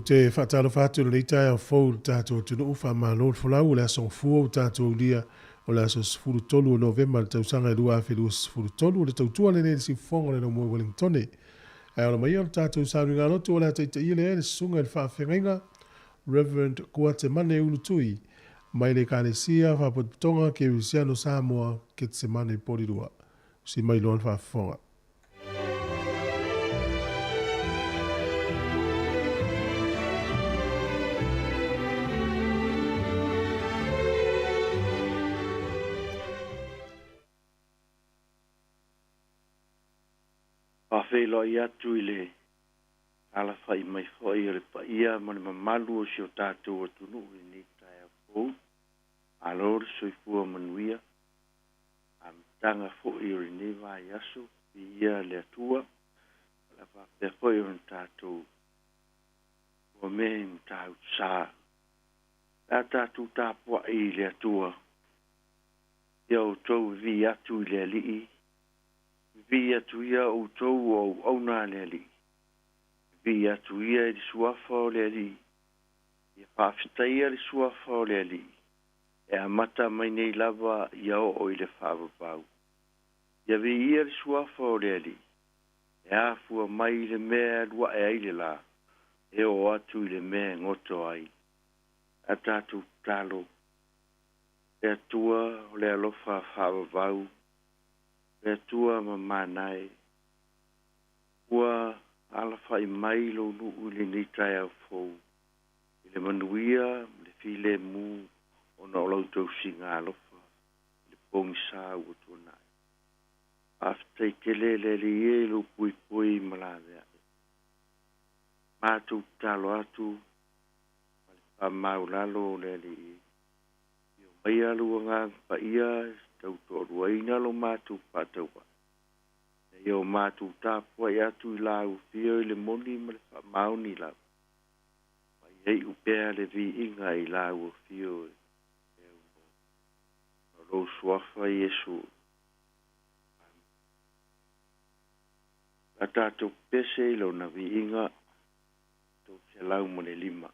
te faatalofa atu i lenei taeao fou i le tatou atunuu, faamalo le folau, o le aso Gafua ua tatou aulia, o le aso 13 o Novema i le tausaga e 2023, o le tautua lenei i le siufofoga o le laumua i Ueligitone. Ae ola mai ia o le tatou sauniga lotu o le a taitaia lea e le susuga i le faafeagaiga Reverend Kuatemane Ulutui mai le Ekalesia Faapotopotoga Kerisiano Samoa, Ketsemane Porirua. Usi mai loa le faafofoga. Faafeiloai atu i le alafai mai foi o le paia ma le mamalu o si o tatou atunuu i lenei taeao fou. Malo le soifua manuia. Amataga foi o lenei vaiaso, viia le Atua. O le a faapea foi ona tatou ua mea i Matautu Sa. Le a tatou tapuai i le Atua. Ia outou vivii atu i le Alii, vivii atu ia outou o auauna a le Alii. Vivii atu ia i le suafa o le Alii, ia faafetaia le suafa o le Alii, e amata mai nei lava ia oo i le faavavau. Ia viia le suafa o le Alii, e afua mai i le mea e alu ae ai le lā, e oo atu i le mea e goto ai. A tatou tatalo, le Atua o le alofa faavavau, le Atua mamana e, ua alafai mai lou nuu i lenei taeao fou, i le manuia ma le filemu ona o lau tausiga alofa i le pogisa ua tuanai. Faafetai tele le Alii e i lou puipui ma laveai. Matou tatalo atu ma le faamaualalo o le Alii, afio maia lou Agaga Paia e tautoaluaina lo matou faatauvaai, ina ia o matou tapuai atu i lau afio i le moni ma le faamaoni lava, ma ia iu pea le viiga i lau afio e aunoa. O lou suafa Iesu. Amene. O le a tatou pepese i lona viiga 305.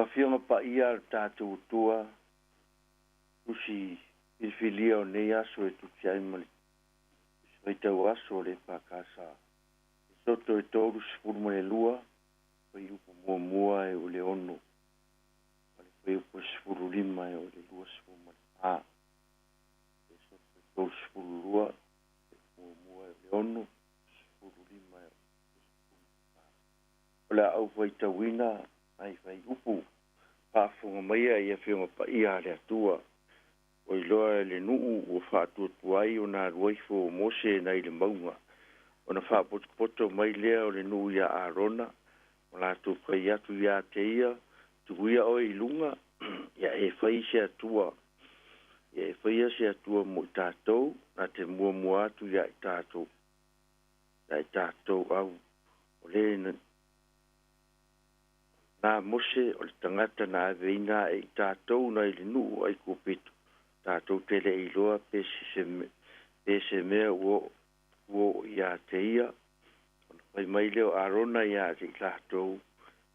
O afioga paia a le tatou Atua, tusi filifilia o nei aso e tusi ai ma le faitau aso o le EFKS. Esoto e 32, fuaiupu muamua e o le 6, ma le fuaiupu 15 e o le 24. Esoto e 32, muamua e o le 6, 15 e o le 24. O le a ou faitauina ai fuaiupu faafofoga maia i afioga paia a le Atua. Ua iloa e le nuu ua faatuatua ai ona alu aifo o Mose nai le mauga. Ona faapotopoto mai lea o le nuu ia Arona, ma latou fai atu ia te ia, tuuia oe i luga, ia e fai se Atua. Ia e faia se Atua mo i tatou, na te muamua atu ia i tatou. Ia i tatou au. O le na Mose o le tagata na aveina e i tatou nai le nuu Aikupito. Tatou te le iloa pe se mea ua oo ia te ia. Ona fai mai lea o Arona ia te i latou,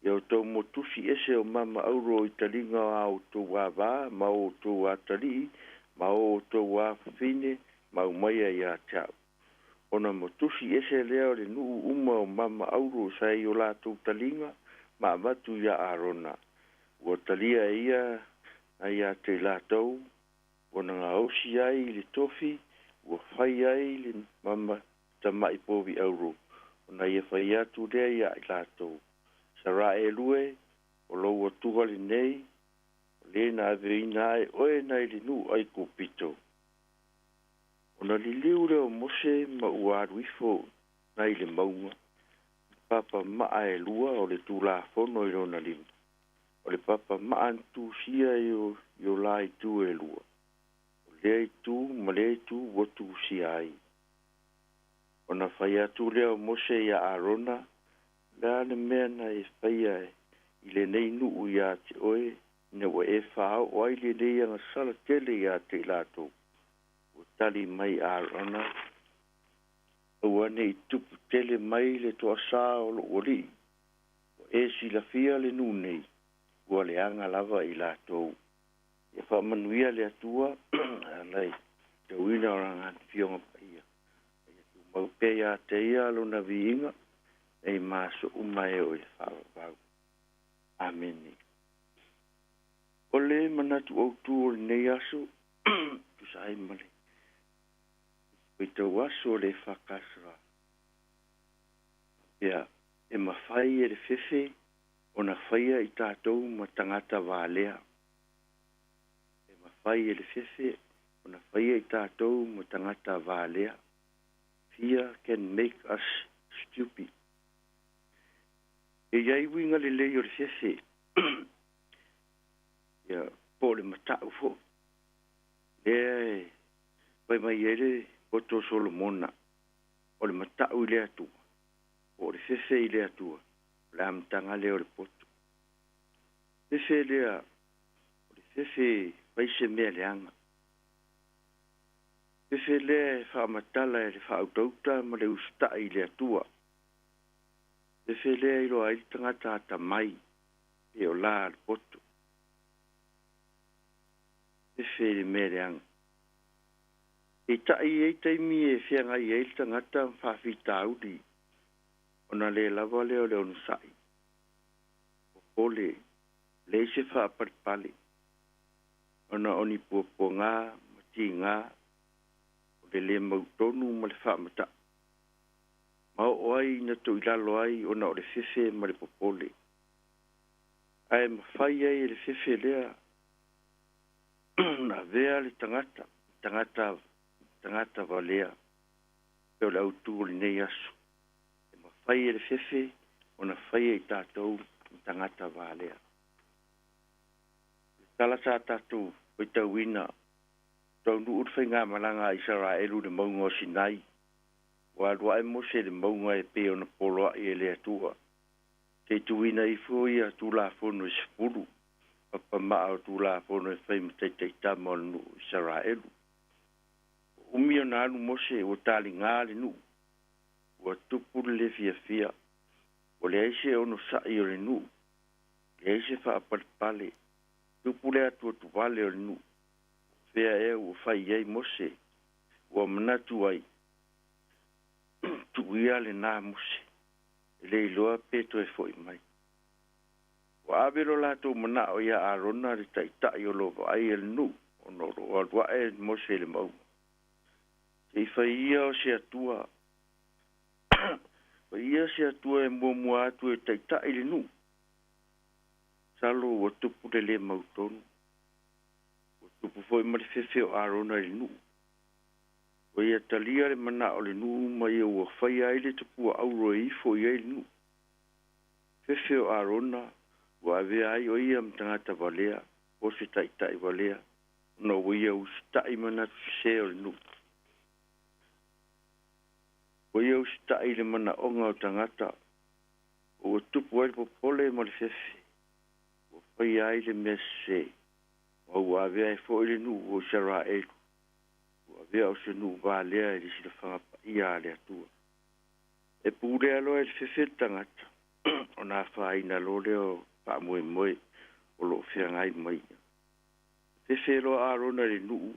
ia outou motusi ese o mama auro i taliga o a outou avā ma o outou atalii ma o outou afafine ma aumaia ia te au. Ona motusi ese lea o le nuu uma o mama auro sa i o latou taliga ma avatu ia Arona. Ua talia e ia na ia te i latou, ua gaosi ai i le tofi, ua fai ai le mama tama'i povi auro, ona ia fai atu lea ia i latou. Sara e lue, o lou atua lenei, o le na aveina ai oe nai le nuu Aikupito. Ona liliu lea o Mose ma ua alu ifo nai le mauga, papa maa e lua o le Tulafono i lona lima. O le papa maa na tusia i o la itu e lua. O lea itu ma lea itu ua tusia ai. Ona fai atu lea o Mose ia Arona, le a le mea na e faia i lenei nuu ia te oe, ina ua e faaoo ai lenei agasala tele ia te i latou. Ua tali mai Arona, aua nei tupu tele mai le toasā o lou alii. Ua e silafia le nuu nei, ua leaga lava i latou. Ia faamanuia le Atua alai tauina o lana afioga paia. Ia tumau pea ia te ia lona viiga, nei ma aso uma e o i le faavavau. Amene. O le manatu autu o lenei aso, tusa ai ma le faitau aso o le EFKS. Ia, e mafai e le fefe ona faia i tatou ma tagata valea. E mafai e le fefe ona faia i tatou ma tagata valea. Fear can make us stupid. E iai uiga lelei o le fefe. Ia, po o le mata'u fo'i. Lea e fai mai ai le poto o Solomona, o le mata'u i le Atua, po o le fefe i le Atua, o le amataga lea o le poto. Fefe lea, o le fefe fai se mea leaga. Fefe lea e faamatala e le faautauta ma le usita'i i le Atua. Fefe lea iloa ai le tagata atamai pe o la le poto. Fefe i le mea leaga. Peitai e i ai taimi e feagai ai le tagata ma faafitauli, ona le lava lea o le onosai, popole, leai se faapalepale, ona o ni puapuaga ma tiga, o le le mautonu ma le faamata'u, ma oo ai ina toilalo ai ona o le fefe ma le popole. Ae mafai ai e le fefe lea ona avea le tagata, tagata tagata valea, pe o le autu o lenei aso. E mafai e le fefe ona faia i tatou ma tagata valea. Le tala sa tatou faitauina, taunuu le faigamalaga a Isaraelu i le mauga o Sinai. Ua alu ae Mose i le mauga e pei ona poloai e le Atua. Se i tuuina ifo ia Tulafono e 10, papa maa o Tulafono e fai ma taitaitama o le nuu o Isaraelu. Ua umi ona alu Mose ua taliga le nuu. Ua tupu le le fiafia. Ua leai se onosa'i o le nuu. Leai se faapalepale, tupu le atuatuvale o le nuu. O fea ea ua fai i ai Mose, ua manatu ai, tuu ia lenā Mose, e le iloa pe toe fo'i mai. Ua ave lo latou manao ia Arona le taitai o lo o vaaia le nuu ona o lo o alu ae Mose i le mauga. Se i fai ia o se Atua, fai ia se Atua e muamua atu e taitai le nuu. Masalo ua tupu le le mautonu. Ua tupu foi ma le fefe o Arona i le nuu. Ua ia talia le manao o le nuu ma ia ua faia ai le tupua auro e ifo i ai le nuu. Fefe o Arona ua avea ai o ia ma tagata valea, po o se taitai valea, ona ua ia usitai manatu sese o le nuu. Ua ia usitai i le manaoga o tagata, ua tupu ai le popole ma le fefe, ua faia ai le mea sese, ma ua avea ai foi le nuu o Isaraelu, ua avea o se nuu valea i le silafaga paia a le Atua. E pulea loa e le fefe le tagata, ona afaina loa lea o faamoemoe o lo o feagai ma ia. Fefe loa Arona i le nuu,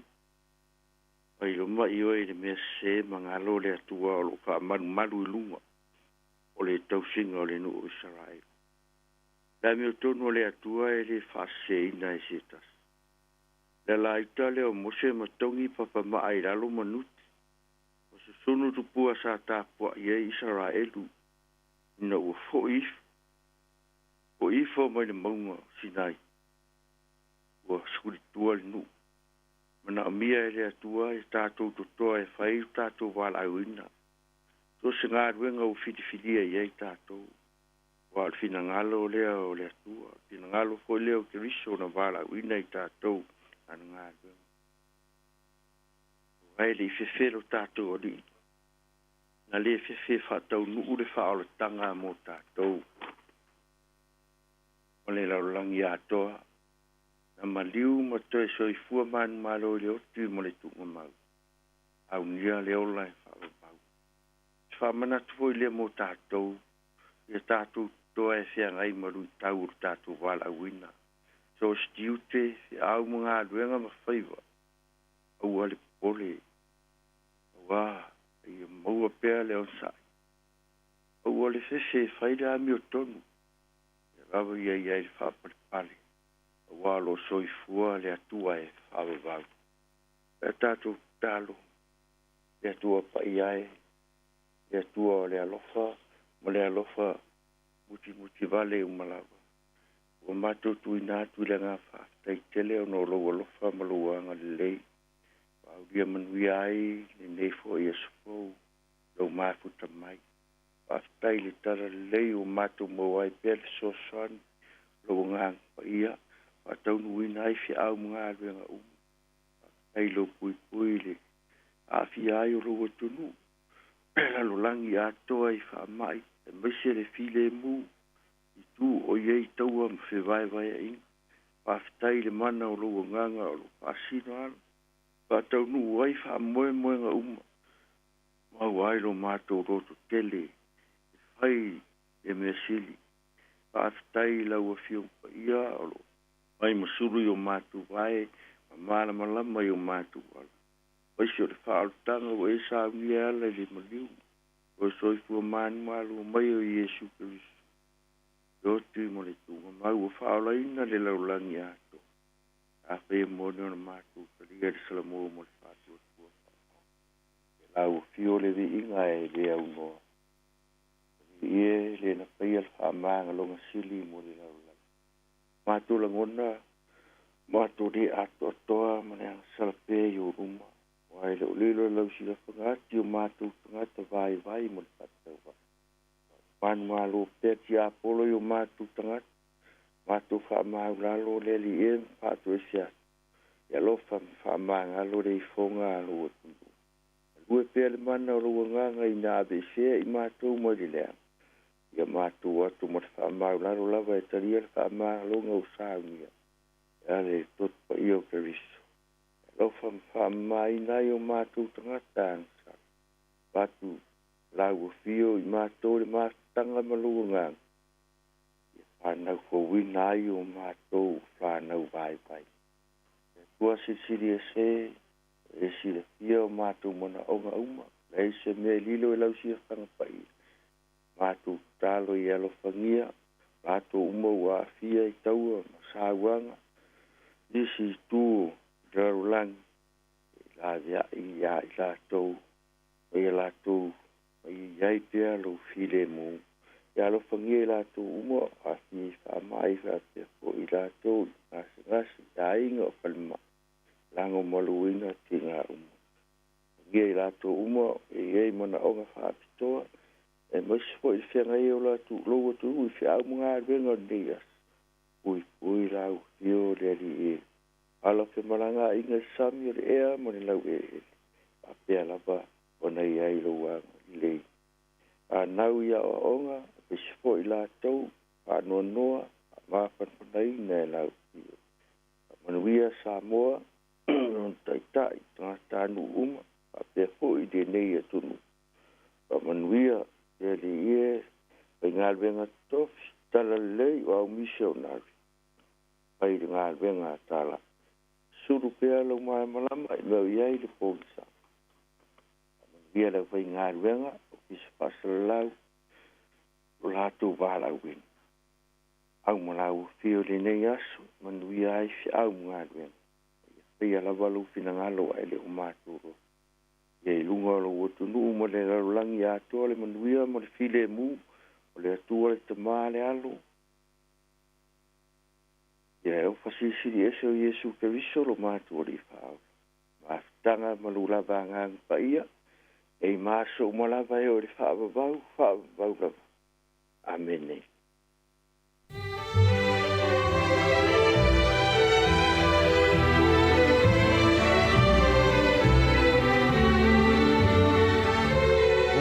mai loma i oe i le mea sese ma galo le Atua o lo o faamalumalu i luga o le tausiga o le nuu o Isaraelu. Le amiotonu o le Atua e le faaseseina e se tasi. Le alaita lea o Mose ma togi papamaa i lalo ma nuti, o susunu tupua sa tapuai ai Isaraelu ina ua foi ifo mai le mauga o Sinai. Ua sekulitua le nuu. Manaomia e le Atua e tatou totoa e fai o tatou valaauina. So se galuega ua filifilia i ai tatou. Ua o le finagalo lea o le Atua. O le finagalo foi lea o Keriso na valaauina i tatou ana galuega. Ua e le i fefe lo tatou alii. Na le fefe faataunuu le faaolataga mo tatou. O le lalolagi atoa. Na maliu ma toe soifua manumalo i le oti ma le tuugamau. Aunia le ola e faavavau. Se faamanatu foi lea mo tatou. Ia tatou toa e feagai ma luitau o le tatou valaauina. So se tiute, feau ma galuega ma faiva. Aua le popole. Aua ia maua pea le onosai. Aua le fefe e fai le amiotonu. Ia lava ia i ai le faapalepale. Aua o lo soifua le Atua e faavavau. Pe tatou tatalo, le Atua paia e, le Atua o le alofa ma le alofa mutimuti vale uma lava. Ua matou tuuina atu i le agaga faafetai tele ona o lou alofa ma lou agalelei. Faaulia manuia ai lenei foi aso fou, lou mafuta mai. Faafetai i le talalelei ua matou maua ai pea le fesoasoani, lou agaga paia, faataunuuina ai feau ma galuega uma. Faafetai i lou puipui i le aafia ai o lou atunuu, lalolagi atoa i faamai, aemaise le filemu, i tu o i ai taua ma fevaevaeaiga. Faafetai i le mana o lou agaga o lou faasino ala, faataunuu ai faamoemoega uma, maua ai lo matou loto tele, e fai le mea sili. Faafetai i lau Afioga paia o lo mai ma sulu i o matou vae, ma malamalama i o matou ala. Vaisi o le faaolataga ua e saunia ala i le maliu, o soifua manumalo mai o Iesu Keriso. Le oti mo le tuugamau ua faaolaina le lalolagi atoa. Afai e moni ona matou talia le salamo mo le faatuatua faamao. E lau afio le viiga e le aunoa. Alii e le na faia le faamagaloga sili mo le lalolagi. Matou lagona, matou le atoatoa ma le agasala pea i ou luma. Ua e le o lilo i lau silafaga ati o matou tagata vaivai mo le faatauvaa. Manumalo pea tiapolo i o matou tagata. Matou faamaulalo le Alii e ma faatoese atu. E alofa ma faamagalo le ifoga a lou atunuu. Galue pea le mana o lou agaga ina aveesea i matou mai le leaga. Ia matou atu ma le faamaulalo lava e talia le faamagaloga o saunia. E ala i le toto paia o Keriso. Alofa ma faamamaina ai o matou tagata agasala. Avatu lau afio i matou le mafutaga ma lou agaga. Ia Whānau fouina ai o mātou whānau vaivai. E Atua silisili ese, e silafia o mātou manaʻoga uma, leai se mea e lilo e lau siafaga paia. Matou tatalo i alofagia, latou uma ua aafia i taua ma sauaga, nisi itu o le lalolagi, e laveai iā i latou, ma ia latou ma ia iai pea lou filemu. Ia alofagia i latou uma aafia i faamai faapea foʻi latou i gasegase i aiga o falemai, lagomaluina tiga uma. Fagia i latou uma e iai manaʻoga faapitoa, e maise foʻi le feagai o lou atunuu i feau ma galuega o lenei aso. Puipui lau afio le Alii e, ala femalagaaiga i sami o le ea ma le laueleele, faapea lava ona iai lou agalelei. Anau i aoaoga, aemaise foʻi latou faanoanoa faamafanafanaina e lau afio. Faamanuia Samoa lona taitai tagatanuu uma, faapea foʻi lenei atunuu. Faamanuia le Alii e, faigaluega totofi, tala lelei o aumisi o navi, fai le galuega a tala. Sulu pea lau malamalama i mea o iai le pogisa. Faamanuia le aufaigaluega, ofisa faasalalau, o latou valaauina. Au ma lau afio i lenei aso, manuia ai feau ma galuega. Ia faia lava lou finagalo ae le o matou loto. Ia i luga o lou atunuu ma le lalolagi atoa le manuia ma le filemu, o le Atua le Tamā le Alo. Ia e ofa silisili ese o Iesu Keriso lo matou Alii Faaola. Mafutaga ma lou lava agaga paia, e i maso uma lava e o le faavavau, faavavau lava. Amene.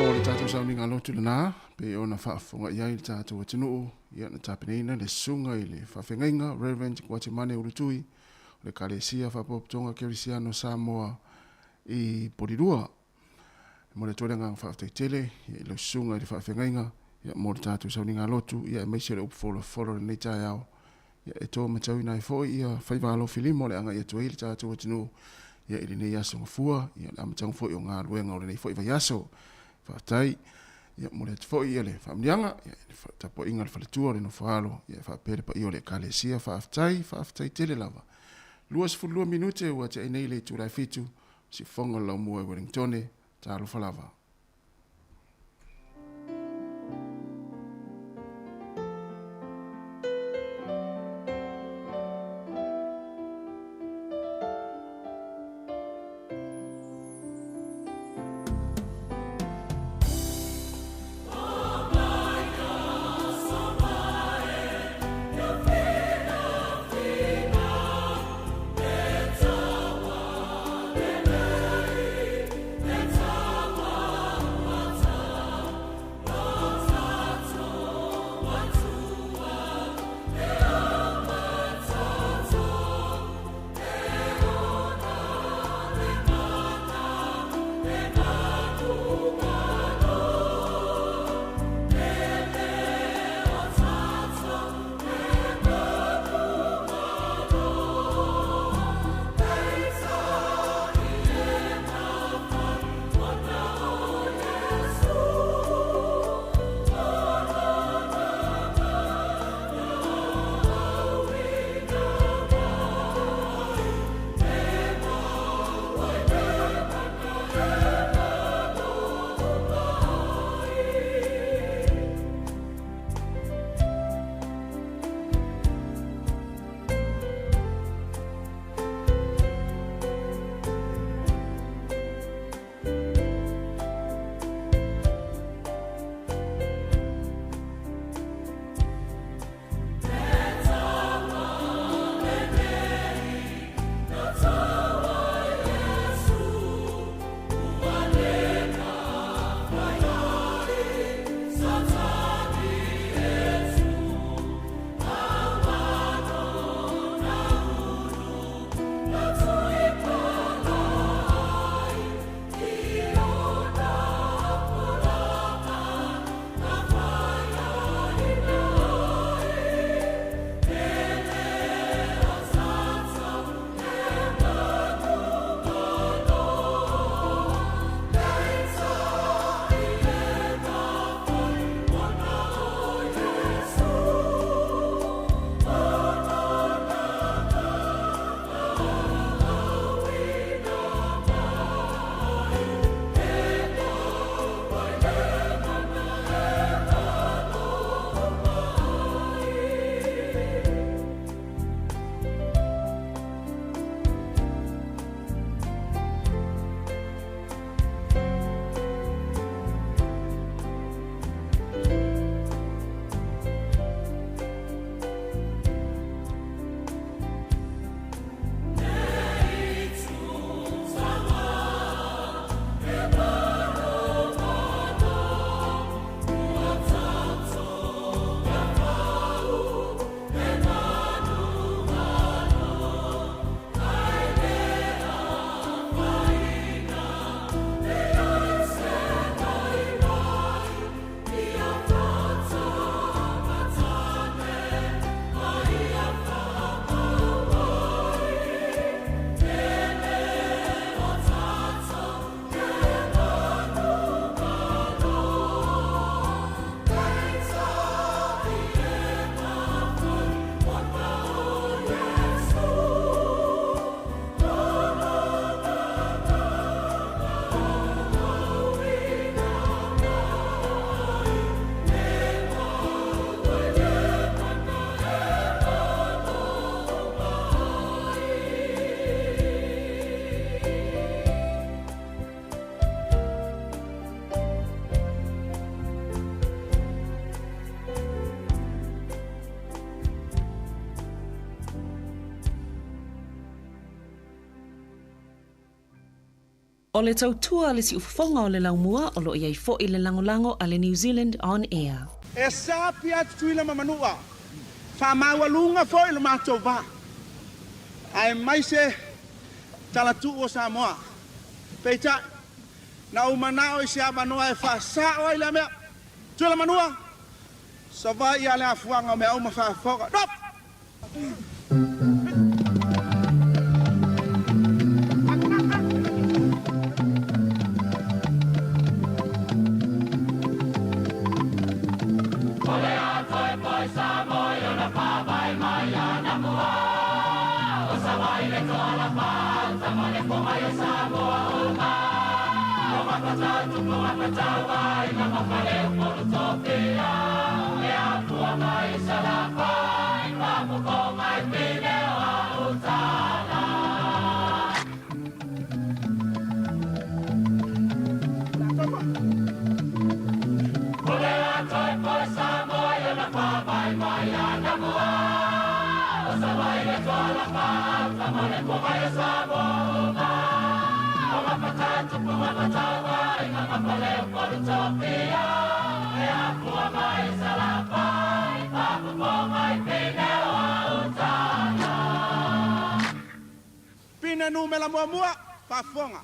O le tatou sauniga lotu lena, pe ona faafofoga i ai le tatou atunuu, ia na tapenaina le susuga i le faafeagaiga Reverend Guatemane Ulutui o le Ekalesia Faapotopotoga Kerisiano Samoa i Polilua. E momoli atu ai le agaga faafetai tele i lau susuga i le faafeagaiga ia mo le tatou sauniga lotu ia aemaise o le upu folafolo i lenei taeao ia e to matauina ai foi ia faiva alofilima o le agai atu ai le tatou atunuu ia i lenei aso gafua ia le amataga foi o galuega o lenei foi vaiaso. Faafetai ia momoli atu foi ia le faamanuiaga ia i le tapuaiga a le faletua o le nofo-alo ia faapea le paia o le Ekalesia. Faafetai, faafetai tele lava. 22 minute ua tea ai nei le itula e 7, siufofoga o le laumua i Wellingtone. Talofa lava. O le tautua a le siufofoga o le laumua o lo o i ai foi le lagolago a le New Zealand On Air. E sa pea atu Tutuila ma Manua, faamaualuga foi lo matou va, aemaise talatuu o Samoa. Peitai, na ou manao i se avanoa e faasao ai lea mea. Tutuila Manua, Savaii a le afuaga o mea uma faafofoga. Nofo! Pine numera muamua, faafofoga.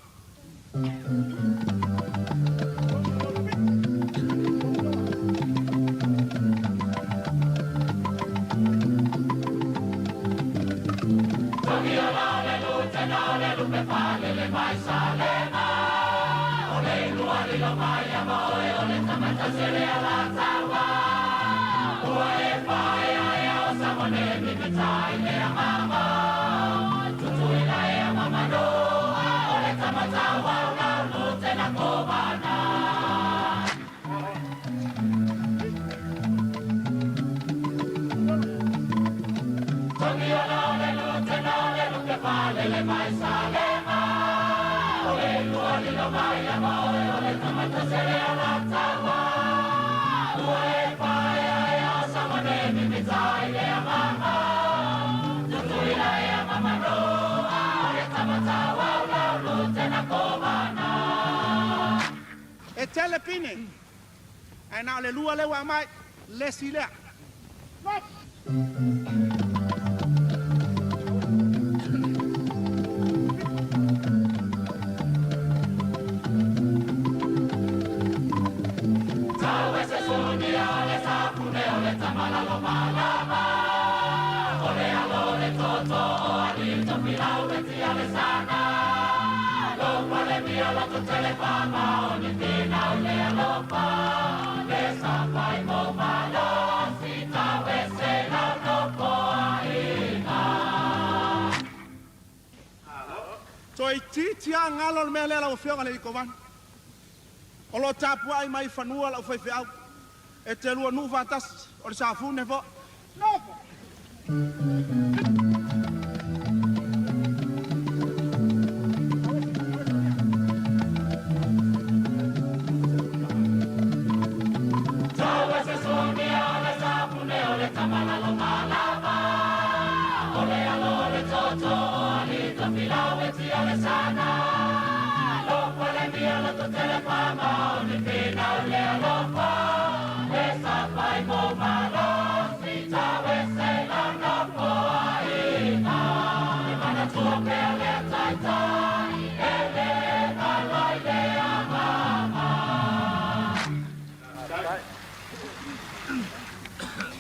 E tele pine, ae na o le lua lea ua aumai, le isi lea. Toeitiiti lava galo le mea lea lau Afioga i le Kovana. O lo o tapuai mai i fanua lau faifeau. E te lua nuu faatasi, o le Safune foi. Nofo!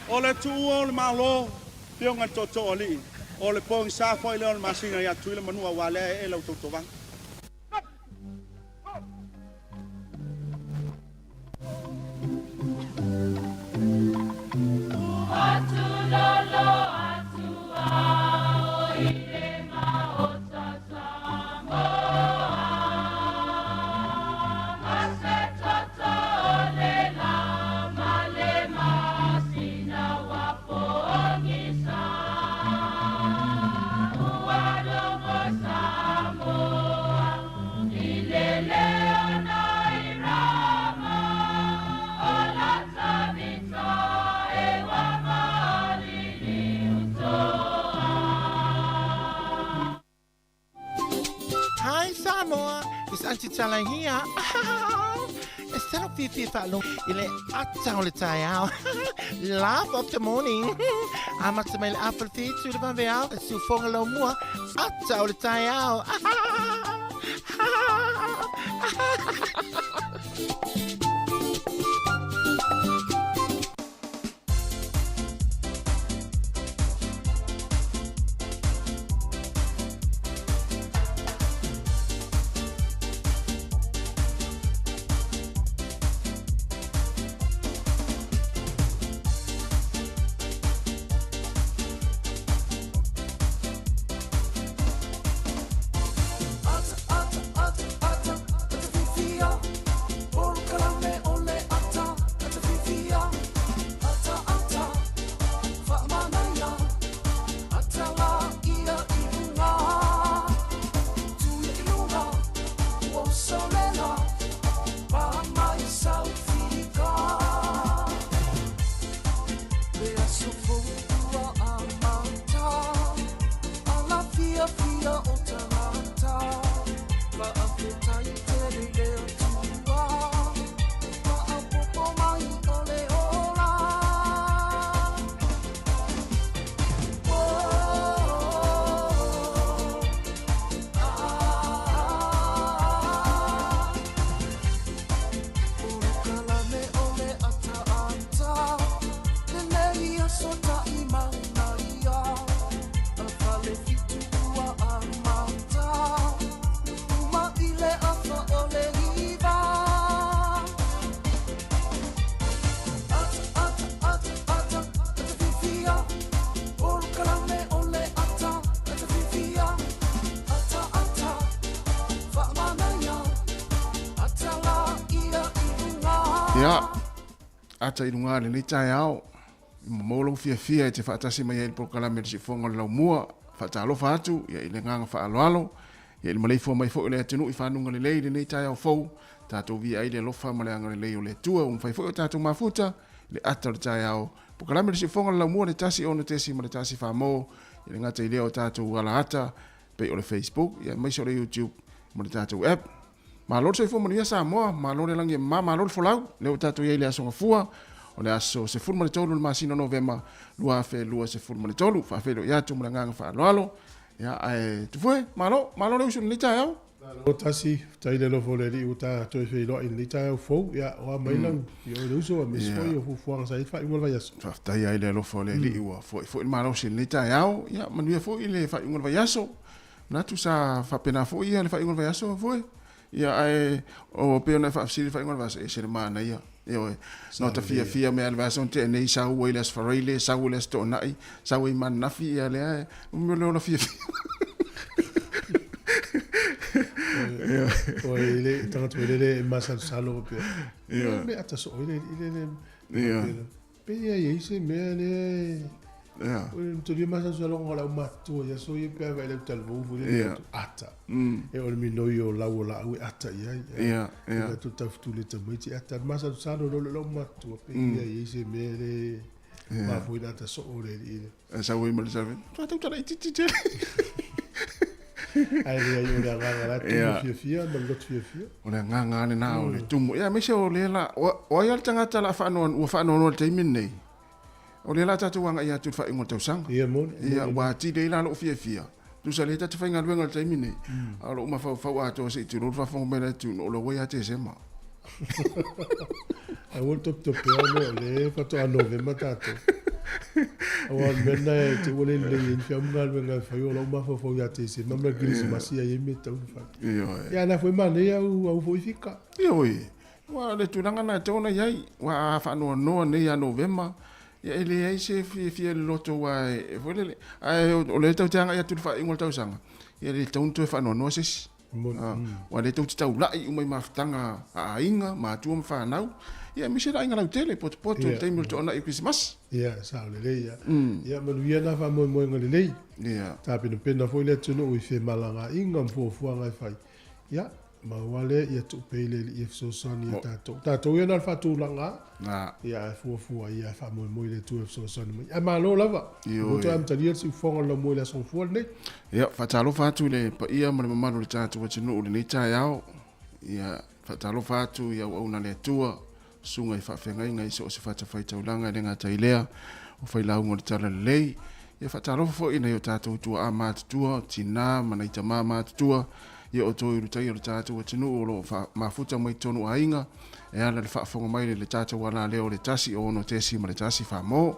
O le tuua o le Malo, Afioga i le Tootoo Alii, o le pogisa foi lea o le masina ia Tutuila Manua aua lea e ee lau tautovaga. It's Auntie Tala here. E salo fiafia faalogo i le ata o le taeao. Laugh of the morning. Amata mai le afa le fitu le vaveao. Le siufoga laumua. Ata o le taeao. Ia, ata i luga lenei taeao, i mamou lou fiafia e te faatasi mai ai i le polokalame le Siufofoga o le Laumua, faatalofa atu ia i le agaga faaaloalo, ia i le maleifua mai foi o le atunuu i fanuga lelei i lenei taeao fou, tatou viia ai le alofa ma le agalelei o le Atua ua mafai foi o tatou mafuta i le ata o le taeao. Polokalame le Siufofoga o le Laumua le 1 6 ma le 1 4 mo, i le gata i lea o tatou alaata pei o le Facebook ia aemaise o le YouTube ma le tatou app. Malo le soifua manuia Samoa, malo le lagi e mama, malo le folau. Lea ua tatou i ai i le aso Gafua, o le aso 13 o le masina o Novema 2023. Faafeiloai atu ma le agaga faaaloalo. Ia, ae Tufue, malo, malo le usu i lenei taeao. Malo tasi, faafetai le alofa o le Alii ua ta toe feiloai i lenei taeao fou. Ia, o a mai lau i oe le uso, aemaise foi o fuafuaga sa i ai le faaiuga o le vaiaso. Faafetai ai le alofa o le Alii ua foi foi le malosi i lenei taeao. Ia, manuia foi le faaiuga o le vaiaso. Manatu sa faapena foi ia le faaiuga o le vaiaso foi. Ia ae o pei ona e faafesili le faaiuga o le vaiaso, e ese le manaia. Ioe. No ta fiafia mea le vaiaso na tea nei sau ai le Aso Faraile, sau ai le Aso Toonai, sau ai ma ananafi ia lea e o le ola fiafia. O i le tagata foi lele e masalosalo pea. Ia me ata soo i le i le le. Pe ia i ai se mea lea e Ia. O le mtolia masalosaloga o le aumatutua i aso ia pe a vaai i le talavou foi lele Ia. ata. E o le minoi o lau o laau e ata i ai. Ia, ia. E tatou taufetuli e tamaiti ata. Masalosalo loa le aumatutua pe ia i ai se mea lea e mafua i le ata soo o le alii lea. E sau ai ma le salve. Tatou tala itiiti tele. Ae leai o le agaga la tumu fiafia ma le loto fiafia. O le agaga lava lena o le tumu. Ia aemaise o lea la, o ai lava le tagata la faanoanoa, ua faanoanoa i le taimi lenei, o lea la tatou agai atu i le faaiuga o le tausaga. Ia moni. Ia ua atili ai la lou fiafia. Tusa lea ta te faigaluega i le taimi lenei, a o lou mafaufau atoa se i tulou le faafofoga mai a le atunuu, o la ua ia Tesema. Aua le topetopea o mea o lea faatoa Novema tatou. Aua o le mea lena e te ua le lelei ai ni feau ma galuega e fai o lou mafaufau ia Tesema ma le Kerisimasi e i ai mea e tatau ona fai. Ioe. Ia a na foi manaia au au foi fika. Ioe. Ua o le tulaga lena e tatau ona i ai. Ua a faanoanoa nei ia Novema, ia e leai se fiafia i le loto aua e foi lele. Ae o lea tatou te agai atu i le faaiuga o le tausaga, ia e le tatau ona toe faanoanoa se isi. Aua o lea tou te taulai uma i mafutaga a aiga, matua ma fanau, ia aemaise le aiga lautele, potopoto i le taimi o le toanai o Kerisimasi. Ia, sao lelei, ia. Ia, manuia na faamoemoega lelei. Ia. Tapenapena foi le atunuu i femalagaaiga ma fuafuaga e fai. Ia, maua lea ia tupe i le Alii e fesoasoani ia tatou. Tatou ia na o le faatulaga lava. Ia, ae fuafua ia e faamoemoe i le Atua e fesoasoani mai. Ae malo lava. Ua toe amatalia le siufofoga o le laumua i le Aso Gafua lenei. Ia, faatalofa atu i le paia ma le mamalu o le tatou atunuu i lenei taeao. Ia, faatalofa atu i auauna a le Atua, susuga i faafeagaiga i so o se fatafaitaulaga e le gata i lea, o failauga o le Talalelei. Ia, faatalofa foi i nai o tatou tuaa matutua, tinā ma nai tamā matutua, ia outou i Ulutaia o le tatou atunuu o lo o mafuta mai totonu o aiga, e ala i le faafofoga mai i le tatou alaleo o le 106.1 Famo.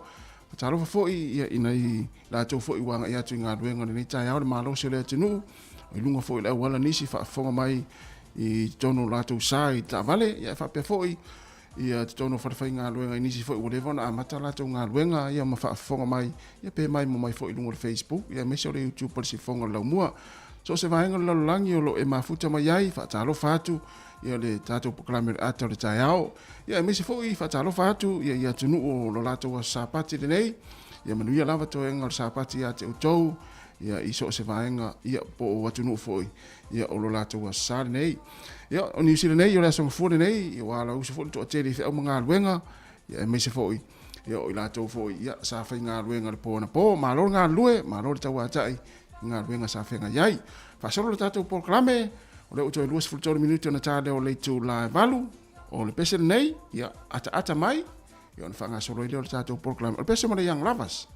Faatalofa foi ia i nai latou foi ua agai atu i galuega i lenei taeao, le malosi o le atunuu, i luga foi o le auala nisi faafofoga mai i totonu o latou sa i taavale, ia faapea foi ia totonu o falefaigaluega i nisi foi ua leva ona amata latou galuega ia ma faafofoga mai ia pe maimoa mai foi i luga o le Facebook ia aemaise o le YouTube o le Siufofoga o le Laumua. So o se vaega o le lalolagi o lo o e mafuta mai ai, faatalofa atu ia le tatou polokalame o le ata o le taeao. Ia aemaise foi faatalofa atu ia i atunuu o lo latou aso Sapati lenei. Ia manuia lava toega o le Sapati ia te outou ia i so o se vaega ia po o atunuu foi ia o lo latou aso sa lenei. Ia o Niu Sila nei o le aso Gafua lenei, ia ua alausu foi le toatele i feau ma galuega, ia aemaise foi ia o i latou foi ia sa faigaluega i le po anapo. Malo le galulue, malo le tauatai i galuega sa feagai ai. Faasolo le tatou polokalame, o lea ua toe 23 minute ona ta lea o le itula e 8 o le pese lenei, ia ataata mai, ia ona faagasolo ai lea o le tatou polokalame. O le pese ma le Young Lovers.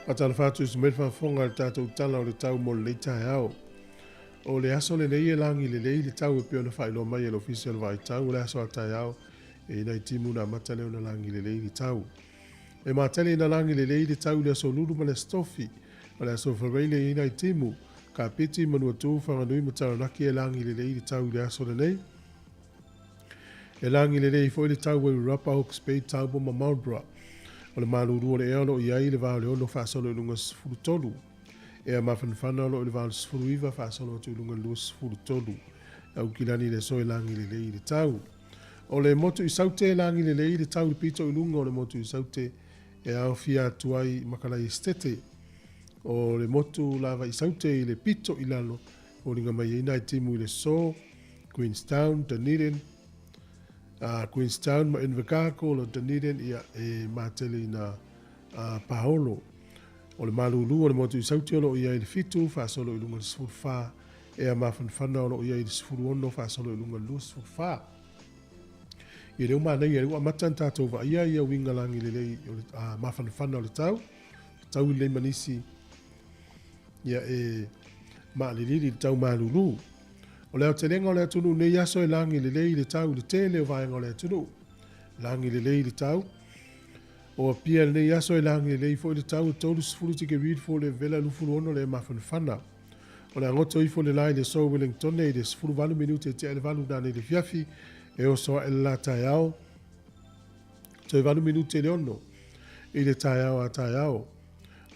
Faatalofa atu i se mai le faafofoga i le tatou Tala o le Tau mo lenei taeao. O le aso lenei e lagi lelei le tau e pei ona faailoa mai e le Ofisa o le Vaai Tau o le aso a taeao e i nai timu ona amata lea ona lagi lelei le tau. E matele ina lagi lelei le tau i le aso Lulu ma le aso Tofi. O le aso Faraile e i nai timu, Kapiti, Manuatū, Whanganui ma Taranaki e lagi lelei le tau i le aso lenei. E lagi lelei foi le tau Wairarapa, Hawke's Bay, Taupo ma Marlborough. O le malulu o le ea o lo o i ai i le va o le 6 faasolo i luga 13. Ea mafanafana o lo o i le va o le 19 faasolo atu i luga i le 23. Aukilani i le aso e lagi lelei le tau. O le motu i Saute e lagi lelei le tau i le pito i luga o le motu i Saute e aofia atu ai Makalai Esitete. O le motu lava i Saute i le pito i lalo, foliga mai ai nai timu i le So, Queenstown, Dunedin, Queenstown ma Invercargill o Dunedin ia e matele ina paolo. O le malulu o le motu i Saute o lo o i ai i le 7, faasolo i luga i le 14, ea mafanafana o lo o i ai i le 16, faasolo i luga i le 24. Ia lea ua manaia, lea ua amata ona tatou vaaia ia uiga lagi lelei o le mafanafana o le tau, tau lelei ma nisi ia e maalilili i le tau malulu. O le aotelega o le atunuu nei aso e lagi lelei le tau i le tele o vaega o le atunuu. Lagi lelei le tau. O Apia i lenei aso e lagi lelei foi le tau e 30 tikeri fo le vela 26 le mafanafana. O le agoto ifo le la i le aso Wellingtone i le 18 minute e tea i le 8 nanei le fiafi e oso ae le la taeao. Toe 8 minute i le 6 i le taeao a taeao.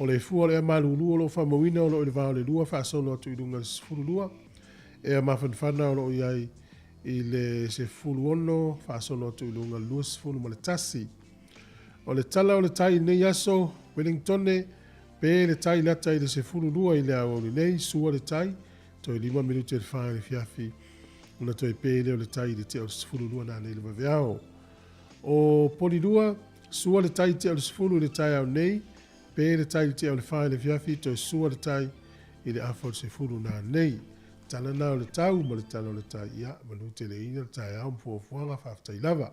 O le fua o le ea malulu o lo o faamauina o lo o i le va o le 2 faasolo atu i luga i le 12. Ea mafanafana o lo o i ai i le 16 faasolo atu i luga i le 21. O le tala o le tai i lenei aso, Wellingtone, pe le tai lata i le 12 i le aoauli nei, sua le tai, toe 5 minute i le 4 i le fiafi, ona toe pe lea o le tai i le tea o le 12 nanei le vaveao. O Polilua, sua le tai i tea o le 10 i le taeao nei, pe le tai i le tea o le 4 i le fiafi, toe sua le tai i le afa o le 10 nanei. Tala na o le tau ma le tala o le tai, ia, manu teleina le taeao ma fuafuaga, faafetai lava.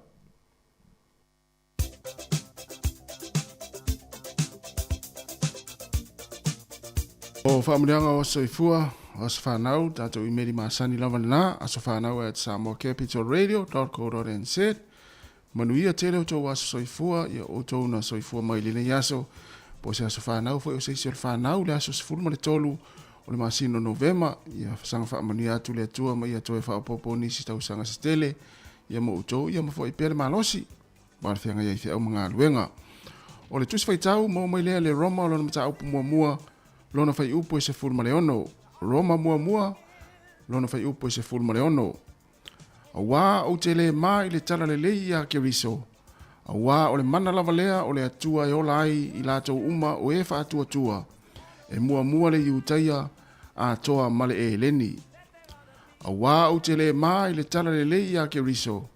O faamanuiaga o aso soifua, o aso fanau, tatou imeli masani lava lena, asofanau at samoacapitalradio.co.nz. Manuia tele o outou aso soifua, ia outou na soifua mai i lenei aso, po o se aso fanau foi o se isi o le fanau, le aso 13 o le masina o Novema, ia saga faamanuia atu le Atua ma ia toe faaopoopo nisi tausaga se tele, ia mo outou, ia ma foi pea le malosi. Ma le feagai ai feau ma galuega. O le Tusi Faitau, maua mai lea le Roma o lona mataupu muamua, lona fuaiupu e 16. Roma muamua, lona fuaiupu e 16. Auā ou te le ma i le tala lelei iā Keriso, auā o le mana lava lea o le Atua e ola ai i latou uma o e faatuatua, e muamua le Iutaia atoa ma le Eleni. Auā ou te le ma i le tala lelei iā Keriso,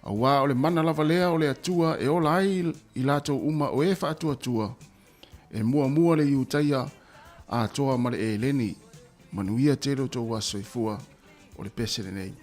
auā o le mana lava lea o le Atua e ola ai i latou uma o e faatuatua, e muamua le Iutaia atoa ma le Eleni. Manuia tele o tou aso soifua o le pese lenei.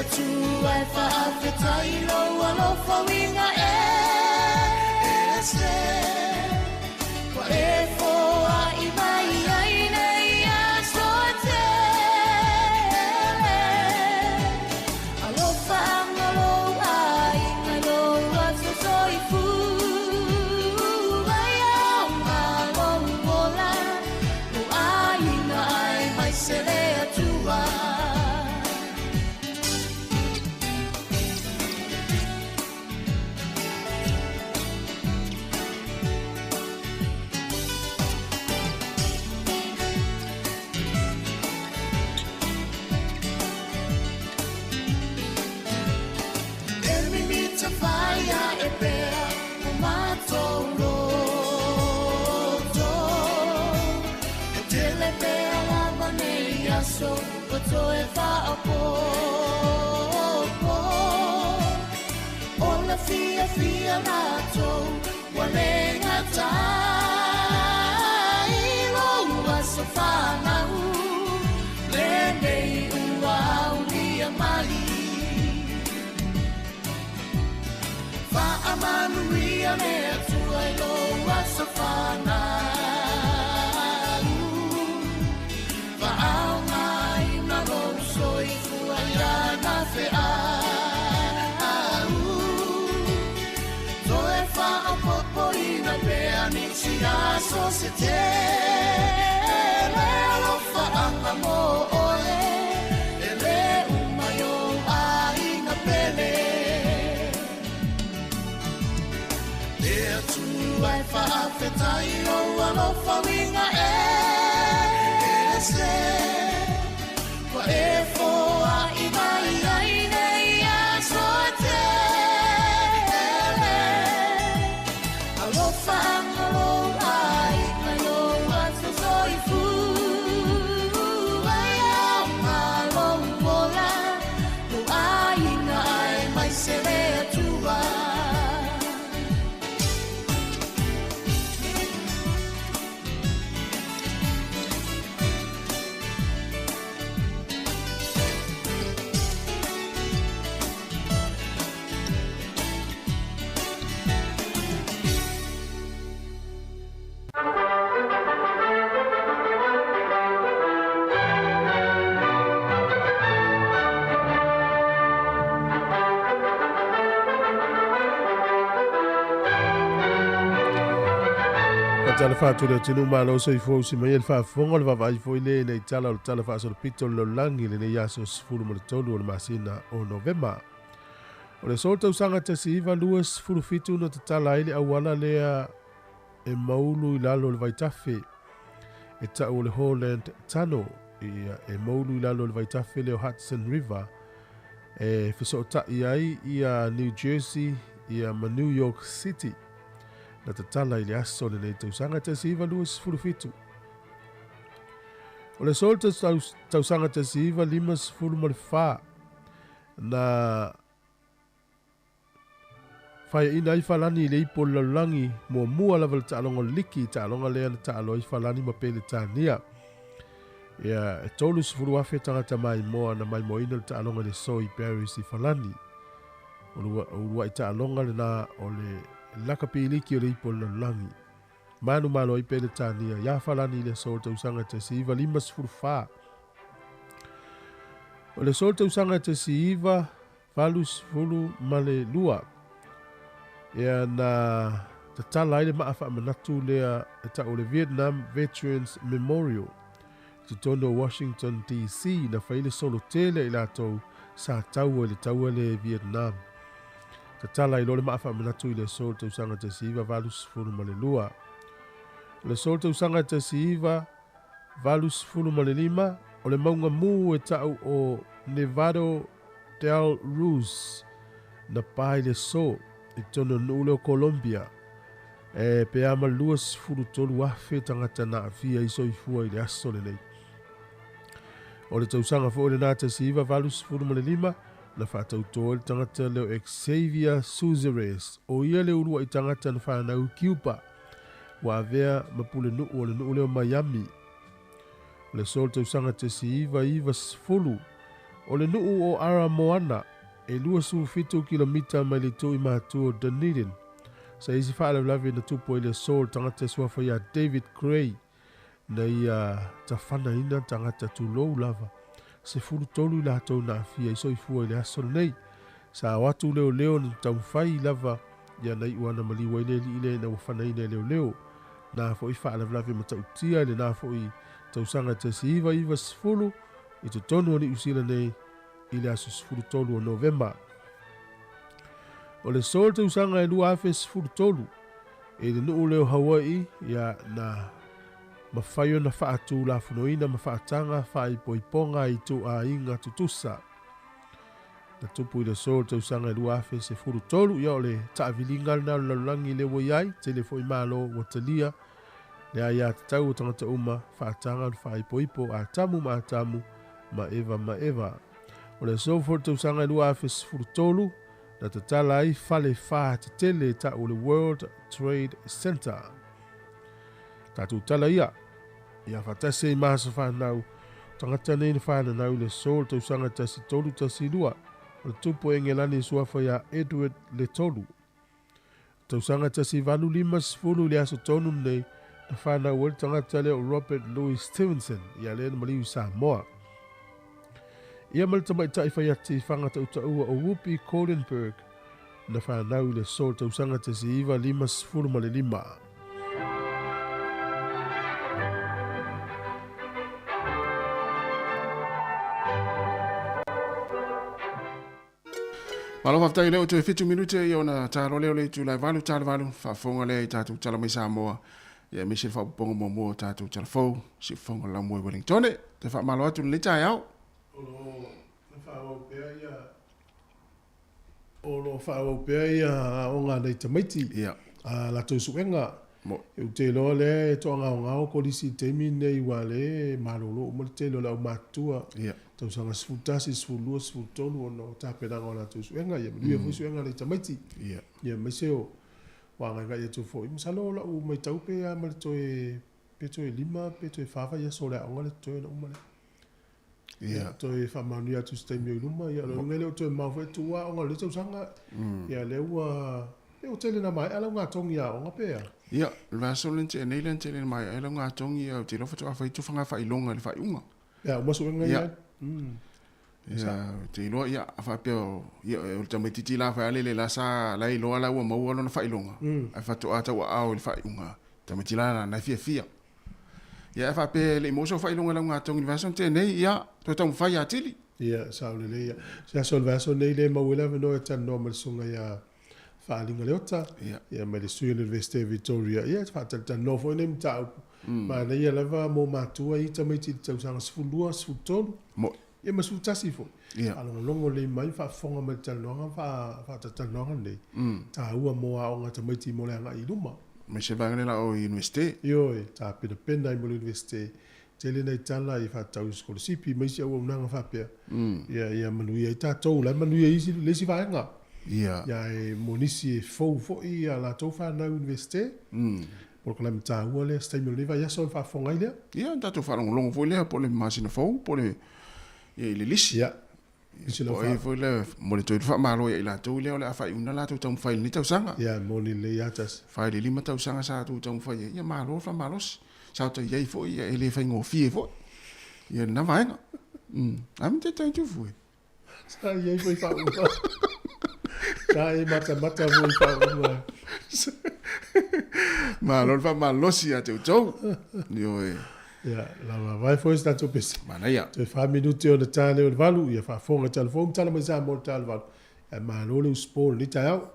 Atua e faafetai lou alofa uiga ese ua e foai mai ai nei aso e tele. Alofa anga lou aiga i lou aso soifua ai aoga lou ola lou aiga aemaise le Atua. E mimita whaia e pea o mātou loto. E tele pea lava nei aso ua toe faapopo. O le fiafia latou ua le gatai lou aso fanau lenei ua aulia mai. Faamanuia le Atua i lou aso fanau. Faaaogaina lou soifua ia na feau. Toe faapopoina pea nisi aso se tele. Alofaanga mo oe e le uma i ou aiga pele. Le Atua e faafetai lou alofa uiga ese ua e foai mai ai nei aso e tele. Alofa anga lou aiga i lou aso soifua ai aoga lou ola lou aiga aemaise le Atua. Tala fa'atu le atunuu malo soifua usi mai e le faafofoga o le vaavaai foi lē ina i tala o le tala faasolopito le lalolagi lenei aso 13 o le masina o Novema. O le aso tausaga 1927 na tatala ai le auala lea e maulu i lalo o le vaitafe e ta'u o le Holland Tunnel ia e maulu i lalo o le vaitafe lea o Hudson River e fesoota'i ai ia New Jersey ia ma New York City. Na tatala i le aso lenei tausaga 1927. O le aso tausaga 1954 na faiaina ai Falani i le ipu o le lalolagi muamua lava le taaloga o le liki taaloga lea na taalo ai Falani ma Peletania. Ia e 30,000 tagata maimoa na maimoaina le taaloga i le aso i Paris i Falani. O ulua'i taaloga lena o le lakapi liki o le ipu o le lalolagi. Manu malo ai Peletania ia Falani i le aso o le tausaga 1954. O le aso o le tausaga 1982 ia na tatala ai le maa faamanatu lea e ta'u le Vietnam Veterans Memorial i totonu o Washington DC na fai le solo tele i latou sa taua i le taua le Vietnam. Tatala i lo le maa faamanatu i le aso o le tausaga 1982. O le aso o le tausaga 1985 o le mauga mu e ta'u o Nevado del Ruiz na pa i le aso i totonu o le nuu lea o Colombia e pe a ma 23,000 tagata na aafia i soifua i le aso lenei. O le tausaga foi lenā 1985 na faatautō ai le tagata lea o Xavier Suzeres o ia le ulua'i tagata na fanau i Cuba ua avea ma pulenuu o le nuu lea o Miami. O le aso o le tausaga 1990 O le nuu o Aramoana, e 27 kilomita mai le itu i matua o Dunedin, sa isi faalavelave na tupu ai le aso o le tagata e suafa ia David Gray, na ia tafanaina tagata tulou lava, 13 i latou na aafia ai soifua i le aso lenei. Sa o atu leoleo na taumafai lava ia na iu ana maliu ai le alii lea ina ua fanaina e leoleo. Na foi faalavelave matautia i lena foi tausaga 1990 i totonu o Niu Sila nei i le aso 13 o Novema. O le aso o le tausaga e 2013 i le nuu lea o Hawaii, ia na mafai ona faatulafonoina ma faataga faaipoipoga i ituaiga tutusa. Na tupu i le aso o le tausaga e 2013, ia o le taaviliga lena o le lalolagi lea ua i ai, tele foi malo ua talia le aiatatau o tagata uma, faataga le faaipoipo Atamu ma Atamu ma Eva ma Eva. O le aso foi o le tausaga e 2013, na tatala ai fale fa tetele e ta'u o le World Trade Center. Tatou tala ia, ia faatasi ai ma aso fanau, tagata nei na fananau i le aso o le tausaga 1312, o le tupu o Engelani e suafa ia Edward le Tolu. Tausaga 1850 i le aso tonu lenei na fanau ai le tagata lea o Robert Louis Stevenson, ia lea na maliu i Samoa. Ia ma le tamaitai faiati fagatautaua o Whoopi Goldenberg na fanau i le aso o le tausaga 1955. Malo faafetai lea ua toe 7 minute ia ona talo lea o le itula e 8 tala 8 faafofoga lea i tatou tala mai Samoa ia aemaise le faaopoopoga muamua o tatou tala fou siufofoga o le laumua i Wellingtone. Toe faamalo atu lenei taeao. O lo o faaauau pea ia O lo o faaauau pea ia aoga a nai tamaiti, a latou suega. Ou te iloa lea e toagaogao kolisi i le taimi lenei aua o lea e malolo uma le tele o le aumatutua, tausaga 11, 12, 13 ona o tapenaga o latou suega. Ia manuia foi suega a nai tamaiti. Ia aemaise o agaigai atu foi. Masalo o lau matau pe a ma le toe, pe toe 5 pe toe 4 vaiaso o le aoga lea totoe ona uma lea. Ia, toe faamanuia atu i se taimi o i luma. Ia, o lona uiga e le o toe mamao foi atu aoga o lenei tausaga. Ia, lea ua, ia ua tele ina maea lau gatogi aoga pe a? Ia, o le vaiaso lea na tea nei lea na tele ina maea ai lau gatogi, ia, ou te iloa faatoa fai tufaga faailoga i le faaiuga. Ia, uma suega ia. Ia, ou te iloa, ia, a faapea, ia, o le tamaitiiti la fai lele la sa, la e iloa la ua maua lona faailoga, ae faatoa tauaao i le faaiuga, tamaiti la na e fiafia. Ia ae faapea e le i maua sau faailoga i lau gatogi i le vaiaso na tea nei, ia, toe taumafai atili. Ia, sao lelei ia. Se aso o le vaiaso nei le maua ai le avanoa e talanoa ma le susuga ia Faaaliga Leota, ia mai le sui o le Universite o Victoria. Ia, e faatalatalanoa foi nei mataupu. Manaia lava mo matua ia tamaiti i le tausaga 12, 13. Moi. Ia ma 11 foi. Ia. Faalogologo lelei mai, faafofoga mai i le talanoaga ma faatalatalanoaga lenei. Taua mo aoga a tamaiti mo le agai i luma. Aemaise vaega lea la o Iunivesite. Ioe, tapenapena ai mo le Iunivesite. Tele nai tala i faatatau i sikolasipi ma isi auaunaga faapea. Ia, ia manuia ai tatou, la e manuia ai isi, le isi vaega. Ia. Ia, e mo nisi e fou foi a latou fanau Iunivesite. Polokalame taua lea, se taimi o lenei vaiaso ona faafofoga ai lea. Ia, ona tatou faalogologo foi lea po o le masina fou po o le, ia, i le lisi. Ia. Po o ai foi le mo le toe faamalo ia i latou lea o le a faaiuina latou taumafai i lenei tausaga. Ia, moni lelei lava tasi. Fai le 5 tausaga sa tou taumafai ai, ia malo le faamalosi. Sa o i ai foi, ia e le faigofie foi ia lena vaega. A me te tai tufu e. Sa i ai foi faauuga. Sa e matamata foi faauuga. Malo le faamalosi ia te outou. Ioe. Ia, lava vai foi se tatou pese. Manaia. Toe 4 minute ona ta lea o le 8, ia faafofoga i tala fou ma tala mai Samoa i le ta o le 8. Ae malo le usupo i lenei taeao.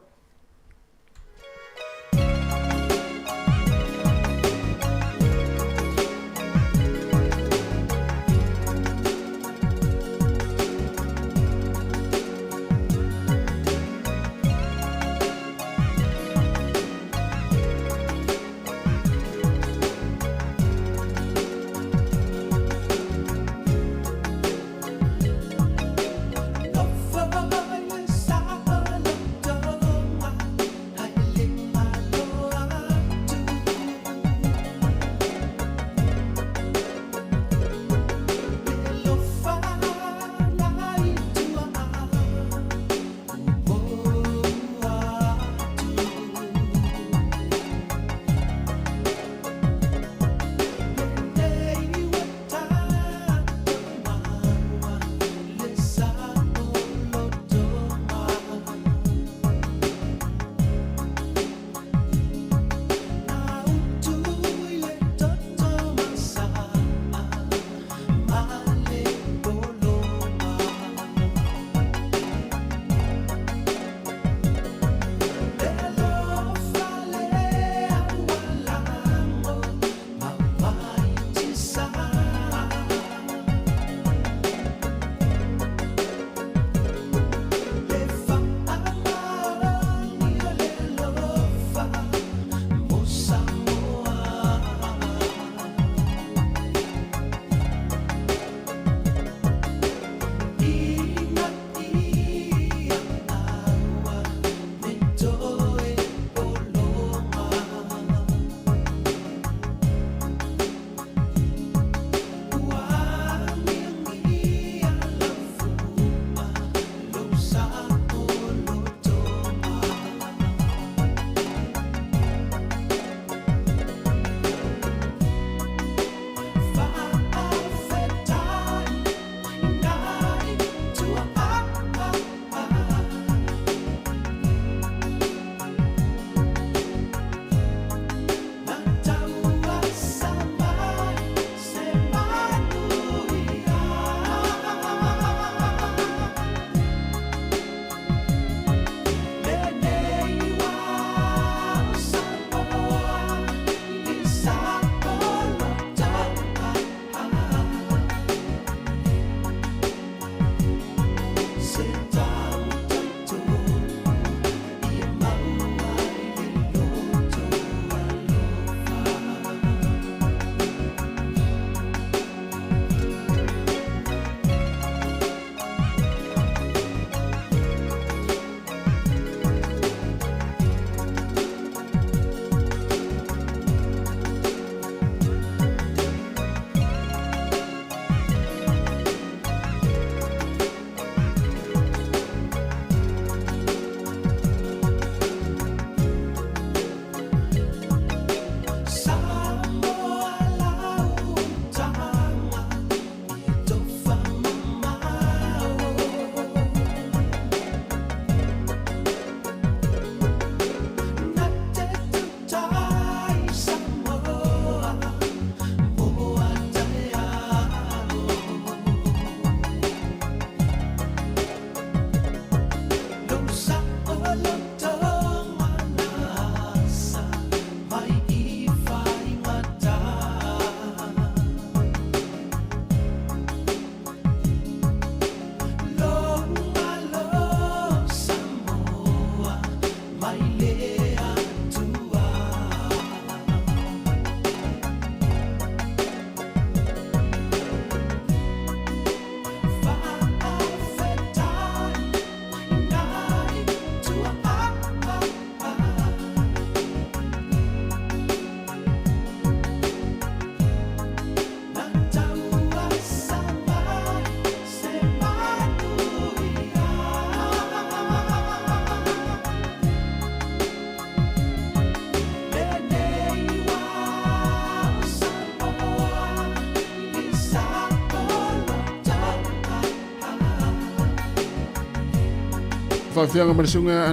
Faafiaga ma le susuga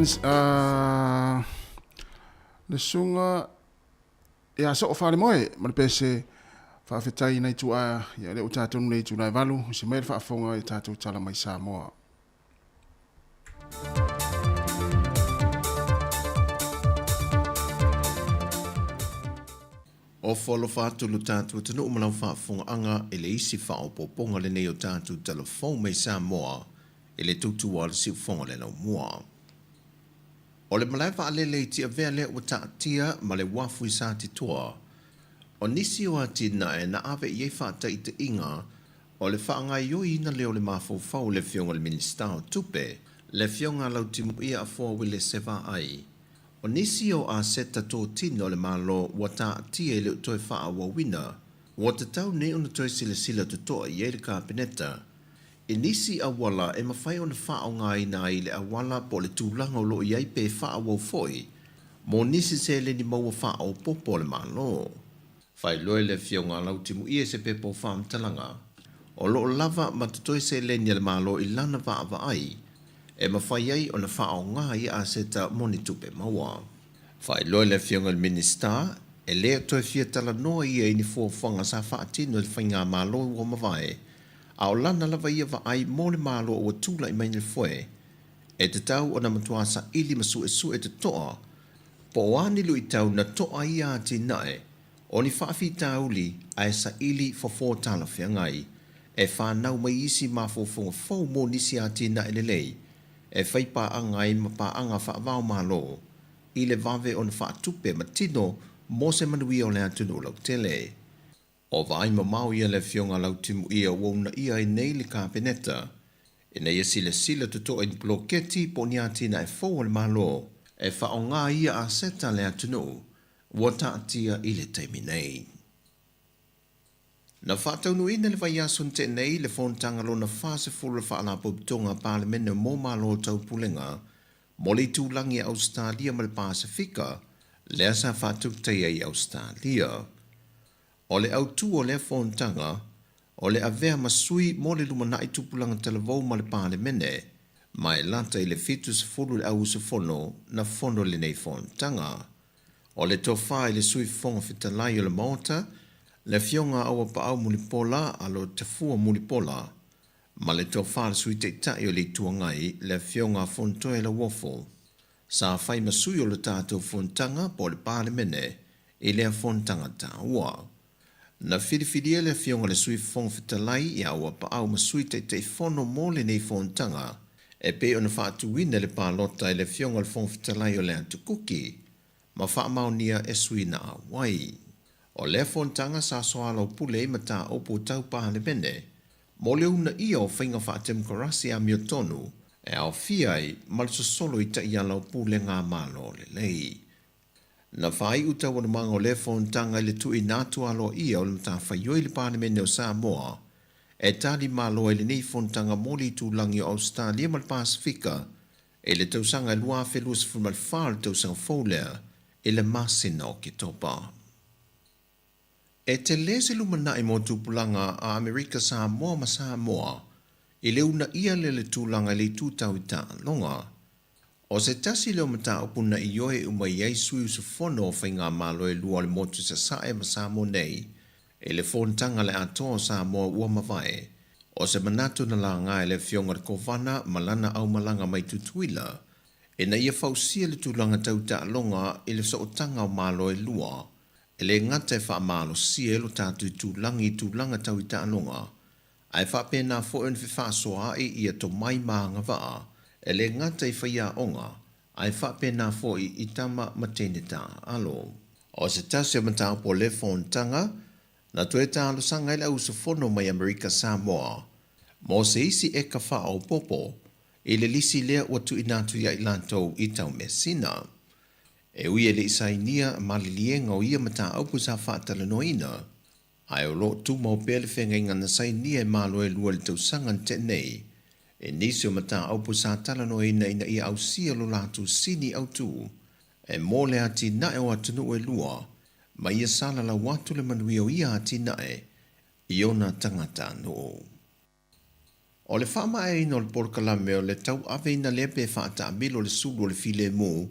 le susuga ia Soo Faalemoe ma le pese faafetai nai tuaa ia lea ua tatou nei itula e 8 se mai le faafofoga i tatou tala mai Samoa. Ofo alofa atu lo tatou atunuu ma lau faafofogaaga i le isi faaopoopoga lenei o tatou tala fou mai Samoa i le tautua a le siufofoga le laumua. O le malae vaalele i Tiavea lea ua taatia ma le uafu i Satitoa, o nisi o atinae na ave i ai faataitaiga o le faagaoioiina lea o le mafaufau o le Afioga i le Minisita o Tupe, le Afioga a Lautimuia Afoa Uelese Vaai. O nisi o aseta totino a le Malo ua taatia e le o toe faaauauina, ua tatau nei ona toe silasila totoa i ai le Kapeneta i nisi auala e mafai ona faaaogaina ai le auala po o le tulaga o lo o i ai pe faaauau foi mo nisi seleni maua faaopoopo a le Malo. Faailoa e le Afioga a Lautimuia i se pepa o faamatalaga, o lo o lava ma totoe seleni a le Malo i lana vaavaai e mafai ai ona faaaoga ia aseta mo ni tupe maua. Faailoa e le Afioga i le Minisita, e le o toe fia talanoa ia i ni fuafuaga sa faatino e le Faigamalo ua mavae, a o lana lava ia vaai mo le Malo ua tulai mai le foe, e tatau ona matua saili ma suesue totoa po o a ni luitau na toa ia atinae o ni faafitauli ae saili fofo talafeagai e fanau mai isi mafaufauga fou mo nisi atinae lelei e fai paaga ai ma paaga faava-o-Malo i le vave ona faatupe ma tino mo se manuia o le atunuu lautele. O vaai mamao ia le Afioga a Lautimuia ua uunaia ai nei le Kapeneta ina ia silasila totoa i ni poloketi po o ni atinae fou a le Malo e faaaoga ai ia aseta a le atunuu ua taatia i le taimi nei. Na faataunuuina i le vaiaso na tea nei le fonotaga lona 40 o le Faalapotopotoga a Palemene mo Malo o Taupulega mo le itulagi a Ausetalia ma le Pasefika lea sa faatautaia i Ausetalia. O le autu o lea fonotaga, o le avea ma sui mo le lumanai tupulaga talavou ma le Palemene, ma e lata i le 70 le au usufono na fono i lenei fonotaga. O le tofa i le Sui Fofoga Fetalai o le Maota, le Afioga a Auapaau Mulipola Alo Tafua Mulipola, ma le tofa a le Sui Taitai o le Itu Agai, le Afioga a Fonotoe Lauofo, sa fai ma sui o le tatou fonotaga po o le Palemene i lea fonotaga taua. Na filifilia le Afioga i le Sui Fofoga Fetalai ia Auapaau ma Sui Taitaifono mo lenei fonotaga e pei ona faatuina i le palota e le Afioga i le Fofoga Fetalai o le Atu Kuki ma faamaonia e sui na auai. O lea fonotaga sa soalaupule ai mataupu tau Palemene mo le uunaia o faiga faatemokarasi amiotonu e aofia ai ma le sosolo i taiala o pulega a Malo lelei. Na faaiu taualumaga o lea fonotaga i le tuuina atu aloaia o le matafaioi i le Palemene o Samoa e tali malo ai lenei fonotaga mo le itulagi o Ausetalia ma le Pasefika i le tausaga e 2024 o le tausaga fou lea i le masina o Oketopa. E tele se lumanai mo tupulaga a Amerika Samoa ma Samoa i le uunaia lea le tulaga i le itu tau i taaloga. O se tasi lea o mataupu na ioe uma i ai sui usufono o faigamalo e lua o le motu Sasae ma Samoa nei i le fonotaga a le Atoa o Samoa ua mavae. O se manatu na laga e le Afioga i le Kovana ma lana aumalaga mai Tutuila ina ia fausia le tulaga tau taaloga i le sootaga o Malo e lua E le gata e faamalosia ai lo tatou itulagi i tulaga tau i taaloga, ae faapena foi ona fefaasoaai ia tomai ma agavaa, e le gata i faiaoga, ae faapena foi i tama ma teine taaalo. O se tasi o mataupu o lea fonotaga, na toe talosaga ai le au usufono mai Amerika Samoa mo se isi eka faaopoopo i le lisi lea ua tuuina atu ia i latou i Taumeasina. E ui e le i sainia maliliega o ia mataupu sa faatalanoaina, ae o lo o tumau pea le feagaiga na sainia e Malo e lua i le tausaga na tea nei, i nisi o mataupu sa talanoaina ina ia ausia lo latou sini autu e mo le atinae o atunuu e lua ma ia salalau atu le manuia o ia atinae i ona tagatanuu. O le faamaeaina o le polokalame o le tauaveina lea pe faataamilo le sulu o le filemu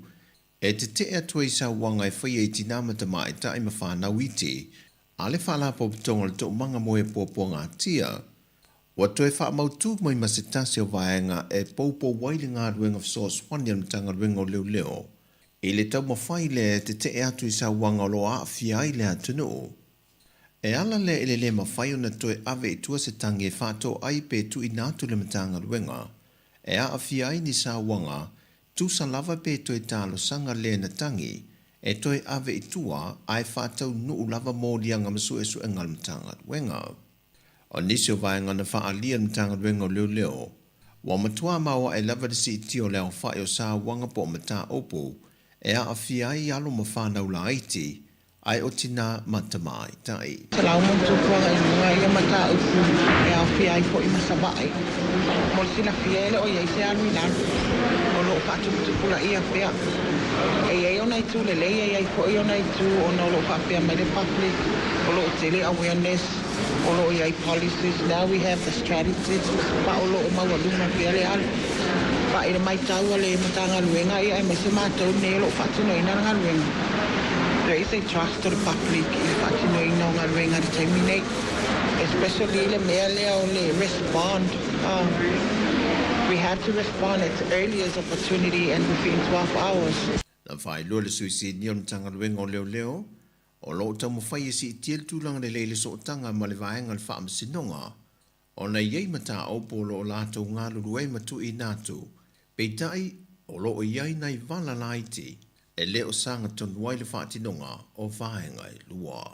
e tetee atu ai i sauaga e faia i tinā ma tamaitai ma fanau iti a le Faalapotopotoga o le Toomaga mo e Puapuagatia. Ua toe faamautū mai ma se tasi o vaega e poupou ai le galuega fesoasoani a le Matagaluega o Leoleo i le taumafai lea e tetee atu i sauaga o lo o aafia ai le atunuu. E ala lea i le lē mafai ona toe ave i tua se tagi e faatoai pe tuuina atu le Matagaluega e aafia ai ni sauaga tusa lava pe toe talosaga lē na tagi e toe ave i tua ae faataunuu lava moliaga ma suesuega a le Matagaluega. O nisi o vaega na faaalia e le Matagaluega o Leoleo, ua matua maoae lava le siitia o le aofai o sauaga po o mataupu e aafia ai alo ma fanau laiti, ae o tinā ma tamaitai. Selau ma tupuaga i luga ia mataupu e aofia ai foi ma Savaii. Mo le silafia e le o i ai se alu i lalo, o lo o faatuputupulaia pea. E i ai ona itu lelei e i ai foi ona itu ona o lo o faapea mai le public, o lo o tele awareness, o lo o i ai policies, now we have the strategies, ma o lo o maualuga pea le alu. Ma i le maitau a le Matagaluega ia aemaise matou nei o lo o faatinoina le galuega, there is a trust o le public i le faatinoina o galuega i le taimi nei, especially le mea lea o le respond, we had to respond at the earliest opportunity and within 12 hours. Na faailoa le Sui Sinia o le Matagaluega o Leoleo, O lo o taumafai e siitia le tulaga lelei i le sootaga ma le vaega o le faamasinoga, ona e i ai mataupu o lo o latou galulue ai ma tuuina atu, peitai, o lo o i ai nai vala laiti e le o sagatonu ai le faatinoga o vaega e lua.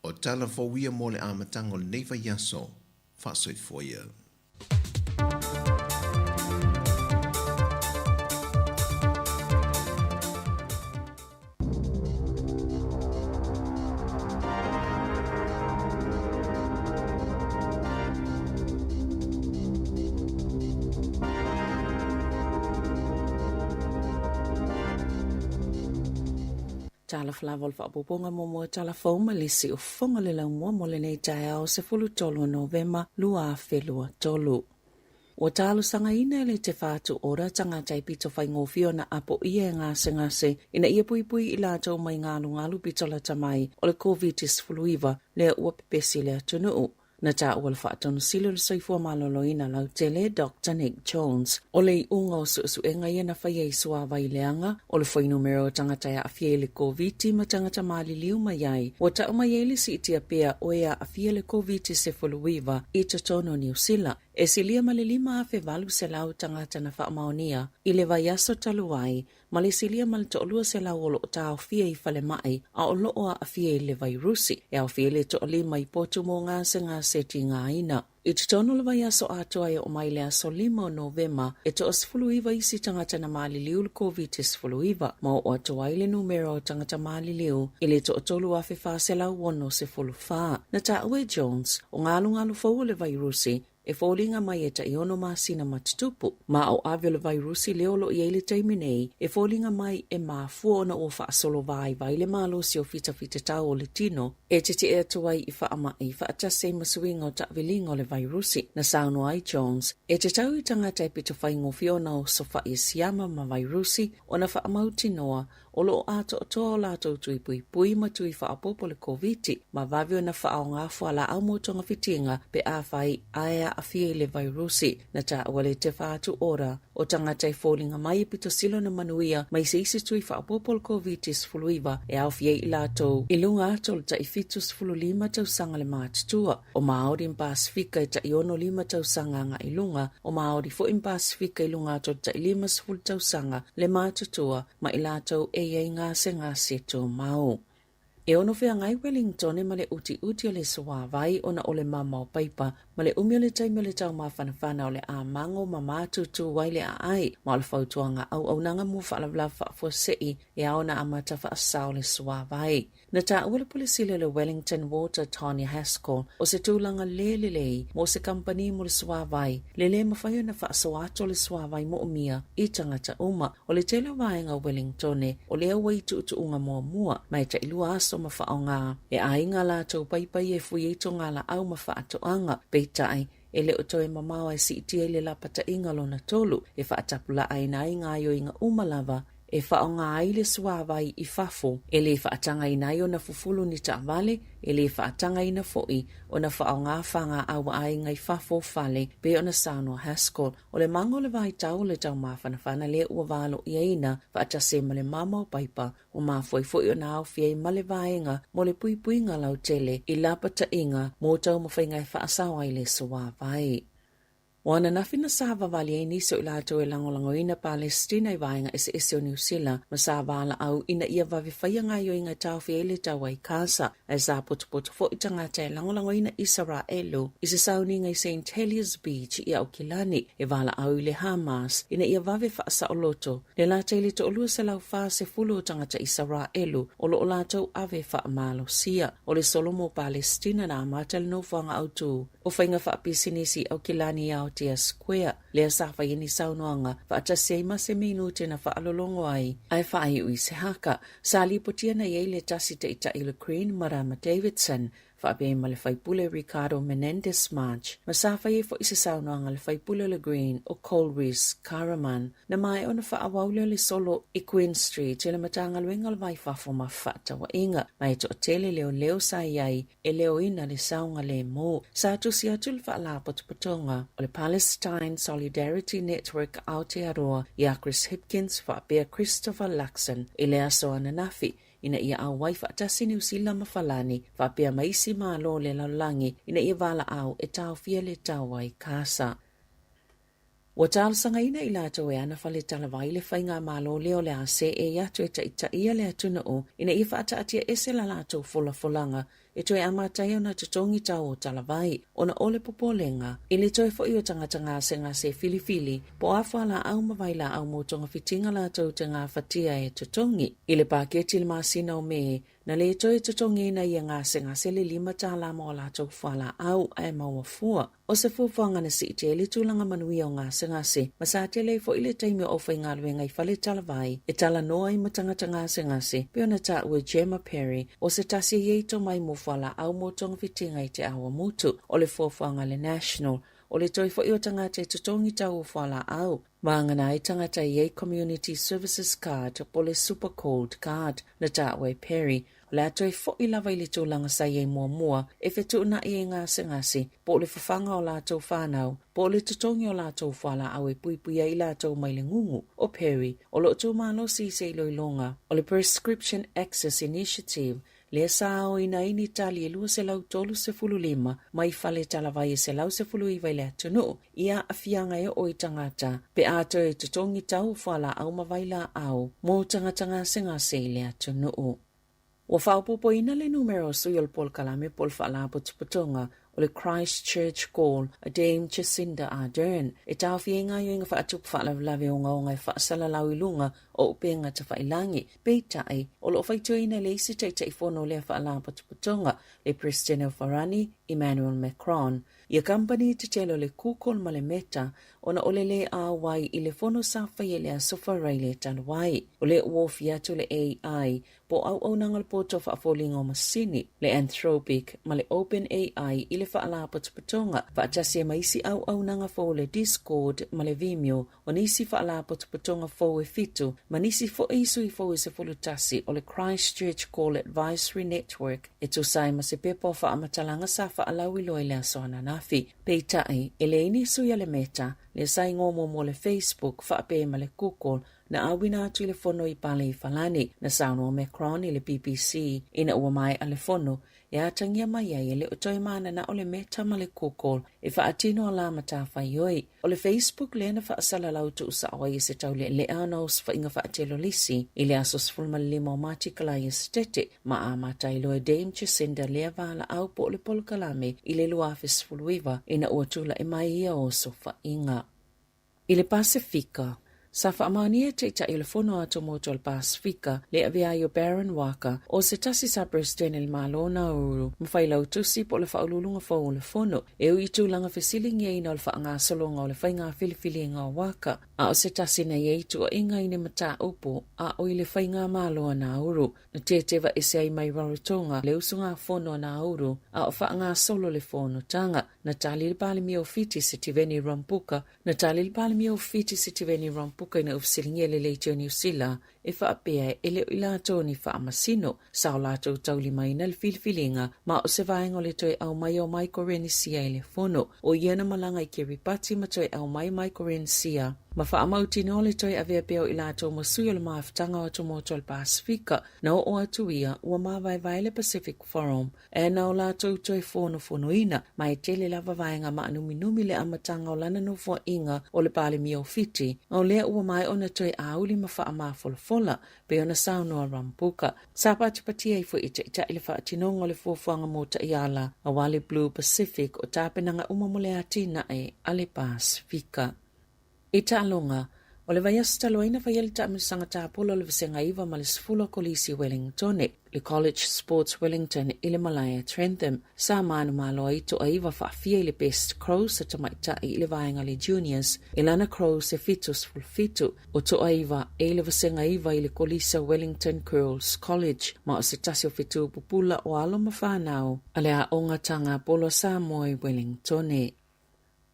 O tala fou ia mo le amataga o lenei vaiaso. Faasoifua ia. Talofa lava o le faaopoopoga muamua tala fou ma le isi ufofoga le laumua mo lenei taeao 13 o Novema 2023. Ua talosagaina e le Te Whatu Ora tagata e pito faigofie ona apoia e gasegase ina ia puipui i latou mai galugalu pito lata mai o le Koviti-19 lea ua pepesi i le atunuu. Na taua le Faatonusili o le Soifua Maloloina Lautele, Doctor Nick Jones, o le iuga o suesuega ia na faia i suavai leaga o le fuainumera o tagata e aafia i le Koviti ma tagata maliliu mai ai, ua tau mai ai le siitia pea o e aafia i le Koviti-19 i totonu o Niu Sila. E silia ma le 5,800 tagata na faamaonia i le vaiaso talu ai, ma le silia ma le 200 o lo o taofia i falemai a o lo o aafia i le vairusi, e aofia ai le toalima i potu mo gasegase tigaina. I totonu o le vaiaso atoa e oo mai le aso 5 o Novema, e toa-19 isi tagata na maliliu i le Koviti-19, ma oo atu ai le numera o tagata maliliu i le toa-3,464. Na taua e Jones, o galugalu fou o le vairusi E foliga mai e tai ono masina ma tutupu, ma o ave o le vairusi lea o lo o i ai le taimi nei, e foliga mai e mafua ona ua faasolo vaivai le malosi o fitafitatau o le tino e tetee atu ai i faamai faatasi ai ma suiga o taaviliga o le vairusi. Na saunoa ai Jones, e tatau i tagata e pito faigofie ona osofai e siama ma vairusi ona faamautinoa O lo o atoatoa o latou tui puipui ma tui faaopoopo le Koviti ma vave ona faaaoga fualaau mo togafitiga pe afai ae aafia i le vairusi. Na taua le Te Whatu Ora o tagata e foliga mai e pito sili ona manuia mai se isi tui faaopoopo o le Koviti-19 e aofia ai i latou i luga atu o le tai 75 tausaga le matutua. O Māori ma Pasifika e tai 65 tausaga agai i luga, o Māori foi ma Pasifika i luga atu o le tai 50 tausaga le matutua ma i latou e i ai gasegase tumau. E ono feagai Wellingtone ma le utiuti o le suāwai ona o le mamao paipa ma le umi o le taimi o le taumafanafana o le a mago ma mātūtū ai le aai ma o le fautuaga auaunaga mo faalavelave faafuasei e ao ona amata faasao le suāwai. Na taua le Pule Sili o le Wellington Water Tanya Haskell o se tulaga lē lelei mo se kamupani mo le suāwai le lē mafai ona faasoa atu o le suāwai moomia i tagata uma. O le tele o vaega o Wellingtone o lea ua i tuutuuga muamua ma e tailua aso ma faaaoga e aiga latou paipai e fui ai togalaau ma faatoaga. Peitai, e le o toe mamao ae siitia i le lapataiga lona tolu e faatapulaaina ai gaoioiga uma lava e faaaoga ai le suavai i fafo, e le faatagaina ai ona fufulu ni taavale, e le faatagaina foi ona faaaoga fagaau a aiga i fafo o fale, pei ona saunoa Haskell. O le maga o le vaitau o le taumafanafana lea ua valoiaina faatasi ai ma le mama o paipa, ua mafua ai foi ona aofia ai ma le vaega mo le puipuiga lautele i lapataiga mo taumafaiga e faasao ai le suavai. O ananafi na savavali ai nisi o i latou e lagolagoina Palesitina i vaega eseese o Niu Sila ma sa valaau ina ia vave faia gaoioiga e taofi ai le taua i Gaza, ae sa potopoto foi tagata e lagolagoina Isaraelu i se sauniga i Saint Heliers Beach i Aukilani e valaau i le Hamas ina ia vave faasaoloto le lata i le 240 o tagata Isaraelu o lo o latou ave faamalosia. O le solo mo Palesitina na amata le nofoaga autu o faiga faapisinisi i Aukilani i Aotea Square, lea sa fai ai ni saunoaga faatasi ai ma se minute na faalologo ai ae faaiu i se haka. Sa lipotia na i ai le tasi taitai o le Green, Marama Davidson, faapea ai ma le faipule Ricardo Menendez March, ma sa fai ai foi se saunoaga a le faipule o le Green o Colrys Karaman. Na maea ona faaauau lea o le solo i Queen Street e le Matagaluega o le Va i Fafo ma Fefaatauaiga, ma e toatele leoleo sa i ai e leoina le saogalemu. Sa tusi atu le Faalapotopotoga o le Palestine Solidarity Network Aotearoa iā Chris Hipkins faapea Christopher Luxon i le aso ananafi ina ia auai faatasi Niu Sila ma Falani faapea ma isi malo o le lalolagi ina ia valaau e taofia le taua i Kasa. Ua talosagaina i latou e ana fale talavai le faigamalo lea o le a seei atu e taitaia le atunuu ina ia faataatia ese la latou folafolaga e toe amata ai ona totogi tau o talavai ona o le popolega i le toe foi o tagata gasegase filifili po o a fualaau ma vailaau mo togafitiga latou te gafatia e totogi. I le paketi i le masina o Me, Na le toe totogiina ia gasegase le $5 mo a latou fualaau ae maua fua. O se fuafuaga na siitia ai le tulaga manuia o gasegase ma sa tele ai foi le taimi o aufaigaluega i fale talavai e talanoa ai ma tagata gasegase pei ona taua e Gemma Perry o se tasi e i ai tomai mo fualaau mo togafitiga i Te Awamutu. O le fuafuaga a le National o le toe foi o tagata e totogi tau o fualaau Vagana ai tagata i ai Community Services Card po o le Super Gold Card na taua e Perry, o le a toe foi lava i le tulaga sa i ai muamua e fetuunai ai gasegase po o le fafaga o latou fanau po o le totogi o latou fualaau e puipui ai i latou mai le gugu. O Perry, o lo o tumalosi i se iloiloga o le Prescription Access Initiative lea sa aoina ai ni tali e 235 mai fale talavai e 119 i le atunuu i aafiaga e oo i tagata pe a toe totogi tau o fualaau ma vailaau mo tagata gasegase i le atunuu. Ua faaopoopoina le numera o sui o le polokalame po o le Faalapotopotoga o le Christchurch Call a Dame Jacinda Ardern e taofi ai gaoioiga faatupu faalavelave ogaoga e faasalalau i luga o upega tafailangi. Peitai, o lo o faitioina e le isi Taitaifono o lea Faalapotopotoga, le Peresetene o Farani, Emmanuel Macron, ia kamupani tetele o le Google ma le Meta ona o le lē auai i le fono sa faia i le Aso Faraile talu ai. O lea ua ofia atu le AI po o auaunaga o le poto faafoliga o masini, le Anthropic ma le OpenAI i le Faalapotopotoga, faatasi ai ma isi auaunaga fou o le Discord ma le Vimeo, o nisi Faalapotopotoga fou e fitu, ma nisi foi sui fou e 11 o le Christchurch Call Advisory Network e tusa ai ma se pepa o faamatalaga sa faalauiloa i le aso ananafi. Peitai, e leai ni sui a le Meta, lea sa igoa muamua o le Facebook faapea ma le Google, na auina atu i le fono i Pale i Falani, na saunoa Macron i le BBC ina ua maea le fono, e atagia mai ai e le o toe mananao le Meta ma le Google e faatino a la matafaioi. O le Facebook lea na faasalalau tuusao ai e se taulealea ona osofaiga faatelolisi i le aso 15 o Mati Kalaia Setete ma amata ai loa e Dame Jacinda lea valaau po o le polokalame i le 2019 ina ua tulai mai ia osofaiga. I le Pasefika. Sa faamaonia e Taitai o le Fono a Atumotu o le Pasefika le avea ai o Baron Waqa, o se tasi sa Peresetene i le Malo o Nauru, ma Failautusi po o le Faauluuluga fou o le Fono, e ui i tulaga fesiligiaina o le faagasologa o le faiga filifiliga o Waqa, a o se tasi na i ai tuuaiga i ni mataupu a o i le faigamalo a Nauru. Na teteva ese ai mai Rarotonga le usugafono a Nauru a o faagasolo le fonotaga. Na tali le Palemia o Fiti Sitiveni Rambuka Na tali le Palemia o Fiti Sitiveni Rambuka ina ua fesiligia le Leitio Niu Sila e faapea e le o i latou ni faamasino sa o latou taulimaina le filifiliga ma o se vaega o le toe aumai o Maikorenisia i le fono. O ia na malaga i Kiribati ma toe aumai Maikorenisia ma faamautinoa le toe avea pea o i latou ma sui o le mafutaga o atumotu o le Pasefika. Na oo atu ia, ua mavaevae le Pacific Forum e na o latou toe fonofonoina, ma e tele lava vaega maanuminumi le amataga o lana nofoaiga o le Palemia o Fiti, a o lea ua maea ona toe auli ma faamafolafola, pei ona saunoa Rambuka. Sa patipatia ai foi e Taitai le faatinoga o le fuafuaga mo taiala aua le Blue Pacific o tapenaga uma mo le atinae a le Pasefika. I taaloga, o le vaiaso talu ai na faia le taamilosaga tapola o le Vasega 9 ma le 10 a Kolisi Wellingtone, le College Sports Wellington i le malae Trentham. Sa manumalo ai toaiva faafia i le Best Crows a tamaitai i le vaega le Juniors, i lana Crows e 77, o toaiva e i le Vasega 9 i le Kolisa Wellington Girls College, ma o se tasi o fetu pupula o alo ma fanau a le Aoga Taga Polo a Samoa i Wellingtone.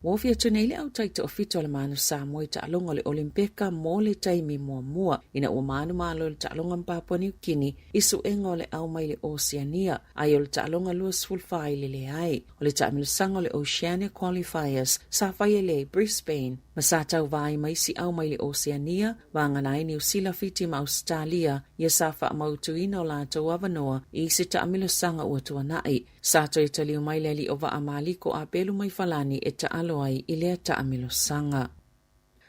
Ua ofi atu nei le au taitoafitu a le Manu Samoa i taaloga o le Olimpeka mo le taimi muamua ina ua manumalo i le taaloga ma Papua Niu Kini i suega o le au mai le Oceania ai o le taaloga 24 i le leai o le taamilosaga o le Oceania Qualifiers sa faia lea i Brisbane ma sa tauva ai ma isi au mai le Oceania vagana ai Niu Sila, Fiti ma Ausetalia ia sa faamautuina o latou avanoa i se taamilosaga ua tuanai. Sa toe taliu mai le alii o Vaa Maliko a pelu mai Falani e taalo ai i lea taamilosaga.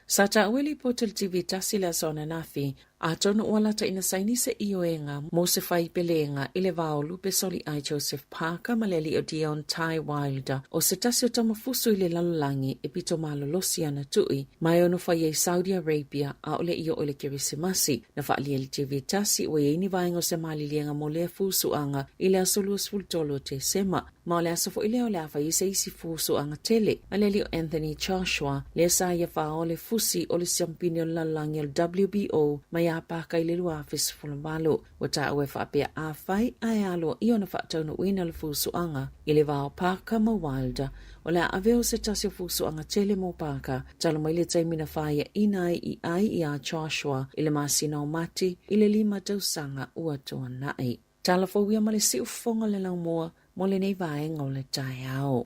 Sa taua e lipoti le TV tasi le aso ananafi, atonu ua lata ina saini se ioega mo se faipelega i le va o Lupe Soliai Joseph Parker ma le alii o Deontay Wilder, o se tasi o tamafusu i le lalolagi e pito malolosi ana tui ma e ono fai ai Saudi Arabia aole i oo i le Kerisimasi. Na faaalia e le TV tasi ua i ai ni vaega o se maliliega mo lea fusuaga i le aso 23 o Tesema, ma o le aso foi lea o le a fai ai se isi fusuaga tele a le alii o Anthony Joshua, lea sa ia faaoa le fusi o le siampini o le lalolagi o le WBO mai Iapaka i le 2018. Ua taua e faapea afai ae aloaia ona faataunuuina le fusuaga i le va o Parker ma Wilder, o le a avea o se tasi o fusuaga tele mo Parker talu mai le taimi na faiaina ai i ai iā Joshua i le masina o Mati i le 5 tausaga ua tuanai. Tala fou ia ma le siufofoga o le laumua mo lenei vaega o le taeao.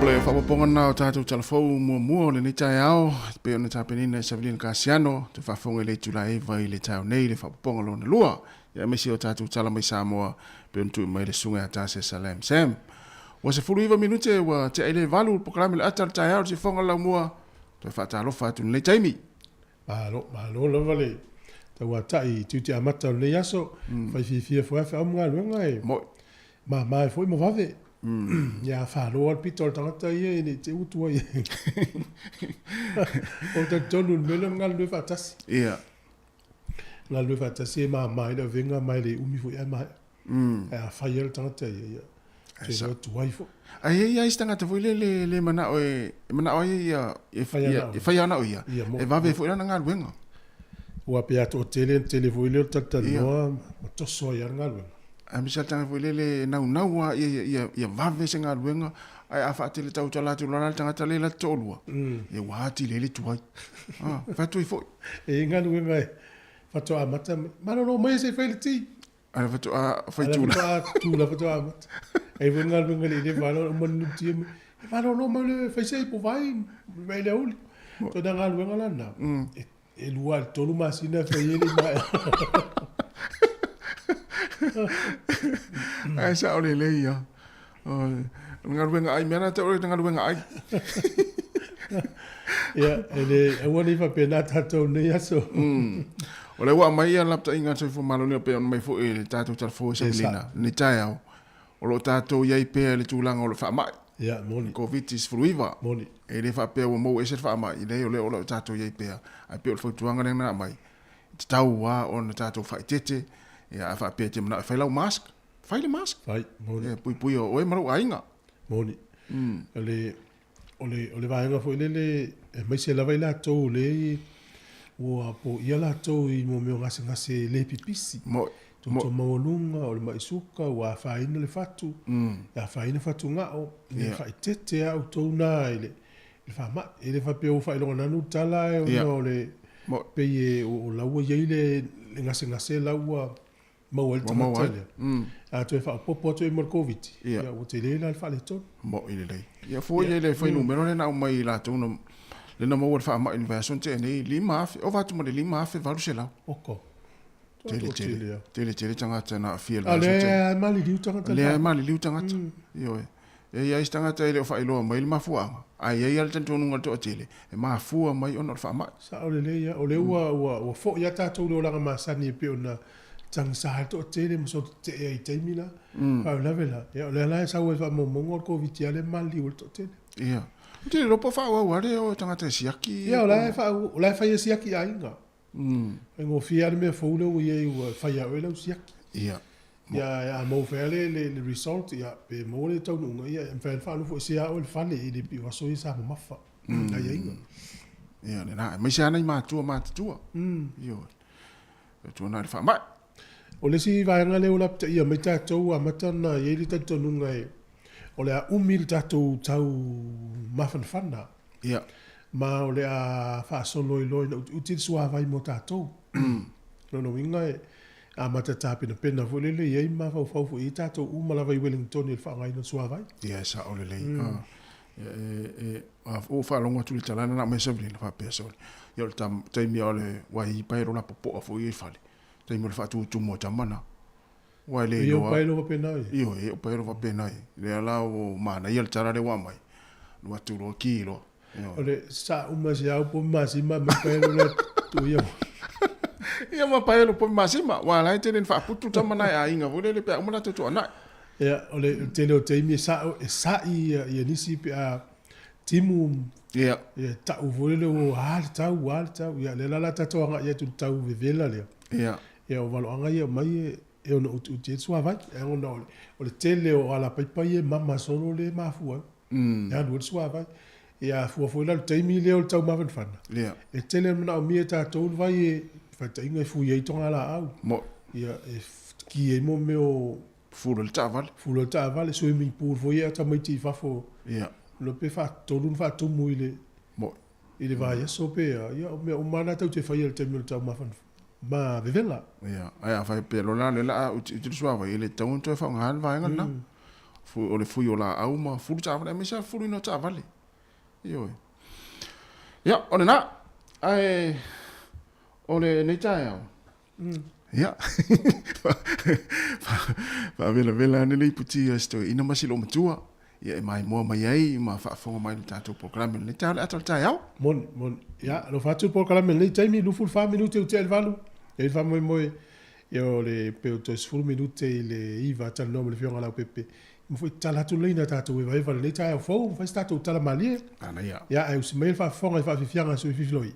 O le faaopoopoga lena o tatou tala fou muamua o lenei taeao, e pei ona tapenaina e Savelina Kasiano, te faafofoga i le itula e 9 i le taeao nei i le faaopoopoga lona lua, ia aemaise o tatou tala mai Samoa pei ona tui mai le susuga ia Tasesa Lam Sam. Ua 19 minute ua tea i le 8 le polokalame le ata o le taeao le sifofoga o le laumua, toe faatalofa atu i lenei taimi. Malo, malo lava le tauatai i tiute amata o lenei aso. Fai fiafia foi a feau ma galuega e Moi. mama ai foi ma vave. Ia falo lava le pito o le tagata ia e le i te utu ai. Ou te talitonu i le mea lea o le galulue faatasi. Ia. Galulue faatasi e mama ai le avega ma e le umi foi ae maea. Ae a fai lava le tagata ia, ia, te iloa tuai foi. Ae i ai lava isi tagata foi lele le manao e, e manao ai ia, e fai ana o ia, e vave ai foi lana galuega. Aua pe a toatele ona tele foi lea o le talatalanoa ma toso ai lava le galuega. Aemaise lava le tagata foi lele e naunau lava ia vave se galuega, ae a faatele tautala atu loa la le tagata lea la te toalua, ia ua atili ai le tuai. Fai atu ai foi. E i ai galuega e faatoa amata mai, malolo mai se i fai le ti. Ae faatoa fai tula. Faatoa tula faatoa amata. E foi galuega le le valo uma le nuti e malolo mai le fai se ipu vai mai le auli. Tona galuega la na. E 2 i le 3 masina e fai ai le maea. Ae sao lelei ia. O le galuega ai, mea na tau o le galuega ai. Ia, e le, aua ne i faapena tatou i lenei aso. O lea ua aumai ia lapataiga a le Soifua Maloloina pei ona aumai foi e le tatou Talafou e Samelina i lenei taeao, o lo o tatou i ai pea i le tulaga o le faamai. Ia, moni. Koviti-19. Moni. E le faapea ua mou ese le faamai, leai o lea o lo o tatou i ai pea. Ae pei o le fautuaga lea na aumai, e tatau lava ona tatou faaeteete, ia a faapea e te manao e fai lau mask, fai le mask. Fai, moni. E puipuia oe ma lou aiga. Moni. O le, o le, o le vaega foi lele, aemaise lava i latou o lea ua poia latou i mea o gasegase le pipisi. Moni. Toto maualuga, o le mai suka, ua afaina le fatu, e afaina fatugao, ia faaeteete lava outou na i le faamai. E le faapea ua faailoga nanu le tala ae ona o le pei e o la ua i ai le gasegase la ua maua ai le tagata lea. A toe faaopoopo atu ai ma le Koviti, ia ua tele la le faaletonu. Mo'i lelei. Ia fua i ai le fuainumera lea na aumai i latou na lea na maua le faamai i le vaiaso na tea nei, 5,000, ova atu ma le 5,800. Oko. Tele tele. Tele tele tagata na aafia i le A vaiaso na tea. lea e maliliu tagata. Lea e maliliu tagata. Ioe. E i ai isi tagata e le o faailoa mai le mafuaaga, ae i ai lava le talitonuga o le toatele, e mafua mai ona o le faamai. Sao lelei lava. O lea ua, ua, ua foi lava tatou i le olaga masani e pei ona tagisa ai le toatele ma soona tetee ai i taimi la. Faalavelave la, ia o lea la e sau ai i faamaumauga o le Koviti lava lea e maliliu ai le toatele. Ia. Ou te le iloa po o faaauau lava le o tagata e siaki. Ia, o la e faaauau, o la e fai e siaki aiga. Faigofie lava le mea fou lea ua i ai ua fai lava e oe lau siaki. Ia. Ia, a maua foi lava le, le, le result, ia, pe maua le taunuuga, ia, e mafai lava ona faanofoesea lava oe i le fale, e le pei o aso ia sa mamafa, aiaiga. Ia, lena, aemaise lava nai matua matutua. Ioe. Tautuana i le faamai. O le isi vaega lea ua lapataia mai tatou, ua amata ona i ai le talitonuga e, o le a umi le tatou tau mafanafana. Ia. Ma o le a faasolo ai loa ina utiuti le suavai mo tatou. Lona uiga e amata tapenapena foi lele i ai mafaufau foi i ai tatou uma lava i Wellington i le faaaogaina o le suavai. Ia, e sao lelei. E, a ua faalogo atu i le tala lena na aumai e Savilina, faapea, sole, ia o le taimi lava o le wai pae lola popoa foi ia i fale, taimi o le faatutumu o tama na. Ua e le iloa. Ia paelo faapena ia. Ioe, ia paelo faapena ia. Lea la ua manaia le tala lea ua aumai. Alu atu loa ki loa. Ioe. O le sa uma se au po masima ma paelo lea tu ia. Ia ma paelo po masima. Ua la e tele ni faaputu tama na e aiga foi lele pe a uma latou toanai. Ia, o le tele o taimi e sa e sa'i ia, ia nisi pe a timu Ia. Ia tau foi lele ua a le tau, a le tau. Ia lea la la tatou agai atu i le tau vevela lea. Ia. Ia o valoaga ia aumai e e ono utiuti ai le suavai. Ae ona o le, o le tele o alapaipa ia e mama solo lea e mafua ai. E alu ai le suavai. Ia a fua foi la i le taimi lea o le taumafanafana, Ia. e tele ona manaomia e tatou le vai e, faitaʻiga e fui ai togalaau. Mo. Ia e ki ai mo mea o Fulu ai le taavale. Fulu ai le taavale, swimming pool foi ia a tamaiti i fafo. Ia. Iloa pe faatolu ona faatumu i le Mo. I le vaiaso pe a, ia o mea uma lava na tatou te faia i le taimi o le taumafa ma vevela. Ia, ae afai pea loa la lea o le a utiuti le suavai, e le tatau ona toe faaaoga le vaega lena. O le fui o laau ma fulu taavale, aemaise lava le fuluina o taavale. Ioe. Ia, o lena. Ae o lenei taeao, ia, faavelavela ane le iputi a si toeaina ma si loomatua, ia e maimoa mai ai ma faafofoga mai i le tatou polokalame o lenei taeao, le ata o le taeao. Moni, moni. Ia, alofa atu le polokalame i lenei taimi, 24 minute ua tea i le 8. E i ai le faamoemoe, ia o le pei o toe 10 minute i le 9 talanoa ma le Afioga ia Leaupepe. Ma foi tatala atu le laina tatou evaeva i lenei taeao fou, ma fai se tatou tala malie. Manaia. Ia, ae usi mai le faafofoga i faafiafiaga a sui fifiloi.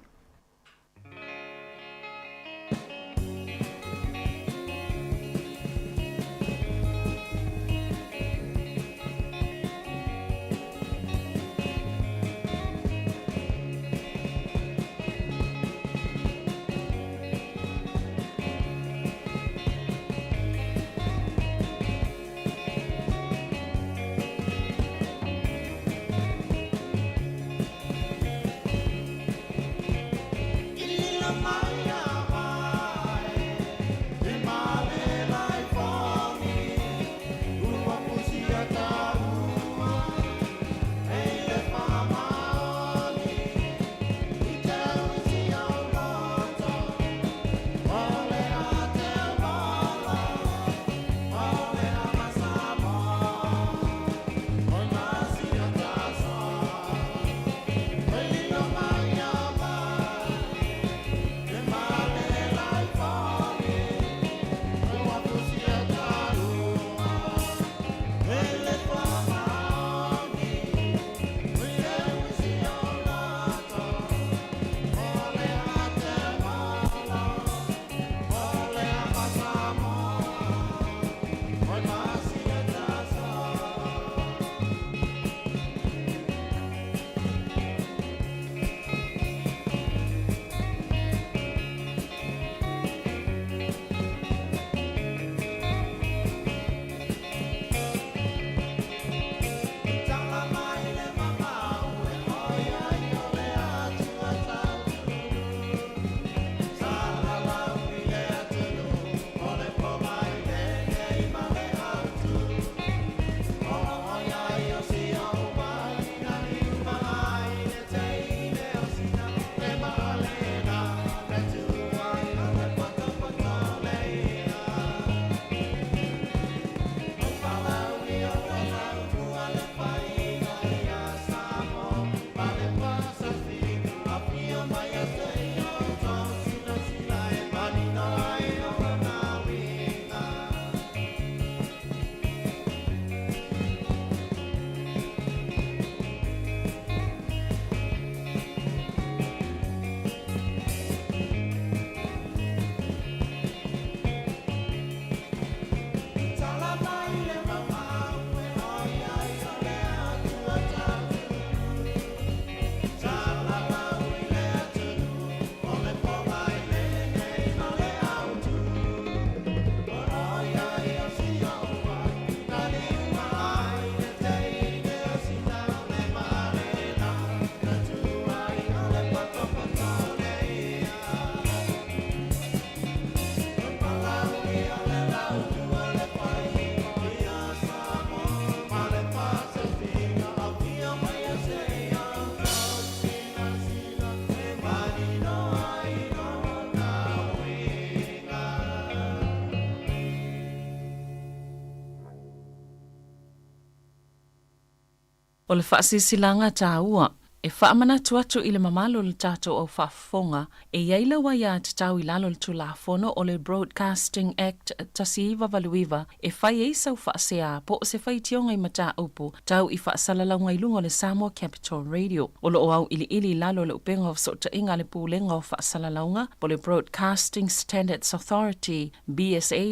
O le faasilasilaga taua, e faamanatu atu i le mamalu o le tatou au faafofoga, e i ai lau aiatatau i lalo o le Tulafono o le Broadcasting Act 1989 e fai ai sau faasea po o se faitioga i mataupu tau i faasalalauga i luga o le Samoa Capital Radio. O lo o auiliili i lalo o le upega o fesootaiga a le Pulega o Faasalalauga po o le Broadcasting Standards Authority, bsa.govt.nz,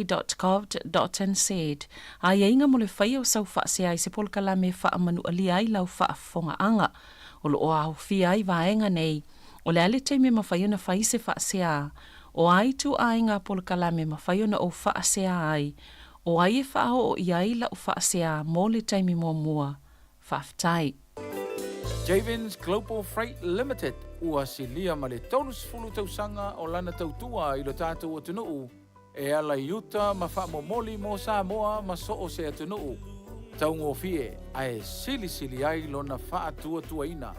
aiaiga mo le faia o sau faasea i se polokalame e faamanualia ai lau faafofogaaga. O lo o aofia ai vaega nei, o le a le taimi e mafai ona fai se faasea, o a ituaiga polokalame e mafai ona ou faasea ai, o ai e faaoo i ai lau faasea mo le taimi muamua. Faafetai. Javens Global Freight Limited ua silia ma le 30 tausaga o lana tautua i lo tatou atunuu e ala i uta ma faamomoli mo Samoa ma so o se atunuu taugofie ae silisili ai lona faatuatuaina.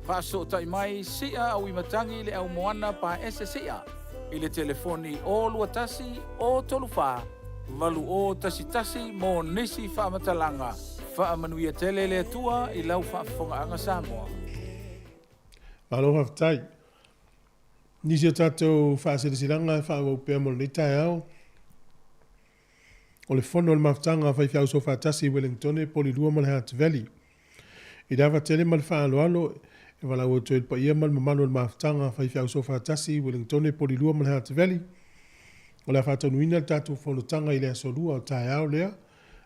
Faasootai mai Sia Auimatagi i le au moana paese Sia i le telefoni 021 034 8011 mo nisi faamatalaga. Faamanuia tele le Atua i lau faafofogaaga Samoa. Malo faafetai. Nisi o tatou faasilasilaga e faaauau pea mo lenei taeao. O le fono o le mafutaga a faifeau soofaatasi i Wellingtone, Polilua ma le Hutt Valley. I le ava tele ma le faaaloalo, e valaau atu ai i le paia ma le mamalu o le mafutaga a faifeau soofaatasi i Wellingtone, Polilua ma le Hutt Valley, o le a faataunuina le tatou fonotaga i le Aso Lua o taeao lea,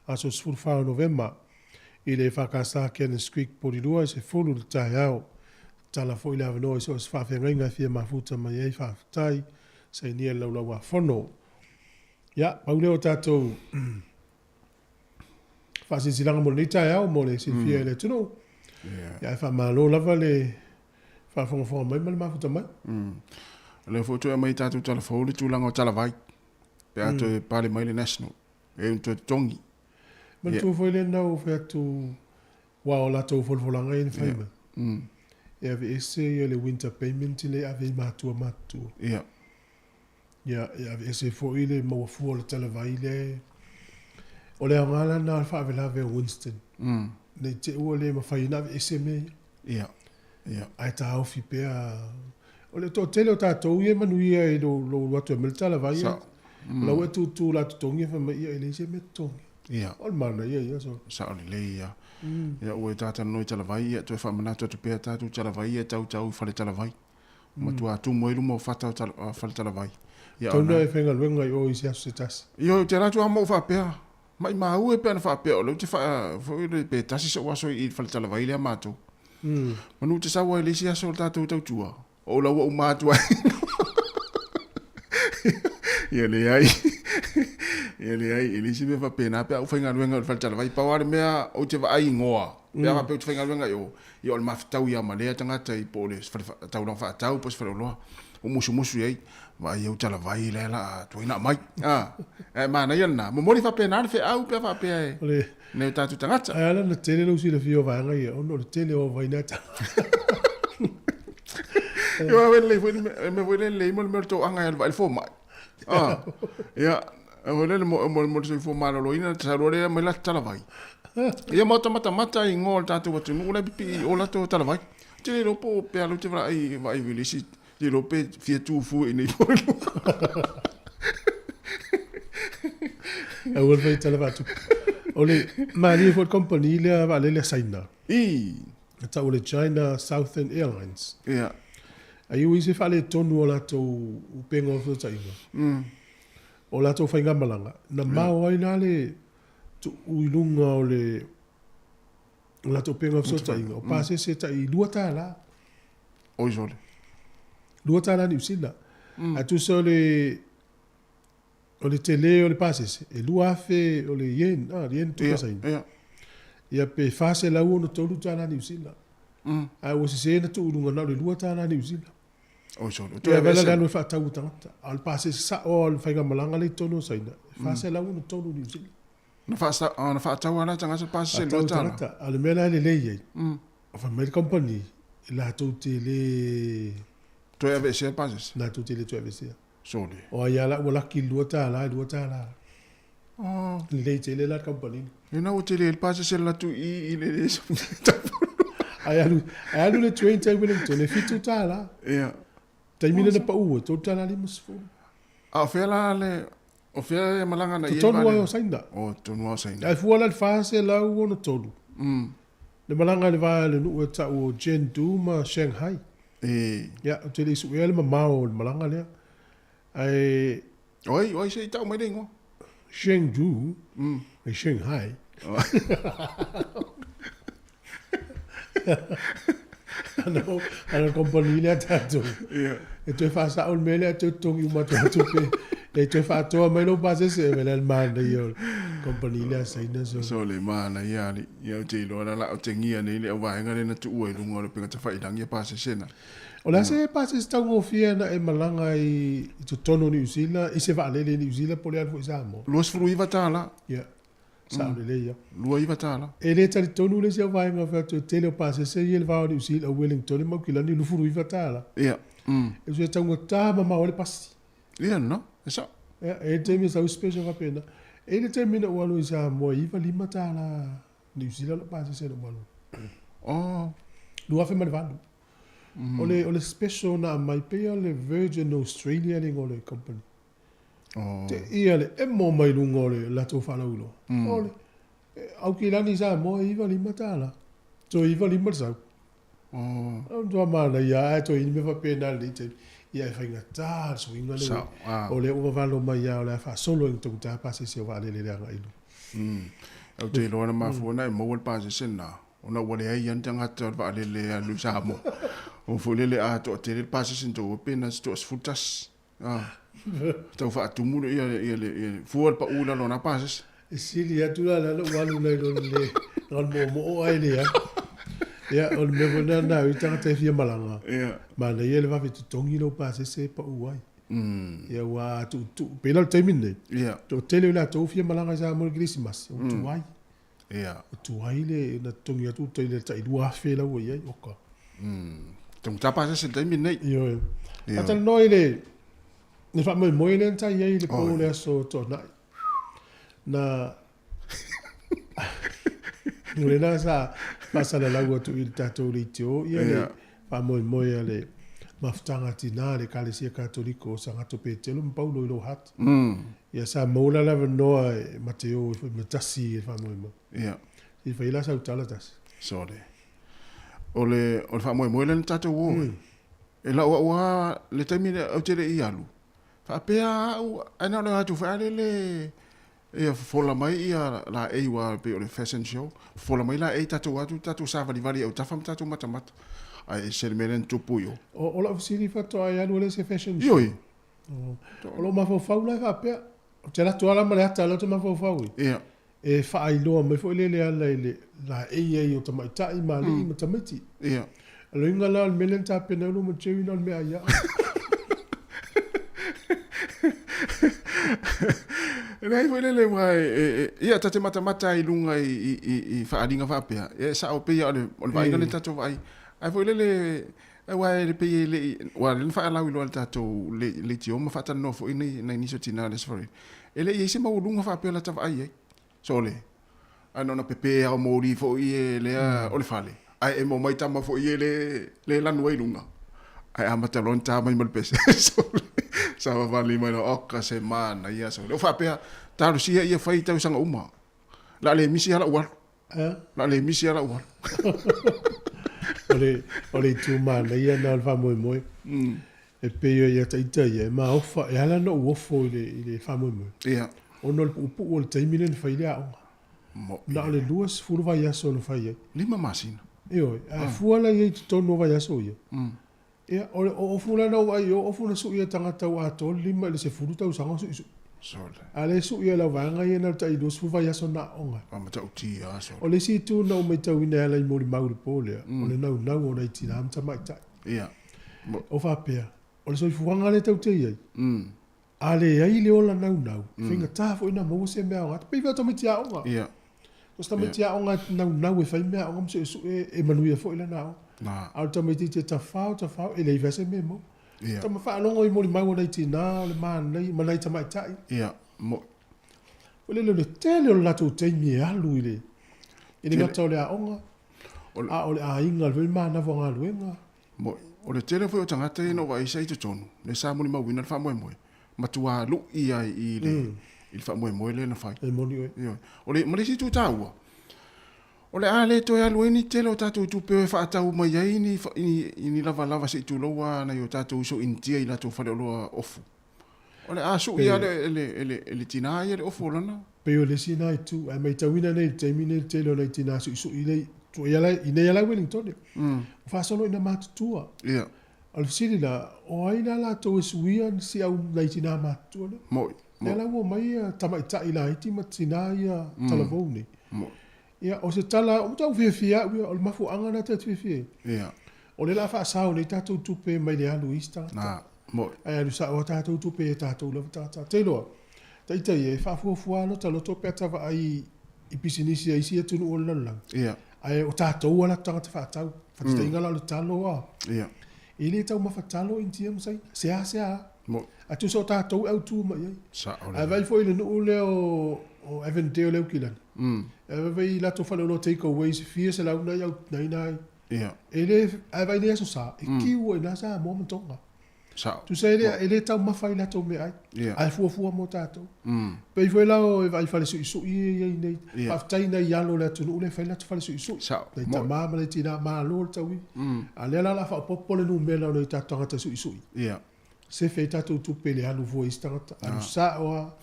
aso 14 o Novema, i le EFKS Cannons Creek, Polilua i le 10 i le taeao. Tatala foi le avanoa i so o se faafeagaiga e fia mafuta mai ai. Faafetai. Sainia le Laulau-a-Fono. Ia, pau lea o tatou faasilasilaga mo lenei taeao mo le silafia e le atunuu. Ia, ae faamalo lava le faafogafoga mai ma le mafuta mai. O lea foi toe aumai i tatou tala fou le tulaga o talavai pe a toe pale mai le National, e unu toe totogi. Manatua foi lena ua fai atu Aua o latou folafolaga ia na fai mai, e aveese ia le winter payment lea e ave i matua matutua. Ia, e aveese foi le maua fua o le talavai lea. O le aoga la lena o le faalavelave o Winston, ne i te i ua le mafai ona aveese mea ia. Ae taofi pea. O le toatele o tatou ia e manuia i lou alu atu e aumai le talavai, o la ua e tutu o le a totogi ae fai mai, ia e leai se mea e totogi. Ia. O le manaia ia so. Sao lelei ia. Ia ua e talanoa i talavai, ia toe faamanatu atu pea tatou talavai ia tautau i fale talavai. Matua tumu ai luma o fata o fale talavai. Ia Tau na e faigaluega i o i se aso se tasi. Ioe, ou te alu atu lava ma ou faapea, maimau e pe ana faapea o lea ou te faa, foi le, pe tasi sou aso i le fale talavai lea matou. Manu ou te sau ai i le isi aso o le tatou tautua, O la ua uma atu ai. Ia leai. Ia leai, e leai se mea faapena pe a ou faigaluega i le faletalavai. Pau lava le mea ou te vaai i igoa, pe a faapea ou te faigaluega i o, ia o le mafetau ia ma lea tagata i po o le fale taulaga faatau po o se faleoloa. Ou musumusu i ai, vaai au talavai la e la a tuai na aumai. Ae manaia lena. Momoli faapena le feau pe a faapea e nai o tatou tagata. Ae ala ona tele lou silafia o vaega ia, ona o le tele o vai na Ia aua lelei foi le mea foi lele lelei mo le mea o le toaga e alu vaai le fomai. Ah, ia, foi lele mo mo mo le soifua maloloina, te sau loa lea mai la talavai. Ia ma matamata i igoa o le tatou atunuu la e pipii i o latou talavai. Te le iloa po o pe alu te vaai vaai i le isi, te iloa pe fia tu fua i nei po. Aua le fai tala faatupu. O le malie foi le company lea vaalele a Saina. I. E tau o le China Southern Airlines. Ia. Ai ua i se faaletonu o latou upega o fesootaiga. O latou faigamalaga, na mao ai la le tuu i luga o le o latou upega o fesootaiga, o pasese e tai $2. Oi sole. $2 Niu Sila. Ae tusa o le O le tele o le pasese, e 2,000 o le yen, a, le yen tupe Saina. Ia. Ia pe $463 Niu Sila. Ae ua sese na tuu i luga na o le $2 Niu Sila. Oi sole. Ia vela le alu e faatau i tagata. A o le pasese sao o le faigamalaga lea i totonu o Saina, e $463 Niu Sila. Na faatau lava la e tagata le pasese i le $2. Faatau e tagata. A o le mea la e lelei ai, fai mai le kamupani, latou te le... Toe aveesea le pasese? Latou te le toe aveesea. Sole. O ai lava la ua laki i le $2, e $2. Oh. Lelei tele la le kamupani. Lena ua tele ai le pasese alu atu i i le Ae alu, ae alu le train tai Wellington e $7. Ia. Taimi lea na pau ai, $3.50. A o fea la le, o fea e malaga ana i ai Totonu lava o Saina. O, totonu lava o Saina. Ae fua la i le 463. Le malaga i le va o le nuu e tau o Chengdu ma Shanghai. E. Ia, ou te le i suea le mamao o le malaga lea. Ae. O ai, o ai se i tau mai le igoa? Chengdu e Shanghai. Ana o, ana company lea tatou. Ia. E toe faasao le mea lea, toe totogi uma atu tupe. E toe faatoa mai lou pasese, e le manaia o le company lea a Saina. So, so le manaia alii. Ia ou te iloa la la otegia nei le auvaega lea na tuua i luga o le upega tafailangi e pasese na. O le a se pasese taugofie na e malaga i totonu o Niu Sila, i se vaalele i Niu Sila po o le alu foi i Samoa? $29. Ia, sao lelei ia. $29. E le talitonu le isi auvaega o fai atu e tele o pasese ia i le va o Niu Sila, o Wellington e Maukilani e $29. Ia. E usu e taugata mamao ai le pasi. Ia no, e sao. Ia, e i ai le taimi e sau special faapena. E i ai le taimi na ou alu ai i Samoa e $95 Niu Sila lou pasese na ou alu ai. Oh. 2008. O le, o le special na aumai pei o le Virgin Australia le igoa o le company. Oh. Te ia le emo mai luga o le latou faalauiloa. O le Aukilani i Samoa e $95. Toe 95 le sau. Oh. O le matua manaia lava, ae toe i ai ni mea faapena i lenei taimi. Ia e faigata le suiga lea. Sao, ah. O lea ua vavalo mai lava o le a faasolo i le taugata pasese o vaalele i le agai i luga. Ou te iloa na mafua ona e maua le pasese lena, ona ua leai lava ni tagata o le vaalele e alu i Samoa. Ua foi lele a toatele le pasese na tou pe na se toa-11. Ah. Tau faatumu le ia ia le ia fua le pau i lalo o na pasese. E sili atu la lea lou alu nai lo le na o le moomoo ae leai. Ia, o le mea foi lena na au i tagata e fia malaga. Ia. Manaia le vave totogi lou pasese e pau ai. Ia ua a tuutuu. Pei la o le taimi lenei. Ia. Toatele o i latou ua fia malaga i Samoa i le Kerisimasi, ua tuai. Ia. Ua tuai le na totogi atu tai le tai 2000 la ua i ai, oka. Taugata pasese i le taimi lenei. Ioe. Ioe. Faatalanoa i le le faamoemoe lea na tai ai i le po o le aso Toonai. Na o lena sa faasalalau atu i le tatou leitio ia le faamoemoe a le mafutaga a tina a le Ekalesia Katoliko o Sagato Petelo ma Paulo i Lowhart. Ia sa maua la le avanoa e Mateo e foi ma tasi i le faamoemoe. Ia. Se i fai la sau tala tasi. Sole. O le, o le faamoemoe lea na tatou o ai. E lau au lava le taimi lea ou te le i alu, Faapea au, ae na o le atu foi lea le ia fofola mai ia laei aua pei o le fashion show, fofola mai laei tatou atu tatou savalivali i autafa ma tatou matamata. Ae ese le mea lea na tupu i o. O lau fesili faatoa e alu ai lea i se fashion show? Ioe. O lou mafaufau la e faapea, ou te alu atu lava la ma le ata lea ou te mafaufau i. Ia. E faailoa mai foi lea le ala i le laei ai o tamaitai ma alii ma tamaiti. Ia. O le uiga la o le mea lea na tapena ai lou ma Jerry na o le mea ai au. Leai foi lele aua e, ia ta te matamata ai i luga i faaaliga faapea, ia e sao pei lava o le vaaiga lea na tatou vaai. Ae foi lele, aua e pei e le i, aua o lea na faalauiloa e le tatou leitio ma faatalanoa foi nai nisi o tina o le Aso Faraile, e le i i ai se maualuga faapea la ta vaai ai. Sole, ae na ona pepe ao moli foi e lea o le fale, ae emo mai tama foi e le, le lanu ai luga. Ae amata loa ona ta mai ma le pese. Sole, savavali mai loa, oka se manaia sole. O faapea, talosia ia fai i tausaga uma. O le a le misi lava lau alu. O le a le misi lava lau alu. O le itu manaia lena o le faamoemoe. E pei o ia ita ia, e maofa, e ala ona ou ofo i le faamoemoe. Ia. Ona o le puupuu o le taimi lea na fai ai le aoga. Moʻi. Na o le 20 vaiaso na fai ai. 5 masina. Ioe, ae fua la i ai i totonu o vaiaso ia. Ia, o le oofu la na ou vaai i o, ofu na sui e tagata ua atoa le 5 i le 10 tausaga o suisui. Sole. A o lea e sui e lau vaega ia na o le tai 20 vaiaso na aoga ai. A matautia lava sole. O le isi itu na ou matauina e ala i molimau i le po lea, o le naunau o nai tina ma tamaitai. Ia. O faapea, o le soifuaga lea tatou te i ai, a leai le ola naunau, e faigata foi ona maua se mea aoga. Pei foi o tamaiti aoga. Ia. O se tamaiti aoga e naunau e fai mea aoga ma suesue e manuia foi lana aoga. A o le tamaitiiti e tafao tafao, e leai foi se mea e maua. Ia. Tama faalogo i molimau a nai tina o le manaia ma nai tamaitai. Ia. Mo. Foi lele o le tele o le latou taimi e alu i le, e le gata o le aoga. A o le aiga le manava o galuega. Mo'i. O le tele foi o tagata ia na ou vaai sa i totonu, lea sa molimauina le faamoemoe, matua lu'i ai i le, i le faamoemoe lea na fai. E moni oe. Ioe. O le, ma le isi itu taua, o le a le toe alu ai ni tele o tatou tupe e faatau mai ai ni, ni, ni lavalava se i tulou lava nai o tatou uso Initia i latou faleoloa ofu. O le a suʻi lava e le, e le, e le tinā ia le ofu o lana. Pei o le isi lena itu, ae maitauina nei i le taimi nei le tele o nai tinā suʻisuʻi nei, i ala, i nei ala i Wellington, ua faasolo ina matutua. Ia. O le fesili la, o ai la latou e suia si au nai tinā matutua lea? Moʻi, moʻi. Lea la ua omai ia tamaitai laiti ma tinā ia talavou nei. Moʻi. Ia, o se tala, ua tau fiafia au ia, o le mafuaaga lena ta te fiafia ai. Ia. O lea o le a faasao nei tatou tupe mai le alu i isi tagata. Na, moʻi. Ae alu sao lava tatou tupe i a tatou lava tagata. Te iloa, ita ia e faafuafua lava lota loto pe a ta vaai i pisinisi a isi atunuu o le lalolagi. Ia. Ae o tatou a latou tagata faatau. Faataitaiga la o le talo a. Ia. E le taumafa talo Initia ma Saina. Seasea lava. Moʻi. Ae tusa o tatou e autu mai i ai. Sao lelei. Ae vaai foi i le nuu lea o Avondale e Aukilani. Ae vaai i latou faleoloa take away se fia selau nai au nai nai. Ia. E le, ae vaai i lenei Aso Sa, e kiu ai ina Samoa ma Tonga. Sao. Tusa e le, e le taumafa i latou meaai. Ia. Ae fuafua mo tatou. Pei foi la o e vaai i falesuisui ia e i ai nei. Ia. Faafetai nai alo o le atunuu lea e fai latou falesuisui. Sao. Nai tama ma nai tina, malo le tauivi. A lea la o le a faaopoopo le numera o nai tatou tagata suisui. Ia. Sefe ai tatou tupe i le alu fua i isi tagata. Alu sao lava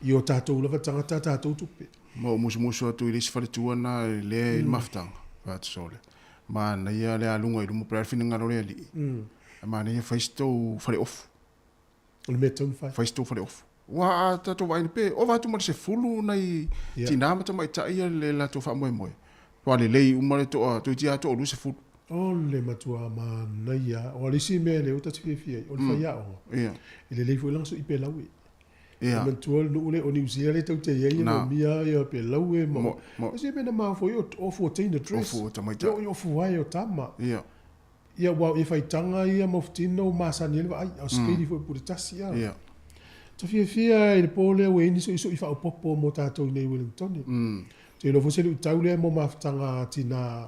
i o tatou lava tagata a tatou tupe. Ma ou musumusu atu i le isi faletua lena lea e i le mafutaga, fai atu sole, manaia le aluga i luma po o le a le finagalo o le alii, ae manaia fai se tou faleofu. O le mea e tatau ona fai. Fai se tou faleofu. Aua a tatou vaai pe ova atu ma le 10 nai tinā ma tamaitai ia le latou faamoemoe, matua lelei uma le toa, toeitiiti lava toa 20. O le matua manaia lava. O le isi mea lea ua ta te fiafia ai, o le faiaoga, e lelei foi lana sui pelau e. Ia. E manatua le nuu lea o Niu Sila lea tou te i ai e manaomia ia pelau e ma. Mo. Se mea na mafua ai o ofu o teine dress. Ofu o tamaitai. Ia o ofu ai o tama. Ia. Ia aua ia faitaga ia maufutino masani ai le vaai, a o se keili foi pule tasi a. Ia. Ta fiafia i le po lea ua i ai ni suisui faaopoopo mo tatou i nei Wellingtone. Ou te iloa foi se luitau lea mo mafutaga a tina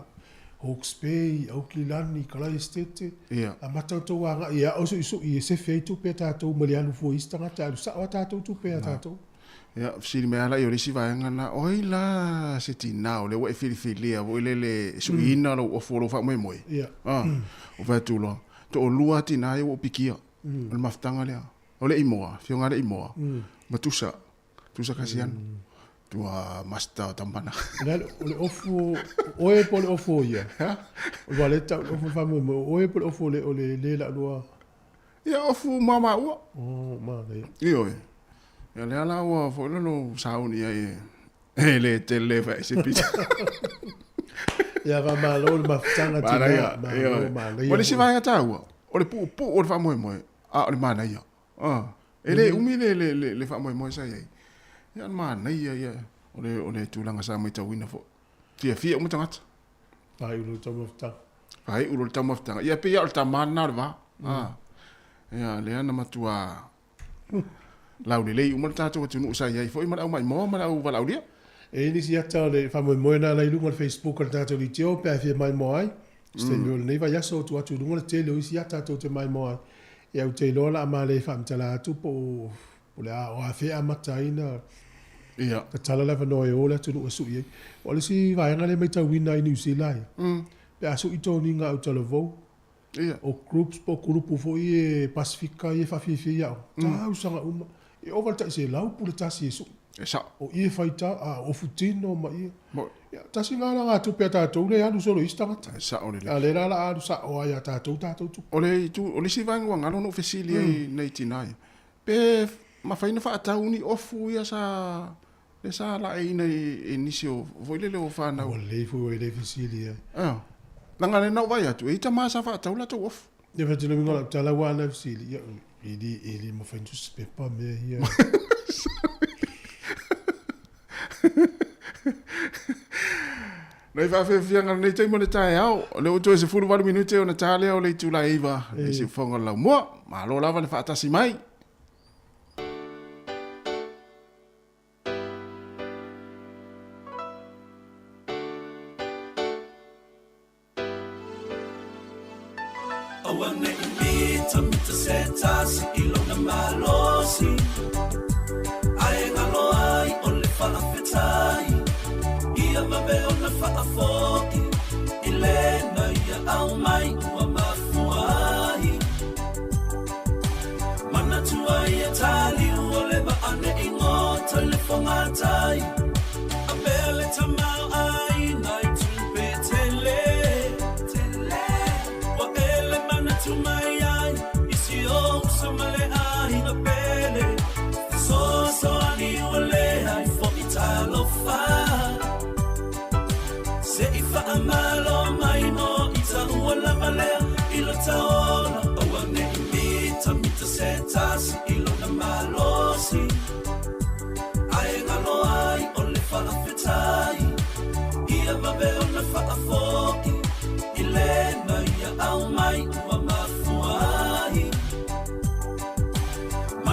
Hawke's Bay, Aukilani, Kalaesetete. Ia. Amata outou agai e ao suisui e sefe ai tupe a tatou mai le alu fua i isi tagata, alu sao a tatou tupe a tatou. Ia, fesili mai lava laia o le isi vaega lena, o ai la se tinā o lea ua e filifilia foi lele e suiina lou ofu o lou faamoemoe? Ia. A, ou fai atu loa, toalua lava tinā ia ua ou pikia, o le mafutaga lea. O le imoa, afioga a le imoa, ma Tusa, Tusa Kasiano, tua master o Tamana. O le ofu o oe po o le ofu o ia? O le wā lea tau le ofu o le faamoemoe, o oe po o le ofu o le, o le le laʻulua? Ia, ofu ma maua. Oh, manaia. Ioe. Ia lea la ua foi lalo sauni ai e, e le tele fa se pita. Ia faamalo le mafutaga tina. Manaia. Malo, manaia. O le isi vaega taua, o le puupuu o le faamoemoe, a o le manaia. Ah, e le umi le, le, le, le faamoemoe sa i ai. Ia, o le manaia ia, o le, o le tulaga sa maitauina foi. Fiafia uma tagata. Faaiu loa le taumafataga. Faaiu loa le taumafataga. Ia, pei lava o le tama lena o le va. Ah, ia, lea na matua laulelei uma le tatou atunuu sa i ai foi ma le au maimoa ma le au valaaulia. E i ai nisi ata o le faamoemoe lena la i luga o le Facebook a le tatou leitio pe a e fia maimoa ai. Se taimi o lenei vaiaso tuu atu i luga le tele o isi ata tou te maimoa ai. Ia ou te iloa o le a ma le faamatala atu po o le a o afea e amata ai na Ia. tatala le avanoa e o le atunuu e sui ai. O le isi vaega lea e maitauina ai Niu Sila ia, pe a sui toniga autalavou, Ia. o groups po o kulupu foi e Pasifika ia e faafiafia i aoga, tausaga uma, e ova le tai 100 pule tasi e sui. E sao. O ie faitau, a o futino ma ie. Moi. Ia, tasi lena alagatupe a tatou lea e alu solo i isi tagata. E sao lelei. A lea la o le a alu sao ai a tatou tatou tupe. O le itu, o le isi vaega ua galo ona ou fesili ai nei tina ia, pe mafai ona faatau ni ofu ia sa, lea sa laeina e nisi o, foi lele o fanau. Ua lelei foi ua e le fesili ai. Ioe. Leaga o lea na ou vaai atu, e i ai tama sa faatau latou ofu. Ia fai atu le uiga o lau tala ua ana fesili, ia, e le, e le mafai ona tusipepa mea ia. Nei faafiafiaga lenei taimi o le taeao, o lea ua toe 18 minute ona ta lea o le itula e 9, le siufofoga o le laumua. Malo lava le faatasi mai.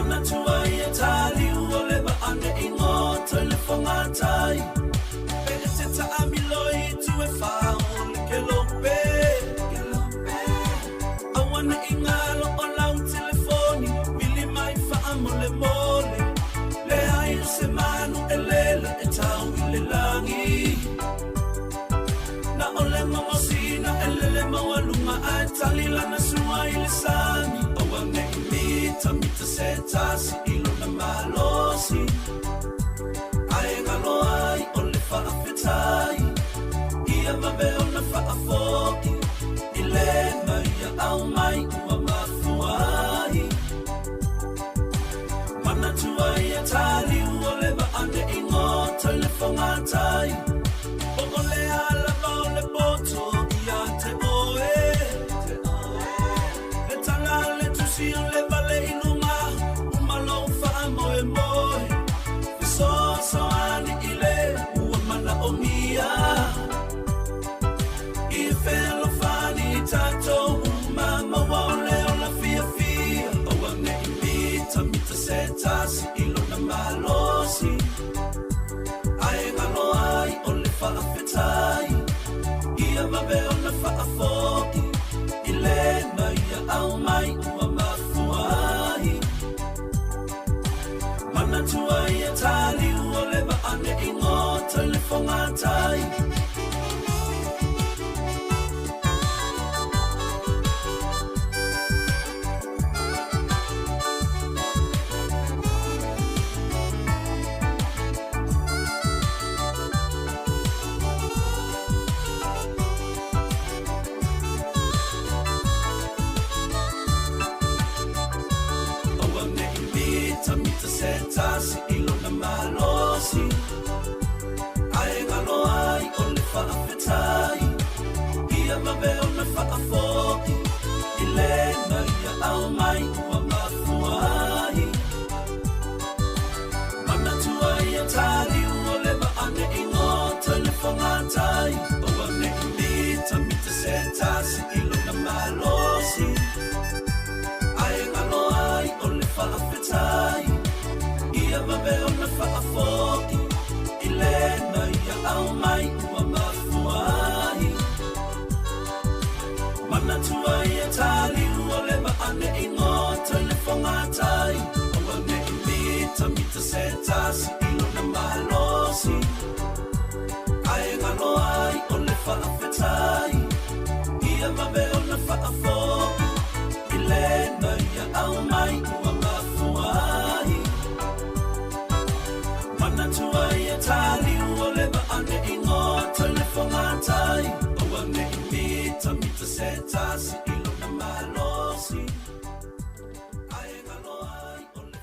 Manatua ai e taliu o le vaa nei goto i le fogatai. Pe e te taamilo i itu e fa o le kelope. Aua nei galo o lau telefoni, vili mai faamolemole. Leai o se manu e lele e tau i le lagi. Na o le gogosina e lele maualuga ae tali lana sua i le sami. Aua nei mitamita se tasi i lona malosi. Ae galo ai o le faafetai, ia vave ona faafoi i le mai aau mai ua mafua ai. Manatua ai e taliu o le vaa nei goto i le fogatai. Po o le a lava o le poto ia te oe. Le tala a le tusi o le vale i luga, uma lou faamoemoe. Fesoasoani i le ua manaomia. I fealofani i tatou uma maua o le ola fiafia. Aua nei mitamita se tasi i lona malosi. Ae galo ai o le faafetai, ia vave ona faafoi i le mai aau mai ua mafua ai. Manatua ai e taliu o le vaa nei goto i le fogatai. Aua nei mitamita se tasi i lona malosi. Ae galo ai o le faafetai, ia vave ona faafoi i le mai aau mai ua mafua ai. Manatua ai e taliu o le vaa nei goto i le fogatai. Aua nei mitamita se tasi i lona malosi. Ae galo ai o le faafetai, ia vave ona faafoi i le mai aau mai ua mafua ai. Manatua ai e taliu o le vaa nei goto i le fogatai. Aua nei mitamita se tasi i lona malosi. Ae galo ai o le faafetai, ia vave ona faafoi i le mai aau mai ua mafua ai. Manatua ai e taliu o le vaa nei goto i le fogatai. Aua nei mitamita se tasi i lona malosi. Ae galo ai o le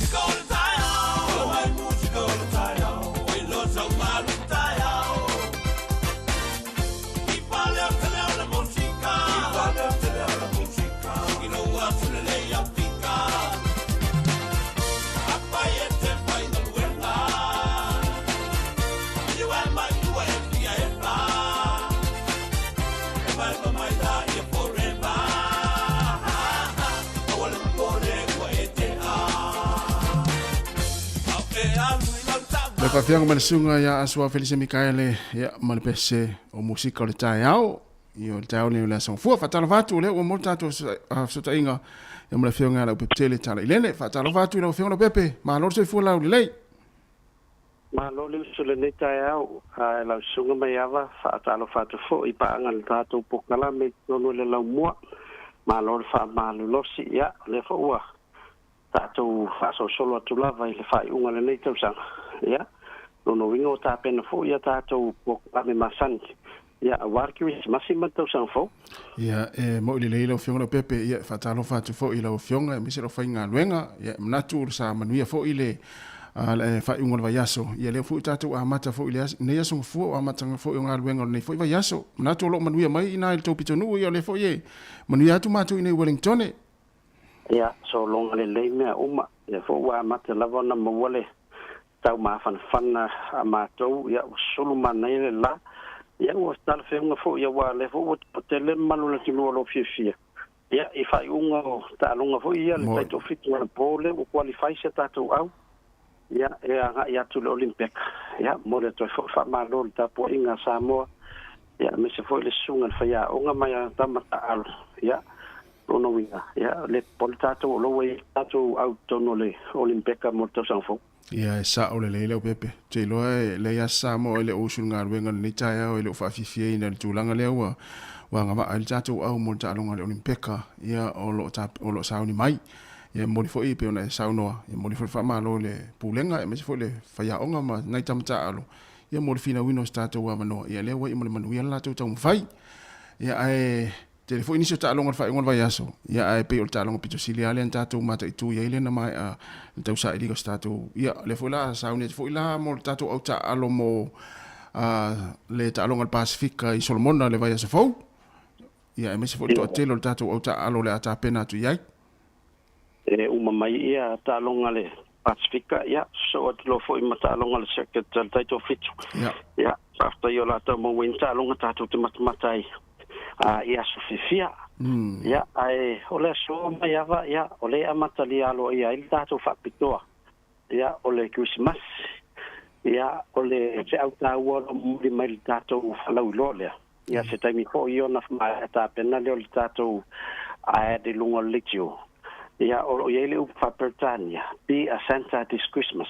Musika o le taeao. Folau mai musika o le taeao. Failoa sau malu taeao. I pale o te leo le musika. I pale o te leo le musika. I lou atu lelei au tika. Apai e te whai galuega. Iu e mai ua e fia e pa. E mai pa mai la ia forever. Aua le popole ua e te a. Au e alu i lau Le faafiaga ma le susuga ia Asoa Felise Mikaele ia ma le pese o musika o le taeao. Ia o le taeao lenei o le Aso Gafua. Faatalofa atu o lea ua maua le tatou fesootaiga ia ma le afioga ia Leaupepe Talailele. Faatalofa atu i lau afioga Leaupepe. Malo le soifua laulelei. Malo le uso lenei taeao a lau susuga Maiava, faatalofa atu foi i paaga i le tatou polokalame i totonu o le laumua. Malo le faamalolosi, ia o lea foi ua tatou faasolosolo atu lava i le faaiuga o lenei tausaga. Ia, lona uiga ua tapena foi a tatou polokalame masani, ia, aua le Kerisimasi ma le tausaga fou. Ia, e moi lelei lau Afioga Leaupepe, ia, e faatalofa atu foi i lau Afioga aemaise lau faigaluega. Ia, e manatu sa manuia foi le le faaiuga o le vaiaso. Ia, lea foi ua tatou amata foi i lenei aso Gafua, o amataga foi o galuega o lenei foi vaiaso. Manatu o lo o manuia mai i ina i le tou pitonuu, ia o lea foi e manuia atu matou i inei i Wellingtone. Ia, sologa lelei mea uma. Lea foi ua amata lava ona maua le tau mafanafana a matou, ia ua sulu manaia le la. Ia ua talafeauga foi aua o lea foi ua toatele le mamalu o le atunuu o lo o fiafia. Ia, i faaiuga o taaloga foi ia, le taitoafitu anapo lea ua qualify si a tatou au, ia, e agai atu i le Olimpeka. Ia, momoli atu ai foi le faamalo i le tapuaiga a Samoa, ia, aemaise foi le susuga i le faiaoga mai a tama taaalo. Ia, lona uiga, ia, le popole tatou o lo ua i ai tatou au i totonu o le Olimpeka mo le tausaga fou. Ia, e sao lelei Leaupepe. Ou te iloa e leai lava se Samoa e le o usu i le galuega i lenei taeao e le o faafiafiaina i le tulaga lea ua agavaa ai le tatou au mo le taaloga a le Olimpeka, ia, o lo o lo o sauni mai. Ia, e momoli foi e pei ona e saunoa, e momoli foi le faamalo i le Pulega aemaise foi le faiaoga ma nai tama taaalo, ia mo le finauina o se tatou avanoa, ia lea ua iu ma le manuia le latou taumafai. Ia, ae tele foi nisi o taaloga o le faaiuga o le vaiaso, ia ae pei o le taaloga pito sili lava lea na tatou mataitu i ai lea na maea le tausailiga o se tatou, ia lea foi la sauni atu foi la mo le tatou au taaalo mo le taaloga a le Pasefika i Solomona le vaiaso fou, ia aemaise foi le toatele o le tatou au taaalo o le a tapena atu i ai. E uma mai ia taaloga a le Pasefika, ia sosoo atu loa foi ma taaloga a le Circuit a le Taitoafitu. Ia, faafetai o la tau maua ai ni taaloga tatou te matamata ai i aso fiafia. Ia, ae o le aso mai ava, ia, o lea e amatalia aloaia ai le tatou faapitoa, ia, o le Kerisimasi, ia, o le feau taua o lo o momoli mai le tatou falauiloa lea. Ia, se taimi foi ona maea tapena lea o le tatou ad i luga o le leitio. Ia, o lo o i ai le upu faa-Peretania, Be a Santa this Christmas.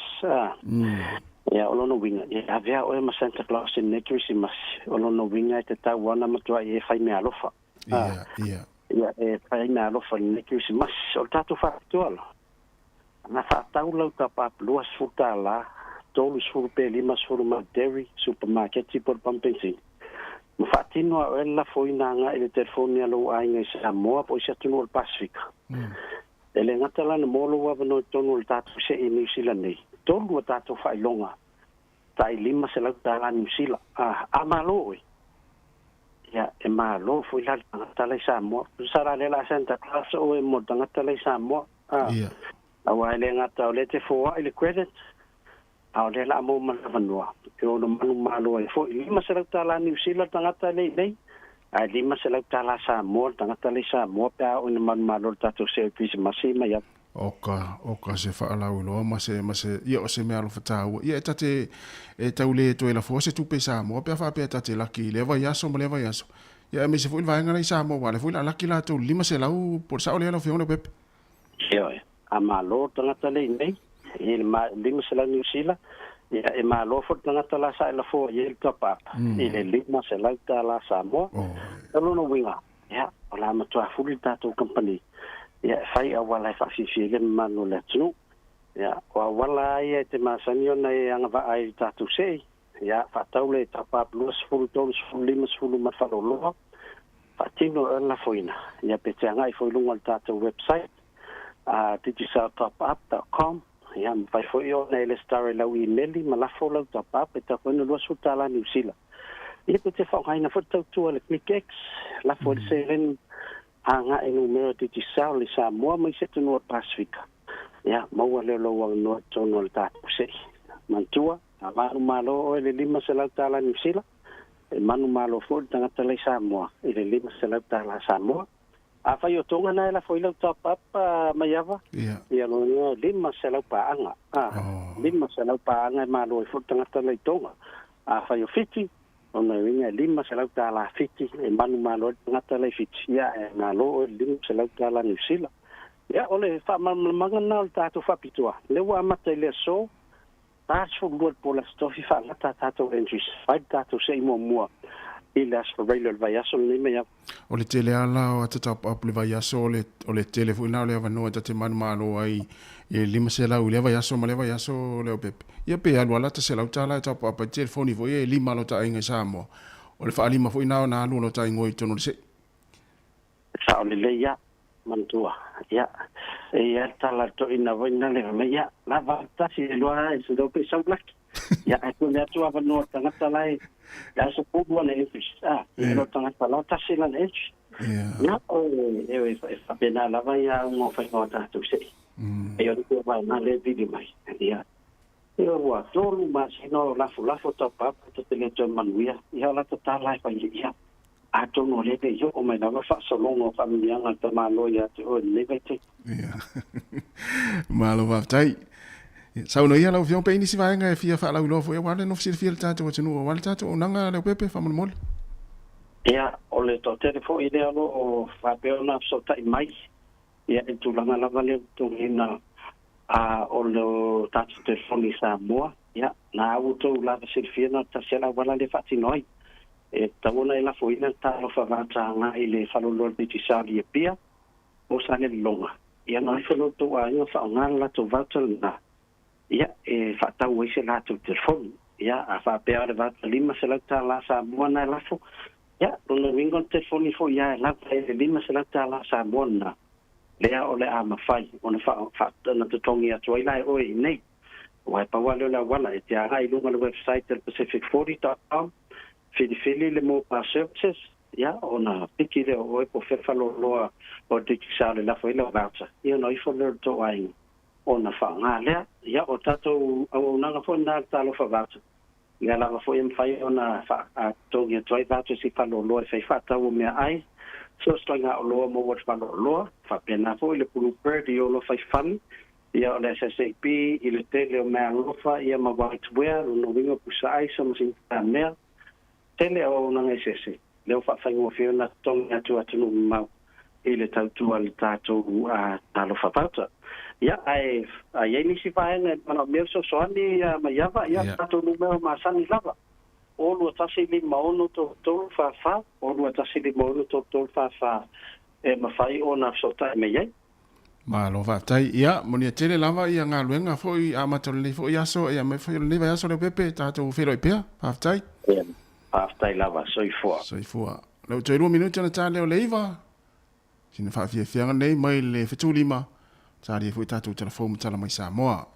Ia, o lona uiga, ia avea oe ma Santa Claus i lenei Kerisimasi. O lona uiga e tatau lava ona matuai e fai meaalofa. Ia, ia. Ia, e fai meaalofa i lenei Kerisimasi. O le tatou faapitoa la, na faatau lau top-up $20, 30 pe 50 mai dairy, supamaketi po o le pamu penisini. Ma faatino lava oe le lafoina agai i le telefoni a lou aiga i Samoa po o isi atunuu o le Pasefika. E le gata la na maua lou avanoa i totonu o le tatou se'i i Niu Sila nei, tolu a tatou faailoga tai $500 Niu Sila. A malo oe, ia e malo foi la le tagata la i Samoa. Tusa la lea la Santa Claus oe mo le tagata la i Samoa. Aua e le gata o lea e te foai le credit, a o lea la a maua ma le avanoa e ono manumalo ai foi. $500 Niu Sila le tagata lea i nei, ae $500 Samoa le tagata lea i Samoa pe a oo ina manumalo i le tatou se'e Kerisimasi mai atu. Oka, oka se faalauiloa ma se, ma se, ia o se mea alofa taua. Ia e ta te, e tau le toe lafoa se tupe i Samoa pe a faapea e ta te laki i lea vaiaso ma lea vaiaso. Ia aemaise foi le vaega lea i Samoa aua o lea foi o le a laki latou i le 500 po o le sao lea lau Afioga Leaupepe. Ioe, a malo le tagata lea i nei, i le 500 Niu Sila, ia e malo foi le tagata la sa e lafoa i ai le top up i le $500 Samoa. O lona uiga, ia, o le a matua fuli le tatou kamupani, ia, e fai auala e faafiafia ai le mamalu o le atunuu. Ia, o auala lava ia e te masani ona e agavaa ai i le tatou se'i, ia, faatau le top up 20, 30, 50 ma le faleoloa, Faatino e le lafoina, ia pe te agai foi i luga o le tatou website, digiceltopup.com, Ia, mafai foi ona e lesitala i lau imeli ma lafo lau top-up e tatau foi ona $20 Niu Sila. Ia pe te faaaogaina foi le tautua i le ClickX, lafo ai le seleni agai i numera Digicel i Samoa ma isi atunuu o le Pasefika. Ia, maua lea o lou avanoa i totonu o le tatou se'i. Manatua, a manumalo oe i le $500 Niu Sila, e manumalo foi le tagata la i Samoa i le $500 Samoa. Afai o Toga na e lafo ai lau top up Maiava, ia lona uiga e 500 paaga. 500 paaga e malo ai foi le tagata la i Toga. Afai o Fiti, lona uiga e $500 Fiti e manumalo ai le tagata la i Fiti, ia ae malo oe i le $500 Niu Sila. Ia, o le faamalamalamaga lena o le tatou faapitoa, lea ua amata i le aso 42 i le po o le Aso Tofi faagata a tatou entries, fai le tatou se'i muamua i le Aso Faraile o le vaiaso lenei mai au. O le tele lava la o ata top up i le vaiaso, o le, o le tele foi lena o le avanoa e ta te manumalo ai i le 500 i lea vaiaso ma lea vaiaso Leaupepe. Ia pe alu lava la ta $100 e top up ai telefoni foi ia e lima lo ta aiga i Samoa. O le faalima foi lena ona alu o lo ta igoa i totonu o le se'i. Sao lelei ia, manatua, ia, e i ai le tala a le toeaina foi lena le fai mai, ia, lava le tasi e lua e se pe sau laki. Ia, ae tuli atu avanoa le tagata la e le aso pulu ana entries. Ah, ia lo tagata la tasi lana entry. Ia, o e, e faapena lava ia auga o faiva o tatou se'i. E o le vai na le vili mai. Ia, e ua tolu masina o lafulafo taupapa ta te le toe manuia. Ia, o lata tala e fai ia. Atonu o lea e le i oo mai lava faasologa o faamanuiaga a le tamaloa ia te oe i lenei vaitaimi. Ia. Malo faafetai. Saunoa ia lau Afioga pe i ai nisi vaega e fia faalauiloa foi aua le nofo silafia i le tatou atunuu aua le tatou auaunaga Leaupepe faamolemole. Ia, o le toatele foi lea o lo o faapea ona fesootai mai ia i le tulaga lava lea o le totogiina o le tatou telefoni i Samoa, ia, na ua outou lava silafia na o le tasi lava le auala lea e faatino ai. E tatau ona e lafoina le talofa vata agai i le faleoloa o le Digicel i Apia o Salelologa, ia ona ifo lea o le tou aiga faaaoga le latou voucher lena, ia, e faatau ai se latou telefoni. Ia, a faapea o le voucher $500 Samoa na e lafo, ia, lona uiga o le telefoni foi ia e lava i le $500 Samoa lena, lea o le a mafai ona ona totogi atu ai la e oe i inei. Aua e pau lava lea o le auala, e te agai i luga o le website a le pacific forty dot com, filifili le mobile services, ia, ona piki lea o oe po o fea le faleoloa o le Digicel e lafo ai lau voucher, ia ona ifo lea o le tou aiga ona faaaoga lea. Ia, o tatou auaunaga foi lena a le Talofa Voucher, lea lava foi e mafai ona faatotogi atu ai vouchers i faleoloa e fai faatau o meaai, so o se ituaiga oloa maua i le faleoloa, faapena foi le Blue Bird i oloa fai fale, Ia o le SSAB i le tele o meaalofa ia ma White Wear, lona uiga o pusa aisa ma sinitamea, tele o auaunaga eseese, lea ua faafaigofie ona totogi atu atunuu mamao i le tautua a le tatou Talofa Voucher. Ia ae a i ai nisi vaega e manaomia le fesoasoani Maiava, ia tatou numera masani lava, 0 2 1 5 6 3 3 4 4, 0 2 1 5 6 3 3 4 4 e mafai ona fesootai mai ai. Malo faafetai. Ia, molia tele lava ia galuega foi amata o lenei foi aso, ia aemaise foi o lenei vaiaso Leaupepe, tatou feiloai pea. Faafetai. Ia, faafetai lava. Soifua. Soifua. Lea ua toe lua minute ona ta lea o le 9. Sina faafiafiaga nei mai le fetulima, talia foi tatou tala fou ma tala mai Samoa.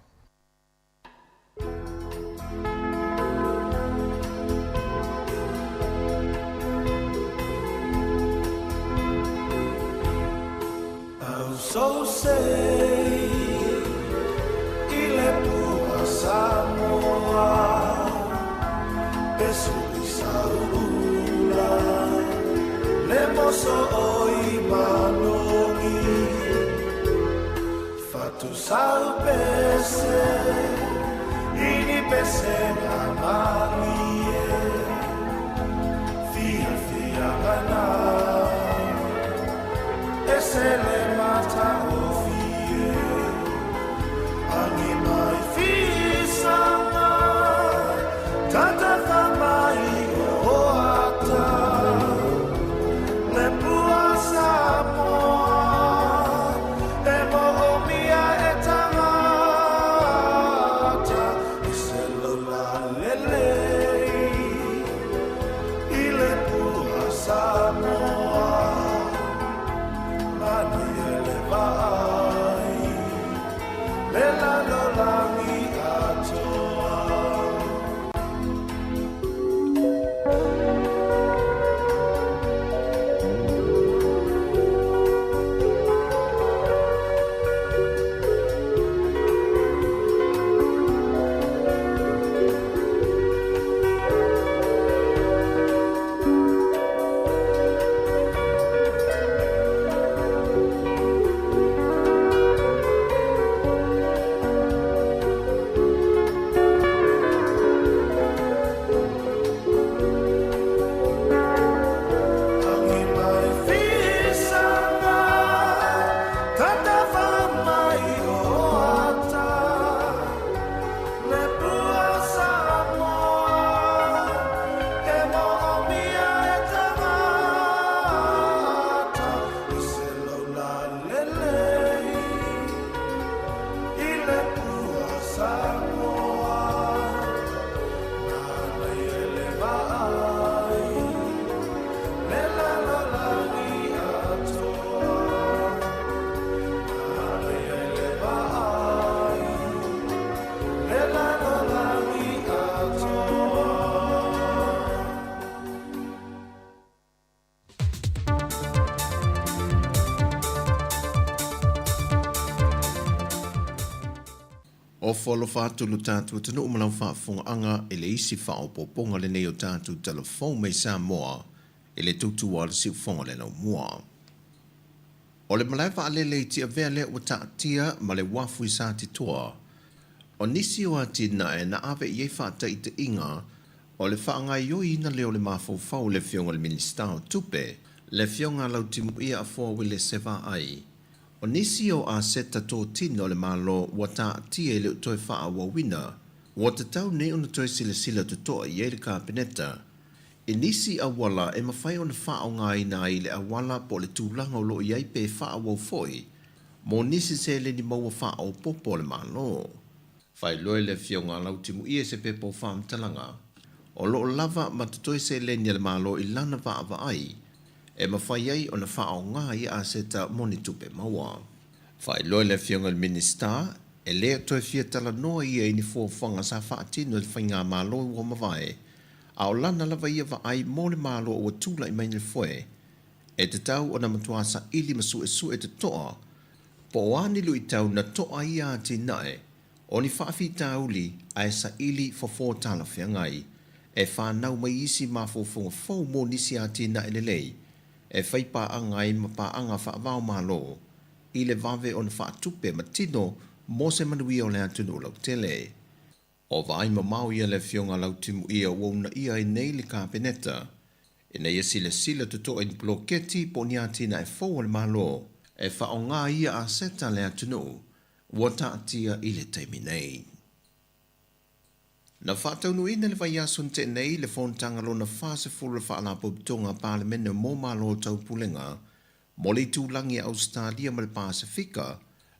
Ofo alofa atu lo tatou atunuu ma lau faafofogaaga i le isi faaopoopoga lenei o tatou tala fou mai Samoa i le tautua a le siufofoga o le laumua. O le malae vaalele i Tiavea lea ua taatia ma le uafu i Satitoa. O nisi o atinae na ave i ai faataitaiga o le faagaoioiina lea o le mafaufau o le Afioga i le Minisita o Tupe, le Afioga a Lautimuia Afoa Uelese Vaai. O nisi o aseta totino a le Malo ua taatia e le o toe faaauauina, ua tatau nei ona toe silasila totoa i ai le Kapeneta i nisi auala e mafai ona faaaogaina ai le auala po o le tulaga o lo o i ai pe faaauau foi mo nisi seleni maua faaopoopo a le Malo. Faailoa e le Afioga a Lautimuia i se pepa o faamatalaga, o lo o lava ma totoe seleni a le Malo i lana vaavaai e mafai ai ona faaaoga ia aseta mo ni tupe maua. Faailoa e le Afioga i le Minisita, e le toe fia talanoa ia i ni fuafuaga sa faatino e le Faigamalo ua mavae, a o lana lava ia vaai mo le Malo ua tulai mai nei foe, e tatau ona matua saili ma suesue totoa po o a ni luitau na toa ai ia atinae o ni faafitauli ae saili fofo talafeagai e fanau mai isi mafaufauga fou mo nisi atinae lelei e fai paaga ai ma paaga faava-o-Malo i le vave ona faatupe ma tino mo se manuia o le atunuu lautele. O vaai mamao ia le Afioga a Lautimuia ua uunaia ai nei le Kapeneta ina ia silasila totoa i ni poloketi po o ni atinae fou a le Malo e faaaoga ia aseta a le atunuu ua taatia i le taimi nei. Na faataunuuina le vaiaso na tea nei le fonotaga lona 40 o le Faalapotopotoga a Palemene mo Malo Taupulega mo le itulagi a Ausetalia ma le Pasefika,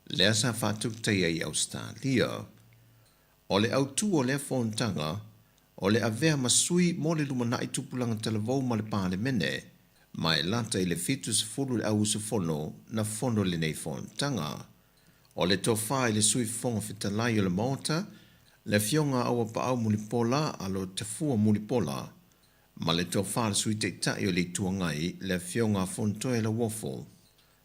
lea sa faatautaia i Ausetalia. O le autu o lea fonotaga, o le avea ma sui mo le lumanai tupulaga talavou ma le Palemene, ma e lata i le 70 le au usufono na fono i lenei fonotaga. O le tofa i le Sui Fofoga Fetalai o le Maota, le Afioga Auapaau Mulipola Alo Tafua Mulipola, ma le tofa a le Sui Taitai o le Itu Agai, le Afioga a Fonotoe Lauofo,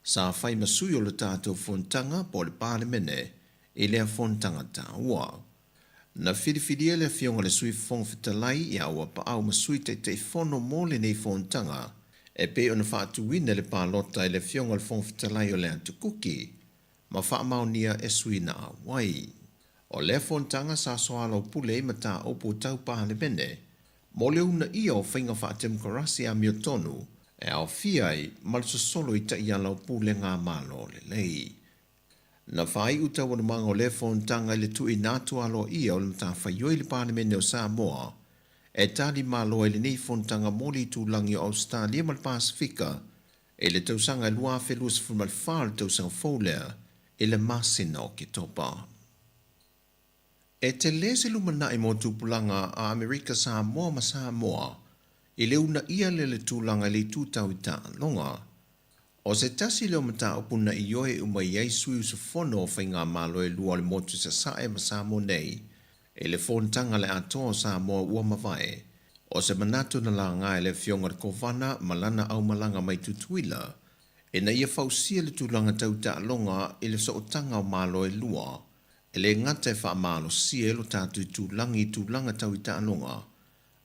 sa fai ma sui o le tatou Fonotaga po o le Palemene i lea fonotaga taua. Na filifilia le Afioga i le Sui Fofoga Fetalai ia Auapaau ma Sui Taitaifono mo lenei fonotaga e pei ona faatuina i le palota e le Afioga i le Fofoga Fetalai o le Atu Kuki ma faamaonia e sui na auai. O lea fonotaga sa soalaupule ai mataupu tau Palemene mo le uunaia o faiga faatemokarasi amiotonu e aofia ai ma le sosolo i taiala o pulega Malo lelei. Na faaiu taualumaga o lea fonotaga i le tuuina atu aloaia o le matafaioi i le Palemene o Samoa e tali malo ai lenei fonotaga mo le itulagi o Ausetalia ma le Pasefika i le tausaga e 2024 o le tausaga fou lea i le masina o Oketopa. E tele se lumanai mo tupulaga a Amerika Samoa ma Samoa i le uunaia lea le tulaga i le itu tau i taaloga. O se tasi lea o mataupu na ioe uma i ai sui usufono o faigamalo e lua o le motu Sasae ma Samoa nei i le fonotaga a le Atoa o Samoa ua mavae. O se manatu na laga e le Afioga i le Kovana ma lana aumalaga mai Tutuila ina ia fausia le tulaga tau taaloga i le sootaga o Malo e lua E le gata e faamalosia ai lo tatou itulagi i tulaga tau i taaloga,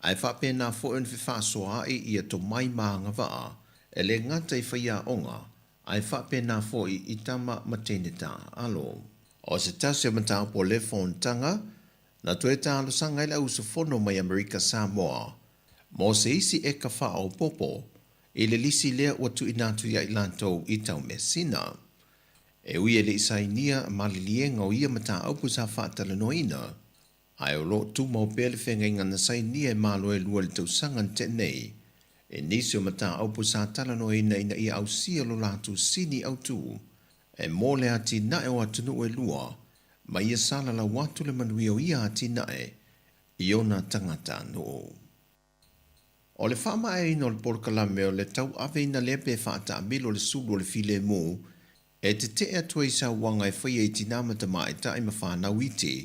ae faapena foi ona fefaasoaai ia tomai ma agavaa, e le gata i faiaoga, ae faapena foi i tama ma teine taaalo. O se tasi o mataupu o lea fonotaga, na toe talosaga ai le au usufono mai Amerika Samoa mo se isi eka faaopoopo i le lisi lea ua tuuina atu ia i latou i Taumeasina. E ui e le i sainia maliliega o ia mataupu sa faatalanoaina, ae o lo o tumau pea le feagaiga na sainia e Malo e lua i le tausaga na tea nei, i nisi o mataupu sa talanoaina ina ia ausia lo latou sini autu e mo le atinae o atunuu e lua ma ia salalau atu le manuia o ia atinae i ona tagatanuu. O le faamaeaina o le polokalame o le tauaveina lea pe faataamilo le sulu o le filemu e tetee atu ai i sauaga e faia i tinā ma tamaitai ma fanau iti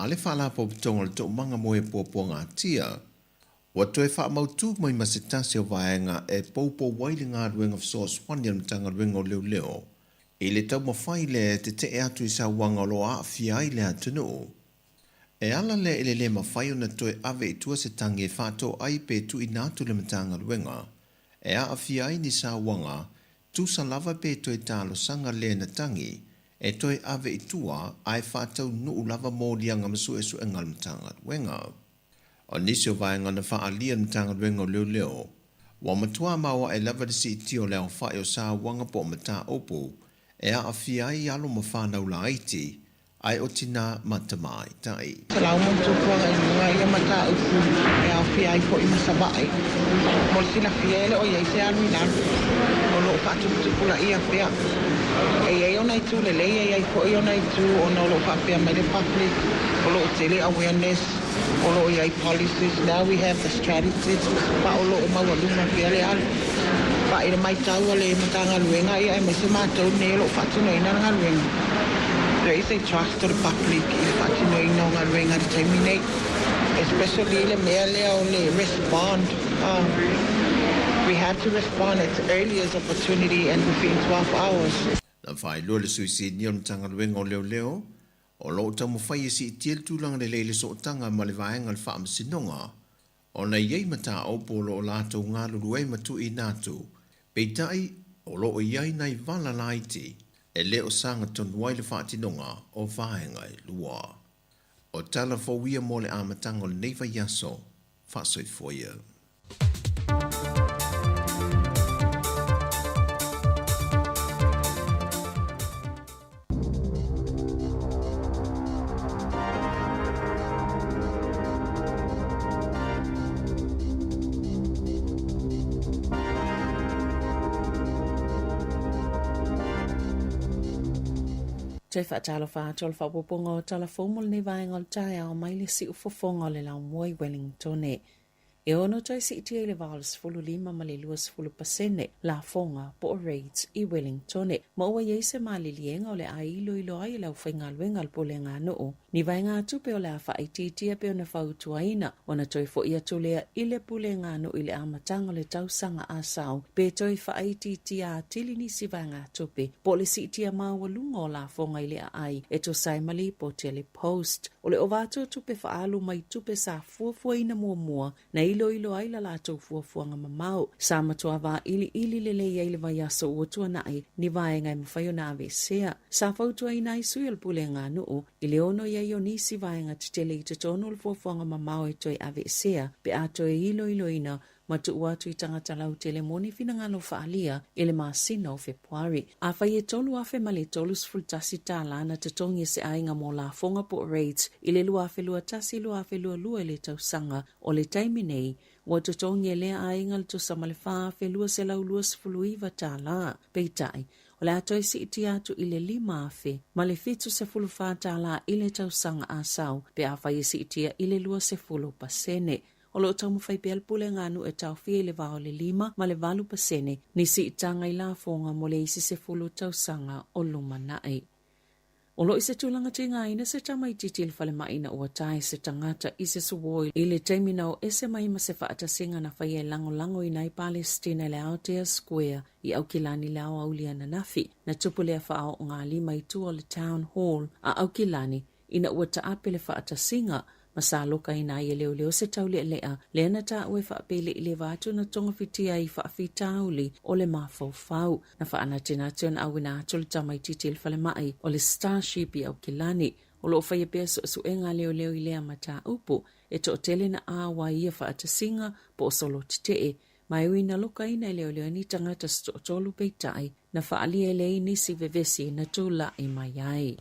a le Faalapotopotoga o le Toomaga mo e Puapuagatia. Ua toe faamautu mai ma se tasi o vaega e poupou ai le galuega fesoasoani a le Matagaluega o Leoleo. I le taumafai lea e tetee atu i sauaga o lo o aafia ai le atunuu. E ala lea i le le mafai ona toe ave i tua se tagi e faatoai pe tuuina atu le Matagaluega e aafia ai ni sauaga tusa lava pe toe talosaga le na tagi e toe ave i tua ae faataunuu lava moliaga ma suesuega a le Matagaluega. O nisi o vaega na faaalia e le Matagaluega o Leoleo, ua matua maoae lava le siitia o le aofai o sauaga po o mataupu e aafia ai alo ma fanau laiti, ae o tinā ma tamaitai. Salau ma tupuaga i luga ia mataupu e aofia ai foi ma Savaii. Mo le silafia e le o i ai se alu i lalo o lo o faatuputupulaia pea. E i ai ona itu lelei e i ai foi ona itu ona o lo o faapea mai le public o lo o tele awareness, o lo o i ai policies, now we have the strategies ma o lo o maualuga pea le alu. But i le maitau a le Matagaluega ia aemaise matou nei o lo o faatinoina le galuega, there is a trust o le public i le faatinoina o galuega i le taimi nei, especially le mea lea o le respond, we have to respond at earliest opportunity and within 12 hours. Na faailoa le Sui Sinia o le Matagaluega o Leoleo, O lo o taumafai e siitia le tulaga lelei i le sootaga ma le vaega o le faamasinoga, ona e i ai mataupu o lo o latou galulue ai ma tuuina atu, peitai, o lo o i ai nai vala laiti e le o sagatonu ai le faatinoga o vaega e lua. O tala fou ia mo le amataga o lenei vaiaso, faasoifua ia. Toe faatalofa atu o le faaopoopoga o tala fou mo lenei vaega o le taeao mai le siufofoga o le laumua i Wellington. E ono toe siitia i le 85 ma le 20% lafoga po o rates i Wellingtone, ma ua i ai se maliliega o le a iloilo ai e le aufaigaluega a le Pulega Nuu ni vaegatupe o le a faaitiitia e pei ona fautuaina ona toe foi atu lea i le Pulega Nuu i le amataga o le tausaga a sao pe toe faaitiitia atili nisi vaegatupe po o le siitia maualuga o lafoga i le aai e tusa ai ma lipoti a le Post. O le ova atu o tupe faaalu mai tupe sa fuafuaina muamua na iloilo ai la latou fuafuaga mamao. Sa matua vailiili lelei ai le vaiaso ua tuanai ni vaega e mafai ona aveesea. Sa fautuaina ai sui o le Pulega Nuu i le ono i ai o nisi vaega tetele i totonu o le fuafuaga mamao e toe aveesea pe a toe iloiloina ma tuu atu i tagata lautele mo ni finagalo faaalia i le masina o Fepuari. Afai e $3,031 na totogi e se aiga mo lafoga po o rates i le 2021/2022 i le tausaga o le taimi nei, ua totogi e lea aiga le tusa ma le $4,229. Peitai, o le a toe siitia atu i le $5,074 i le tausaga a sau pe afai e siitia i le 20%. O lo o taumafai pea le Pulega Nuu e taofia i le va o le 5 ma le 8% ni siitaga i lafoga mo le isi 10 tausaga o lumanai. O lo o i se tulaga tigaina se tamaitiiti i le falemai ina ua tae se tagata i se suoi i le taimi na o ese mai ma se faatasiga na faia e lagolagoina ai Palestina i le Aotea Square i Aukilani i le aoauli ananafi. Na tupu lea faaoogalima i tua o le Town Hall a Aukilani ina ua taape le faatasiga ma sa lokaina ai e leoleo se taulealea lea na taua e faapeleileva atu na togafitia ai i faafitauli o le mafaufau. Na faanatinati ona auina atu le tamaitiiti i le falemai o le Starship i Aukilani. O lo o faia pea suesuega a leoleo i lea mataupu e toatele na āoa ai ia faatasiga po o solo tetee ma e ui na lokaina e leoleo ni tagata se toatolu peitai na faaalia e leai nisi vevesi na tulai mai ai.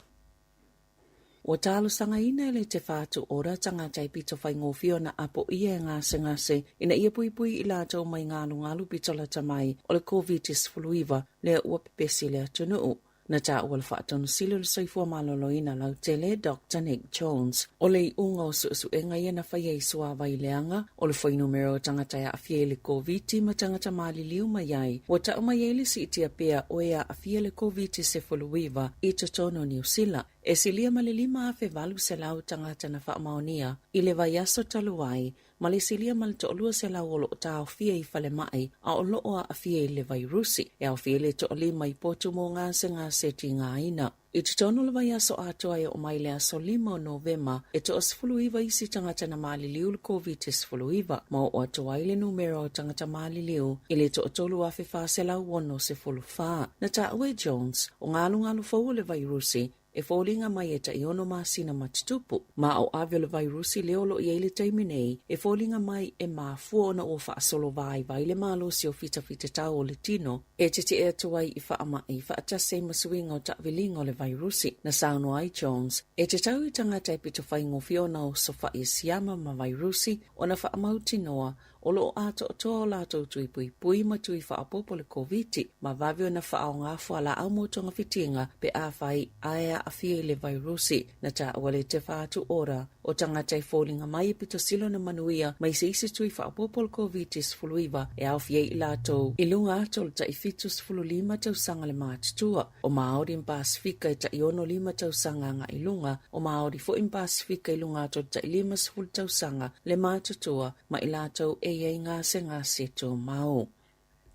Ua talosagaina e le Te Whatu Ora tagata e pito faigofie ona apoia e gasegase ina ia puipui i latou mai galugalu pito lata mai o le Koviti-19 lea ua pepesi le atunuu. Na taua le Faatonusili o le Soifua Maloloina Lautele, Doctor Nick Jones, o le iuga o suesuega ia na faia i suavai leaga o le fuainumera o tagata e aafia i le Koviti ma tagata maliliu mai ai. Ua tau mai ai le siitia pea o e aafia le Koviti-19 i totonu o Niu Sila. E silia ma le 5,800 tagata na faamaonia i le vaiaso talu ai, ma le silia ma le 200 o lo o taofia i falemai a o lo o aafia i le vairusi. E aofia ai le toalima i potu mo gasegase. gasegase tigaina. I totonu o le vaiaso atoa e oo mai le aso 5 o Novema, e toa-19 isi tagata na maliliu i le Koviti-19, ma oo atu ai le numera o tagata maliliu i le 13464. Na taua e Jones, o galugalu fou o le vairusi e foliga mai e tai-ono masina ma tutupu, ma o ave o le vairusi lea o lo o i ai i le taimi nei e foliga mai e mafua ona ua faasolo vaivai le malosi o fitafitatau o le tino e tetee atu ai i faamai faatasi ai ma suiga o taaviliga o le vairusi. Na saunoa ai Jones, e tatau i tagata e pito faigofie ona osofai e siama ma vairusi ona faamautinoa o lo o atoatoa o latou tui puipui ma tui faaopoopo o le Koviti ma vave ona faaaoga fualaau mo togafitiga pe afai ae aafia i le vairusi. Na taua le Te Whatu Ora o tagata e foliga mai e pito sili ona manuia mai se isi tui faaopoopo o le Koviti-19 e aofia ai i latou i luga atu o le tai 75 tausaga le matutua, o Māori ma Pasifika e tai 65 tausaga agai i luga, o Māori foi ma Pasifika i luga atu o le tai 50 tausaga le matutua ma i latou e i ai gasegase tumau.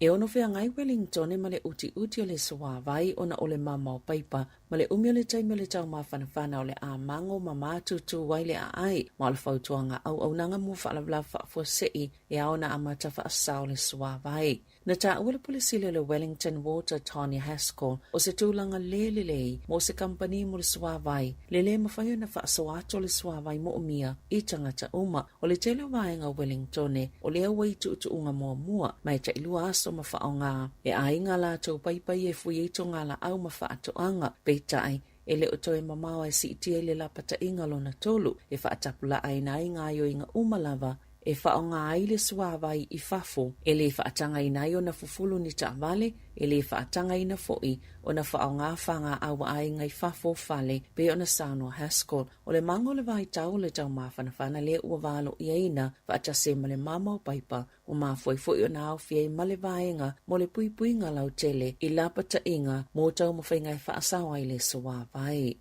E ono feagai Wellingtone ma le utiuti o le suāwai ona o le mamao paipa ma le umi o le taimi o le taumafanafana o le a mago ma mātūtū ai le aai, ma o le fautuaga auaunaga mo faalavelave faafuasei e ao ona amata faasao le suāwai. Na taua le Pule Sili o le Wellington Water Tanya Haskell o se tulaga le lelei mo se kamupani mo le suāwai le lē mafai ona faasoa atu o le suāwai moomia i tagata uma. O le tele o vaega o Wellingtone o lea ua i tuutuuga muamua ma e tailua aso ma faaaoga e aiga a latou paipai e fui ai togalaau ma faatoaga. Peitai, e le o toe mamao ae siitia i le lapataiga lona tolu e faatapulaaina ai gaoioiga uma lava e faaaoga ai le suāwai i fafo, e le faatagaina ai ona fufulu ni taavale, e le faatagaina foi ona faaaoga fagaau a aiga i fafo o fale, pei ona saunoa Haskell. O le maga o le vaitau o le taumafanafana lea ua valoiaina faatasi ai ma le mama o paipa, ua mafua ai foi ona aofia ai ma le vaega mo le puipuiga lautele i lapataiga mo taumafaiga e faasao ai le suāwai.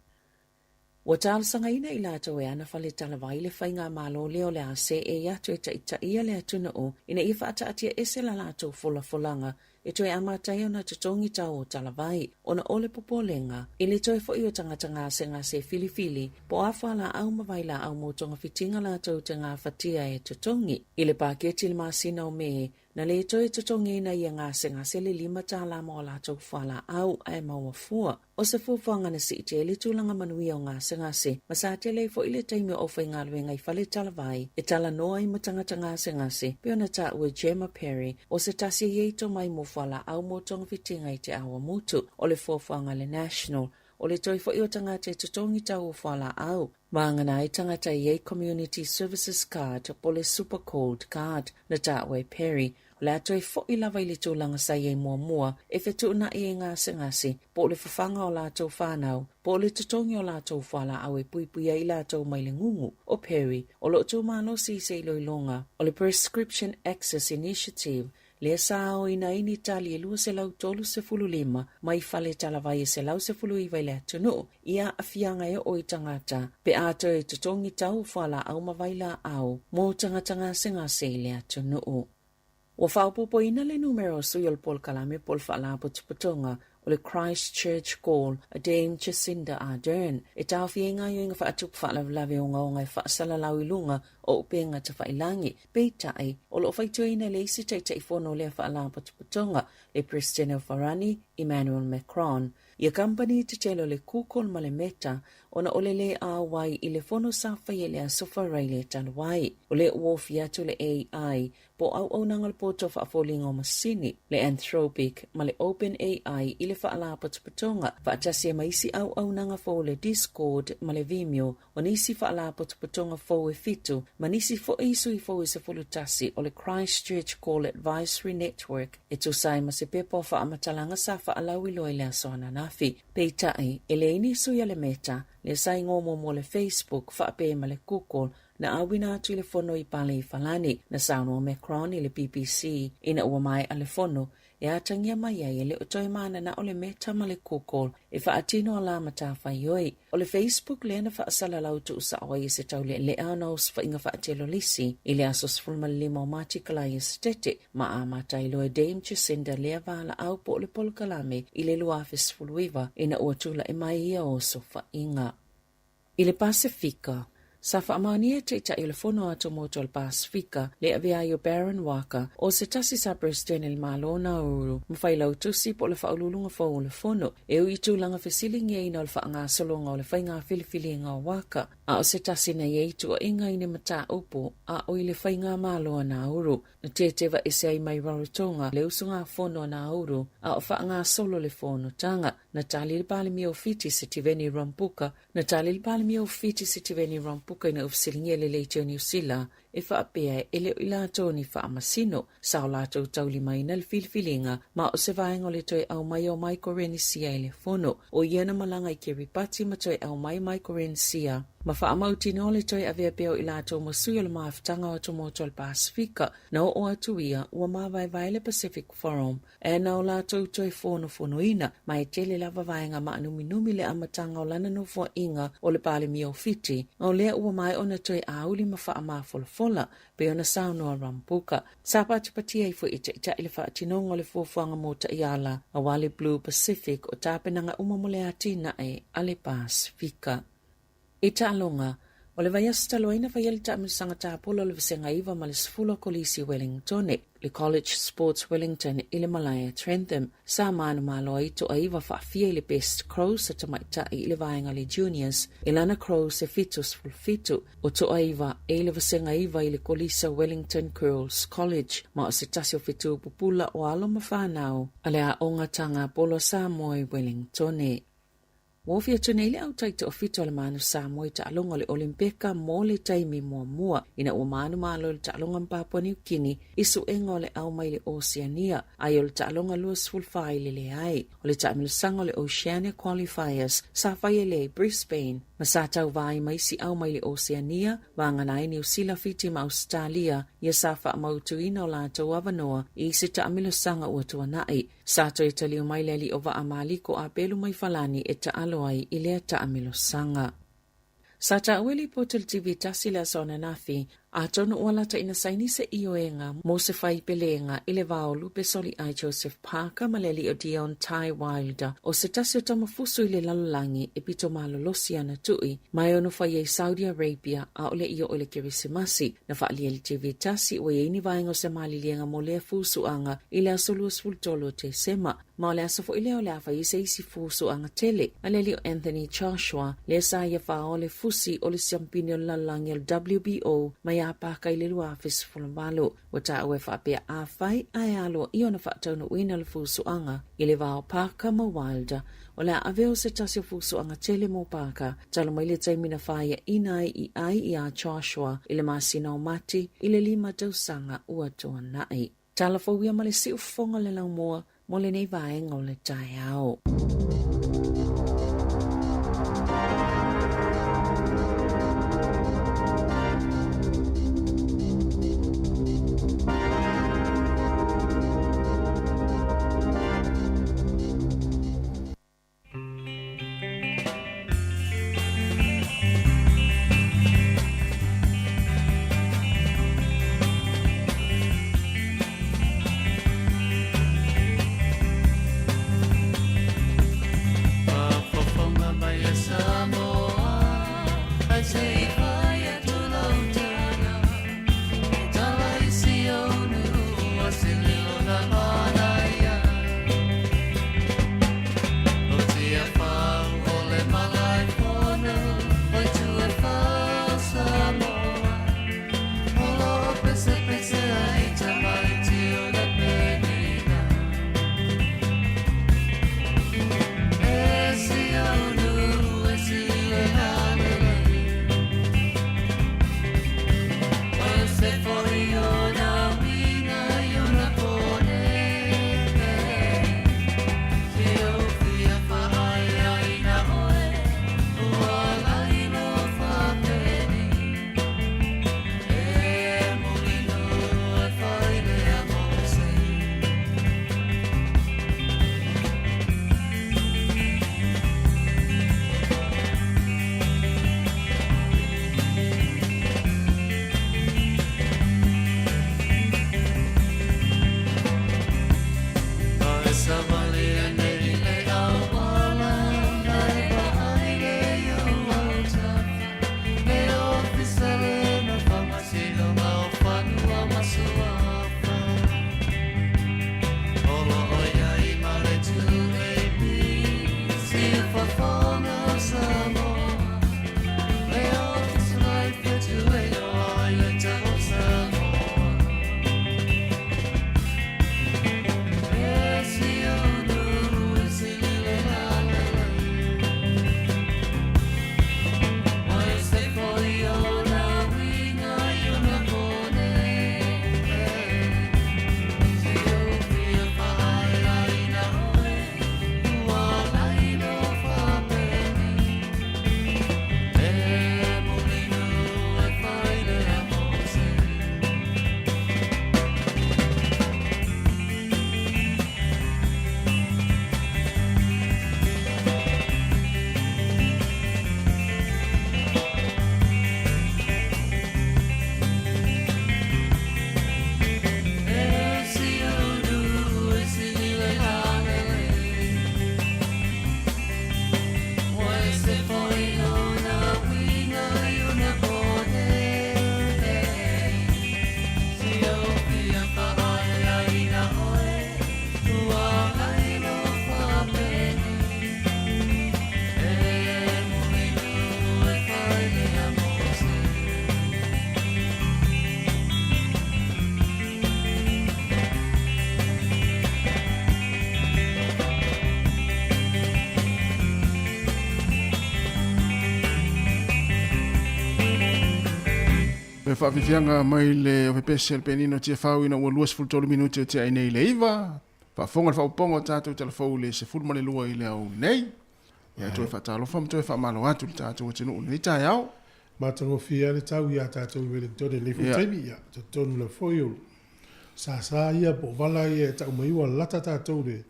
Ua talosagaina i latou e ana fale talavai le faigamalo lea o le a seei atu e taitaia le atunuu ina ia faataatia ese la latou folafolaga e toe amata ai ona totogi tau o talavai ona o le popolega i le toe foi o tagata gasegase e filifili po o a fualaau ma vailaau mo togafitiga latou te gafatia e totogi. I le paketi i le masina o Me, Na le toe totogiina ia gasegase le $5 mo a latou fualaau ae maua fua. O se fuafuaga na siitia ai le tulaga manuia o gasegase, ma sa tele ai foi le taimi o aufaigaluega i fale talavai e talanoa ai ma tagata gasegase, pei ona taua e Gemma Perry, o se tasi e i ai tomai mo fualaau mo togafitiga i Te Awamutu. O le fuafuaga a le National, o le toe foi o tagata e totogi tau o fualaau, Māngana ai tagata i ai Community Services Card po o le Super Gold Card. Na taua e Perry, o le a toe foi lava i le tulaga sa i ai muamua e fetuunai ai gasegase po o le fafaga o latou whānau, po o le totogi o latou fualaau e puipui ai i latou mai le gugu. O Perry, o lo o tūmalosi i se iloiloga o le Prescription Access Initiative lea sa aoina ai ni tali e 235 mai fale talavai e 119 i le atunuu i aafiaga e oo i tagata pe a toe totogi tau o fualaau ma vailaau mo tagata gasegase i le atunuu. Ua faaopoopoina le numera o sui o le polokalame po o le Faalapotopotoga o le Christchurch Call a Dame Jacinda Ardern e taofia ai gaoioiga faatupu faalavelave ogaoga e faasalalau i luga o upega tafailangi. Peitai, o lo o faitioina e le isi Taitaifono o lea Faalapotopotoga, le Peresetene o Farani, Emmanuel Macron, ia kamupani tetele o le Google ma le Meta ona o le lē auai i le fono sa faia i le Aso Faraile talu ai. O lea ua ofi atu le AI po o auaunaga o le poto faafoliga o masini, le Anthropic ma le OpenAI i le Faalapotopotoga, faatasi ai ma isi auaunaga fou o le Discord ma le Vimeo, o nisi Faalapotopotoga fou e fitu, ma nisi foi sui fou e 11 o le Christchurch Call Advisory Network e tusa ai ma se pepa o faamatalaga sa faalauiloa i le aso ananafi. Peitai, e leai ni sui a le Meta, lea sa igoa muamua o le Facebook faapea ai ma le Google, na auina atu i le fono i Pale i Falani. Na saunoa Macron i le BBC ina ua maea le fono. e atagia mai ai e le o toe mananao le Meta ma le Google e faatino a la matafaioi. O le Facebook lea na faasalalau tuusao ai e se taulealea ona osofaiga faatelolisi i le aso 15 o Mati Kalaia Setete ma amata ai loa e Dame Jacinda lea valaau po o le polokalame i le 2019 ina ua tulai mai ia osofaiga. I le Pasefika, sa faamaonia e Taitai o le Fono Atomotu o le Pasefika le avea ai o Baron Waqa o se tasi sa Peresetene i le Malo o Nauru ma Failautusi po o le Faauluuluga fou o le Fono e ui i tulaga fesiligiaina o le faagasologa o le faiga filifiliga o Waqa a o se tasi na i ai tuuaiga i ni mataupu a o i le faigamalo a Nauru. Na teteva ese ai mai Rarotonga le usugafono a Nauru a o faagasolo le fonotaga. Na tali le Palemia o Fiti Sitiveni Rambuka Na tali le Palemia o Fiti Sitiveni Rambuka ina ua fesiligia le Leitio Niu Sila e faapea e le o i latou ni faamasino sa o latou taulimaina le filifiliga ma o se vaega o le toe aumai o Maikorenisia i le fono. O ia na malaga i Kiribati ma toe aumai Maikorenisia ma faamautinoa le toe avea pea o i latou ma sui o le mafutaga o atumotu o le Pasefika. Na oo atu ia ua mavaevae le Pacific Forum E na o latou toe fonofonoina, ma e tele lava vaega maanuminumi le amataga o lana nofoaiga o le Palemia o Fiti, a o lea ua maea ona toe auli ma faamafolafola, pei ona saunoa Rambuka. Sa patipatia ai foi e Taitai le faatinoga o le fuafuaga mo taiala aua le Blue Pacific o tapenaga uma mo le atinae a le Pasefika. I taaloga, o le vaiaso talu ai na faia le taamilosaga tapola o le Vasega 9 ma le 10 a Kolisi Wellingtone, le College Sports Wellington i le malae a Trentham. Sa manumalo ai toaiva faafia i le Best Crows a tamaitai i le vaega le Juniors i lana Crows e 77, o toaiva e i le Vasega 9 i le Kolisa Wellington Girls College ma o se tasi o fetu pupula o alo ma fanau a le Aoga Taga Polo a Samoa i Wellingtone. Ua ofi atu nei le au taitoafitu a le Manu Samoa i taaloga o le Olimpeka mo le taimi muamua ina ua manumalo i le taaloga ma Papua Niu Kini i suega o le au mai le Oceania ai o le taaloga 24 i le leai o le taamilosaga o le Oceania Qualifiers sa faia lea i Brisbane ma sa tauva ai ma isi au mai le Oceania vagana ai Niu Sila, Fiti ma Ausetalia ia sa faamautuina o latou avanoa i se taamilosaga ua tuanai. Sa toe taliu mai le alii o Vaa Maliko a pelu mai Falani e taalo ai i lea taamilosaga. Sa taua e lipoti le TV tasi le aso ananafi, atonu ua lata ina saini se ioega mo se faipelega i le va o Lupe Soliai Joseph Parker ma le alii o Deontay Wilder o se tasi o tamafusu i le lalolagi e pito malolosi ana tui ma e ono fai ai Saudi Arabia aole i oo i le Kerisimasi. Na faaalia e le TV tasi ua i ai ni vaega o se maliliega mo lea fusuaga i le aso 23 o Tesema, ma o le aso foi lea o le a fai ai se isi fusuaga tele a le alii o Anthony Joshua, lea sa ia faaoa le fusi o le siampini o le lalolagi o le WBO mai Iapaka i le 2018. Ua taua e faapea afai ae aloaia ona faataunuuina le fusuaga i le va o Parker ma Wilder, O le a avea o se tasi o fusuaga tele mo Parker, talu mai le taimi na faiaina ai i ai iā Joshua i le masina o Mati i le lima tausaga ua tuanai. Tala fou ia ma le siufofoga o le laumua mo lenei vaega o le taeao. Le faafiafiaga mai le Ofepese a le Penina Tiafau ina ua 23 minute o tea ai nei le 9. Faafofoga le faaopoopoga o tatou talafou i le 12 i le aoauli nei. Ia toe faatalofa ma toe faamalo atu i le tatou atunuu i lenei taeao. Matagofie lava le tau iā tatou i Wellington i lenei foi taimi. Ia, talitonu lava foi o sasa ia po o vala ia e tau mai ua lalata tatou i le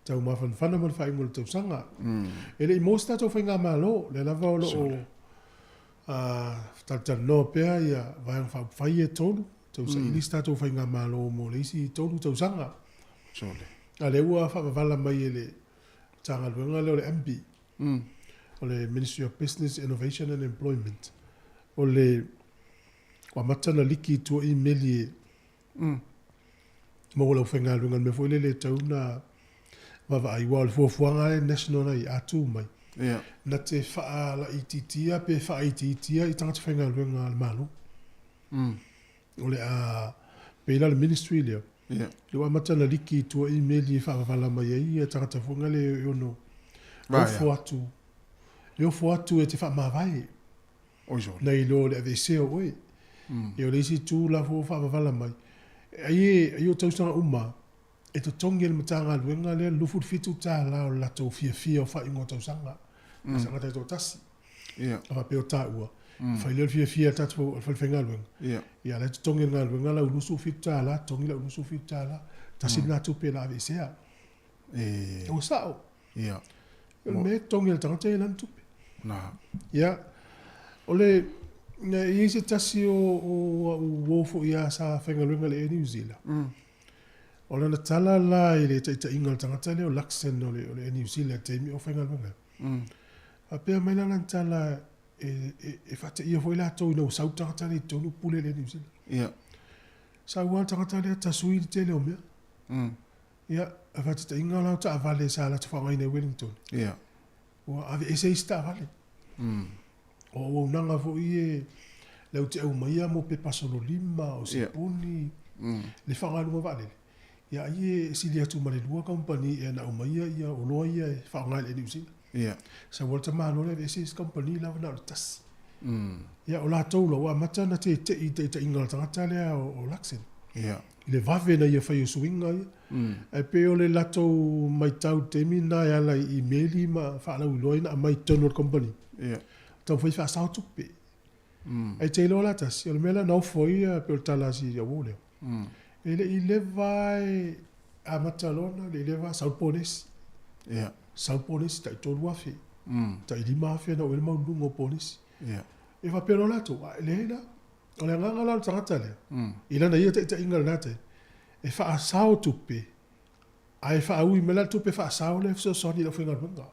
taumafanafana ma le faaiuga o le tausaga. E le i maua se tatou faigamalo, lea lava o lo o talatalanoa pea ia Vaega Faaupufai ia e tolu, tausaili se tatou faigamalo mo le isi tolu tausaga. A o lea ua faavavala mai e le Matagaluega lea o le MB, o le Ministry of Business, Innovation and Employment, o le ua amata ona liki i tua imeli e maua lau faigaluega i le mea foi lele e tatau ona vaavaai, aua o le fuafuaga a le National ai a tu mai, na te faalaitiitia pe faaitiitia i tagata faigaluega a le Malo. O le a pei la o le Ministry lea, lea ua amata ona liki i tua imeli e faavavala mai ai ia tagata foi lea e ono ofo atu, e ofo atu e te faamavae. Nai lo le aveesea o oe. Ia o le isi itu la foi ua faavavala mai, ai e ai o tausaga uma e totogi e le Matagaluega lea le $27 o le latou fiafia o faaiuga o tausaga, mm. tausaga taitoatasi. Yeah. A faapea o taua, mm. fai lea o le fiafia a tatou o le falefaigaluega. Yeah. Ia la e totogi e le galuega lau $27, totogi lau $27, tasi mm. lena tupe la aveesea. E... Ua sao. Ia. O le mea e totogi e le tagata ia lana tupe. Na. Ia, o le, e i ai se tasi o, o au uo foi a sa faigaluega i le Air New Zealand. Mm. O lana tala la i le taitaiga o le tagata lea o Luxon o le, o le Air New Zealand i le taimi o faigaluega. Faapea mai la lana tala e, e, e faateia foi latou ina ua sau le tagata lea i totonu pule le Air New Zealand. Ia. Sau lava le tagata lea tasui le tele o mea. Ia, a faataitaiga la o taavale sa latou faaaogaina i Wellington. Ia. Ua aveese isi taavale. O auaunaga foi e lau te aumaia mo pepa sololima, o sipuni, le faaaogaina vaalele. Ia ai e sili atu ma le lua kamupani ea na aumaia ia oloa ia e faaaoga i le Air New Zealand. Ia. Sau lava le tamaloa lea aveese isi kamupani lava na o le tasi. Ia o latou la ua amata ona tete'i i taitaiga a le tagata lea o Luxon. Ia. I le vave na ia fai o suiga ia. Ae pei o le latou maitau i le taimi lena e ala i imeli ma faalauiloa ina aumai i totonu o le kamupani. Ia. Taumafai e faasao tupe. Ae te iloa la tasi, o le mea lea na ofo ai ia pei o le tala a si au lea. E le i leva e amata loa ona le i leva sau le ponesi. Ia. Sau le ponesi tai 3,000. Tai 5,000 na oo ai le maualuluga o ponesi. Ia. E faapea loa latou, a e leai la. O le agaga la o le tagata lea, i lana ia taitaiga i lena taimi, e faasao tupe, ae faaui mai la le tupe faasao lea e fesoasoani i le aufaigaluega.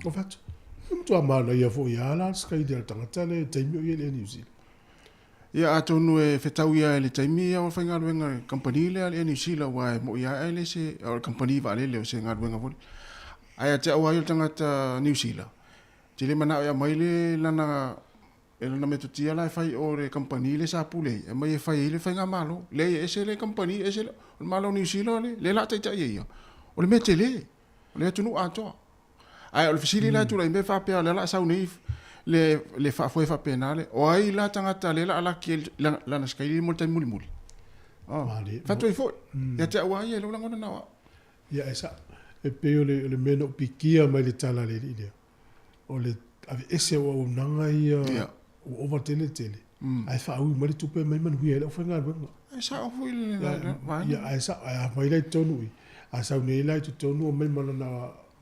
O fai atu, e matua manaia foi lava la le sikaili a le tagata lea i le taimi o i ai i le Air New Zealand. Ia, atonu e fetau ia i le taimi ia o le faigaluega i le kamupani lea a le Air New Zealand, aua e moni lava e le se, o le kamupani vaalele o se galuega foi lea. Ae ia te au lava ia o le tagata Niu Sila, ou te le manao e aumai le lana E lana metotia la e fai o le kamupani lea sa pule ai, aumai e fai ai le faigamalo. Leai e ese le kamupani, ese le, o le Malo o Niu Sila le, lea la a taitai ai ia. O le mea tele, o le atunuu atoa. Ae o le fesili la e tulai mai faapea o lea la a sau nei le, le faafoe faapena le, o ai la tagata lea la a laki ai lana sikaili mo le taimi mulimuli? Oh, fatu ai foi. Ia te au lava ia i lou lagona na o au. Ia e sao. E pei o le, o le mea na ou pikia mai le tala a le alii lea. O le aveese o auaunaga ia ua ova tele tele, ae faaui mai le tupe mai manuia ai le aufaigaluega. E sao foi le vaega. Ia, ae sao, ae afai la i totonu i, a sau nei la i totonu omai ma lana,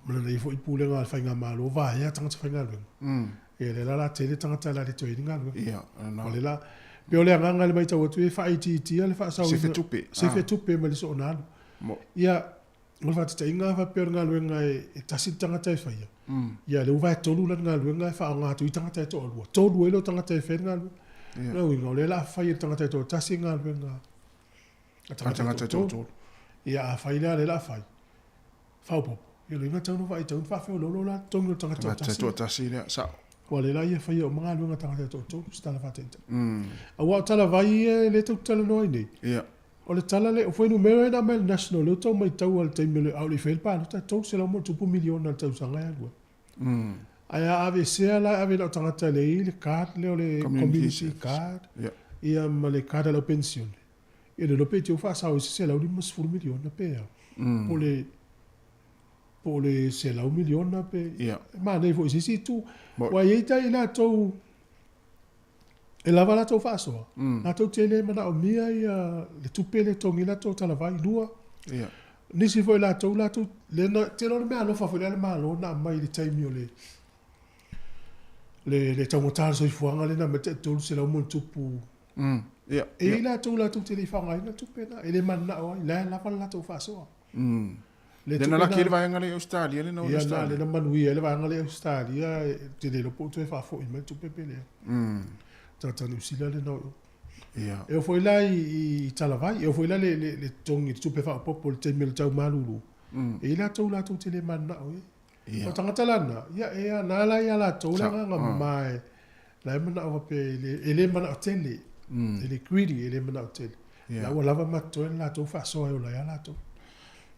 ma lana ia foi pulega a le faigamalo vaea tagata faigaluega. Ia lea la o le a tele tagata o le a le toe i ai ni galuega. Ia, o lea la, pei o le agaga i le matau atu e faaitiitia le faasaoina. Sefe tupe. Sefe tupe mai le soona alu. Ia, O le faataitaiga, a faapea o le galuega e tasi le tagata e faia, ia lea ua vaetolu la le galuega e faaaoga atu ai tagata e toalua, tolu ai lea o tagata e faia le galuega. O lona uiga, o lea o le a fai e le tagata e toatasi le galuega a tagata e toatolu. Ia a fai la lea o le a fai, faaopoopo, ia o lona uiga e tatau ona vaai e tatau ona faafeoloolo la le totogi o le tagata toatasi. Tagata toatasi lea, sao. Aua o lea la ia faia uma galuega a tagata e toatolu, se tala faataitai. Aua o talavai ia lea tatou te talanoa ai nei, O le tala lea, o fuainumera ia na aumai e le National, lea ou tau maitau lava i le taimi a o le i faia le palota, e 300 ma ona tupu miliona i le tausaga e alu ai. Ae a aveesea la e ave i lau tagata e leai le card lea o le community card ia ma le card a lau penisione, ia le iloa pe te i ua faasao i se $150 miliona pe a. Po o le po o le $100 miliona pe e manaia foi i se isi itu. Aua e i ai tai latou e lava latou faasoa, latou te le manaomia ia le tupe lea e totogi ai latou talavai. Lua, nisi foi o latou, latou, lea na, tele o le meaalofa foi lea a le Malo na aumai i le taimi o le le le taugata o le soifuaga lea na aumai le tai 300 ma ona tupu. E i ai latou latou te le i faaaogaina tupe na, e le mananao ai, la e lava le latou faasoa. Le na laki ai le vaega lea i Ausetalia lea na o i Ausetalia. Ia, lea na manuia ai le vaega lea i Ausetalia, ou te le iloa po o toe faafoi mai le tupe pe leai. Tagata Niu Sila lea na o i o. E oo foi la i Talavai, e oo foi la le totogi, le tupe faaopoopo i le taimi o le tau malulu, e i ai latou latou te le mananao i ai. O tagata la na, ia e ana la ia latou le agaga mama e la e manao faapea e le manao tele, e le greedy, e le manao tele. La ua lava ma totoe le latou faasoa e ola ai lava latou.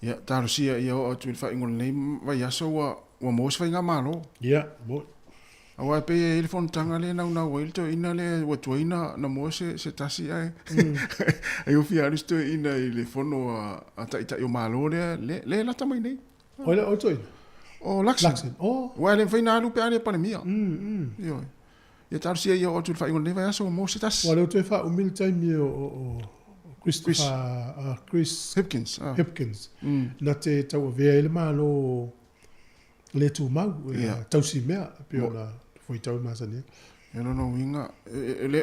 Ia, talosia ia oo atu i le faaiuga o lenei vaiaso ua ua maua se faigamalo. Ia, mo'i. Aua e pei e i ai le fonotaga lea e naunau ai le toeaina lea ua tuai na na maua se se tasi ae ai ua fia alu si toeaina i le fono a a Taitai o Malo lea lea e lata mai nei. O le o toeaina? O Luxon. Luxon. Oh. Aua e le mafai na alu pe a le Palemia. Ioe. Ia talosia ia oo atu i le faaiuga o lenei vaiaso ua maua se tasi. Ua le o toe faaumi le taimi o o Christopher Chris Hipkins Hipkins na te tauavea ai le Malo le tumau tausi mea e pei ona fuaitau e masani ai. Ia lona uiga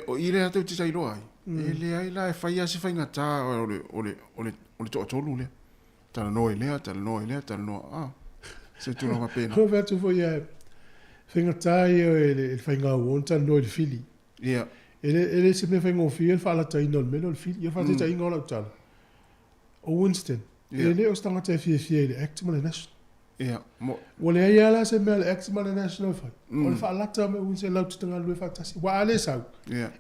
o i lea tou te tailoa ai, e leai la e fai lava se faigata o le o le o le o le toatolu lea. Talanoa i lea, talanoa i lea, talanoa, a, se tulaga faapena. Ou fai atu foi ia, faigata ia i le faigauo ona talanoa i le fili. Ia. E le, e le se mea faigofie le faalataina o le mea lea o le fili. Ia o le faataitaiga o lau tala, o Winston, e le o se tagata e fiafia i le Act ma le National. Ia, mo. Ua leai lava la se mea a le Act ma le National e fai. O le faalata mai o Winston latou te galulue faatasi. Aua a le sau,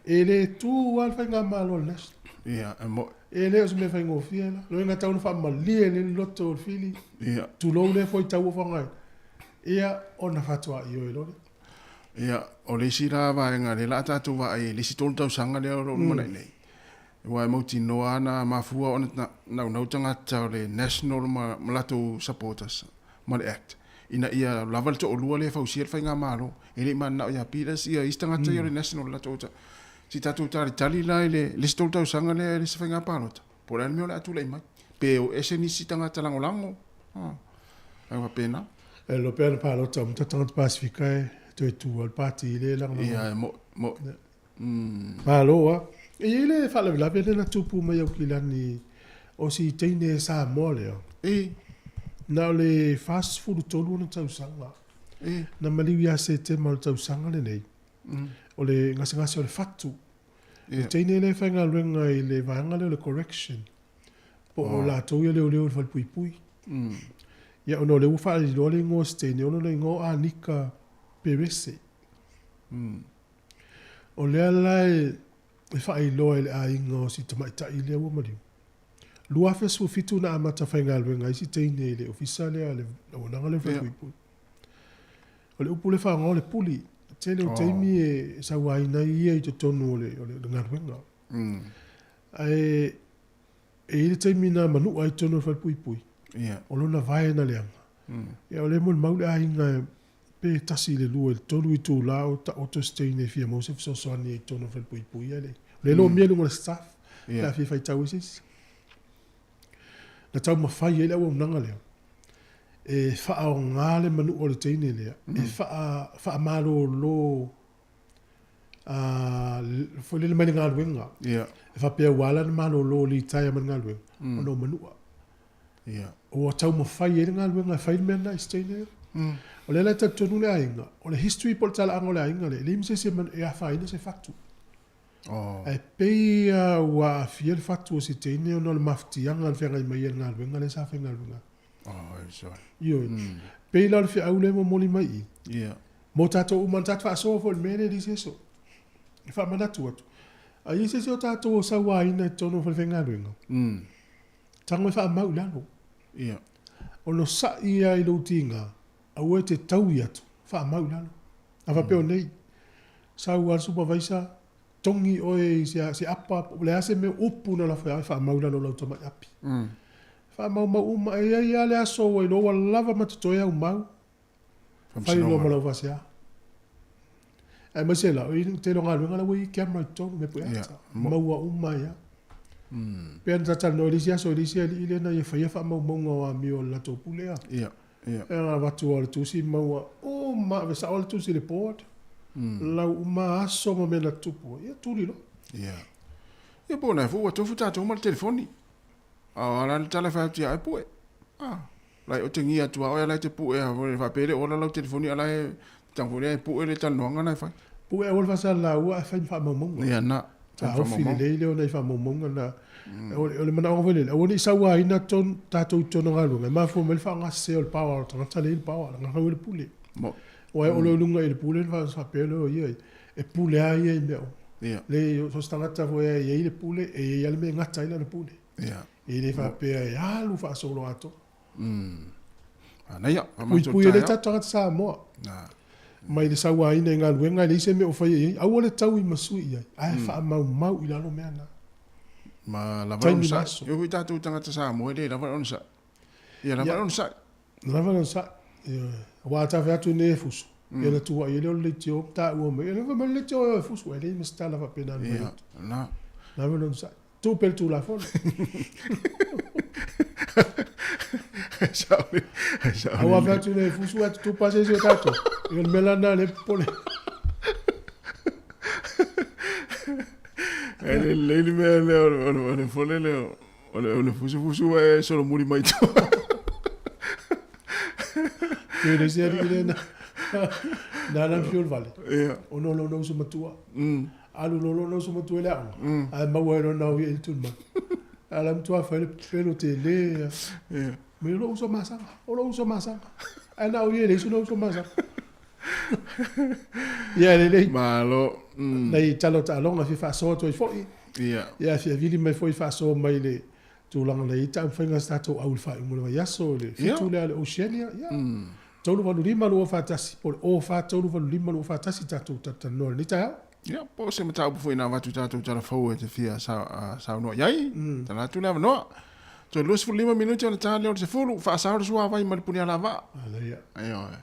e le tu lava le faigamalo a le National. Ia, e mo. E le o se mea faigofie la. Lona uiga e tatau ona faamalie lelei le loto o le fili. Ia. Tulou lea fuaitau ua faaaogaina. Ia, ona faatoa ioe loa lea. Ia, o le isi la vaega lea o le a tatou vaai ai i le isi 3 tausaga lea o lo o lumanai nei, aua e mautinoa lava na mafua ona naunau tagata o le National ma latou supporters ma le Act ina ia lava le toalua lea e fausia le faigamalo. E le i mananao ia Peters ia isi tagata ia o le National latou Se i tatou talitali la i le isi 3 tausaga lea e le se faiga palota, po o le a le mea o le a tulai mai. Pe o ese nisi tagata lagolago, a, ae faapena. E iloa pea na palota uma tagata Pasefika e toe tu lava le pati lea e lagolago. Ia, e mo'i, mo'i. Malo a. E i ai le faalavelave lea na tupu mai Aukilani o si teine Samoa lea. E. Na o le 43 ona tausaga. E. Na maliu ia Setema o le tausaga lenei. O le gasegase o le fatu. Le teine lea e faigaluega i le vaega lea o le correction, po o latou ia leoleo i le falepuipui. Ia ona o lea ua faaliloa le igoa o si teine, o lona igoa o Anika Perese. O lea la e faailoa i le aiga o si tamaitai lea ua maliu. 2017 na amata faigaluega ai si teine i le ofisa lea, le auaunaga lea o le falepuipui. O le upu lea e faaaoga o le puli. Tele o taimi e sauaina ai ia i totonu o le galuega. Ae e i ai le taimi na manua ai i totonu o le falepuipui, o lona vae na leaga. Ia o lea e molimau le aiga pe 1 i le 2 i le 3 itula o taoto se teine e fia maua se fesoasoani i totonu o le falepuipui ae leai. O lea e lomia i luga o le staff pe a fia faitau ai se isi. Na taumafai ai le auaunaga lea e faaaoga le manua o le teine lea e faamalolo foi lele mai le galuega. E faapea ua ala ona malolo litaea mai le galuega ona o manua. Ua taumafai ai le galuega e fai le mea lena i se teine lea. O lea la e talitonu le aiga, o le history po o le talaaga o le aiga lea, e leai ma se isi e afaina se fatu. Ae pei lava ua aafia le fatu o se teine ona o le mafatiaga na feagai mai ai i le galuega lea sa faigaluega ai. Ioe. Pei la o le feau lea e momoli mai i i, mo tatou uma, na tatou faasoa foi i le mea lea i le isi aso. E faamanatu atu, a i ai se isi o tatou o sauaina i totonu o falefaigaluega, tago e faamau i lalo. Onosai lava i lou tiga, aua e te taui atu, faamau i lalo. A faapea o nei, sau lava le supervisor, togi oe i se, se apa, po o le a se mea, upu na lafo ia oe, faamau i lalo o lau tamai api. Faamaumau uma, e i ai lava le aso ua iloa ua lava ma totoe au mau, fai loa ma lau faasea. Aemaise la, o le tele o galuega la ua i ai camera i totonu, mea pea ata, maua uma ai lava. Pei ona ta talanoa i le isi aso i le isi alii lea na ia faia faamaumauga o amio a le latou pule a. E avatu lava o le tusi maua uma, ave sao lava le tusi i le board, lau uma aso ma mea na tutupu ai, ia tuli loa. Ia. Ia po o na foi ua tofu tatou ma le telefoni. A o a la le tala e fai atu ia oe pue. A. Lai otegia atu a oe a la e te pue a foi faapea e le o ola lau telefoni a la e tau foi lea e pue le talanoaga na e fai. Pue aua le faasalalau ae fai ma faamaumauga. Ia na. Taofi lelei lea o nai faamaumauga na. O le manaoga foi lele, aua ne i sauaina ton, tatou i totonu o galuega, e mafua mai le faaaoga sese o le power o le tagata lea e i le power, leaga fau ai le pule. Aua e oo loa i luga i le pule ona faapea lea o ia, e pule lava ia i mea uma. Leai, so o se tagata foi e i ai le pule, e i ai lava le mea e gata ai lana pule. E le faapea e alu faasoloatoa. Manaia. Puipui ai le tatou tagata Samoa. Mai le sauaina i galuega e leai se mea o faia i ai. Aua le taui ma sui i ai, ae faamaumau i lalo mea na. Ma lava le onosai. E oo foi tatou tagata Samoa e le lava le onosai. Ia lava le onosai. Lava le onosai. Ioe. Aua a ta fai atu nei e fusu, ia ona tuuai ai lea o le leitio ma taua mai, e fai mai le leitio e o e fusu, e leai ma se tala faapena na fai atu. Lava le onosai. Tuu pea le Tulafono. Aua fai atu nei fusu atu tupa se isi o tatou. Ia o le mea la lena lea e popole. E lelei le mea lea o le fole lea o le fusufusu e solomuli mai tua. Pe le isi alii lea na na fiu o le vale. Ona o lona uso matua. Alu loa lona uso matua i le aoga, ae maua ai loa na au ia i le tuli mai. A o la e matua fai le pepelo tele lava. Mai o lou uso masaga, o lou uso masaga. Ae na au ia e leai sona uso masaga. Ia lelei. Malo. Nai tala o taaloga e fia faasoa atu ai foi. Ia fia vili mai foi faasoa mai le tulaga na i ai taumafaiga a se tatou au i le faaiuga o le vaiaso, le 7 lea a le Oceania. Ia. 385 241 po o le 04 385 241 tatou talatalanoa i lenei taeao. Ia, po o se mataupu foi na avatu i tatou tala fou e te fia saunoa i ai, tala atu le avanoa. Toe 25 minute ona ta lea o le 10, faasao le suavai ma le punialavaa. Manaia. Ioe.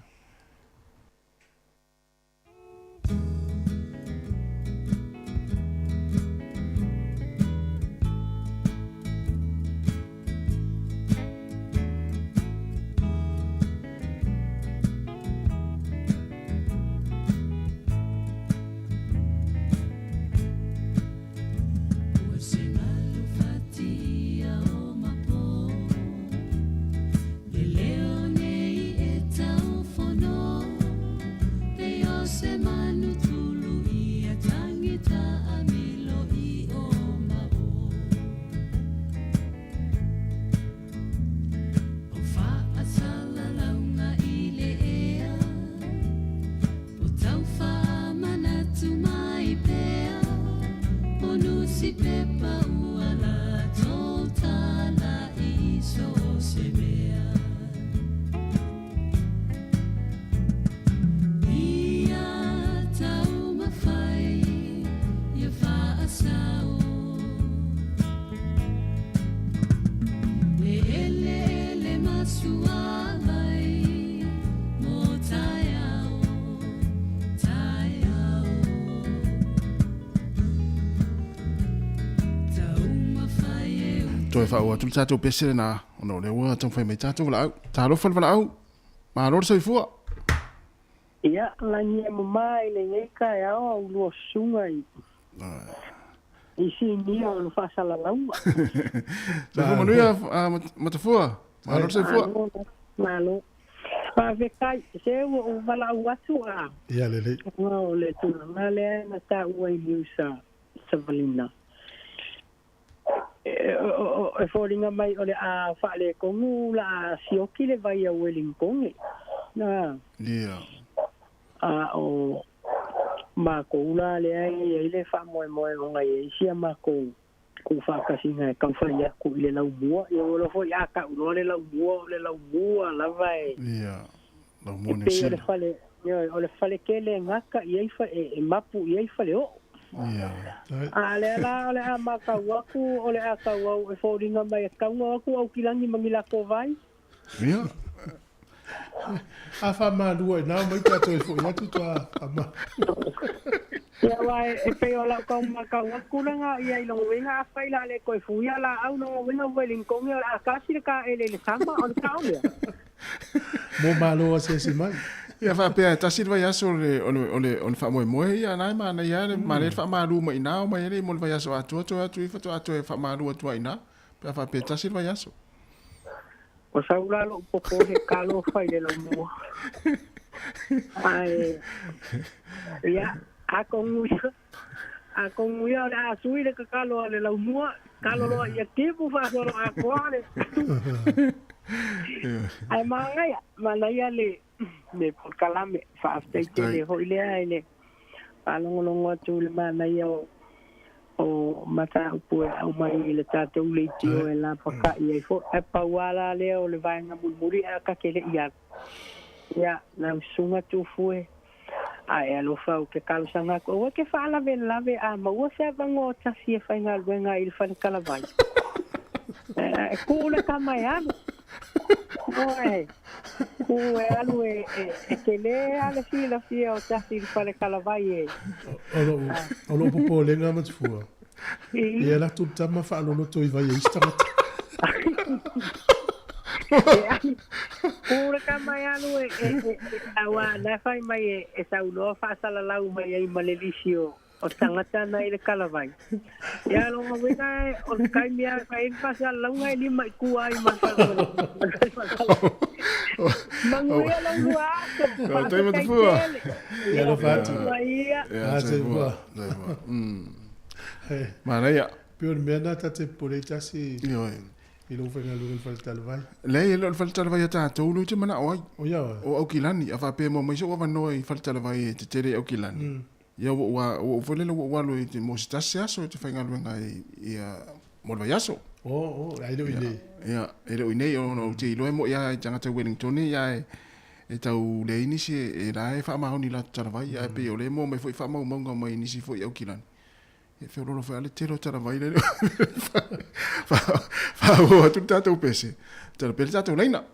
Toe faauu atu le tatou pese lena, ona o lea ua taumafai mai tatou valaau. Talofa le valaau, malo le soifua. Ia, lagi e mama i lenei taeao au lua susuga i i sinia o le faasalalauga. Soifua manuia Matafua, malo le soifua. Malo, malo. Faafetai, se ua ou valaau atu a. Ia lelei. Ona o le tulaga lea na taua i liusa savalina. E foliga mai o le a faaletonu la a sioki le vai a Ueligitone. Na. Ia. A o makou la lea e i ai le faamoemoe ona e i ai si a makou tuufaatasiga e taufai atu i le laumua. Ia ua iloa foi a tau loa le laumua, o le laumua lava e. Ia. Laumua Niu Sila. E pei o le fale. Ioe, o le faletele e gata i ai e mapu i ai faleoo. A lea la o le a matau atu o le a tauau e foliga mai e tau ona o atu Aukilani ma ni latou vai. Ia. A faamalua ina omai tatou e foi atu toa faamalua. Ia aua e pei o lau tau matau atu lena ia i lona uiga afai la le toe fuia laau lona uiga Wellington o le a tasi le taele i le sama o le sao lea. Mo malo asiasi mai. Ia faapea e tasi le vaiaso o le, o le, o le, o le faamoemoe ia na e manaia lava le manaia le faamalu mai i ina omai ai mo le vaiaso atoa toe atu ai faatoa toe faamalu atu ai i ina pe a faapea e tasi le vaiaso. Ua sau la lou popole talofa i le laumua. Ae, ia, atonu ia, atonu ia o le a sui le tatalo a le laumua, tatalo loa ia timu faasoloatoa le. Ae manaia, manaia le, le polokalame. Faafetai tele foi lea i le faalogologo atu i le manaia o o mataupu e aumai i le tatou leitio e lapata'i ai foi. Ae pau lava la lea o le vaega mulimuli ae ta te le i alu. Ia, lau susuga Tufue, ae alofa ou te talosaga atu, aua e te faalavelave a maua se avanoa o tasi e faigaluega ai i le fale talavai. E tuu le tama e alu. Ioe. Tuu e alu e, e, e tele lava le silafia o tasi i le fale talavai e. O lou, o lou popolega ma Tafua, e alu atu le tama faaloloto i vai e isi tagata. Tuu le tama e alu e, e, e, e, aua na fai mai e, e saunoa faasalalau mai ai ma le lisi o, o tagata na i le talavai. Ia lona uiga o le taimi lava e fai ai le faasalalauga e lima i tua ai ma le fale. Manuia lou lua aso. Faafetai tele. Ia alofa atu. Ia. Ia soifua. Soifua. Manaia. Pei o le mea lena ta te popole ai tasi i lou faigaluega i le fale talavai. Leai, e le o le fale talavai a tatou lea ou te manao ai. O ia oe? O Aukilani. A faapea e maua mai sou avanoa i fale talavai e tetele i Aukilani, Ia ua ua ua ou foi lele ua ou alu i mo se tasi se aso e te faigaluega ai ia mo le vaiaso. Oh, oh, ai le o inei. Ia, e le o inei ona ou te iloa e mo'i lava i tagata Wellingtone ia e e tau leai nisi e la e faamaoni i latou talavai, ae pei o lea e maua mai foi faamaumauga mai nisi foi i Aukilani. E feololo foi lava le tele o talavai lele faaauau atu le tatou pese, tala pea le tatou laina.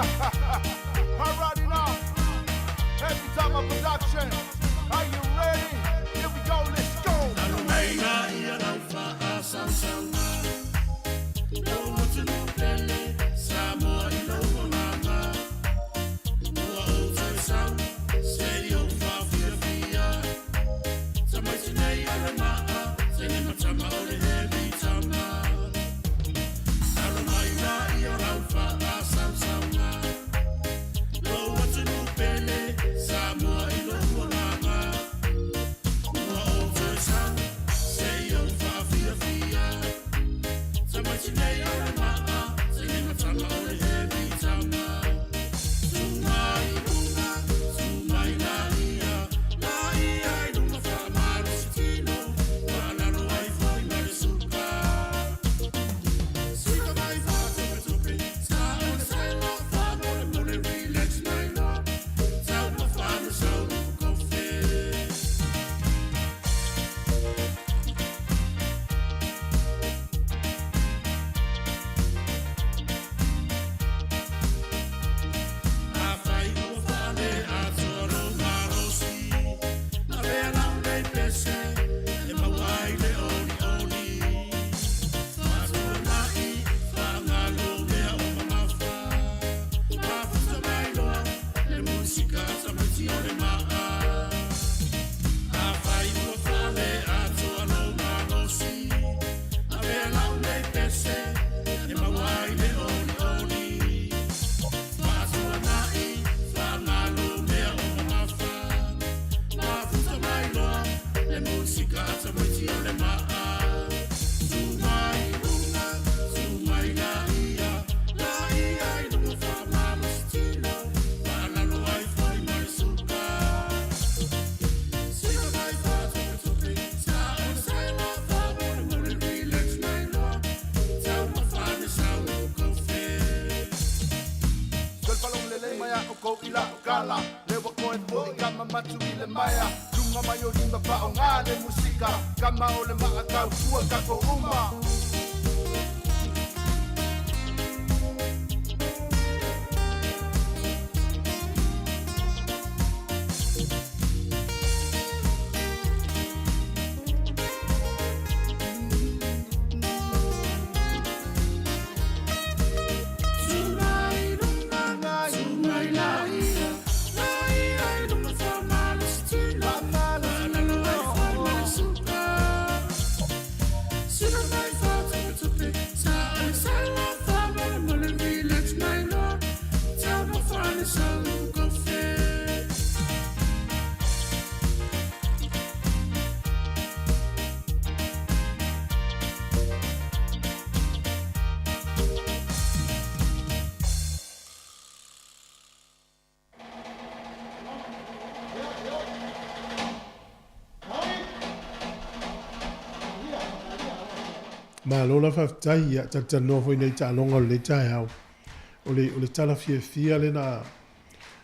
Alrighty now. Happy Tama Production. Are you ready? Here we go, let's go. Malo la faafetai, ia talatalanoa foi nei taaloga o lenei taeao. O le, o le tala fiafia lena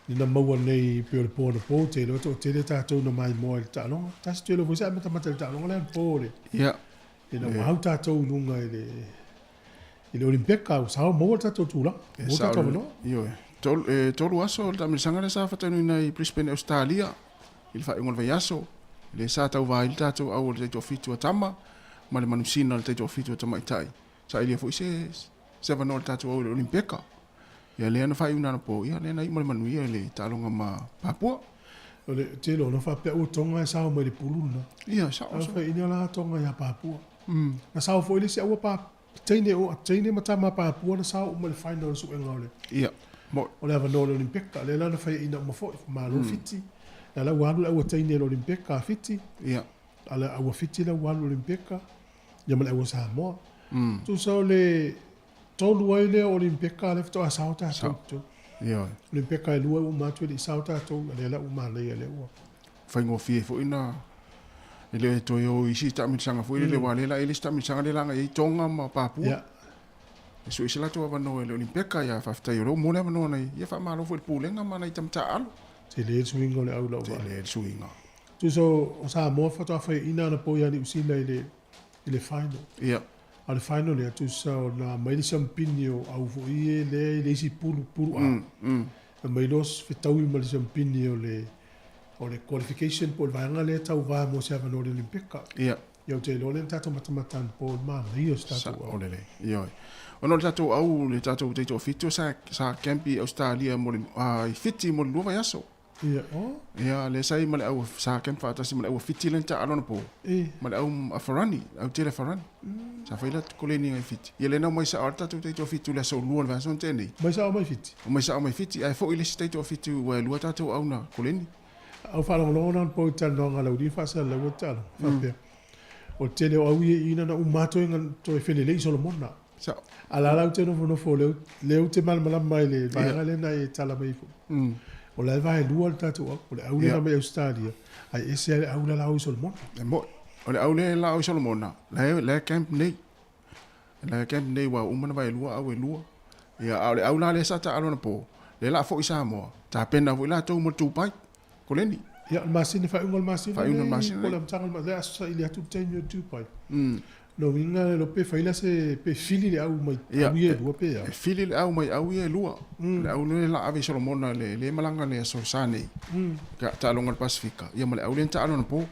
lena maua nei pei o le po anapo, ou te iloa toatele tatou na maimoa i le taaloga. Tasi toe iloa foi sa e matamata i le taaloga lea anapo o le, Ia. ina ua au tatou i luga i le, i le Olimpeka, ua sao maua le tatou tulaga, E maua le sao tatou lelei. avanoa. Ioe. Tolu, e tolu aso o le taamilosaga lea sa faataunuina i Brisbane, Ausetalia i le faaiuga o le vaiaso. Lea sa tauva ai le tatou au o le taitoafitu a tama ma le manusina o le taitoafitu a tamaitai. Sailia foi se se avanoa o le tatou au i le Olimpeka. Ia lea na faaiuina anapo, ia lea na iu ma le manuia i le taaloga ma Papua. O le tele ona faapea ua Tonga e sao mai le pulu lena. Ia, sao, Ae sao. fai ina la Tonga ia Papua. Na sao foi le isi aua pa teine o teine ma tama Papua na sao uma i le final o le suega o le Ia, mo o le avanoa o le Olimpeka. Lea la na fai ina uma foi malo Fiti. La la ua alu le aua teine i le Olimpeka a Fiti. Ia. A le aua Fiti la ua alu i le Olimpeka. Ia ma le aua Samoa. Tusa o le tolu ai lea o Olimpeka lea faatoa sao tatou i totonu. Ioe. Olimpeka e lua e uma atu e le i sao tatou, a lea la ua manaia lea ua. Faigofie foi na e le toe o i isi taamilosaga foi lele aua lea la e i ai le isi taamilosaga lea la agai ai Tonga ma Papua. Ia. E sui se latou avanoa i le Olimpeka, ia faafetai o lea ua maua le avanoa nei. Ia faamalo foi i le Pulega ma nai tama taaalo. Tele le suiga o le au lau vaai. Tele le suiga. Tusa o Samoa faatoa faiaina anapo ia Niu Sila i le i le final. Ia. A o le final ia, tusa ona aumai le siamupini o au foi ia lea i le isi pulu, pulu A. Aumai loa fetaui ma le siamupini o le o le qualification po o le vaega lea e tauva mo se avanoa o le Olympeka. Ia. Ia ou te iloa lea na tatou matamata anapo i le manaia o se tatou au. Sao lelei. Ioe. Ona o le tatou au, le tatou taitoafitu sa, sa camp i Ausetalia mo le, i Fiti mo le lua vaiaso. Ia, oh. Ia, lea sa i ma le au, sa camp faatasi ma le au a Fiti lea na taaalo anapo. E. Ma le au a Farani, le au tele a Farani. Sa fai la koleniga i Fiti. Ia lea na omai sao lava le tatou taitoafitu i le aso lua o le vaiaso na tea nei. Omai sao mai Fiti? Omai sao mai Fiti, ae foi le isi taitoafitu ua e lua tatou au na koleni. Au faalogologo na anapo i talanoaga a Laulii faasalalaua taaloga, faapea, o le tele o au ia i ina na uma lava toe, toe felelei i Solomona. Sao. A la la ou te nofonofo lea, lea ou te malamalama i le vaega lea na e tala mai ai foi. O la e vaelua le tatou au. O le au lea na mai Ausetalia, ae ese lava le au la la o i Solomona. E mo'i. O le au lea la o i Solomona, la e, la e camp nei. La e camp nei ua uma ona vaelua au e lua. Ia, a o le au la lea sa taalo anapo, lea la foi i Samoa, tapena foi latou mo le Dubai, koleni. Ia, o le masina, faaiuga o le masina Faaiuga o le masina nei, po o le amataga o le masina, lea a saili atu le taimi o le Dubai. Lona uiga le iloa pe fai la se, pe fili le au mai au ia e lua pe a? E fili le au mai au ia e lua. Le au lea la ave i Solomona le le malaga le aso Sa nei, ka taaloga o le Pasefika, ia ma le au lea na taalo anapo.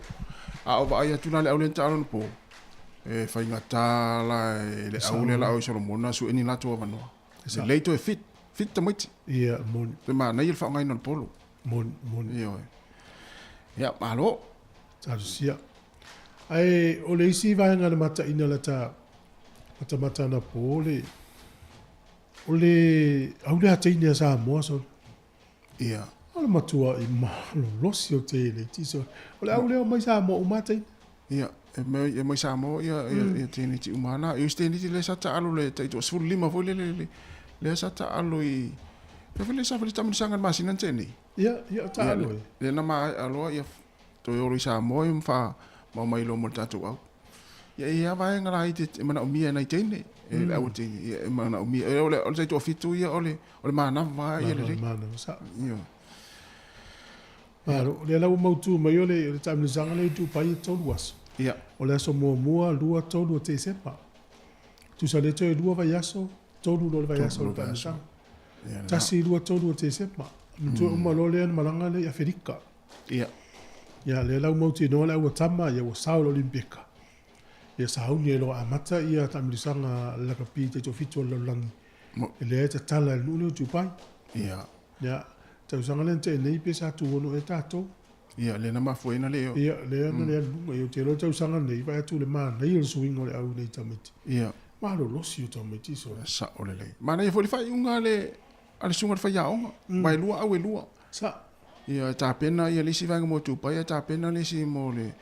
A o vaai atu la le au lea na taalo anapo, e faigata la e le au lea la o i Solomona sue ni latou avanoa. Lelei toe fit, fit tamaiti. Ia, moni. Toe manaia le faaaogaina o le polo. Moni, moni. Ioe. Ia, malo. Talosia. Ae o le isi vaega na mataina lata matamata anapo o le o le au lea teine a Samoa sole. Ia. O le matua'i malolosi o tēneti sole. O le au lea omai Samoa uma a teine. Ia, e mai, e mai Samoa ia, ia, ia tēneti uma ana. I usi tēneti lea sa taalo le tai toa 15 foi lele, le, lea sa taalo i, pea foi lea sa fai le taamilosaga i le masina na tea nei. Ia, ia, taalo e. Lea na maea loa ia toe olo i Samoa ia ma fa ma omai loa mo le tatou au. Ia e i ai lava vaega laiti e manaomia e nai teine, e le au teine, ia e manaomia. E o le o le taitoafitu ia o le o le manava ia lelei. Manava sao. Ioe. Malo, o lea la ua mautu mai o le o le taamilosaga lea i Dubai e tolu aso. Ia. O le aso muamua, lua, tolu o Tesema. Tusa lea toe lua vaiaso, tolu loa le vaiaso o le taamilosaga. 1, 2, 3 o Tesema. Matua uma loa lea ona malaga lea i Aferika. Ia. Ia, lea la ua mautinoa le au a tama, ia ua sao i le Olimpeka. Ia sauni ai loa amata ia taamilosaga a le lakapi taitoafitu o le lalolagi. E lea e tatala e le nuu lea o Dubai. Ia. Ia, tausaga lea na tea nei pe sa tuono ea tatou. Ia, lea na mafua ai ona le o. Ia, lea na le alu luga. Ia, ou te iloa le tausaga nei, vaai atu i le manaia o le suiga o le au nei tamaiti. Ia. Malolosi o tamaiti sole. Sao lelei. Manaia foi le faaiuga a le a le susuga i le faiaoga, vaelua au e lua. Sa. Ia, e tapena ia le isi vaega mo Dubai, ae tapena le isi mo le...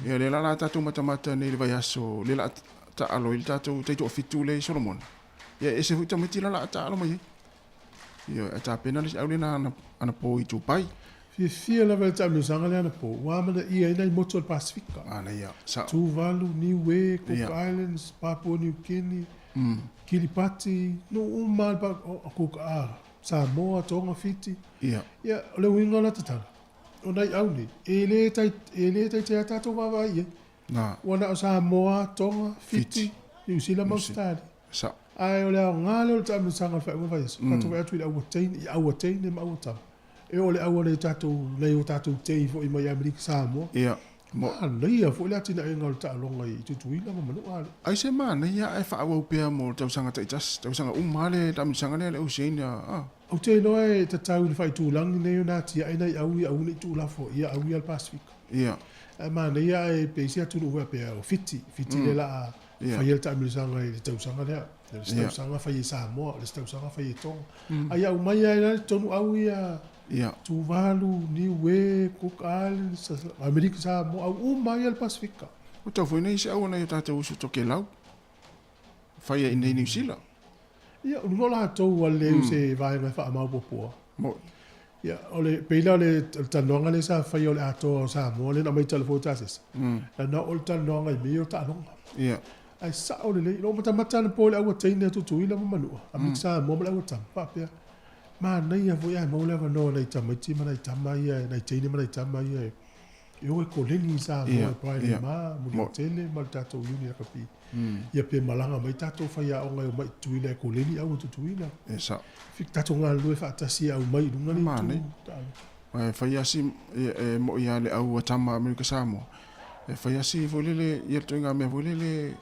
Ia, lea la o le a tatou matamata nei i le vaiaso, lea o le a taalo ai le tatou taitoafitu lea i Solomona. Ia, e ese foi tamaiti la o le a taalo mai ai. Ia, e tapena le isi au lea na anapo i Dubai. Fiafia lava i le taamilosaga lea anapo, ua amanaia ai nai motu o le Pasefika. Manaia, sao. Tuvalu, Niue, Cook Islands, Papua New Guinea, Kiribati, nuu uma lava le Cook, Samoa, Tonga, Fiti. Ia. Ia, o le uiga o la tatala, o nai au nei, e le tai, e le taitai a tatou vaavaai i ai. Na. Ua na o Samoa, Tonga, Fiti, Niu Sila ma Ausetalia. Sao. Ae o le aoga lea o le taamilosaga o le faaiuga o le vaiaso, tatou vaai atu i le aua teine, i aua teine ma aua tama. E oo le aua nei tatou, nei o tatou tei foi mai Amerika Samoa. Ia. Manaia foi le atinaega o le taaloga i Tutuila ma Manua ale. Ai se manaia ae faaauau pea mo tausaga taitasi, tausaga uma lava le taamilosaga lea le Oceania, a. Ou te iloa e tatau i le faaitulagi nei ona atiae nai au ia aua ne i tuulafo ia au ia le Pasefika. Ia. Ae manaia ae pe i se atunuu faapea o Fiti, Fiti lea la a faia le taamilosaga i le tausaga lea. O le isi tausaga fai e Samoa, o le isi tausaga fai e Tonga. A ia aumai lava i lalo i totonu au ia Tuvalu, Niue, Cook Islands, Amerika Samoa, au uma lava ia le Pasefika. Ua tau foi nei se au a nai o tatou uso Tokelau, fai ai i inei i Niu Sila. Ia, o luga o latou ua leu se vaega e faamaopoopoa. Mo'i. Ia, o le, pei la o le, o le talanoaga lea sa faia o le atoa o Samoa lea na aumai i tala fou tasese. Na oo le talanoaga i mea ia o taaloga. Ia. Ae sao lelei, lou matamata anapo i le aua teine a Tutuila ma Manua, a Mick Samoa ma le aua tama, faapea, manaia foi ae maua le avanoa o nai tamaiti ma nai tama ia, nai teine ma nai tama ia e. E o e koleni i Samoa e Brian Ma, Muliautele ma le tatou Uni Lakapi. Ia pe malaga mai tatou faiaoga e omai i Tutuila e koleni au o Tutuila. E sao. Tatou galulue faatasi e aumai i luga le itu. E fai lava si, e moi lava le au a tama Amerika Samoa, e fai lava si foi lele, ia le ituaiga mea foi lele,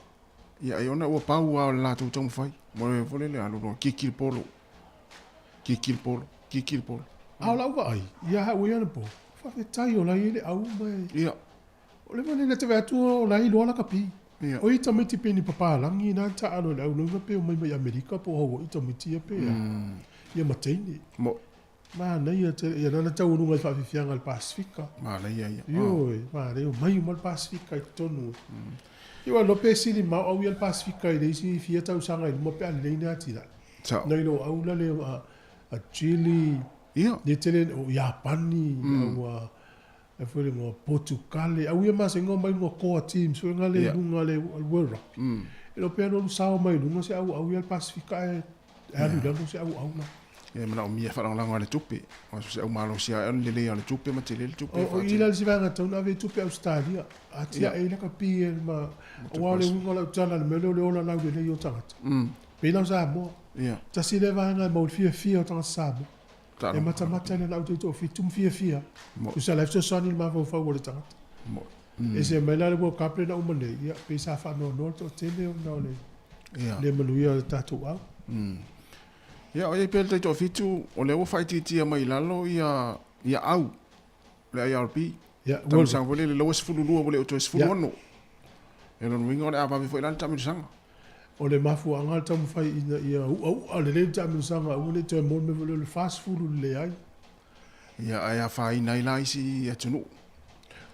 ia ai ona ua pau lava o le latou taumafai, mo le foi lele alu loa kiki le polo, kiki le polo, kiki le polo. A o lau vaai, ia au ia anapo, faafetai o la e i ai le au ma e. Ia. O le mea lea te vaai atu o la e iloa lakapi. Ia. O ia tamaiti pei ni papalagi na taalo e le au lauga pe omai mai Amerika po o Hawaii tamaiti ia pe a. Ia ma teine. Mo. Manaia tele, ia lana taualuga i faafiafiaga i le Pasefika. Manaia ia. Ioe, manaia, omai uma le Pasefika i totonu. Ia ua iloa pe sili ma au ia le Pasefika i le isi fia tausaga i luma pe a lelei ni atinae. Sao. Nai lo au la le a Chile, Ia. le tele o Iapani, au a e foi le igoa Potukale, au ia masani ona omai luga core teams foi na le i luga le World Rugby. E le o pe alualu sao mai luga se auau ia le Pasefika ae alu i lalo se auau la. Ia e manaomia e faalagolago le tupe, aua so o se au malosi lava ona lelei lava o le tupe ma tele le tupe e O i la le isi vaega e tatau ona ave ai tupe Ausetalia, atiae ai lakapi e ma, aua o le uiga o lau tala i le mea lea o le ola laulelei o tagata. Pei la o Samoa, tasi lea vaega e maua i le fiafia o tagata Samoa. E matamata i lana autaito o fitu ma fiafia. Tusa la e fesoasoani i le mafaufau o le tagata. E ese mai la le World Cup lea na uma nei, ia, pei sa faanoanoa le toatele ona o le le manuia o le tatou au. Ia, o i ai pea le taitoafitu, o lea ua faaitiitia mai i lalo ia, ia au, le IRB. Ia, Taamilosaga foi lele, la ua 12 ua le o toe 16. Ia, lona uiga o le a vave foi la le taamilosaga. O le mafuaaga o le taumafai ina ia u'au'a lelei le taamilosaga aua ne i toe maua le mea foi lea o le 40 le leai. Ia, ae afaina ai la isi atunuu.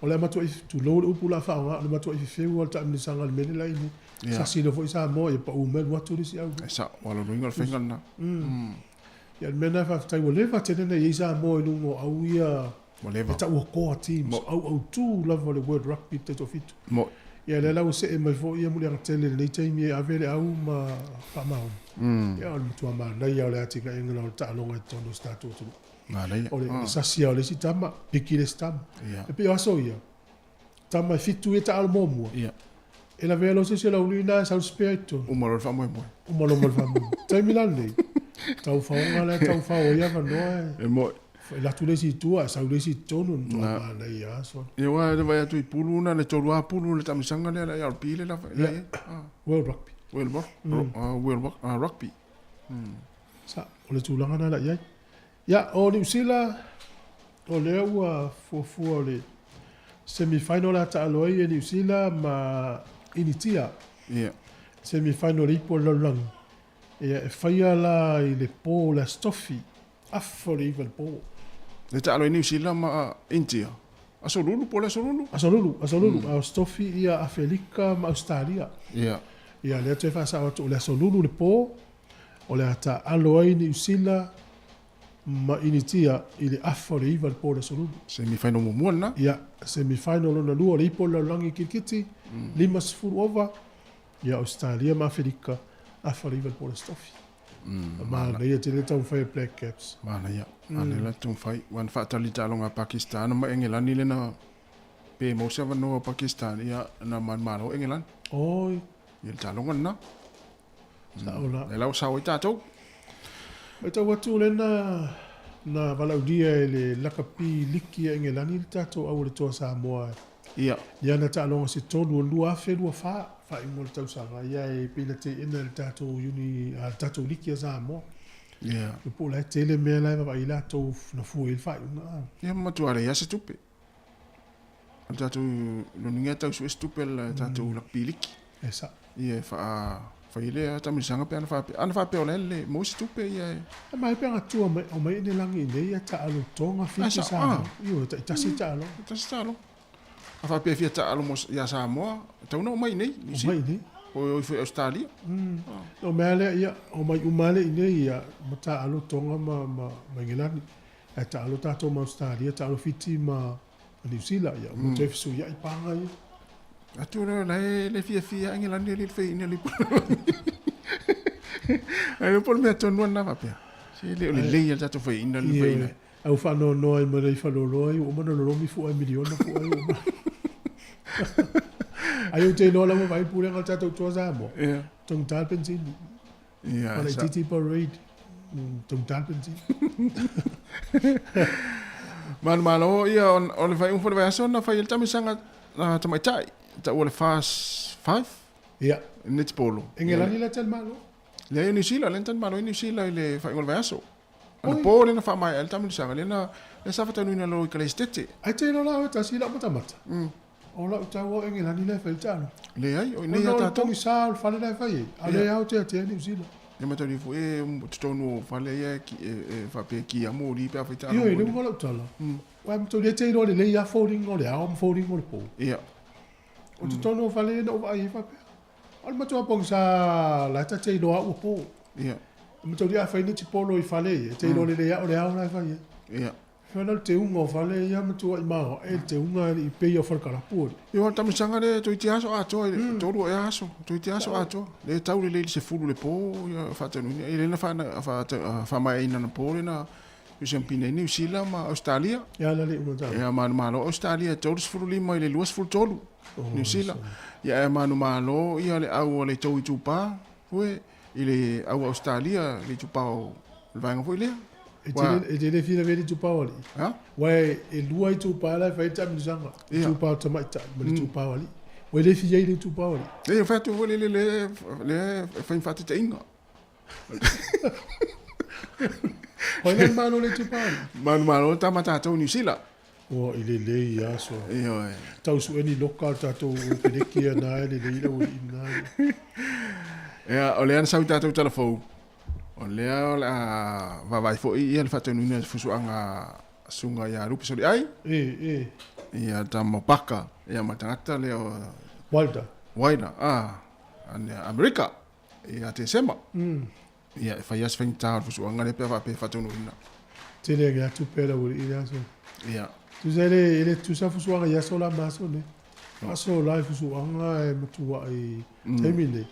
O le a matuai, tulou le upu o le a faaaoga, o le matuai fefeu lava o le taamilosaga i le mea lea la i ai. Sasi loa foi Samoa ia pau mai alu atu le isi au. E sao, aua o lona uiga o le faiga lena. Ia, o le mea lena faafetai ua leva tele ona i ai Samoa i luga o au ia Ua leva. E taua core teams, au autu lava o le World Rugby le taitoafitu. Mo'i. Ia lea la ua see mai foi ia Muliagatele i lenei taimi e ave le au ma faamaoni. Ia o le matua manaia o le atinaega o le taaloga i totonu o si tatou atunuu. Manaia. O le sasi lava o le isi tama, piki le isi tama. Ia. E pei o aso ia, tama e fitu ia taalo muamua. Ia. E lavea loa se isi o le aulii lena e sau le spare i totonu. Uma loa le faamoemoe. Uma loa ma le faamoemoe. Taimi la lenei, tau faoga la e tau fao ai avanoa e. E mo'i. Alu atu le isi i tua, sau le isi i totonu, matua manaia lava sona. Ia aua e vaai atu i pulu na le tolu lava pulu o le taamilosaga lea le IRB lea la i ai. World Rugby. World Rugby. Sa, o le tulaga lena la i ai. Ia, o Niu Sila, o lea ua fuafua o le semi final a taalo ai e Niu Sila ma Initia. Ia. Semi final i ipu o le lalolagi. Ia, e faia la i le po o le Aso Tofi. Afa o le iva i le po. Le taalo i Niu Sila ma India. Aso Lulu po o le Aso Lulu? Aso Lulu, Aso Lulu. A o se tofi ia Afelika ma Ausetalia. Ia. Ia, lea toe faasao atu o le Aso Lulu le po, o le a taalo ai Niu Sila ma Initia i le afa o le iva i le po o le Aso Lulu. Semi final muamua lena? Ia, semi final lona lua o le ipu o le lalolagi kirikiti, 50 ova, ia Ausetalia ma Afelika, afa o le iva i le po o le Aso Tofi. Manaia tele taumafai a Black Caps. Manaia. Manaia la taumafai. Ua na faatali taaloga a Pakistan ma Engelani lea na pe maua se avanoa o Pakistan ia na manumalo Engelani. Oi. Ia le taaloga lena. Sao la. Lea la ua sao ai tatou. Matau atu lea na na valaaulia e le lakapi liki a Engelani le tatou au o le Toa Samoa Ia. Ia ana taaloga se tolu o le 2024, faaiuga o le tausaga, ia e pei na teena e le tatou uni, a le tatou liki a Samoa. Ia. E po o la e tele mea la e vaavaai latou na fua i ai le faaiuga. Ia matua leai lava se tupe. O le tatou loniga e tau sue se tupe a le tatou lakapi liki. E sao. Ia e faa fai le taamilosaga pe ana faapea, ana faapea o la e lelei maua se tupe ia e. E mai pe ana tua mai aumai i lagi i nei ia taalo Tonga, Fiti, Samoa. Ioe, taitasi taaloga. Taitasi taaloga. A faapea e fia taalo mo ia Samoa, e tatau ona omai i nei, Niu Sila. Omai i nei. Po o ifo i Ausetalia. O mea lea, ia, omai uma lava i nei, ia, ma taalo Tonga ma, ma, ma Engelani. Ae taalo tatou ma Ausetalia, taalo Fiti ma Niu Sila, ia, ua toe fesuiai paga ia. Atu lea, la e le fiafia Engelani e le fai ina le Ai po o le mea tonu lena faapea. Se le o lelei lava le tatou faiaina le faiaina. Ae ua faanoanoa ai ma nai faleoloa ia ua uma ona lolomi fua e miliona fua ia ua uma. Ai ou te iloa la ua vaai le pulega o le tatou toa Samoa. Ia. Taugata le penisini. Ia, Ma laitiiti parade. Taugata le penisini. Manumalo, ia, o le faaiuga foi o le vaiaso na fai ai le taamilosaga tamaitai, taua o le Fast Five. Ia. Netipolo. Engelani la talimalo? Leai, o Niu Sila, lea na talimalo ai Niu Sila i le faaiuga o le vaiaso. Anapo lea na faamaea ai le taamilosaga, lea na lea sa faataunuina loa i Kaleisitete. Ai te iloa la oe tasi i lau matamata. O lau tau o Engelani la e fai le taaloga. Leai, o i inei ia tatou. Ona o le pogisa o le fale la e fai ai, a o lea e aoteatea Niu Sila. Ia mataulia foi e totonu o fale ia e faapea e kia moli pe a fai taaloga. Ioe, le uiga o lau tala, aua e mataulia e te iloa lelei lava foliga o le ao ma foliga o le po. Ia. O totonu o fale ia na ou vaai ai faapea, O le matua pogisa la e ta te iloa ua po. Ia. E mataulia a fai ni tipolo i fale ia, e te iloa lelei lava o le ao la e fai ai. Ia. Fai le teuga o fale ia matua i maoae le teuga e le i pei o falekalapu alii. Ia o le taamilosaga lea toeitiiti aso atoa i le 3 ea aso, toeitiiti aso atoa. Lea e tau lelei i le 10 le po ia faataunuuina. Ia lea na faamaeaina anapo lea na siamupini ai Niu Sila ma Ausetalia. Ia la le iuga tau. Ia manumalo Ausetalia e 35 i le 23 Niu Sila. Ia ae manumalo ia le au a le tou itupa foi i le au a Ausetalia le itupa o le vaega foi lea. E te le fia le itupa o alii. Ha? Ua e lua itupa la e fai le taamilosaga. Itupa o tamaitai ma le itupa o alii. Ua e le fia i le itupa o alii. E fai atu foi le le le fai faataitaiga. Hoi le malo le itupa o alii. Manumalo tama tatou Niu Sila. Ua i lelei aso. Ioe. Tau sue ni loka o tatou peleki a na e lelei lau alii na. Ia, o lea na sau i tatou tala fou. O lea o le a vaavaai foi ia le faataunuuina o le fusuaga a Susuga ia Lupe Soliai. E, e. Ia tama Paka, ia ma le tagata lea o Wilder. Wilder, ah, Amerika, ia Tesema. Ia, e fai lava si faigata o le fusuaga lea pe a faapea e faataunuuina. Tele age atu pea lau alii i le aso. Ia. Tusa e le, e le tutusa fusuaga i aso la ma aso nei. Aso la i fusuaga e matuai taimi nei.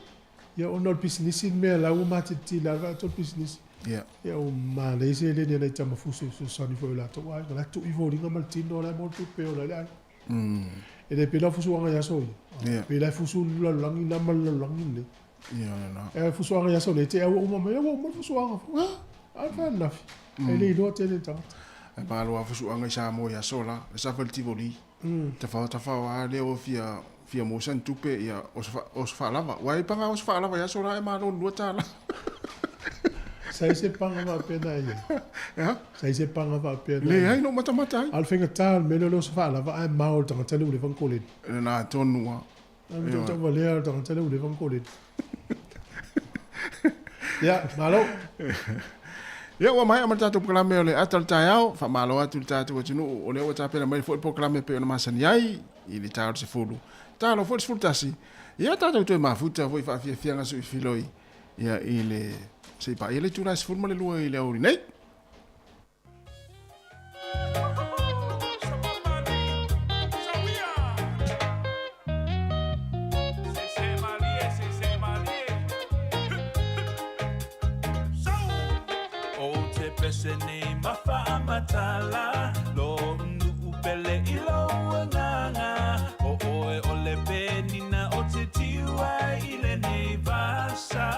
Ia ona o le pisinisi le mea la ua matilatila ai le pisinisi. Ia. Ia ua manaia seleni a nai tama fusu e fesoasoani foi i o latou aiga. La e tuu i foliga ma le tino la e maua le tupe e ola ai le aiga. E le pei la o fusuaga i aso ia. Ia. Pei la e fusu le lalolagi la ma le lalolagi lenei. Ia lena. E fusuaga i aso nei, te au ua uma mai, ua uma le fusuaga. Ah, a le ananafi. E le iloa tele le tagata. Ae malo lava fusuaga i Samoa i aso la, le sa fai le Tivoli. Tafao tafao lava lea ua fia fia maua sana tupe ia oso faalava. Aua e paga oso faalava i aso la e malo le $2. Sa i se paga faapea na e i ai? Ea? Sa i se paga faapea na e i ai? Leai, na ou matamata ai. A o le faigata o le mea lea o le oso faalava ae mao i le tagata lea ua leva ona koleni. Lena tonu lava. A o tauvalea o le tagata lea ua leva ona koleni. Ia, malo. Ia, ua maea ma le tatou polokalame o le ata o le taeao. Faamalo atu i le tatou atunuu o lea ua tapena mai foi le polokalame e pei ona masani ai i le ta o le 10, talo foi le 11. Ia, tatou toe mafuta foi i faafiafiaga suifiloi ia i le se i paia le itula e 12 i le aoauli nei. Ou te pese nei ma faamatala Lo nuu pele i lou agaga O oe o le penina o te tiu ai i lenei vasa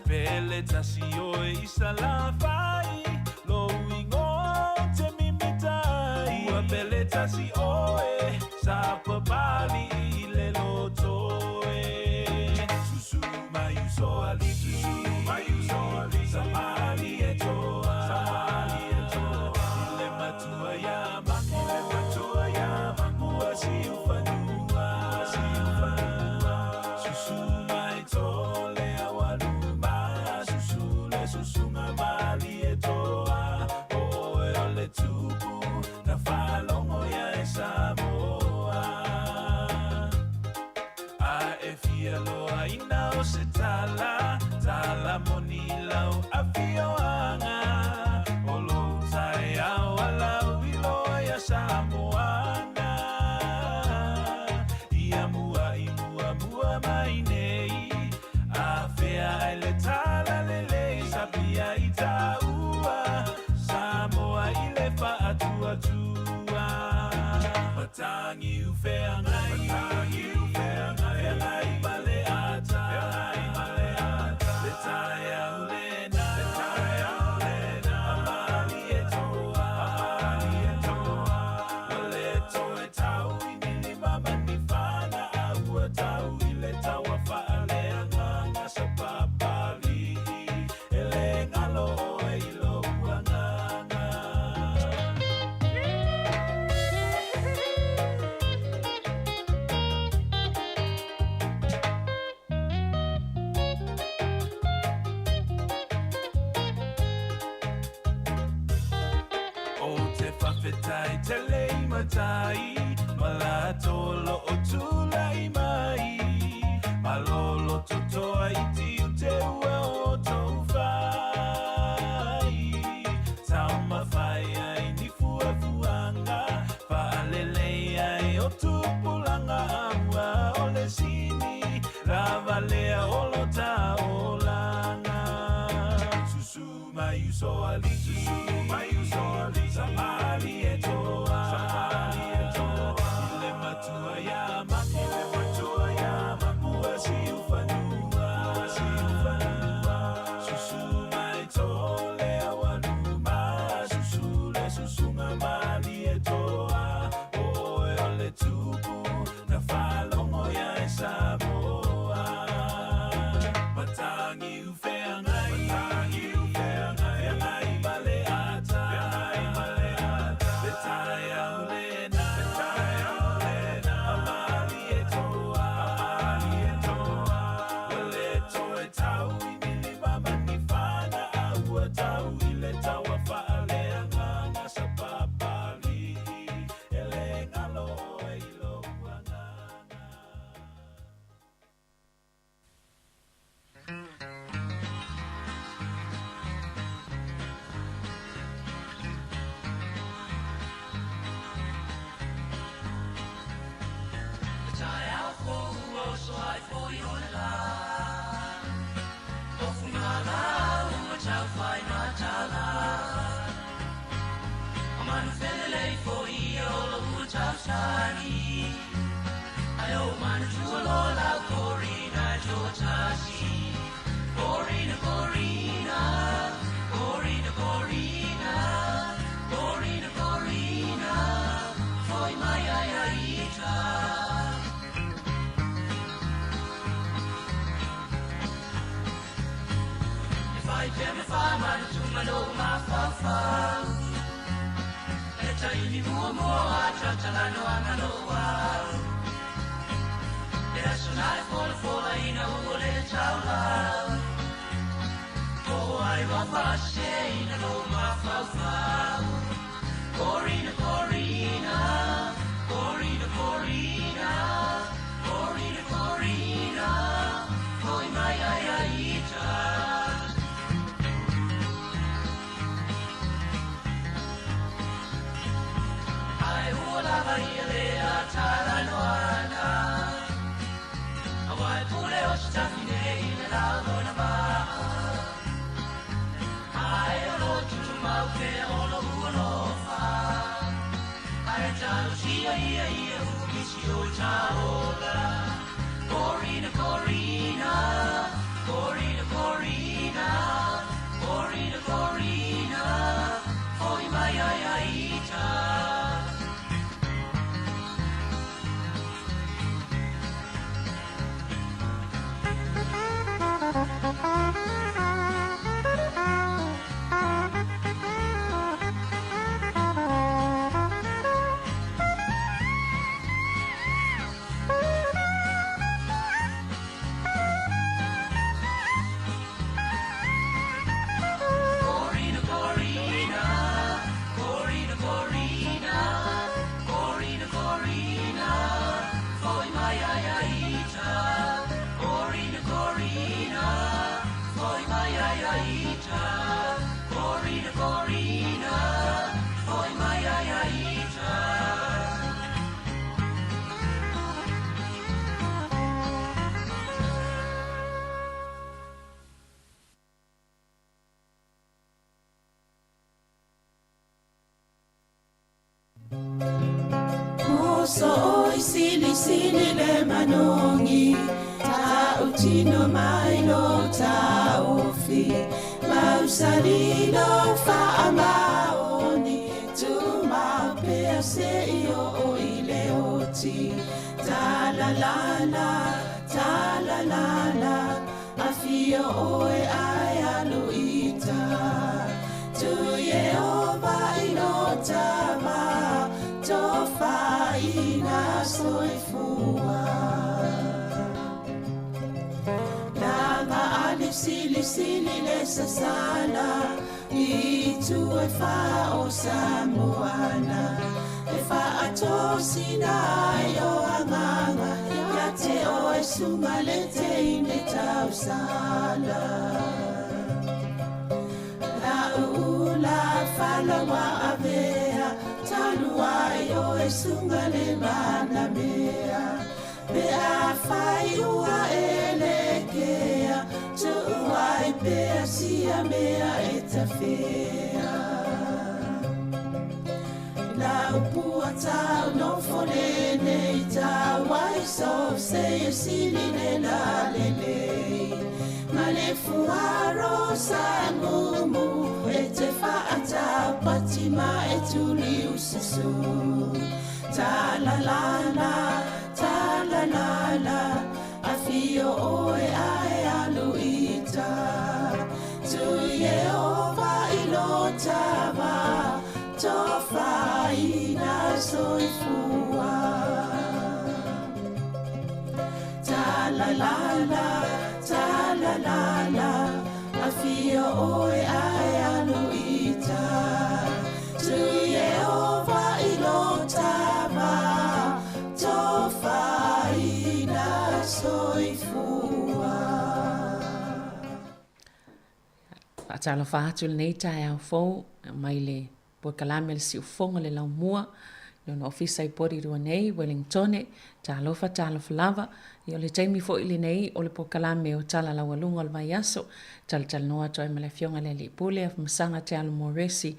Pele tasi oe i Salafai Lou ingoa o te mimita ai Ua pele tasi oe Sa papali i le loto e Susu mai uso alii Susu mai uso alii Sa mali e toa Sa mali e toa I le matua ia Mako I le matua ia Mako Ua siufanua Ua siufanua Susu mai tole awaluma Susu le susuga mali e toa O oe o le tupu Na faalogo ia e Samoa A e fia loaina o se tala Tala moni i lau afioaga O lou taeao a lau iloa ia Samoana Ia mua i muamua mai nei A fea ai le tala lelei Sapia i taua Samoa. Faafetai tele i matai ma latou o lo o tulai mai. Malo lototoa i tiute ua outou fai. Taumafai ai ni fuafuaga faalelei ai o tupulaga aua o le sini lava lea o lo ta olaga. Susu mai usoalii, susu mai usoalii, Samalietoa, Samalietoa, i le matua ia Mako, i le matua ia Mako, ua siufanua, ua siufanua. Susu mai tole aualuma, susu le susuga Malietoa, o oe o le tupu na faalogo ia e Samoa. Matagi feagai, feagai, feagai ma le ata, feagai ma le ata, le taeao lena, le taeao lena, a Malietoa, a Malietoa, ua le toe tau i nilima ma ni fana, a ua tau i le taua faaleagaga sa Papalii, e le galo oe i lou agaga. Moso oi sili sili le manongi Ta utino mai lo taofi Mausalilo faamaoni Tu maupea se i o i le oti Ta la la la, ta la la la Afio oe ai aluita Tu Yehova i lo tama Tofaina soifua Langa ali sili sili le sasala I itu e whā o Samoana E whaatosina ai o anganga Ia te oe sunga le teine tausala La uula falawa avea Talu ai oe sunga le manamea Pe a whai ua e le kea Tuuai pea sia mea e tawhea La upua tau no fole nei tau ai so se e sili le la le le Ma le fuaro sa mumu e te whaatau patima e tuli ususu Ta la la la, ta la la la Afio oe ae alu ita Tui e ova i lo tava Tofaina soifua Ta la la la, ta la la la Afio oe ae alu ita Tui e ova i lo tava Tofaina soifua. Faatalofa atu lenei taeao fou mai le polokalame le siufoga le laumua i lona ofisa i Porirua nei, Wellingtone. Talofa, talofa lava. Ia o le taimi foi lenei o le polokalame o Tala Laualuga o le Vaiaso. Talatalanoa atu ai ma le Afioga i le Alii Pule, Afamasaga Te Alo Moresi.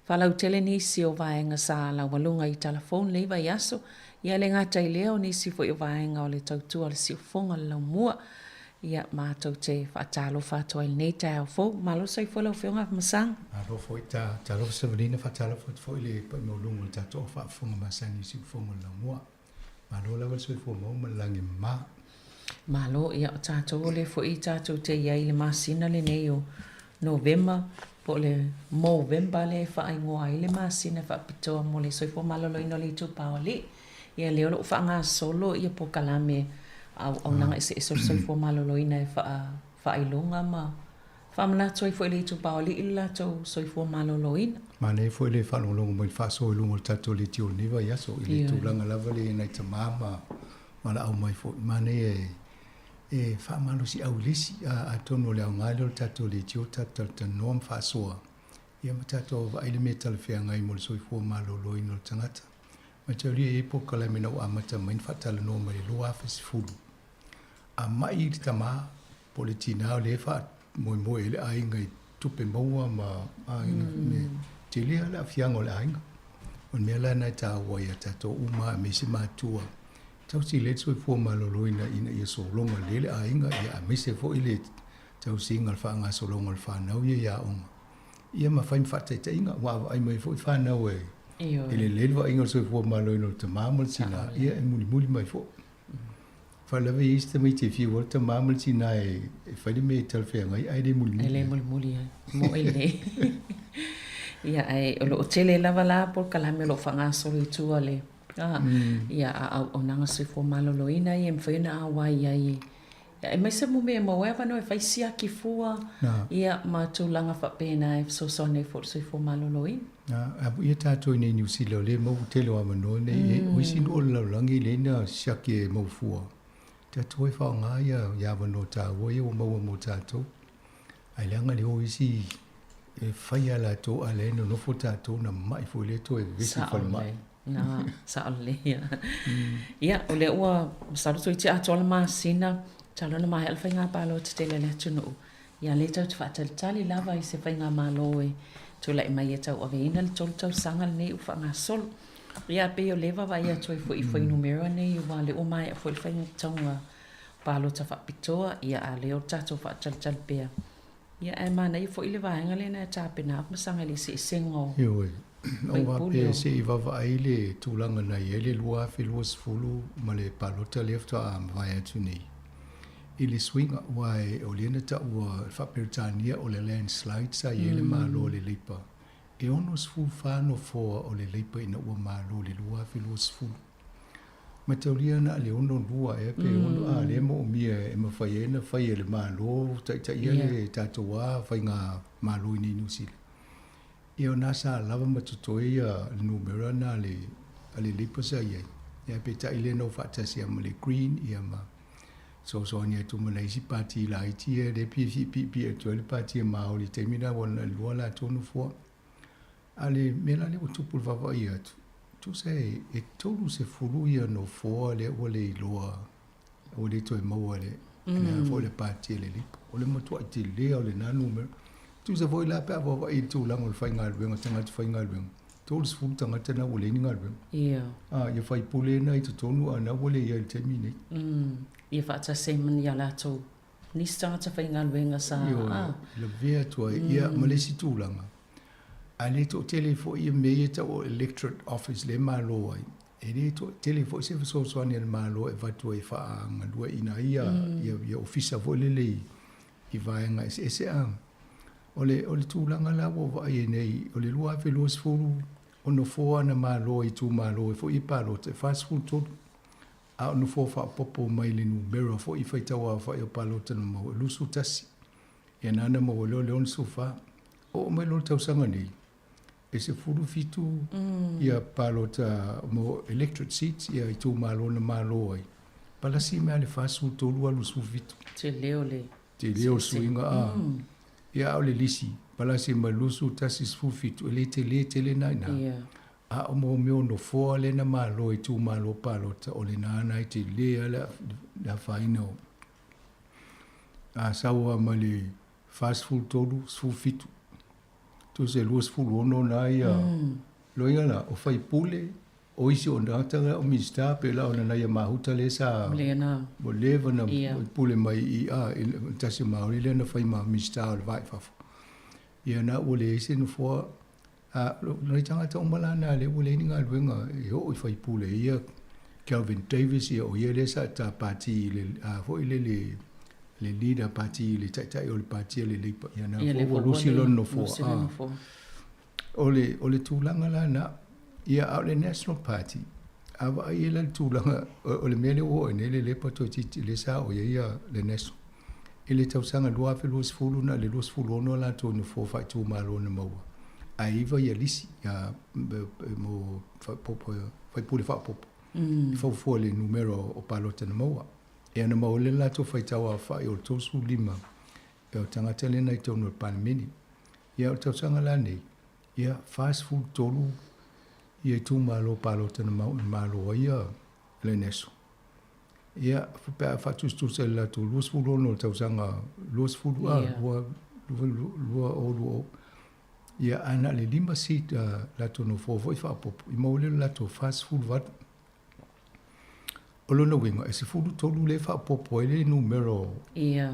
Faalautele nisi o vaega sa laualuga i Tala Fou lenei vaiaso. Ia e le gata i lea o nisi foi o vaega o le tautua o le siufoga o le laumua. Ia, matou te faatalofa atu ai i lenei taeao fou. Malo soifua lau Afioga Afamasaga. Malo foi ta talofa Savalina, faatalofa atu foi i le paia maualuga o le tatou au faafofoga masani i Siufogo o le Laumua. Malo lava le soifua maua ma le lagi e mama. Malo, ia o tatou o lea foi tatou te i ai i le masina lenei o Novema, po o le Movember lea e faaigoa ai le masina faapitoa mo le soifua maloloina o le itupa o alii. Ia lea o lo o faagasolo ia polokalame a auaunaga eseese o le soifua maloloina e faailoga ma faamanatu ai foi i le itupa o alii le latou soifua maloloina. Manaia foi le faalogologo mai i le faasoa i luga o le tatou leitio i lenei vaiaso i le tulaga lava lea i nai tama ma valaau mai foi. Manaia e e faamalosiau i le isi, atonu o le aoga lea o le tatou leitio tatou talatalanoa ma faasoa ia ma tatou vaai le mea e talafeagai mo le soifua maloloina o le tagata. Mataulia e i ai polokalame na ua amata mai na faatalanoa mai le 2010. A mai le tama po o le tina o lea e faamoemoe ai le aiga i tupe maua ma aiga me tele lava le aafiaga o le aiga. O le mea la lena e taua ia tatou uma aemaise matua tausi lelei le soifua maloloina ina ia sologa lelei le aiga ia aemaise foi le tausiga o le faagasologa o le fanau ia i aoga. Ia ma fai ma faataitaiga, ua vaai mai foi fanau e e lelei le vaaiga o le soifua maloloina o le tama ma le tina, ia e mulimuli mai foi. Faalavelave e i ai se tamaiti e fiu ai le tama ma le tina e fai le mea e talafeagai ae le mulimuli. E le mulimuli ai. Moe lelei. Ia, ae o lo o tele lava la polokalame o lo o faagasolo i tua le ia a auaunaga soifua maloloina ia e mafai ona auai ai Ia, aemaise mo mea e maua ai avanoa e fai siaki fua, ia, ma tulaga faapena e fesoasoani ai foi i le soifua maloloina. Na, a ia tatou i nei Niu Sila, o lea e maua tele o avanoa nei, mm. o isi nuu o le lalolagi lea na siaki e mau fua. Tatou e faaaoga ia, ia avanoa taua ia ua maua mo tatou. Ae leaga le o isi e fai a latou a lea e nonofo tatou na mai foi lea toe vevesi i falemai. Na, sao lelei ia. Ia, o lea ua, masalo toeitiiti atoa le masina, talu ona maea le faiga palota tele a le atunuu. Ia, lea tatou te faatalitali lava i se faigamalo e tulai mai e tauaveina le 3 tausaga lenei ua faagasolo. Ia, pei o lea e vaavaai atu ai foi i fuainumera nei aua o lea ua maea foi le faitauga palota faapitoa, ia, a o lea o le tatou faatalitali pea. Ia, ae manaia foi le vaega lea na e tapena atu ma saga i le eseesega o Ioe. Ua faapea se i vaavaai le tulaga na i ai le 2020 ma le palota lea faatoa mavae atu nei i le suiga, aua o lea na taua i le faa-Peretania o le landslide sa i ai le Malo o le Leipa. E 64 nofoa o le Leipa ina ua malo i le 2020. Mataulia na o le 62 ea pe 6 a lea e moomia e mafai ai ona fai e le Malo taitaia le tatou a faiga Malo i nei Niu Sila. Ia o na sa lava ma totoe ia le numera na le a le Labour sa i ai. Ia peitai lea na ou faatasi ai ma le Green ia ma fesoasoani atu ma nai isi pati laiti ia lea pei e fia piipii atu ai le pati a Māori i le taimi lena ua na o le lua latou nofoa. A o le mea la lea ua tupu i le vaavaai atu, tusa e 30 ia nofoa lea ua le iloa ua le toe maua e le foi le pati a le Labour. O le matuai tele o lena numera. Tusa foi la pe a vaavaai i le tulaga o le faigaluega, tagata faigaluega, 30 tagata na ua leai ni galuega. Ia. A, ia faipule na i totonu a na ua leai i le taimi nei. Ia faatasi ai ma ni a latou nisi tagata faigaluega sa. Ioe, lavea atu ai. Ia, ma le isi tulaga, a le toatele foi ia mea ia e tau o electorate office lea e malo ai, E le toatele foi se fesoasoani a le Malo e avatu ai e faagalueaiina ai ia ofisa foi lele i vaega eseese. A o le o le tulaga la ua vaai ai nei, o le 2020 o nofoa na malo e itumalo ai foi i palota e 43, a o nofoa faaopoopo mai le numera foi i faitau aofai o palota na maua e 21. Ia na maua loa le 64. Oo mai loa le tausaga nei, e 17 ia palota mo electorate seats ia itumalo na malo ai. Palasi mai le 43 alu 17. Tele o le tele o suiga a. Ia o le lisi palasi mai 21 17 e le tele tele na ina. A o mo mea o nofoa lea na malo i itumalo palota o lena na i tele a le afaina o a sau mai le 43 17 Tusa e 26 na ia loiga la o faipule o isi o tagata o Minisita pe la ona nai a Mahuta lea sa ua leva na pule mai i a i tasi o Maori lea na fai ma Minisita o le Va i Fafo. Ia na ua leai se nofoa a nai tagata uma la na lea ua leai ni galuega e oo i faipule ia Kelvin Davis ia o ia lea sa ta pati i le a foi le le leader pati le taitai o le pati a le Labour ia na foi ua losi lona nofoa. O le o le tulaga la na ia a o le National Party a vaai ai la le tulaga o le mea lea ua oo ai nei le Labour toeitiiti lea sa oo i ai ia le National i le tausaga 2020 na o le 26 latou nofoa faaitumalo na maua ae iva ia lisi ia mo faipule faaopoopo i faufua i le numera o palota na maua. Ia na maua le latou faitau aofai o le 35 e o tagata lea na i totonu o le Palemene. Ia o le tausaga la nei, ia 43 ia itumalo palota na malo ai ia le NESO. Ia pe a faatusatusa i le latou 26 o le tausaga 20 a 2020, ia ae na o le 5 seat latou nofoa foi faaopoopo, i maua lea o le latou 48. O lona uiga, e 13 lea e faaopoopo ai le numera o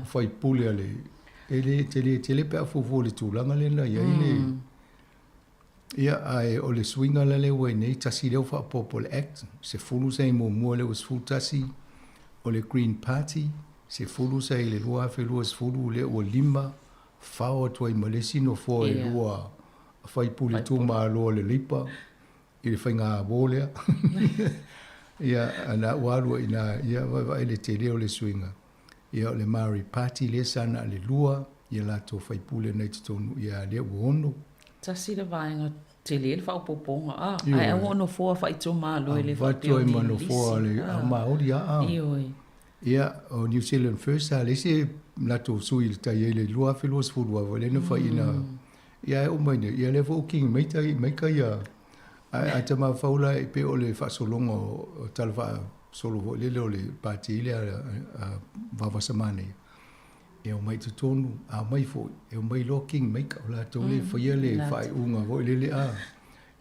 faipule a le... E le tele tele pe a fuafua i le tulaga lea na i ai le... Ia, ae o le suiga la lea ua i nei, tasi lea ua faaopoopo i le Act, 10 sa i muamua lea ua 11, o le Green Party, 10 sa i le 2020 lea ua 5, fao atu ai ma le isi nofoa e lua faipule itumalo a le Labour. I le faiga ō lea. Ia, na ua alu ai ina, ia, vaevae le tele o le suiga. Ia, o le Māori Party lea sa na o le lua, ia latou faipule na i totonu, ia, lea ua ono. Tasi le vaega tele le faaopoopoga, a, ae aua o nofoa faaitumalo e le faapea o ni lisi. Avatu ai ma nofoa o le a Māori a, a. Ioe. Ia, o New Zealand First sa leai se latou sui i le tai ai i le 2020 lea na fai ina, ia ae oo mai nei, ia lea foi ua king mai tai mai ka ia, ae a tamafau la e pei o le faasologa o tala faasolo foi lele o le pati lea a Vaavasamanaia, e omai i totonu, a omai foi, e omai loa king maker, o latou lea e faia le faaiuga foi lele a,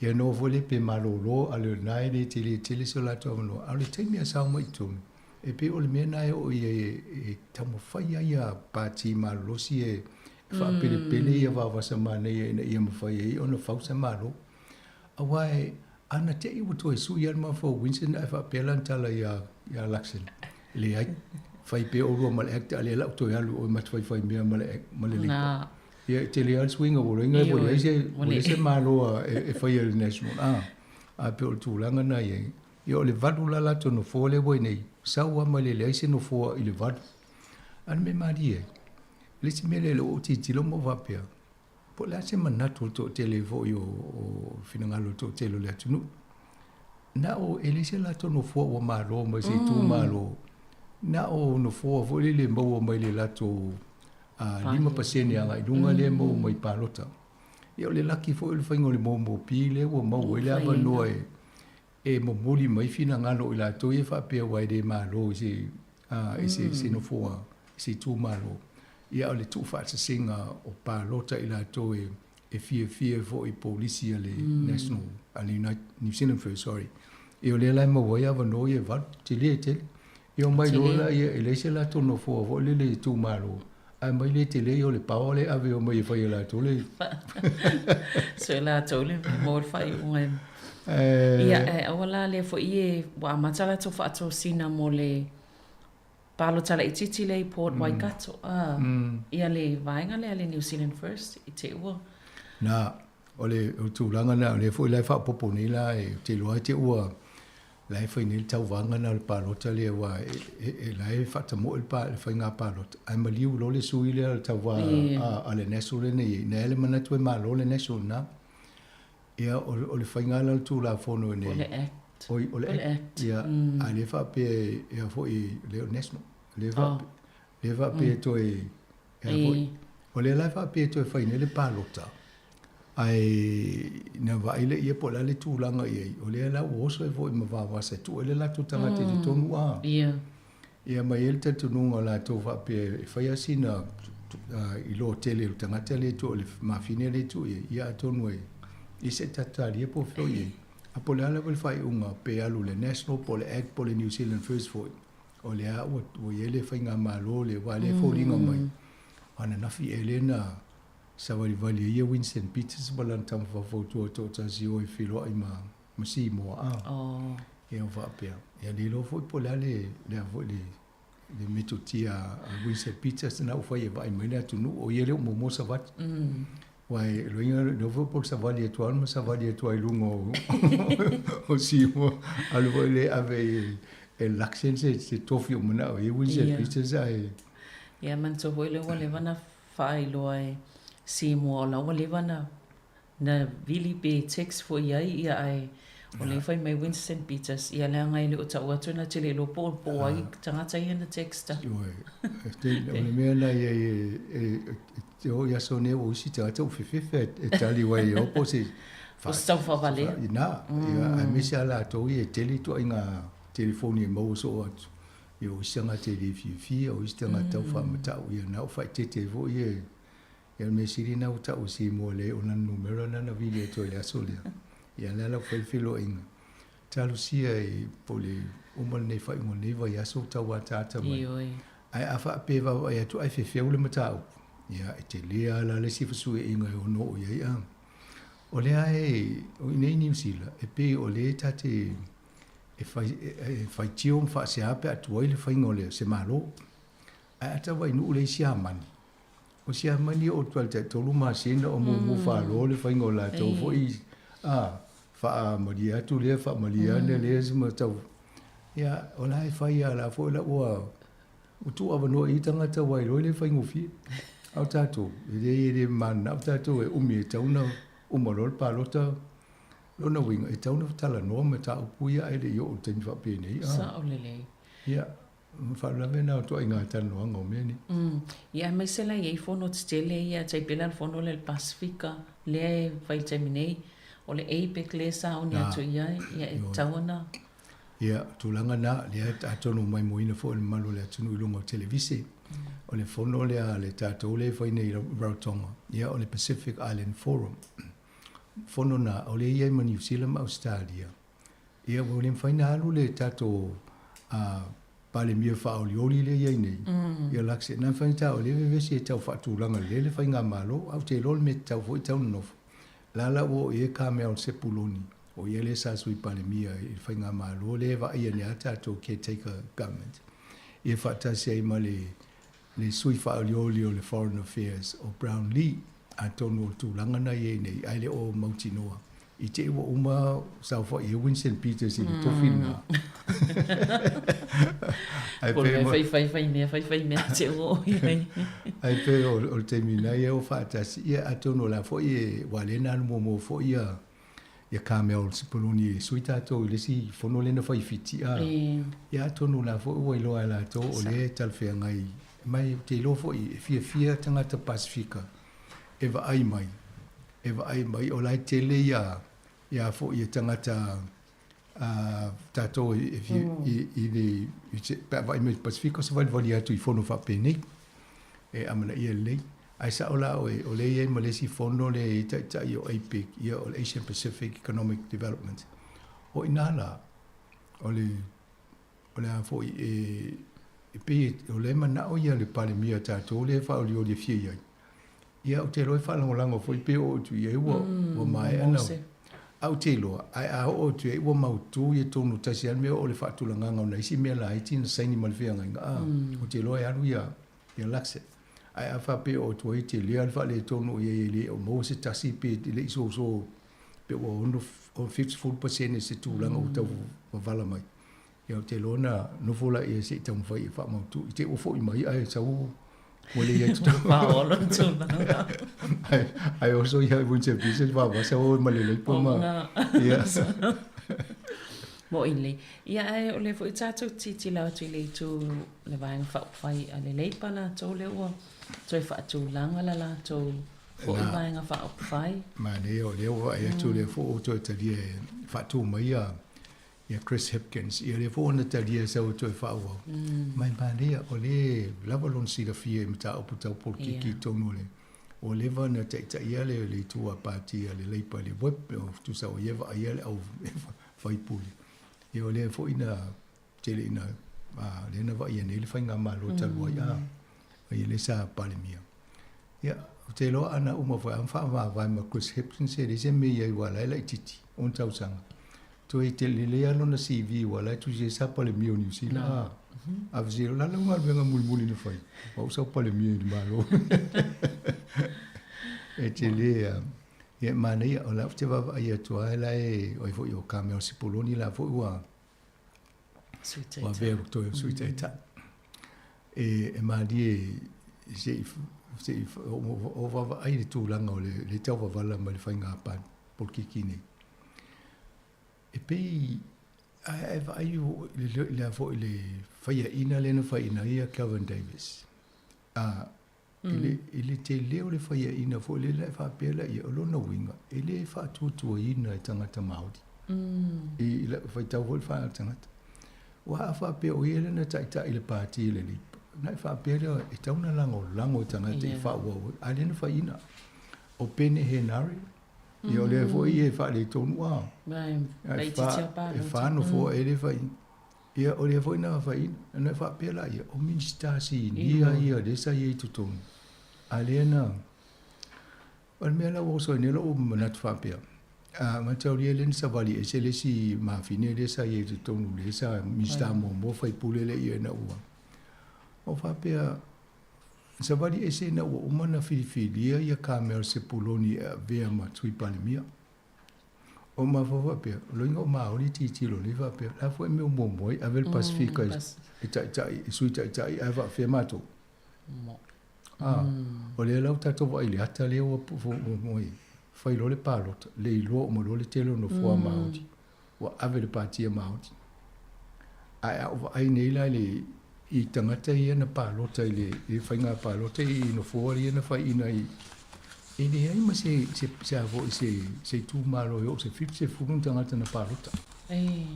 ia noho foi lea pe malolo, a o lena e le tele tele so latou avanoa, a o le taimi a sao mai i totonu, E pei o le mea lena e oo i ai e taumafai ai ia pati malolosi e faapelepele ia Vaavasamanaia ina ia mafai ai ona fau se Malo. Aua e ana te i ua toe sui lava le mafaufau o Winston ae faapea lana tala ia Luxon, Leai, fai pea oulua ma le Act a o lea o le a ou toe alu oe ma te faifai mea ma le ma le Labour. Ia e tele lava le suiga ua loiga ua leai se Malo e faia e le National a pei o le tulaga lena e i ai. Ia o le valu la latou nofoa lea ua i nei, sau lava mai le leai se nofoa i le valu. A o le mea malie ai, le isi mea lea o lea ua ou tilotilo ma ou faapea, Po o le a se manatu o le toatele foi o finagalo o le toatele o le atunuu. Na o e leai se latou nofoa ua malo mai se itumalo, na o nofoa foi lele e maua mai le latou 5% agai i luga lea e maua mai palota. Ia o le laki foi o le faiga o le MOMOP lea ua maua ai le avanoa e momoli mai finagalo o i latou ia faapea aua e le malo i se i se se nofoa i se itumalo. Ia a o le tuufaatasiga o palota i latou e e fiafia foi i polisi a le National, a le United, New Zealand First, sorry. Ia o lea la e maua ai avanoa ia e valu, tele tele. Ia omai loa laia e leai se latou nofoa foi lele i itumalo, ae aumai le tele ia o le power lea e ave omai e fai e latou le So e latou le maua le faaiuga e. Ia ae aua la lea foi e ua amata latou faatosina mo le Palota laitiiti lea i Port Waikato, a, ia le vaega lea a le New Zealand First i te ua. Na, o le tulaga lena, o lea foi la e faaopoopo nei la, ou te iloa te ua, la e fai nei le tauvaga lena o le palota lea, aua e, la e faatamoe le faiga palota, ae maliu loa le sui lea o le tauva a le National lea na i ai, na i ai le manatu e malo le National lena. Ia, o le faiga la o le Tulafono nei. O le Act. Oi, o le Act. Ia, a lea faapea e foi, lea o National. Lea faapea, lea faapea e toe, e foi. O lea la e faapea e toe fai nei le palota, ae na vaai lea ia po o le a le tulaga i ai, o lea la ua oso ai foi ma Vaoasa e tuu ai le latou tagata i totonu a. Ia. Ia ma e i ai le talitonuga o latou faapea e fai lava sina iloa tele o le tagata lea e tuu, le mafine lea e tuu i ai, ia atonu e i se talia po o fea o i ai. A po o le a lava le faaiuga, pe alu i le National po o le Act po o le New Zealand First foi, o lea ua i ai le faigamalo lea, aua o lea e foliga mai, o ananafi ea lea na savalivali ai ia Winston Peters ma lana tama faufautua toatasi o e feiloai ma ma Simoa a. Oh. Ia ua faapea, ia le iloa foi po o le a le, le a foi le, le metotia a Winston Peters na ua fai e vaai mai le atunuu, o ia lea ua muamua savali. Aua e loiga, le foi po o le savali atu lava ma savali atu lava i luga o, o Simoa, alu foi lea ave i election se, se tofi o manao i ai Winston Peters ae. Ia manatua foi lea ua leva ona faailoa e Simoa o la ua leva ona Na vili pe text foi i ai ia ae o lea fai mai Winston Peters ia leaga e le o tau atu na te le iloa po o ai tagata ia na text a. Ioe, o le mea na ia e te o i aso nei ua isi tagata ua fefefe e tali wai e o po se O se tau faavalea. Ina, aemaise a latou ia e tele ituaiga telefoni e maua soo atu. Ia o isi tagata e le fiafia, o isi tagata tau faamatau, ia na ua faaeteete foi ia. Ia o le mea sili lena ua tau e Seymour leai o lana numera lena na vili atu ai i le aso lea. Ia lea la ua fai le feiloaiga. Talosia e po o le uma lenei faaiuga o lenei vaiaso ua tau ataata mai. Ioe. Ae a faapea e vaavaai atu ae fefeu le mataupu, ia e tele lava la le isi fesuiaiga e ono oo i ai a. O lea e, o i inei i Niu Sila, e pei o lea ta te e fai, e faitio ma faasea pe a tuai le faiga o le, se Malo. Ae a tau vainuu le isi Siamani, O Siamani o atu ai le taitolu masina o mumu falo le faiga o latou foi a faamalie atu lea faamalie ane lea ma tau ia o la e fai a la foi la ua ua tuu avanoa i tagata ua iloa le faigofie. A o tatou e le e le mananao tatou e umi e tatau ona uma loa le palota. Lona uiga e tatau ona talanoa mataupu ia ae le i oo i le taimi faapenei. Sao lelei. Ia. O le faalavelave lena o ituaiga talanoaga o mea nei. Ia aemaise la e i ai fono tetele ia, tai pei la le fono lea i le Pasefika lea e fai i le taimi nei, o le APEC lea e sauni atu i ai, ia e tatau ona. Ia, o tulaga na, lea atonu ua maimoaina foi e le mamalu o le atunuu i luga o televise, o le fono lea a le tatou lea e fai nei i Rarotonga, ia o le Pacific Island Forum. Fono na, o lea e i ai ma Niu Sila ma Ausetalia, Ia ua le mafai ona alu le tatou Palemia faaolioli lea e i ai nei, ia Luxem. Na mafai ona taua, o lea e vevesi e tau faatulaga lelei le faigamalo, ae ou te iloa o le mea tatau foi e tatau ona nofo. O la la ua oo i ai Carmel Sepuloni, o ia lea sa Sui Palemia i le faigamalo lea e vaaia nei lava tatou caretaker government, ia faatasi ai ma le le sui faaolioli o le Foreign Affairs o Brownlee, atonu o le tulaga lena e i ai nei, ae le o mautinoa. I te i ua uma saofaʻi ai Winston Peters i le tofi lena. Ae pei ma. Fai fai mea, fai fai mea te ua oo i ai. Ae pei o le taimi lena ia ua faatasi, ia atonu o la foi e, aua o lea na alu muamua foi ia ia Carmel Sepuloni e sui tatou i le isi fono lea na fai i Fiti, a. Ia atonu o la foi ua iloa e latou o lea e talafeagai mai. Ou te iloa foi e fiafia tagata Pasefika e vaai mai, e vaai mai o la e tele ia ia foi ia tagata a tatou e fia i le pe a vaai mai i le Pasefika o se valivali atu i fono faapenei e amanaia lelei. Ae sao la oe, o lea e i ai ma le isi fono lea e i ai taitai o APEC, ia o le Asian Pacific Economic Development. O i ina la, o le O le a foi e, e pei o lea e manao ia le Palemia a tatou lea e faaolioli e fia i ai. Ia ou te iloa e faalagolago foi pe oo atu i ai ua, ua maea na. Ae ou te iloa, ae a oo atu i ai ua mautu ia tonu tasi lava le mea o le faatulagaga o nai isi mea laiti na saini ma le feagaiga, a, ou te iloa e alu ia, ia Luxet. Ae a faapea e oo atu ai, tele lava le faaletonu o i ai e le o maua se tasi pe le i soso pe ua 60% se tulaga ua tau vavala mai. Ia ou te iloa na nofo laia se i taumafai e faamautu i te i ua foi mai ae sau ua le i ai totonu. Paolo le tulaga. Ae, ae oso ia Winston Pieces vavasa o ma le leipa ma. Ia. Moʻi lelei. Ia ae o lea foi tatou tilotilo atu i le itu le Vaega Faaupufai a le Leipa latou lea ua toe faatulaga la latou foi Vaega Faaupufai. Manaia o lea ua vaai atu o lea foi ua toe talia e faatu mai ia ia Chris Hipkins, ia lea foi ua na talia e sau e toe faaauau. Ma e manaia, o lea e lava lona silafia i mataupu tau polokiki i totonu o le, ua leva ona taitaia le le itu a pati a le Labour i le Whip, o tusa o ia e vaaia le au faipule. Ia o lea foi na tele ina, lea na vaaia nei le faigamalo talu ai, a, ia lea sa Palemia. Ia, ou te iloa ana uma foi a faavavae ma Chris Hipkins e leai se mea i ai aua o la e laitiiti, ono tausaga. Toe tele lelei lava lona CV aua o la e tusi ai sa Palemia o Niu Sila. A, a fesili, o le a lau galuega mulimuli na fai? O au sa ou Palemia i le Malo. E tele a, ia e manaia, o la ou te vaavaai atu lava la e, o ai foi o Carmel Sepuloni la foi ua, ua avea ma toe Sui Taitai. E malie se i se i o vaavaai i le tulaga o le tauvavala ma le faiga polokiki nei. E pei ae e vaai i le foi le faiaina lea na faiaina ai ia Kelvin Davis. A i le tele o le faiaina foi lea e faapea laia, o lona uiga e le faatuatuaina e tagata Māori. I lau faitau foi i le faaletagata. Aua a faapea o ia lea na taitai i le pati i le Labour, ona e faapea lea e tatau ona lagolago e tagata i faaauau ai, a lea na faiina. O Peeni Henare, ia o lea foi e faaletonu a. E fa nofoa ea lea e faiina. Ia, o lea foi na faiina, ona e faapea laia, o Minisita Sinia ia lea sa i ai i totonu, a lea na... O le mea la ua oso ai nei lou manatu faapea, a mataulia lea na savali ese le isi mafine lea sa i ai i totonu lea sa Minisita muamua faipule lea ina ua o faapea savali ese ina ua uma na filifilia ia Carmel Sepuloni e avea ma Sui Palemia. O mafaufau faapea, o loiga o Maori tilotilo nei faapea, o le a foi mea o muamua ai ave le Pasefika e taitai, e Sui Taitai ae faafefea matou? A, o lea la ua tatou vaai i le ata lea ua fai loa le palota, le iloa uma loa le tele o nofoa Māori, ua ave i le Pātia Māori. Ae a ou vaai nei la i le i tagata ia na palota i le, i le faiga palota i nofoa ia na faiina i e leai ma se se se a foi se se itumalo e oo se 70 ni tagata na palota. E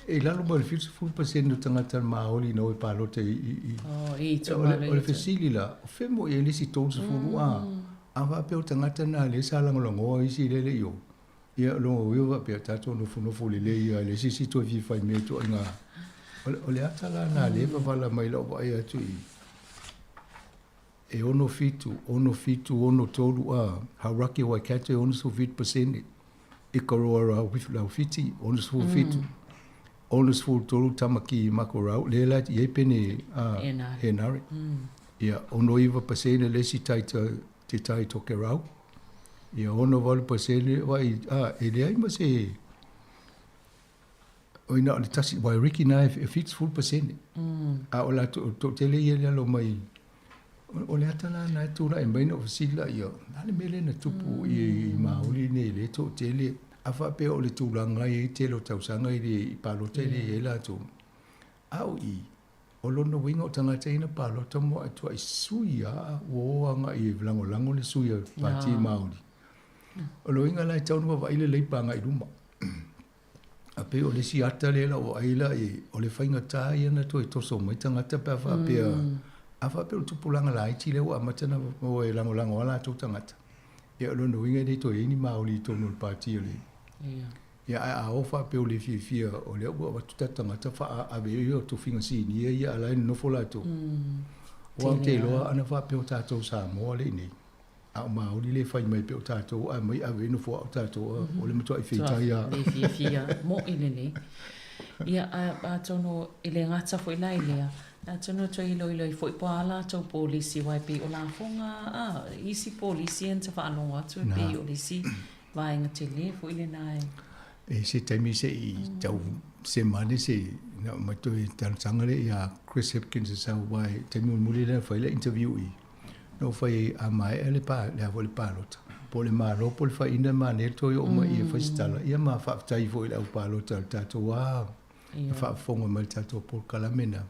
e lalo mai o le 70% o tagata Māori na o e palota i i i Oh, i itumalo o le fesili la, o fea mo i ai le isi 30 a? A faapea o tagata na lea sa lagolagoa isi lea e le i o. Ia, o lona uiga faapea, tatou nofonofo lelei lava e leai se isi toe fia fai mea ituaiga. O le ata la lena lea e vavala mai lau vaai atu i e 6, 6, 7, 6, 3, a, Hauraki Waikato e 67%, Ikaroa Rāwhiti, 67, 63 Tamaki Makaurau, lea la e i ai pene a Henare. Ia, 69% le isi tai Te Tai Tokerau. Ia 68% vaai a e leai ma se oi na o le tasi Wairiki na e 70%. A o latou toatele ia i lalo mai o le ata la na e tulai mai na ou fesili laia, o le a le mea lea na tupu i Maoli nei i le toatele a faapea o le tulaga e i ai tele o tausaga i le i palota e le i ai latou. A o i, o lona uiga o tagata ia na palota mo atuai sui a ua o agai e lagolago le sui a Pati Maoli. O le uiga la e tatau ona vaavaai le Leipa agai i luma. A pei o le isi ata lea la ua vaai la i o le faigata ia na toe toso mai tagata pe a faapea a faapea o le tupulaga laiti lea ua amata ona o e lagolago a latou tagata. Ia o lona uiga e le toe i ai ni Maoli i totonu o le Pati o le Ia ae a o faapea ua le fiafia o lea ua avatu tatou tagata faaave ai o tofiga sinia ia a la e nonofo latou. Aua ou te iloa ana faapea o tatou Samoa lea i inei, a o Maoli lea e fai mai pea o tatou ae aumai ave ai nofoa o tatou, o le matuai feitai lava. Le fiafia moʻi lelei. Ia atonu e le gata foi la i lea, atonu e toe iloilo ai foi po o a latou polisi aua e pei o lafoga a isi polisi ia na ta faalogo atu e pei o le isi vaega tele foi lena e. E se taimi se i tau sema ane se na mai toe talosaga lea ia Chris Hipkins e sau aua e taimi mulimuli lea na fai le interview i na ou fai ai a maea le pa le a foi le palota po o le Malo po o le faiina e manaia le toe oo mai i e fai se tala ia ma faafetai foi i le au palota o le tatou a na faafofoga mai i le tatou polokalame na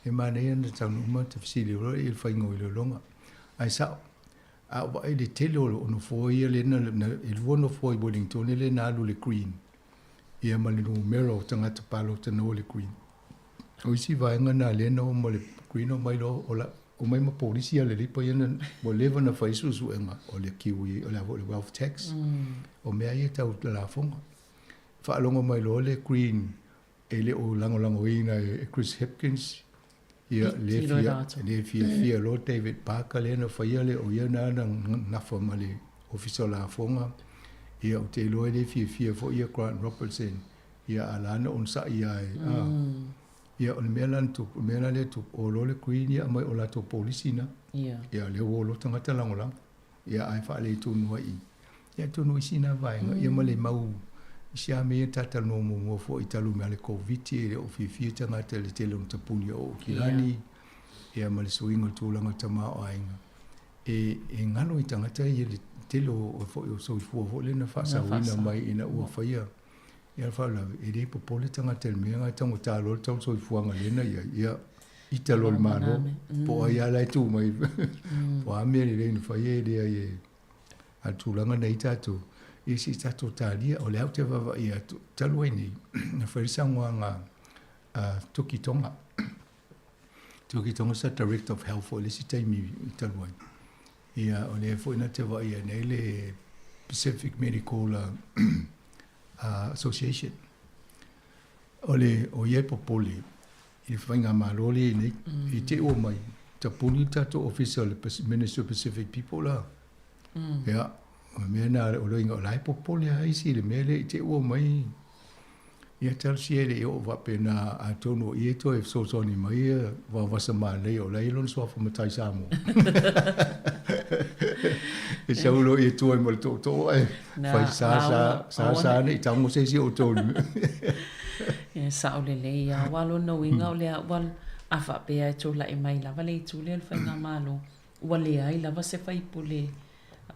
e manaia na taunuu ma ta fesili loa i le faiga o iloiloga ae sao A ou vaai i le tele o nofoa ia lea na, e lua nofoa i Wellington lea na alu i le Green, ia ma le numera o tagata palota na o i le Green. O isi vaega na lea na o ma le Green omai loa o la, omai ma polisi a le Leipa ia na, ua leva na fai suesuega o le Kiwi, o le a foi o le wealth tax, o mea ia tau lafoga. Faalogo mai loa le Green e le o lagolagoina e Chris Hipkins, ia le fia, le fiafia loa David Parker lea na faia le, o ia na na nafa ma le Ofisa o Lafoga, ia ou te iloa e le fiafia foi ia Grant Robertson, ia a la na onosai ia e, a, ia o le mea la na tupu, o le mea la lea tupu, o loa le Green ia aumai o latou polisi na, ia lea ua o loa tagata lagolago. Ia ae faaletonu ai i. Ia atonu o isi na vaega, ia ma le mau isi lava mea ia na talatalanoa muamua foi talu mai le Koviti e le o fiafia tagata i le tele o na tapuni o Aukilani, ia ma le suiga o le tulaga tamaoaiga. E, e galo i tagata ia le tele o, foi o soifua foi lea na faasaoina mai ina ua faia ia le faalavelave, e le popole tagata i le mea lena e taugata loa le tau soifuaga lea na i ai. Ia, ita loa le Malo, po o ai lava la e tu mai, po o a mea lelei na fai e leai e a le tulaga na i tatou, ia se i tatou talia, o lea ou te vaavaai atu, talu ai nei, na fai le saunoaga a Tuki Tonga. Tuki Tonga sa Director of Health foi le isi taimi talu ai. Ia, o lea foi na te vaai ai nei le Pacific Medical Association. O le, o ia e popole i le faigamalo lea i nei, i te i ua mai, tapuni le tatou ofisa o le Ministry of Pacific People la. Ia, o le mea lena, o le uiga o la e popole lava isi i le mea lea i te i ua omai, ia talosia e le i oo faapena, atonu o i e toe fesoasoani mai ia Vaovasa Manaia o la e i ai lona suafa matai Samoa. E sau loa ia tua ma le tootoo ae fai sa sa sa sa ne i tago se isi o outou i le mea. E sao lelei lava. Aua lona uiga o lea ua a faapea e tulai mai lava le itu lea o le Faigamalo, ua leai lava se faipule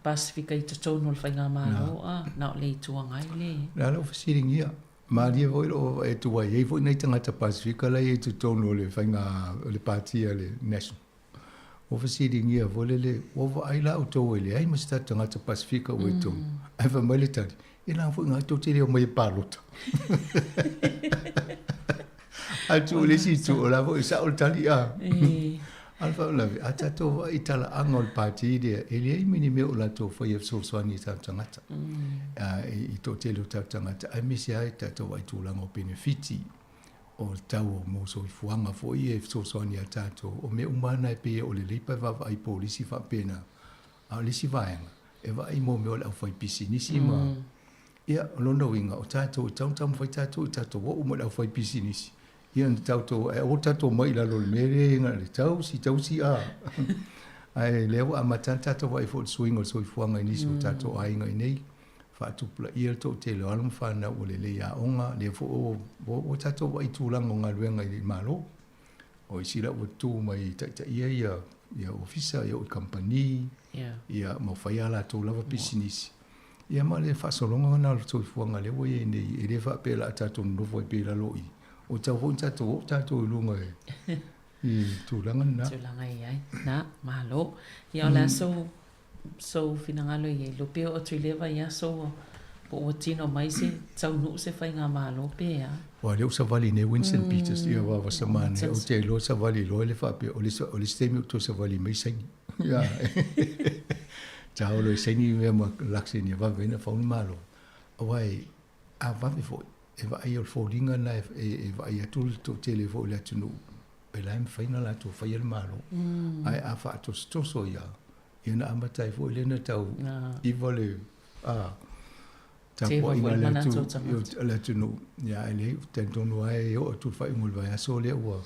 Pasefika i totonu o le Faigamalo, a na o le Itu Agai le. Na lau fesiligia, malie foi lou vaavaai atu ua i ai foi nai tagata Pasefika la e i ai i totonu o le faiga o le Pati a le National. Ua fesiligia foi lele, ua vaai la outou e leai ma se tatou tagata Pasefika ua i totonu. Ae fai mai le tali, e la foi ngā tou te le omai e palota. Ae tuu le isi itu, o la foi e sao le tali a. A o le faalavelave, a tatou vaai i talaaga o le pati lea, e leai ma ni mea o latou faia e fesoasoani i tatou tagata, i toatele o tatou tagata, aemaise lava i tatou vaai i tulaga o penefiti, o le tau o mo soifuaga foi e fesoasoani ia tatou. O mea uma lava na e pei o le Leipa e vaavaai i polisi faapena. A o le isi vaega, e vaai mo mea o le aufaipisinisi ma... Ia, o lona uiga, o tatou e tatau ona taumafai tatou i tatou oo ma le aufaipisinisi, ia na tatou, ae aua tatou omai i lalo o le mea lea na o le tausi, tausi, a. Ae lea ua amata lava tatou vaai foi i le suiga o le soifuaga i nisi o tatou aiga i inei, faatupulaia le toatele o alo ma fanau ua lelei aoga, lea foi ua tatou vaai i tulaga o galuega i le Malo. O isi la ua tu mai e taitaia ia ia ofisa, ia o i kamupani, ia ma fai a latou lava pisinisi. Ia ma le faasologa lena o le soifuaga lea ua i ai nei, e le faapea o le a tatou nonofo ai pea i lalo i i, ua tatau foi ona tatou oo tatou i luga i tulaga lena. Tulaga e i ai. Na, malo. Ia o le a sou, sou finagalo i ai, lupe oo atu i lea vaiaso ua, po ua tino mai se taunuu se faigamalo pe a? Aua lea ua savali nei Winston Peters, ia vava manaia, ou te iloa savali loa le faapea, o le isi taimi ou toe savali mai saini. Ia, taolo e saini mea ma lakse ia vave ai ona fau le Malo. Aua a vave foi, e vaai o le foliga lena e vaai atu le toatele foi o le atunuu, o la e mafai ona latou faia le Malo. Ae a faatosotoso ia, ia ona amata ai foi lea ona tau iva le tapuaiga a le atunuu. Ia ae leai, ou te talitonu lava e oo atu i le faaiuga o le vaiaso lea ua,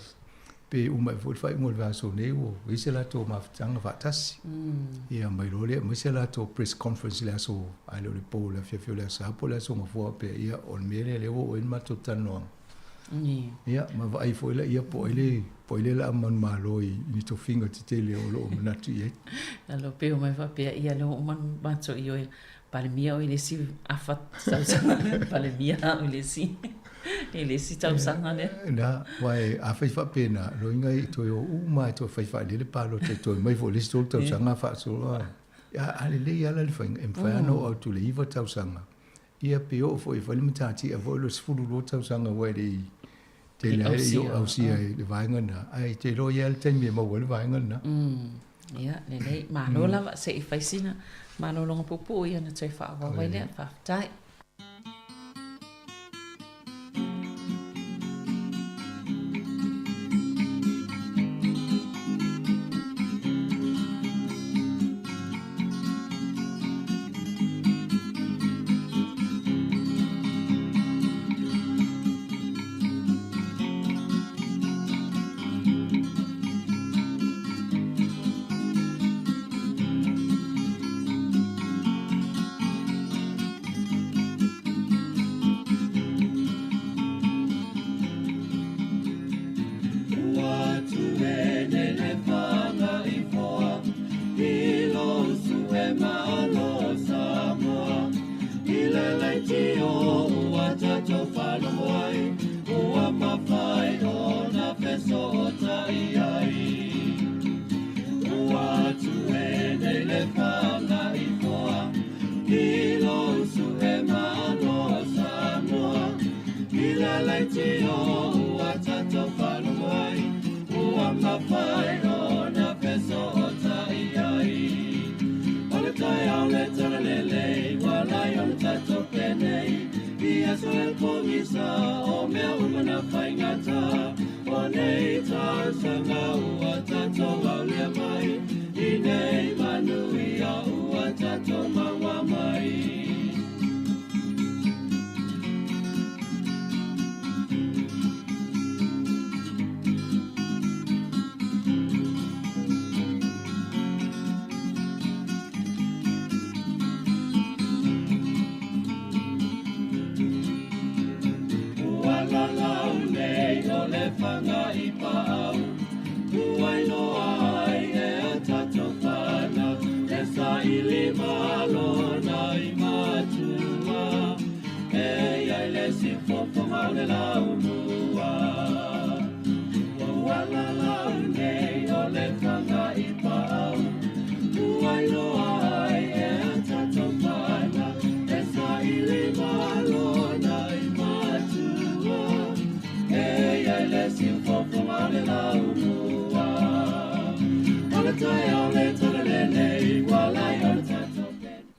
pe uma ae foi le faaiuga o le vaiaso nei ua i ai se latou mafutaga faatasi. Ia ma iloa lea aumai se latou press conference i le aso, a le o le po i le afiafi o le Aso Sa po o le Aso Gafua pe, ia o le mea lea lea ua oo i ai le matou talanoaga. Ia ma vaai foi laia po o ai le, po o ai le laa manumalo i ni tofiga tetele o lo o manatu i ai. Alo pe omai faapea, ia lea ua uma ona matou ioe Palemia o i le isi afa tausaga lea, Palemia au i le isi, i le isi tausaga lea. Na, aua afai faapena, loiga e toe o uma e toe fai faalele palota e toe omai foi i le isi 3 tausaga faasolo a. A lelei lava la le faiga, e mafai lava ona oo atu i le 9 tausaga, ia pe oo foi e fai le matatia foi o le 12 tausaga aua e le i tele lava e le i oo ausia i le vaega lena, ae te iloa e i ai lava le taimi e maua ai le vaega lena. Ia, lelei. Malo lava, se i fai sina malologa puupuu ia ona toe faaauau ai lea. Faafetai.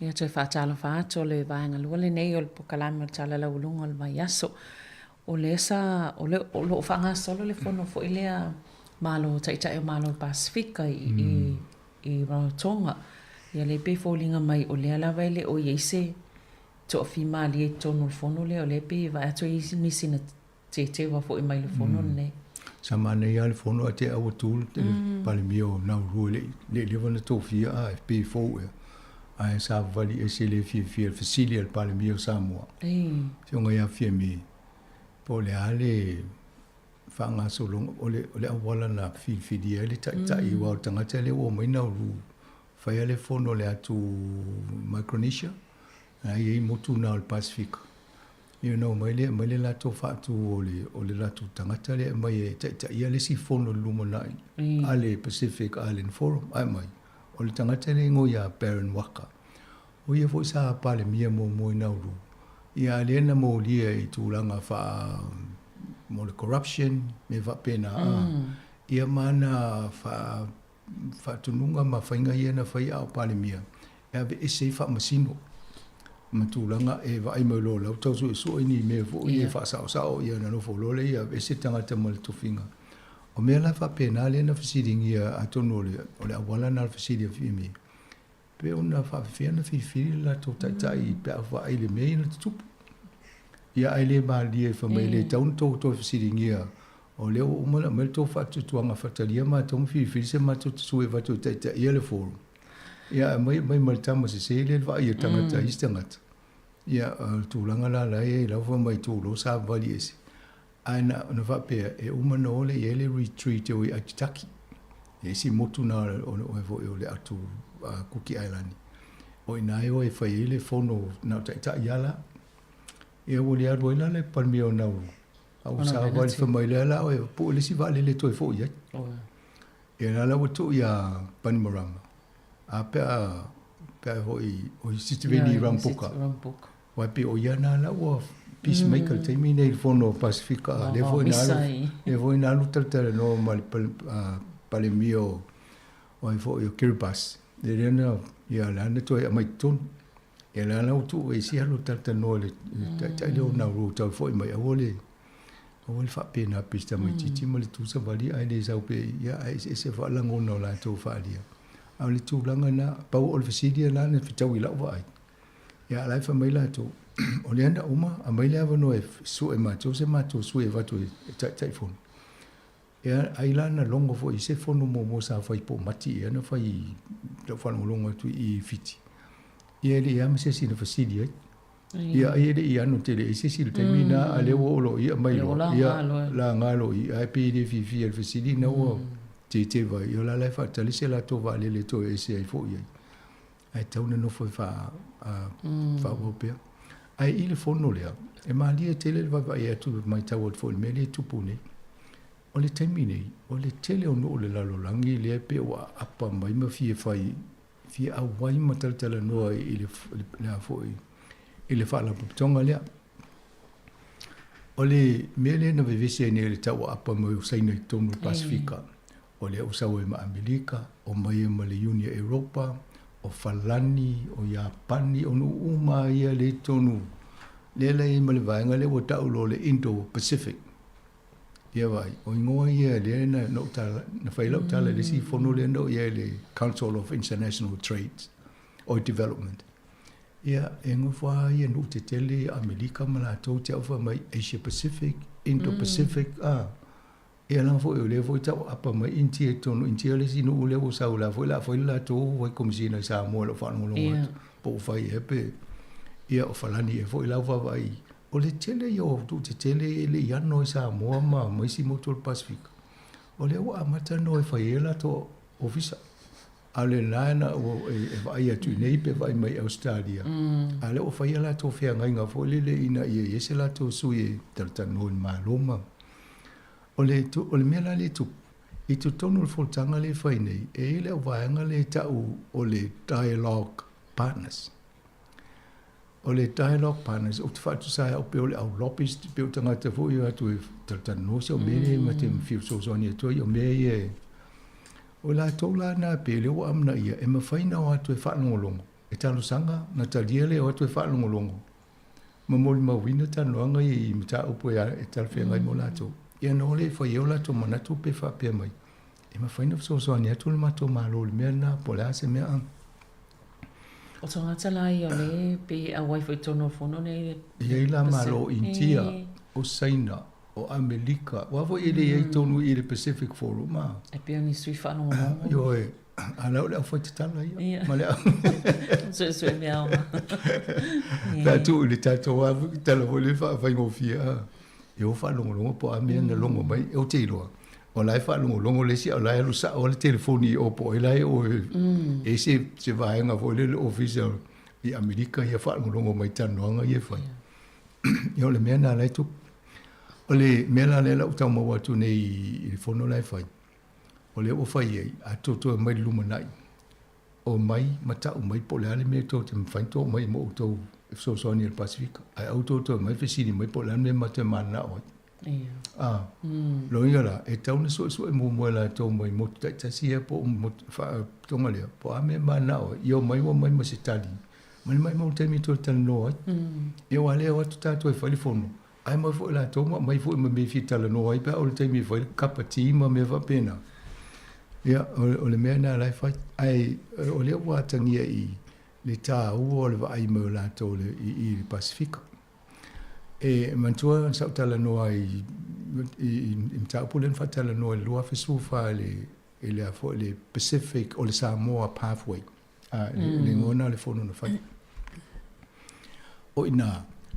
Ia toe faatalofa atu o le vaega lua lenei o le polokalame o le Tala Laualuga o le Vaiaso. O lea sa, o le, o lo o faagasolo le fono foi lea Malo, Taitai o Malo o le Pasefika i, i, i Rarotonga. Ia lea e pei e foliga mai o lea lava e le o i ai se toafimalie i totonu o le fono lea, o lea e pei e vaai atu e i ai nisi na tetewa foi mai le fono lenei. Sa manaia lava le fono ae te i ua tu le Palemia o Nauru e le i leva ona tofia a pe fou ea, ae savavali ese le fiafia i le fesili a le Palemia o Samoa, Afioga ia Fiame, po o le a le faagasologa o le, o le auala na filifilia ai le taitai, aua o le tagata lea ua omai Nauru, faia le fono a le atu Micronesia, na e i ai motu na o le Pasefika. Ia ona omai lea e aumai le latou faatu o le, o le latou tagata lea e aumai e taitaia le isi fono i le lumanai a le Pacific Island Forum. Ae aumai, o le tagata lea e igoa ia Baron Waqa. O ia foi sa Palemia muamua i Nauru. Ia a lea na molia i tulaga faa, mo le corruption, mea faapena, a. Ia ma ana faa, faatunuga ma faiga ia na fai a o Palemia e aveese ai faamasino ma tulaga e vaai mai loa o la ua tau suesue ni mea foi e faasaosao ia ona nofo loa lea ia aveese le tagata ma le tofiga. O mea la faapena lea na fesiligia atonu o le o le auala lena o le fesili a Fiamē pe ona faafefea ona filifili le latou taitai pe a vaai i le mea ia na tutupu. Ia ae le malie fai mai e le tatau ona tou toe fesiligia O lea ua uma ona aumai le tou faatuatuaga faatalia matou ma filifili se matou te sui avatu e taitaia le forum. Ia aumai aumai ma le tama sese lea le vaai a le tagata isi tagata. Ia o le tulaga la la e i ai la ua fai mai tuuloa savavali ese. Ae na na faapea e uma ona o lea e i ai le retreat e o i Aitutaki. E isi motu na o o foi o le atu Kuki Ailani. O i ina e o e fai ai le fono na o taitai lava la. Ia ua le alu ai la le Palemia o Nauru. A ua savavali fai mai lea la oe, pue le isi vaalele e toe foi ai. Ia la la ua tuu iā Bainimarama, a pe a, pe a foi, o Sitiveni Rabuka. Aua e pei o ia na la ua peacemaker i le taimi nei i le fono o Pasefika, a lea foi na alu, lea foi na alu talatalanoa ma le Palemia o, o ai foi o Kiribati. Lea na, ia la na toe aumai i totonu. Ia la la ua tuu ai isi alu talatalanoa i le taitai lea o Nauru tau foi mai aua le aua le faapena pei se tamaitiiti ma le tusavali ae le sau pea ia ae eseese faalagona o latou faaalia. A o le tulaga lena, pau o le fesili lena na fetaui i lau vaai, ia a o la e fai mai latou, o lea na uma, aumai le avanoa e sue matou se matou sui e avatu e Taitaifono. Ia, ai la na logo foi i se fono muamua sa fai po o Mati ea na fai i lau faalogologo atu i Fiti. Ia e le i a ma se isi na fesili ai. Ia ai e le i ano tele ai se isi i le taimi na, a lea ua oo loa i aumai loa, ia laga loa i, ae pei e le fiafia i le fesili na ua tete vai. Ia o la la e faatali se latou vaalele e toe ese ai foi ai. Ae tatau ona nofo e faaauau pea. Ae i le fono lea, e malie tele le vaavaai atu, matau atu foi i le mea lea e tupu nei. O le taimi nei, o le tele o nuu o le lalolagi lea pei ua aapa mai ma fia fai, fia auai ma talatalanoa i le, le a foi, i le faalapotopotoga lea. O le mea lea na vevesi ai nei i le tau aapa mai o Saina i totonu o le Pasefika, O lea ua sau ai ma Amerika, omai ai ma le Iuni a Europa, o Falani, o Iapani, o nuu uma lava ia lea i totonu, lea la e i ai ma le vaega lea ua tau loa o le Indo-Pacific. Ia vaai, o igoa ia lea na, na, tala, na fai lau tala i le isi fono lea na oo i ai le Council of International Trade or Development. Ia, e nofo lava ia nuu tetele Amerika ma latou te au fai mai Asia Pacific, Indo-Pacific, a. Ia leaga foi o lea foi tau aapa mai Initia i totonu, Initia le isi nuu lea ua sau, la foi la fai le latou High Commissioner i Samoa i lau faalogologo atu, po ua fai ea pe, ia o Falani ea foi la ua vaavaai, o le tele ia o nuu tetele e le i ano i Samoa ma ma isi motu o le Pasefika, o lea ua amata ona o e fai ai latou ofisa. A o lena na ua e vaai atu i inei pe vaai mai i Ausetalia, a o lea ua fai a latou feagaiga foi lele ina ia i ai se latou sui e talatalanoa i le Malo ma O le, o le mea la lea e tupu, i totonu o le fonotaga lea e fai nei, e i ai le auvaega lea e tau o le Dialogue Partners. O le Dialogue Partners, ou te faatusa ai au pei o le au lobbyist, pei o tagata foi e o atu e talatalanoa se o mea lea ma te fia fesoasoani atu ai, o mea ia e... O latou la na pei o lea ua amanaia, e mafai ona o atu e faalogologo, e talosaga, na talia le o atu e faalogologo, ma molimauina talanoaga ia i mataupu e talafeagai mo latou. Ia ona o lea e fai ai o latou manatu pe faapea mai, e mafai ona fesoasoani atu le matou Malo i le mea lena, po o le a se mea. O tagata la ia o lea e pei e auai foi i totonu o le fono lenei. E i ai la Malo o Initia, o Saina, o Amelika, aua foi e le i ai tonu i le Pacific Forum a. E pei o ni sui faalogologo. Ioe, a la o le aufaitatala ia. Ia. Ma le au. Suesue mea aoga. Pe a tuu i le tatou lava tala foi lea faafaigofie a. E o faalogologo po o a mea na logo mai, ou te iloa, o la e faalogologo le isi a o la e alu sao lava le telefoni i o po o ai la e o e se se vaega foi lele ofisa i Amerika ia faalogologo mai i talanoaga ia e fai. Ia o le mea lena la e tupu. O le mea la lea la ua tau maua atu nei i le fono la e fai, o lea ua fai ai, a tou toe omai i le lumanai, omai ma tau mai po o le a le mea tou te mafai ona tou aumai mo outou e fesoasoani i le Pasefika. Ae aua tou toe omai fesili mai po o le a le mea matou te mananao ai. A, lona uiga la, e tatau ona suesue muamua e latou mai motu taitasi ia po o motu faalapotopotoga lea, po o a mea e mananao ai, ia omai ua omai ma se tali Ma le maumau taimi e toe talanoa ai. Ia aua lea e o atu tatou e fai le fono, ae omai foi latou ma aumai foi ma mea e fia talanoa ai pe a oo i le taimi e fai le kapa ti ma mea faapena. Ia, o le mea lena la e fai. Ae o lea ua atagia i le taua o le vaai mai o latou i le Pasefika. E manatua sa ou talanoa i i le mataupu lea na faatalanoa i le 2014 i le i le a foi le Pacific o le Samoa Pathway. A, le igoa lena o le fono na fai. O i inā,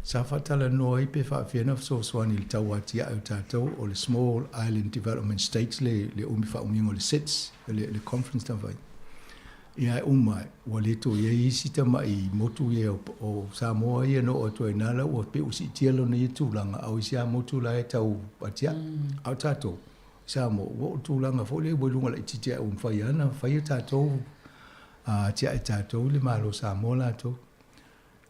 sa faatalanoa ai pe faafefea ona fesoasoani i le tauatiae o tatou o le Small Island Development States le le umi faaumiga o le SIDS, le le conference na fai. Ia ae uma ae, ua le toe i ai isi tamai motu ia o, o Samoa ia na oo atu ai i ina la ua pei ua siitia lona ia tulaga, a o isi lava motu la e tau atiae. A o tatou, Samoa, ua oo i le tulaga foi lea ua i luga laitiiti ae ua mafai lava ona fai a tatou atiae tatou i le Malo o Samoa latou.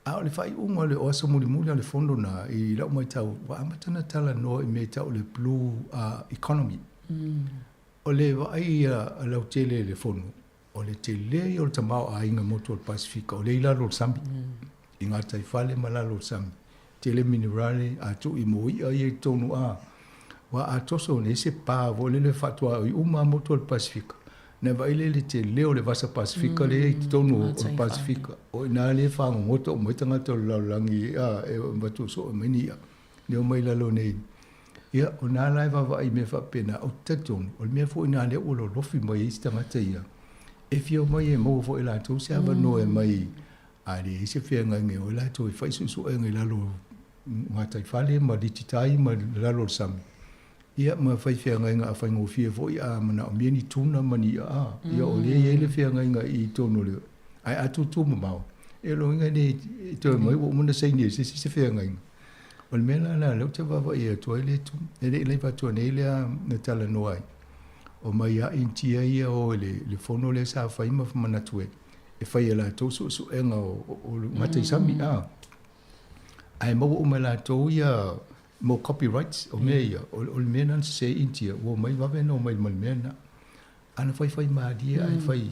A o le faaiuga o le o aso mulimuli o le fono lena, i lau matau, ua amata ona talanoa i mea e tau o le blue economy. O le vaai a lautele i le fono, O le tele ia o le tamaoaiga motu o le Pasefika o lea i lalo o le sami, i gataifale ma lalo o le sami. Tele minerale, a tuu i mo i'a ia i totonu a, ua a toso nei se pa foi lele faatuaoi uma a motu o le Pasefika, na vaai lea i le tele o le vasa Pasefika lea i totonu o le Pasefika, o i ina lea e fagogota uma ai tagata o le lalolagi a, e avatu soo mai ni i'a, lea omai i lalo nei. Ia, o nā la e vaavaai i mea faapena, ou te talitonu, o le mea foi lena lea ua lolofi mai ai isi tagata ia, e fia omai e maua foi e latou se avanoa e mai a leai se feagaiga e o ai latou e fai suesuega i lalo o gataifale ma lititai ma lalo o le sami, ia ma fai feagaiga a faigofie foi a manaomia ni tuna ma ni i'a, a, ia o lea e i ai le feagaiga i totonu o le, ae a tutu mamao, e loiga e le toe omai ua uma ona saini e se isi se feagaiga. O le mea la lea ou te vaavaai atu ai le tu, e le i laiva atu nei lea na talanoa ai. O mai a Initia ia o i le fono lea sa fai ma manatu e e fai e latou suesuega o le gataisami a. Ae maua uma e latou ia mo copyrights o mea ia, o le mea lena na sese ai Initia, ua omai vave ona omai ma le mea lena. A na faifai malie ae fai,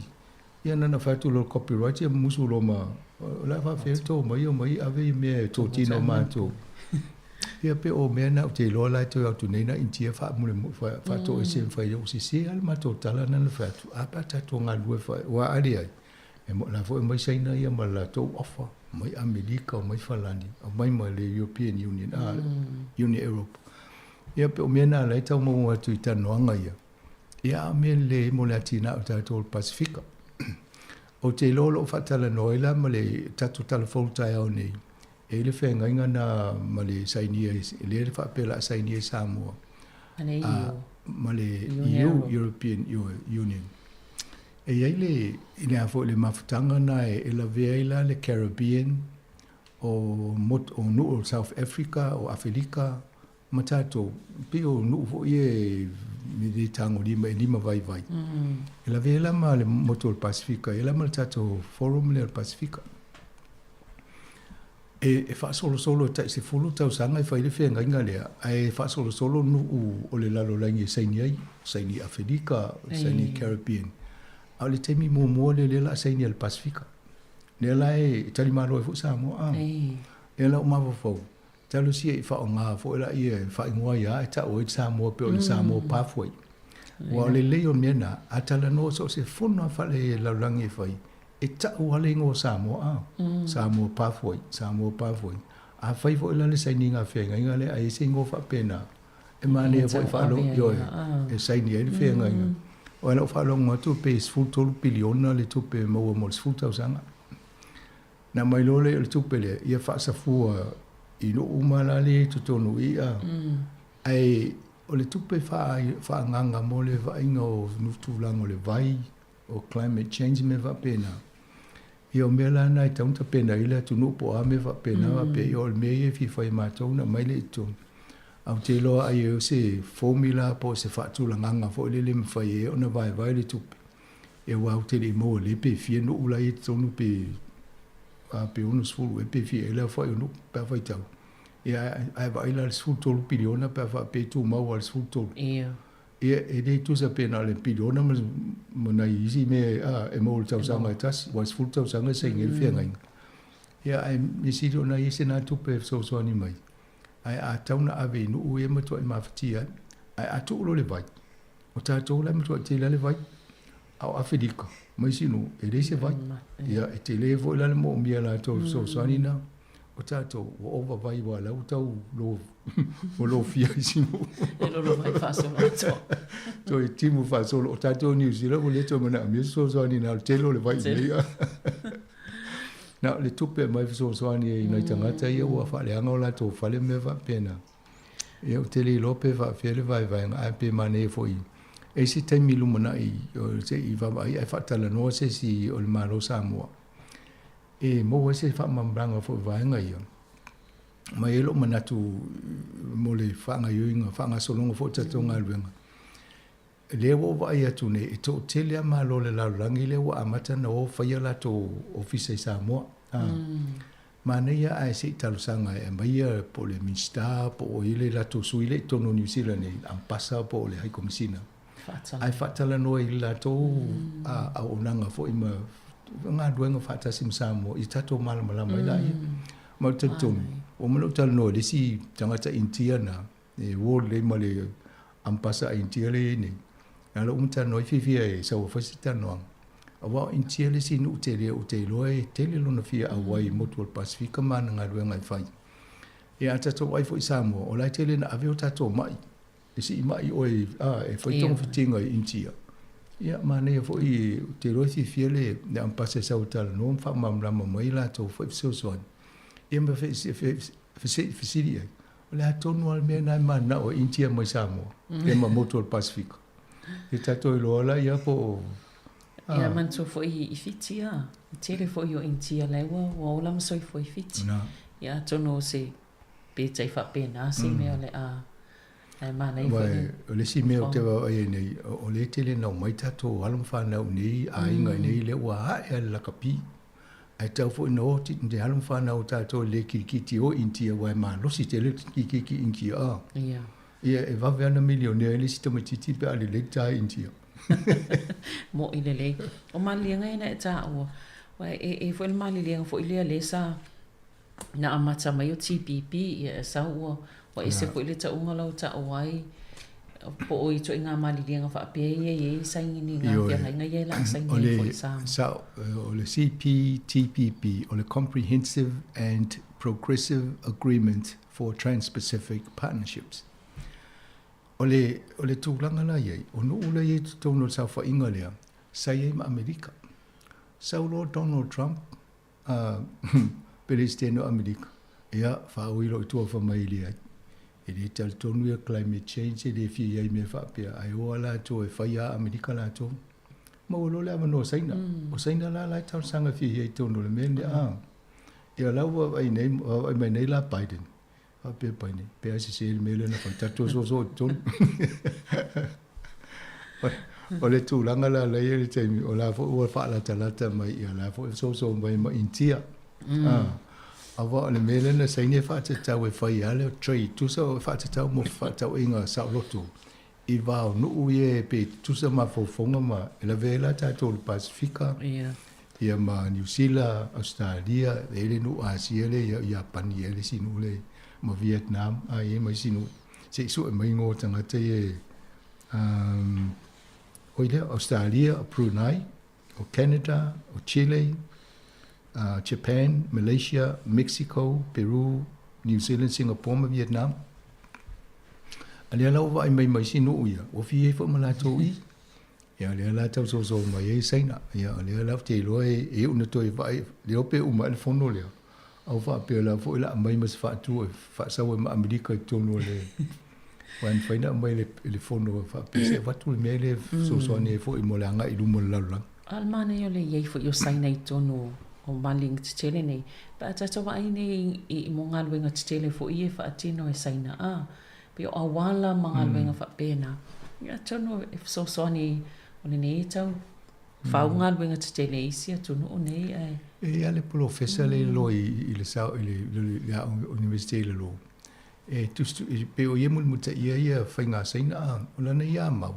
ia na ona fai atu loa o le copyright ia musu loa ma, o le a faapefea le tou omai omai ave ia mea e totino matou. Ia pe o mea na ou te iloa la e toe atu nei na Initia faatoese ma fai ai, ua sese lava le matou tala na na fai atu, a pe a tatou galulue aua a leai, e la foi e omai Saina ia ma le latou offer, omai Amerika, omai Falani, omai ma le European Union, a, Union Europe. Ia pe o mea na la e tau maua atu i talanoaga ia. Ia a o mea lelei ai mo le atinae o tatou o le Pasefika. Ou te iloa o lo o faatalanoa ai la ma le tatou tala fou taeao nei, e i ai le feagaiga na ma le sainia, lea e faapea o le a sainia i Samoa, Ma le EU. ma le EU, European Union. E i ai le, le a foi le mafutaga na e lavea ai la le Caribbean, o motu, o nuu o South Africa, o Afelika, Ma tatou, pei o nuu foi ia e le tagolima e limavaivai. E lavea la ma le motu o le Pasefika, e la ma le tatou forum lea o le Pasefika. E, e faasolosolo e tai 10 tausaga e fai le feagaiga lea, ae faasolosolo nuu o le lalolagi e saini ai, saini i Afelika, saini i Caribbean. A o le taimi muamua lea lea o le a saini ai le Pasefika. Lea la e talimalo ai foi Samoa. Lea la ua mafaufau, Talosia i faaaoga foi laia e faaigoa ai a e tau ai le Samoa pei o le Samoa Pathway. Aua o le lelei o le mea lena, a talanoa so o se fono lava faalelalolagi e fai, e tau lava le igoa o Samoa, a, Samoa Pathway, Samoa Pathway. A fai foi la le sainiga feagaiga lea a i ai se igoa faapena, E manaia foi faalogo, ioe, e saini ai le feagaiga. Aua i lau faalogo atu pe 13 piliona le tupe e maua mo le 10 tausaga. Na aumai loa lea o le tupe lea, ia faasafua i nuu uma la lea i totonu i i a. Ae o le tupe faaagaaga mo le vaaiga o tulaga o le vai, o climate change ma mea faapena, ia o mea la na e tatau ona tapena ai le atunuu po o a mea faapena faapea, ia o le mea ia e fia fai e matou ona aumai lea i totonu. Ae ou te iloa ai o se formula po o se faatulagaga foi lele e mafai ai ona vaevae le tupe, ia aua ou te le i maua lelei pe fia nuu la e i totonu pe a pe 60 ea pe fia ea le aofai o nuu pe a faitau. Ia ae vaai la i le 13 piliona pe a faapea e tumau lava i le 13. Ia. Ia, e le tusa pe na o le piliona ma nai isi mea e maua i le tausaga e tasi, aua e 10 tausaga e saini ai le feagaiga. Ia, ae mea sili ona i ai se na tupe e fesoasoani mai, ae a tatau ona ave i nuu ia e matuai mafatia ai. Ae a tuu loa le vai, o tatou la e matuai tele lava le vai, a o Afelika ma isi nuu, e leai se vai. Ia, e tele foi la le moomia e latou i le fesoasoani lena. O tatou, ua ova vai aua o la ua tau ua lofia isi nuu. E lolo vai faasoloatoa. Toe timu faasolo. O tatou i Niu Sila ua le toe manaomia se fesoasoani na o le tele o le vai i inei. Na o le tupe e aumai fesoasoani ai i nai tagata ia ua faaleaga o latou fale ma mea faapena. Ia ou te le iloa pe faapefea le vaevaega ae pe manaia foi e i ai se taimi lumanai se i vaavaai ae faatalanoa se isi o le Malo o Samoa e maua ai se faamalamalamaga foi i vaega ia. Ma e i ai lou manatu mo le faagaoioiga, faagasologa foi o tatou galuega. Lea ua ou vaai atu nei, e toatele lava Malo o le lalolagi lea ua amata ona o fai a latou ofisa i Samoa. Manaia ae se i talosaga e aumaia po o le Minisita po o ai le latou sui lea i totonu o Niu Sila nei, Ambasa po o le High Komesina. Ae faatalanoa i le latou auaunaga foi ma galuega faatasi ma Samoa ia tatou malamalama ai laia. Ma ou te talitonu, ua uma ona ou talanoa i le isi tagata Initia na, e uo lelei ma le Ambasa a Initia lea e i ai nei. Na la ua uma talanoa ai fiafia e sau e fai se talanoaga. Aua o Initia le isi nuu tele ou te iloa e tele lona fia auai i motu o le Pasefika ma ana galuega e fai. Ia a tatou vaai foi i Samoa, o la e tele ina ave o tatou mai E sii mai oe a e fai togafitiga i Initia. Ia, manaia foi, ou te iloa e fiafia le Ambasa e sau e talanoa ma faamalamalama mai latou foi fesoasoani. Ia ma fesili i ai, o le a tonu lava le mea lena e mananao ai Initia mai Samoa, ia ma motu o le Pasefika. Ia tatou iloa laia po o... Ia manatua foi i Fiti a, e tele foi o Initia la ua ola ma soifua i Fiti. Ia atonu o se Pe tai faapena se mea o le a ae manaia foi le. O le isi mea ou te vaavaai ai nei, o lea e tele ina omai tatou alo ma fanau i nei aiga i nei lea ua ae lava le lakapi. Ae tatau foi ina o te alo ma fanau a tatou e le kilikiti e o i Initia aua e malosi tele le kilikiti i Initia. Ia e vave lava ona milionea ai le isi tamaitiiti pe a lelei le ta i Initia. Mo'i lelei. O maliliega ia na e taua, aua e i ai foi le maliliega foi lea lea sa Na amata mai o TPP, ia e sau ua, ua ese foi le tauga la ua tau ai, po o ituaiga maliliega faapea ia e i ai saini ngā feagaiga ia e la saini ai foi Samoa. Sao, o le CPTPP, o le Comprehensive and Progressive Agreement for Trans-Pacific Partnerships. O le, o le tulaga la i ai, o nuu la i ai totonu o le saofaiga lea, sa i ai ma Amerika. Sau loa Donald Trump, A Peresetene o Amerika, ia, faaui loa i tua fai mai e leai. E le talitonu ia climate change e le fia i ai i mea faapea, ae o lava latou e fai a Amerika latou. Maua loa le avanoa o Saina. O Saina la la e talosaga fia i ai i totonu o le mea lenei. A, ia la ua vaavaai nei, vaavaai mai nei la Biden, faapea Biden, pe a sese le mea lea na fai, tatou soso i totonu. O le tulaga la la i ai le taimi, o la foi ua faalatalata mai, ia la foi soso mai ma Initia. Mm. Aua o le mea lea na saini e faatatau e fai lava le trade, tusa o faatatau mo fefaatauaiga saoloto i va o nuu ia pe tutusa mafaufauga ma e lavea ai la tatou i le Pasefika, yeah. ia ma Niu Sila, Ausetalia, e i ai le nuu Asia lea, ia Iapani ea le isi nuu lea, ma Vietnam, a i ai ma isi nuu. Se i sue mai igoa o tagata ia e oi lea, Ausetalia, o Brunei, o Canada, o Chile, Japan, Malaysia, Mexico, Peru, New Zealand, Singapore ma Vietnam. A lea la ua vaai mai ma isi nuu ia, ua fia ai foi ma latou i. Ia, o lea la tausoso mai ai Saina. Ia, o lea la ou te iloa e iu ina toe vaai, le iloa pe uma ae le fono lea, a ua faapea o la foi o le a aumai ma se faatu e faasau ai ma Amerika i totonu o le aua e mafai ona aumai i le fono e faapea se avatu le mea lea e fesoasoani ai foi mo le agai i luma o le lalolagi. A o le manaia o le i ai foi o Saina i totonu o maliega tetele nei, pe a tatou vaai nei i mo galuega tetele foi ia e faatino e Saina, a pei o auala ma galuega faapena, ia atonu e fesoasoani o lenei tau fau galuega tetele i isi atunuu nei ae. E i ai le polofesa lea i lalo i le sao i le aoga Universite i lalo e tusitusi pei o ia e mulimulitaia ia faiga a Saina a o lana ia mau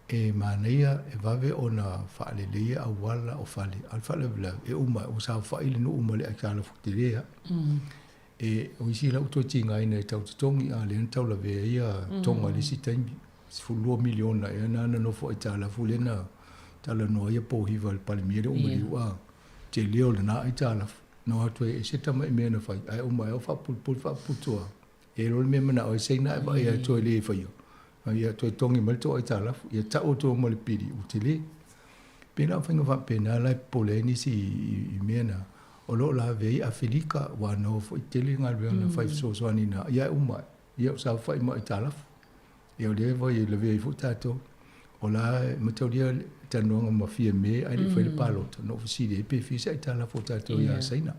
e manaia e vave ona faaleleia auala o fale a o le faalavelave e uma ua saofai le nuu ma le aitalafu tele lava. E, o isi la ua toe tigaina e tau totogi, a o lea na tau lavea ai ia Tonga i le isi taimi, 12 miliona ea na na nofo aitalafu lea na talanoa ai ia Pohiva i le Palemia lea ua maliu, a, tele o lena aitalafu. Na o atu ai e ese tamai mea na fai, ae uma ai o faapulupulu faaputu lava. E iloa le mea e manao ai Saina ae vaai atu e le faia, ia toe togi mai le tou aitalafu, ia tau atu ma le pili ua tele. Pei la o faiga faapena la e popole ai nisi i mea na, o lo o lavea ai Afelika, aua na o foi tele galuega na fai fesoasoani na, ia e uma ae, ia o saofai ma aitalafu. Ia o lea foi e lavea ai foi tatou. O la e mataulia le talanoaga ma Fiame ae le i fai le palota, na ou fesili ai pe fia se aitalafu o tatou ia Saina.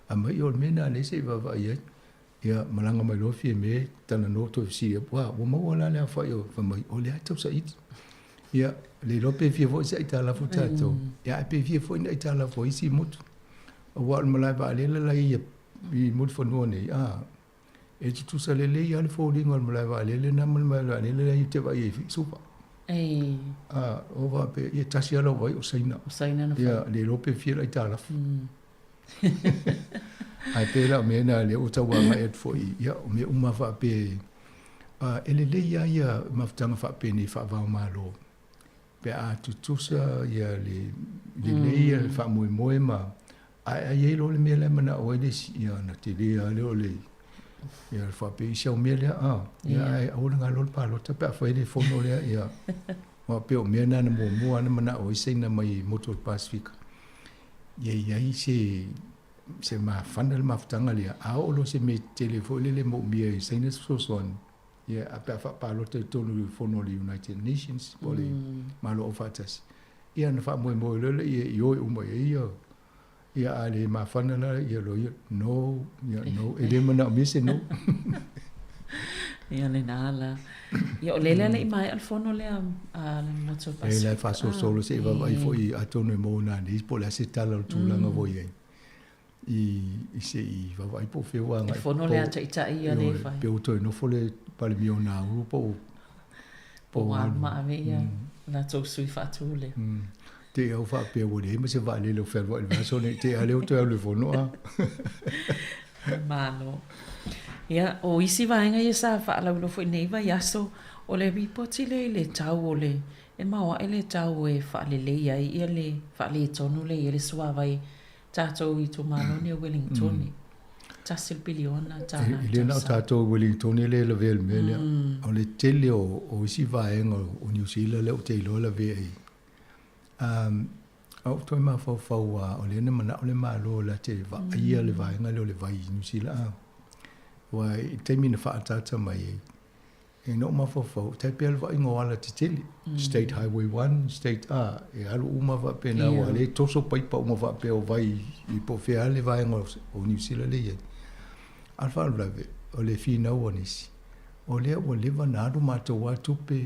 Aumai o le mea lena lea se i vaavaai ai. Ia malaga mai loa Fiame talanoa toe fesili atu, ua, ua maua la le aofai o, fai mai, o lea e tau saili. Ia, le iloa pe fia foi se aitalafu tatou, ia ae pe fia foi ni aitalafu a isi motu. Aua o le malae vaalele la e i Mulifanua nei, a, e tutusa lelei lava le foliga o le malae vaalele lena ma le malae vaalele la e te vaai ai i Suva. Ei. A, o faapea, ia tasi lava lau vaai o Saina. O Saina na fai. Ia, le iloa pe fia le aitalafu. Ae pei la o mea na lea ua tau agai atu foi, ia, o mea uma faapea, e lelei lava ia mafutaga faapenei faava-o-Malo pe a tutusa ia le lelei ia le faamoemoe ma ae a i ai loa le mea la e manao ai le isi, ia ona tele lava lea o le ia le faapea i si au mea lea, a, ia ae aua le galo le palota pe a fai le fono lea, ia. Aua pei o mea na na muamua lava na manao ai Saina mai motu o le Pasefika. Ia i ai se se mafana le mafutaga lea, a oo loa se mea tetele foi lele e moomia e Saina se fesoasoani, ia a pe a faapalota i totonu o le fono a le United Nations po o le Malo Aufaatasi, ia ona faamoemoe loa lea e ioe uma i ai ia, ia a le mafana la ia loa ia, no, ia no, e le manaomia se no. Ia lena la. Ia o lele le i maea le fono lea a le Motu o le Pasefika. E la e faasolosolo se i vaavaai foi atonu e maua nanei po o le a se tala o le tulaga foi i ai. I se i vaavaai po o fea ua agai. E fono lea a taitai ia lea e fai. Pe ua toe nofo le Palemia o Nauru po o po o ua ma ave ia latou sui faatu lea. Te i au faapea ua leai ma se vaalele o fealuai i le vaiaso lenei, te i a lea ua toe alu i le fono a. Malo. Ia, o isi vaega ia sa faalauiloa foi i lenei vaiaso, o le ripoti lea i le tau o le, e maoae le tau e faalelei ai ia le faaletonu lea e i ai le suavai tatou itumalo nei o Wellingtone. $1 piliona i le E le na o tatou i Wellingtone lea e lavea i le mea lea. O le tele o isi vaega o Niu Sila lea ou te iloa lavea i ai. A ou toe mafaufau lava, o lea na manao le Malo la te vaaia le vaega lea o le vai i Niu Sila. Aua i le taimi na faaataata mai ai, e na ou mafaufau, e tai pei lava le vaaiga o alatetele, State Highway 1, State, a, e alu uma faapena, aua o lea e toso paipa uma faapea o vai i po o fea lava le vaega o Niu Sila lea e i ai. A o le faalavelave, o le finau a nisi, o lea ua leva ona alu matou lava tupe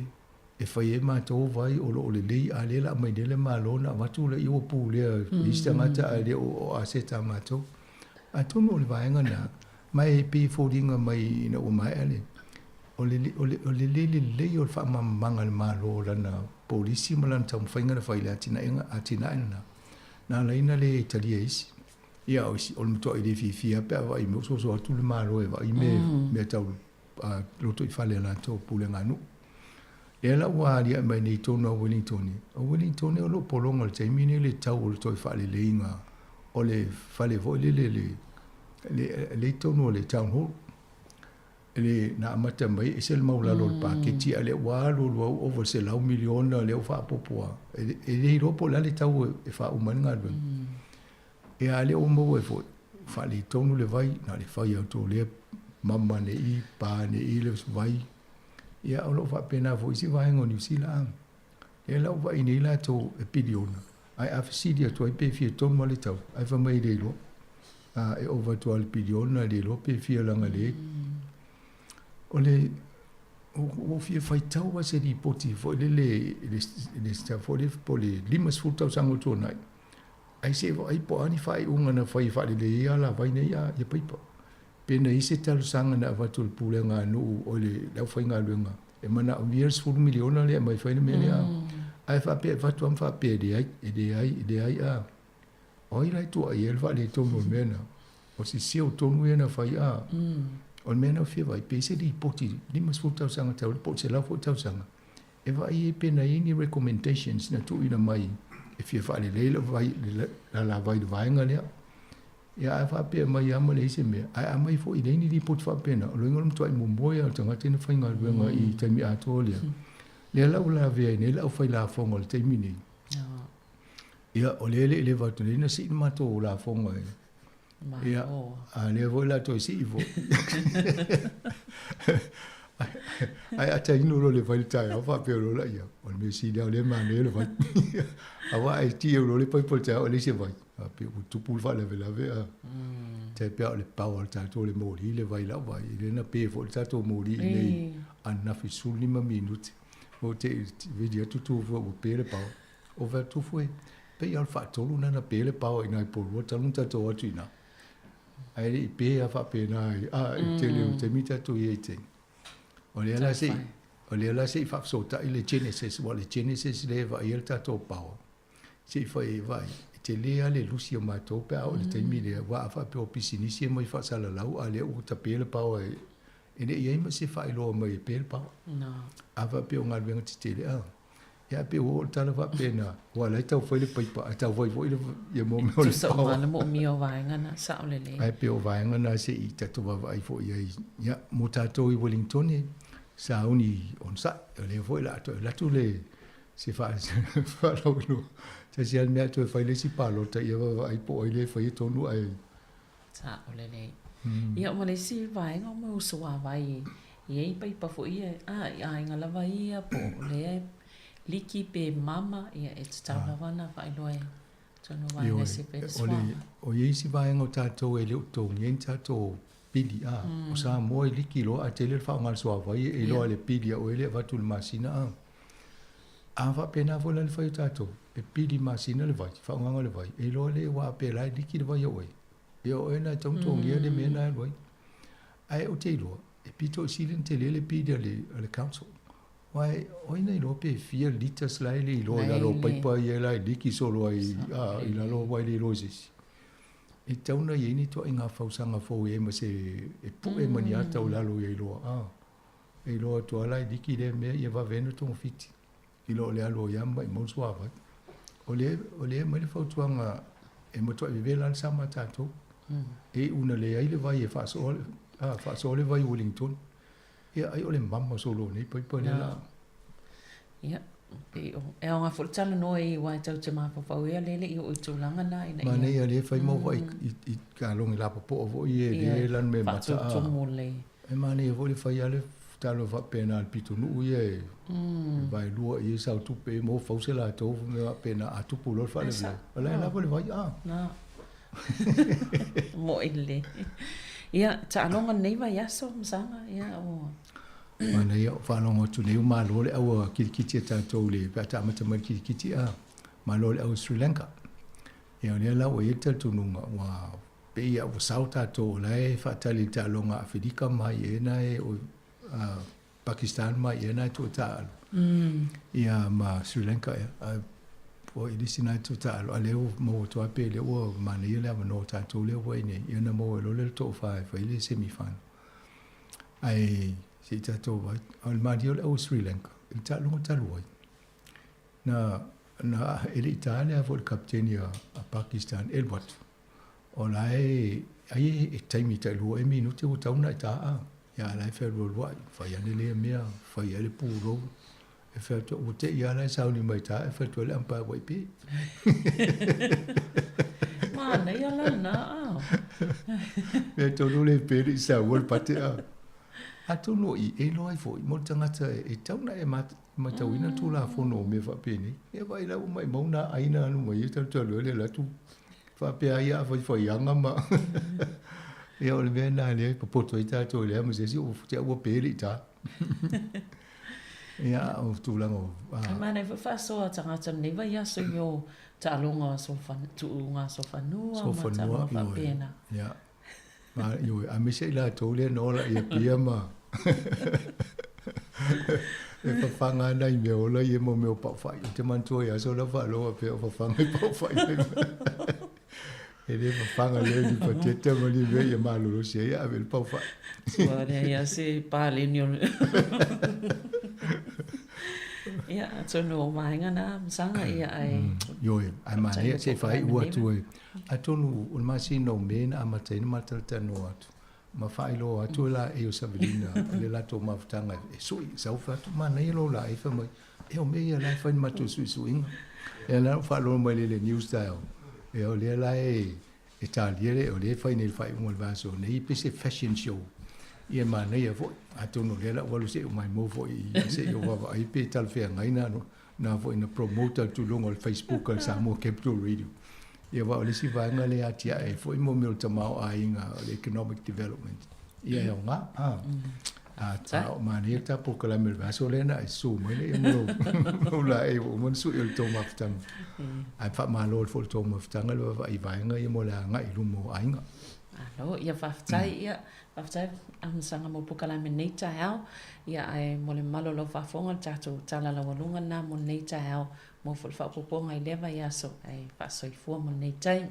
e fai ai matou vai o lo o lelei, a o lea o le a aumai nei le Malo ona avatu lea ua pulea e isi tagata ae le o aseta a matou. Atonu o le vaega lena, ma e pei e foliga mai ina ua maea le, o le, o le, o le le lelei o le faamalamalamaga a le Malo o lana polisi ma lana taumafaiga na fai i le atinaega, atinae lena, na ala ai ona le talia e isi. Ia, o isi, o le matuai le fiafia lava pe a vaai mai o soso atu le Malo e vaai mea, mea tau lotoifale a latou pulega nuu. Lea la ua aliae mai nei i totonu lava o Wellingtone, o Wellingtone o lo o pologa i le taimi lenei le tau o le toe faaleleiga o le fale foi lele le, le, le i totonu o le Town Hall. le na amata mai e ese le maualalo o le paketi a o lea ua alu alu lava ua ova i le $100 miliona lea ua faaopoopo lava. E le iloa po o le a le tau e faauma ai le galuega. Ia a o lea ua maua ai foi, ua faaletonu le vai, na o le fai lava o lea mama ane i i, pa ane i le vai. Ia o lo o faapena foi isi vaega o Niu Sila. A lea la ua vaai nei latou e piliona, ae a fesili atu ai pe fia tonu lava le tau, ae fai mai e le iloa. A e ova atu lava i le piliona, e le iloa pe fia leaga le O le ua ou fia faitau lava i se lipoti foi lele i le foi lele po o le 50 tausaga ua tuanai, ae se i vaai po o a ni faaiuga na fai e faalelei ai alavai nei a ia paipa. Pe na i ai se talosaga na avatu e le pulega a nuu o le aufaigaluega e manaomia le $10 miliona lea e aumai e fai le mea lea. Ae faapea e avatu lava ma faapea e leai, e leai, e leai a. O ai la e tuuaia ai le faaletonu o le mea lena? O se seo tonu ia na fai a. O le mea na ou fia vaai, pe i ai se lipoti 50 tausaga talu ai po o le 100 foi tausaga e vaai ai pe na i ai ni recommendations na tuuina mai e fia faalelei le vai, le alavai i le vaega lea. Ia ae faapea mai lava ma leai se mea. Ae a aumai foi e leai ni lipoti faapena, o lona uiga o le matuai momoe lava o le tagata na faigaluega i taimi atoa lea. Lea la ua lavea ai nei le aufailafoga o le taimi nei. Ia, o lea e le i leva atu nei na sii le matou lafoga e. Ia, a lea foi la toe sii foi. Ae a ta inu loa le vai i le taeao faapea loa laia, o le mea sili lava o lea e manaia le vai. Aua a e tieu loa le paipa i le taeao e leai se vai, faapea ua tupu le faalavelave a. Tai pei o le power a le tatou le moli le vai lau vai, lea na pe foi le tatou moli i inei ananafi 15 minute. Ou te vili atu tu foi ua pe le power. O fai atu foi, pei lava o le faatolu lena na pe le power i ina i Porirua talu ona tatou o atu i ina. Ae le i pe lava faapena i, a, i le tele o taimi tatou i ai i taimi. O lea la se i, o lea la se i faafesootai le Genesis, aua o le Genesis lea e vaaia le tatou power, se i fai ai, vaai, e tele lava le lusi o matou pe a oo i le taimi lea, aua a faapea o pisinisi e omai faasalalau a o lea ua tape le power e, e le i i ai ma se faailoa mai e pe le power. A faapea o galuega tetele, a. Ia pei ua oo le tala faapena, aua o la e tau fai le paipa, ae tau fai foi le, ia mo mea o le Tusa uma le moomia o vaega na, sao lelei. Ae pei o vaega na se i tatou vaavaai foi i ai. Ia, mo tatou i Wellington, sauni onosai, o lea foi o le a toe alu atu le, se faalauiloa. Tasi lava le mea a toe fai le isi palota, ia vaavaai po o ai lea e faia tonu ae Sao lelei. Ia ma le isi vaega o mea o suavai e i ai paipa foi ia, a i aiga lava ia po o lea e liki pe mama, ia e tatau lava ona faailoa e tonu o vaega e sefe ai le suavai. O ia isi vaega o tatou e le o totogia ni tatou pili, a. O Samoa e liki loa ae tele le faaaoga o le suavai e iloa e le pili a oe le avatu i le masina, a. A faapena foi la le fai o tatou, e pili masina le vai, faaaogaga o le vai, e iloa le aua pe la e liki le vai a oe. Ia o oe na e tatau ona totogia le mea na e alu ai. Ae ou te iloa, e pito i sili ona tele le pili a le, a le council. Aua o ai na iloa pe fia litres la e le iloa i lalo o paipa ia la e liki solo ai a, i lalo aua e le iloa e se isi. E tatau ona i ai ni ituaiga fausaga fou e i ai ma se, e pue ma ni ata o lalo ia iloa, a. E iloa atu lava la e liki lea mea ia vave ai ona togafiti. I lo le alu o ia maʻimau le suavai. O lea, o lea e aumai le fautuaga e matuai vevela lava le sama a tatou. E iu ina leai le vai e faasoa, a, faasoa le vai i Wellington. Ia, ai o le mama solo o nei paipa lea la. Ia, pei o, e aoga foi le talanoa i aua e tatou te mafaufau ia lea e le i oo i tulaga na ina ia. Manaia lea e fai ma vaai i, i kalogi lapopoa foi ia e le lanu me mata a. Faatumutumu lelei. E manaia foi le fai lava le talo faapena a le pitonuu ia e vaelua i ai sau tupe e maua fau se latou mea faapena a tupu loa le faalavelave o la e lava le vai a. Moʻi lelei. Ia, taaloga lenei vaiaso, Masaga, ia ua. Manaia, o faalogo atu nei ua malo le aua kilikiti a tatou i le, pe a ta amata mai le kilikiti a, malo le aua Sri Lanka. Ia o lea la ua i ai le talitonuga ua Pei a ua sao tatou o la e faatali i le taaloga a Afelika mai e na e o Pakistan mai e na e tua taaalo ia ma Sri Lanka ea. Ae po i le isi na e tua taaalo a lea ua maua atu lava pe lea ua manaia le avanoa o tatou lea ua i nei ia ona maua ai loa lea le toafa e fai le semi final. Ae se i tatou vaai, a o le malie o le au Sri Lanka i le taaloga talu ai na na e le i ta le a foi le kapiteni a Pakistan e alu atu. O la e, ai e taimi tailua ea minute ua tatau ona e ta a. Ia a la e fealualua'i, fai ane lea mea, fai ai le pulou. E fai atu, ua te'i lava la e sauni mai ta, e fai atu ai le ampaa ua i pi. Manaia la lena a. Mea tonu le pe le i saua le pate a. Atonu o i e iloa ai foi mo le tagata e tau na e matauina le Tulafono o mea faapenei. Ia vaai la ua maimau nā ai na alu mai ai tatou alu ai le alu atu faapea ai a faifaiaga ma ia o le mea lena lea e popoto ai tatou i leai ma se isi o te au ua pe le i tā. Ia o tulaga o a. Manaia foi faasoa a tagata lenei vaiaso i mea o taaloga tuuga sofanua ma taaloga faapena. Ia. Ma ioe, aemaise i latou lea na ola i Apia ma e fafaga ana i mea ola ia mo mea o paufai. Ou te manatua i aso la faalogo faapea o fafaga i paufai. E le fafaga lea ni pateta ma ni mea ia malolosi ai ave le paufai. Ua leai lava se paleni o le Ia, atonu o vaega na, Masaga, ia ae... Ioe, ae manaia se i faaiu atu e Atonu o le masina o Me na amata ai ona ma talatalanoa atu ma faailoa atu e laei o Savelina le latou mafutaga e sui sau fai atu manaia lou laei fai mai e o mea ia la e fai ni matou suisuiga ia la na ou faalogo mai lea i le news taeao ia o lea la e e talia le o lea e fai nei i le faaiuga o le vaiaso nei pe se fashion show ia manaia foi atonu o lea la ua alu se i ou maimoa foi se i ou vaavaai pe talafeagai na na foi na promote atu i luga o le Facebook a le Samoa Capital Radio. Ia aua o le isi vaega lea e atiae ai foi mo mea o le tamaoaiga o le economic development. Ia e aoga. A, a, a o manaia le ta polokalame o le vaiaso lea na e susu mai lea mo lou laei ua uma ona sui o le tou mafutaga. Ae faamalo foi i le tou mafutaga le vaavaai i vaega ia mo le agai i luma o aiga. Malo, ia faafetai, ia faafetai Amasaga mo polokalame i lenei taeao. Ia ae mo le mamalu o lau faafofoga le tatou tala laualuga lena mo lenei taeao mo foi le faaopoopoga i lea vaiaso ae faasoifua mo lenei taimi.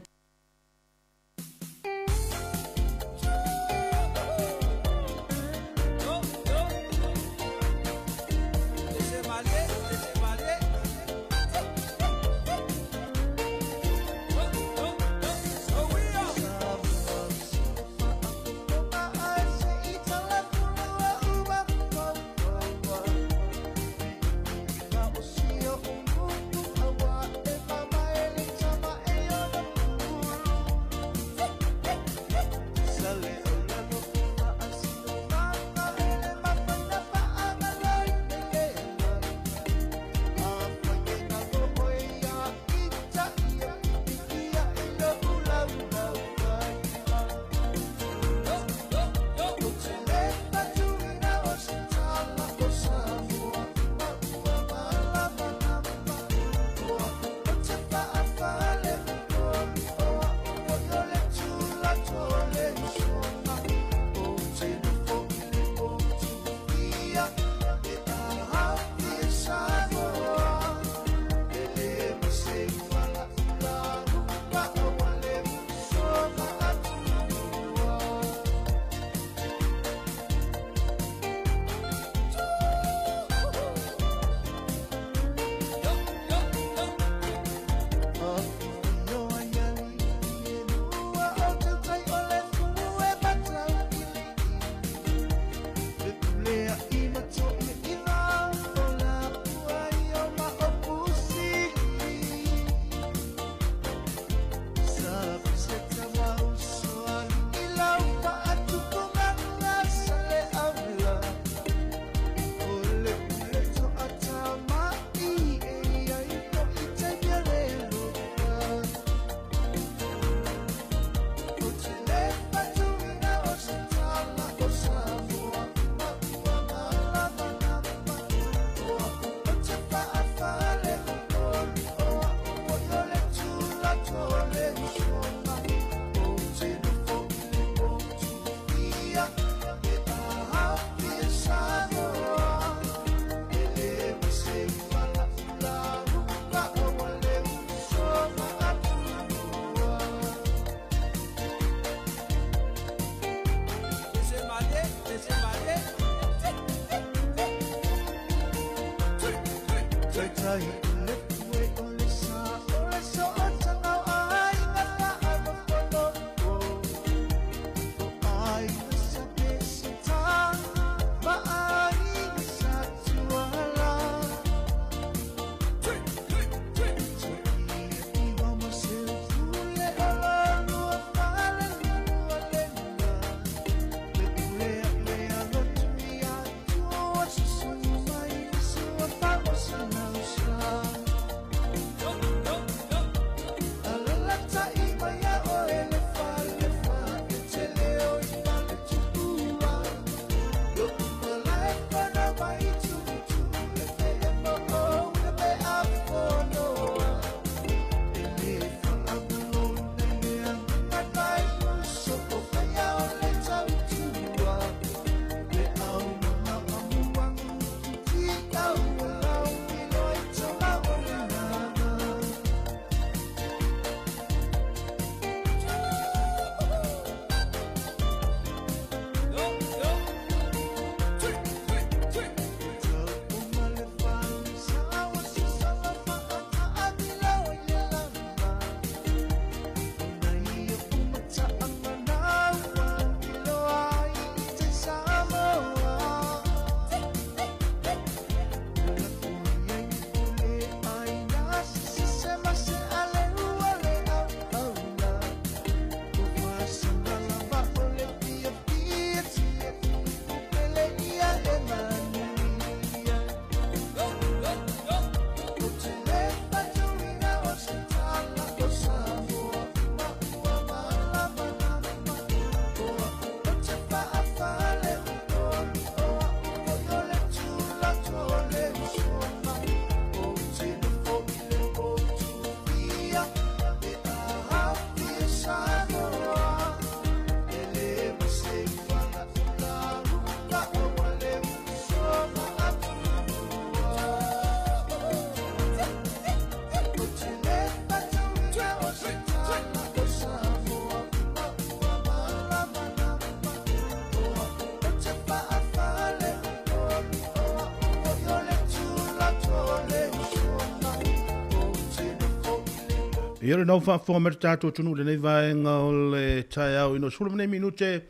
Ia le nau faafofoga mai le tatou atunuu i lenei vaega o le taeao ina ua 10 nei minute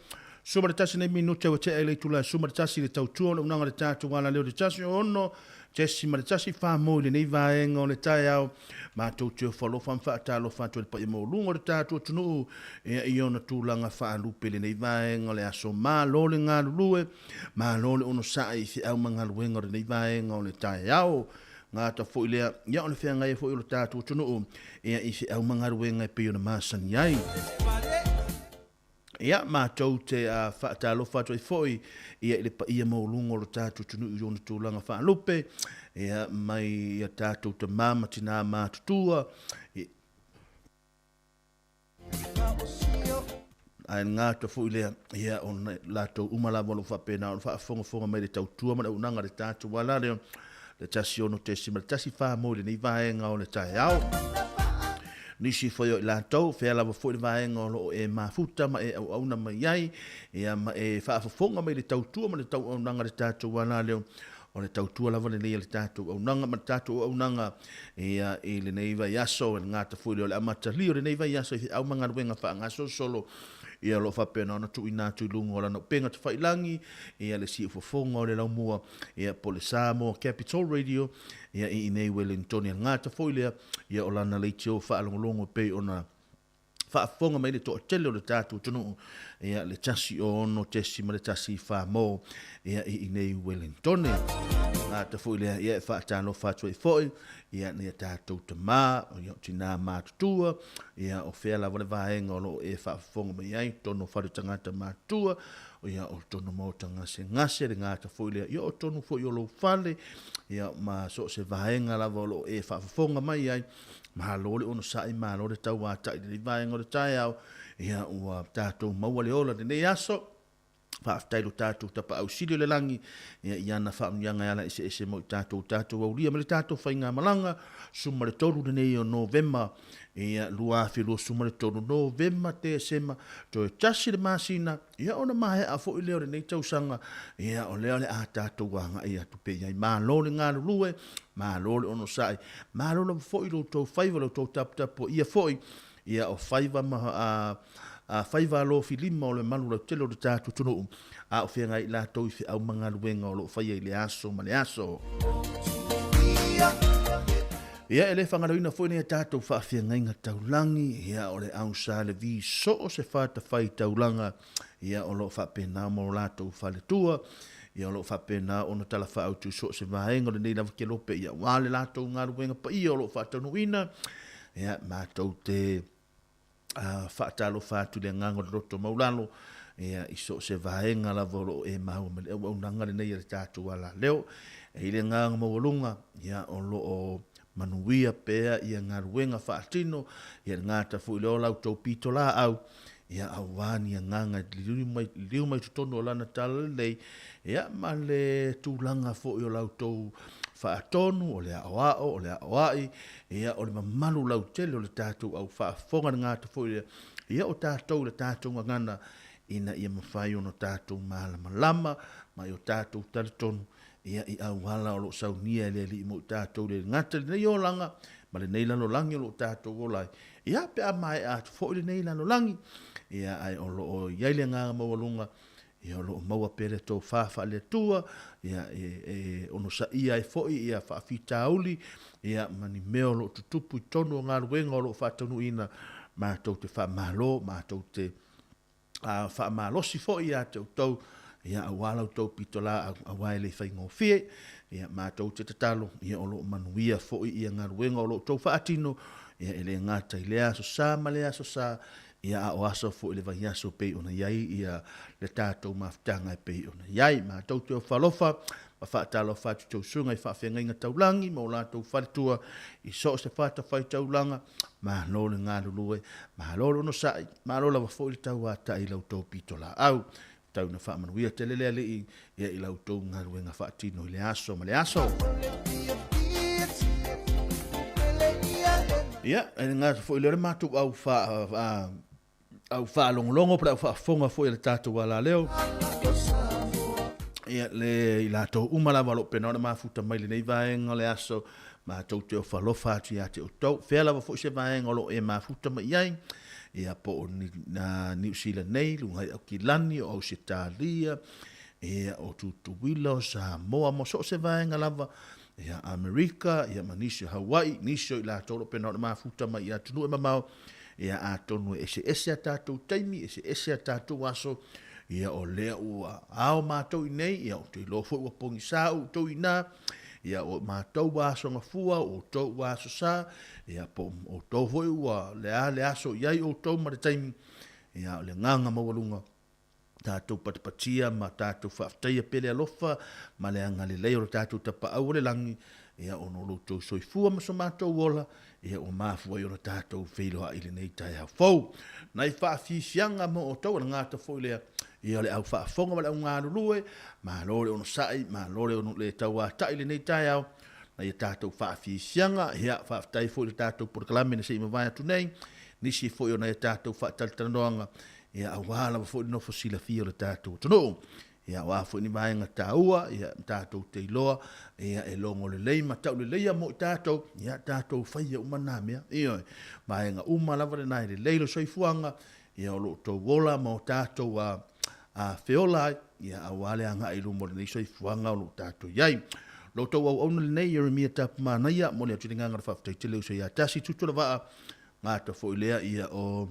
11 nei minute ua tea i le itula e 11 i le tautua o le auaunaga a le tatou alaleo i le 106.14 mo i lenei vaega o le taeao. Matou te ofo alofa ma faatalofa atu i le paia maualuga o le tatou atunuu ia i ona tulaga faalupe i lenei vaega o le aso. Malo le galulue, malo le onosai i feau ma galuega o lenei vaega o le taeao. Gata foi lea, ia o le feagai ai foi o le tatou atunuu ia i feau ma galuega e pei ona masani ai. Ia, matou te faatalofa atu ai foi ia i le paia maualuga o le tatou atunuu i ona tulaga faalupe, ia, mai ia tatou tamā ma tinā matutua, Ae gata foi lea, ia, o latou uma lava o lo o faapena ona faafogafoga mai i le tautua ma le auaunaga a le tatou ala lea, le 16.14 mo i lenei vaega o le taeao. Nisi foi o i latou, fea lava foi le vaega o lo o e mafuta ma e auauna mai ai, ia, ma e faafofoga mai i le tautua ma le tauaunaga a le tatou ala lea, O le tautua lava lenei a le tatou auaunaga ma le tatou auaunaga ia i lenei vaiaso, e le gata foi lea o le amatalia o lenei vaiaso i feau ma galuega faagasolosolo ia o lo o faapena ona tuuina atu i luga o lana upega tafailagi ia le siufofoga o le laumua ia po o le Samoa Capital Radio ia i inei Wellingtone. E le gata foi lea ia o lana leitio faalogologo e pei ona faafofoga mai le toatele o le tatou atunuu, ia, le 106.1 mo, ia, i inei Wellingtone. Gata foi lea, ia, e faatalofa atu ai foi, ia, nai a tatou tamā, ia, o tinā matutua, ia, o fea lava le vaega o lo o e faafofoga mai ai, totonu o fale tagata matutua, ia, o totonu o maota gasegase, le gata foi lea, ia, o totonu foi o lou fale, ia, ma so o se vaega lava o lo o e faafofoga mai ai, Malo le onosai, malo le tauatai i lenei vaega o le taeao. Ia, ua tatou maua le ola i lenei aso. Faafetai i lo tatou Tapaau Sili o le Lagi, ia, i ana faamanuiaga e ala eseese mo i tatou, tatou aulia ma le tatou faigamalaga, 13 lenei o Novema, ia, 2023, Novema, Tesema, toe tasi le masina, ia ona maea foi lea o lenei tausaga, ia, o lea o le a tatou agai atu pea i ai. Malo le galulue, Malo le onosai, malo lava foi i lo outou faiva, lo outou taputapuaia foi, ia o faiva ma a, a faiva alofilima o le malu lautele o le tatou atunuu, a o feagai i latou i feau ma galuega o lo o faia i le aso ma le aso. Ia, e le faagaloina foi nei a tatou faafeagaiga taulagi, ia, o le au sa le vi soo se fatafaitaulaga, ia o lo o faapena mo latou faletua, ia o lo o faapena ona talafaautu i so o se vaega o lenei lava kelope, ia aua le latou galuega paia o lo o faataunuuina, ia matou te faatalofa atu i le agaga o le loto maulalo, ia i so o se vaega lava o lo o e maua mai le auaunaga lenei a le tatou alaleo. E i le agaga maualuga, ia o lo o manuia pea ia galuega faatino, ia le gata foi lea o la outou pitolaau, ia aua ni agaga e liliu mai, liliu mai totonu o lana talalelei, ia ma le tulaga foi o la outou faatonu, o le aoao, o le aoai, ia o le mamalu lautele o le tatou au faafofoga le gata foi lea, ia o tatou le tatou gagana ina ia mafai ona tatou malamalama ma i o tatou talitonu ia i auala o lo o saunia e le Alii mo i tatou le gata i lenei olaga ma lenei lalolagi o lo o tatou ola ai. Ia, pe a maea atu foi lenei lalolagi, ia, ae o lo o i ai le agaga maualuga, ia, o lo o maua pea le tofa faale-Atua, ia, e, e onosaia ai foi ia faafitauli, ia, ma ni mea o lo o tutupu i totonu o galuega o lo o faataunuuina, matou te faamalo, matou te a faamalosi foi ia te outou, ia aua la outou pitolaau, aua e le faigofie. Ia matou te tatalo, ia o lo o manuia foi ia galuega o lo outou faatino, ia e le gata i lea aso sa ma lea aso sa, ia a o aso foi le vaiaso pei ona i ai ia le tatou mafutaga e pei ona i ai. Matou te ofa alofa ma faatalofa atu i tou susuga i faafeagaiga taulagi ma o latou faletua i so o se fatafaitaulaga, Malo le galulue, malo le onosai, malo lava foi le tauatai i la outou pitolaau. Tau ina faamanuia tele le Alii ia i la outou galuega faatino i le aso ma le aso. Ia, e le gata foi lea o le matou au fa, au faalogologo po o le au faafofoga foi a le tatou alaleo. Ia, le i latou uma lava o lo o pena ona mafuta mai lenei vaega o le aso. Matou te ofa alofa atu ia te outou. Fea lava foi se vaega o lo o e mafuta mai i ai, ia po o Niu Sila nei, luga i Aukilani, o Ausetalia, ia o Tutuila, o Samoa, ma so o se vaega lava, ia Amerika, ia ma nisi o Hawaii, nisi o i latou o lo o pena ona mafuta mai i atunuu e mamao, ia atonu e eseese a tatou taimi, eseese a tatou aso, ia o lea ua ao matou i nei, ia ou te iloa foi ua pogisa outou i ina, ia o matou ua aso gafua, o outou ua aso sa, ia po o outou foi ua le a le aso i ai outou ma le taimi, ia o le agaga maualuga, tatou patipatia ma tatou faafetaia pea le alofa ma le agalelei o le tatou Tapaau o le Lagi, ia ona o lo outou soifua ma so matou ola, ia ua mafua ai ona tatou feiloai i lenei taeao fou. Nai faafiafiaga mo outou, o le gata foi lea, ia o le au faafofoga ma le au galulue, malo le onosai, malo le le tauatai i lenei taeao, nai a tatou faafiafiaga, ia faafetai foi i le tatou polokalame na se i mavae atu nei, nisi foi o nai a tatou faatalatalanoaga, ia aua lava foi le nofo silafia o le tatou atunuu. Ia o a foi ni vaega taua, ia tatou te iloa, ia e logo lelei ma tau leleia mo i tatou, ia tatou faia uma na mea. Ioe, vaega uma lava lena e lelei lo soifuaga, ia o lo outou ola ma o tatou a, a feola ai, ia aua le agai i luma o lenei soifuaga o lo o tatou i ai. Lo outou auauna lenei, Ieremia Tapumanaia, momoli atu le agaga o le faafetai tele uso ia tasi tutu le vaa, gata foi lea ia o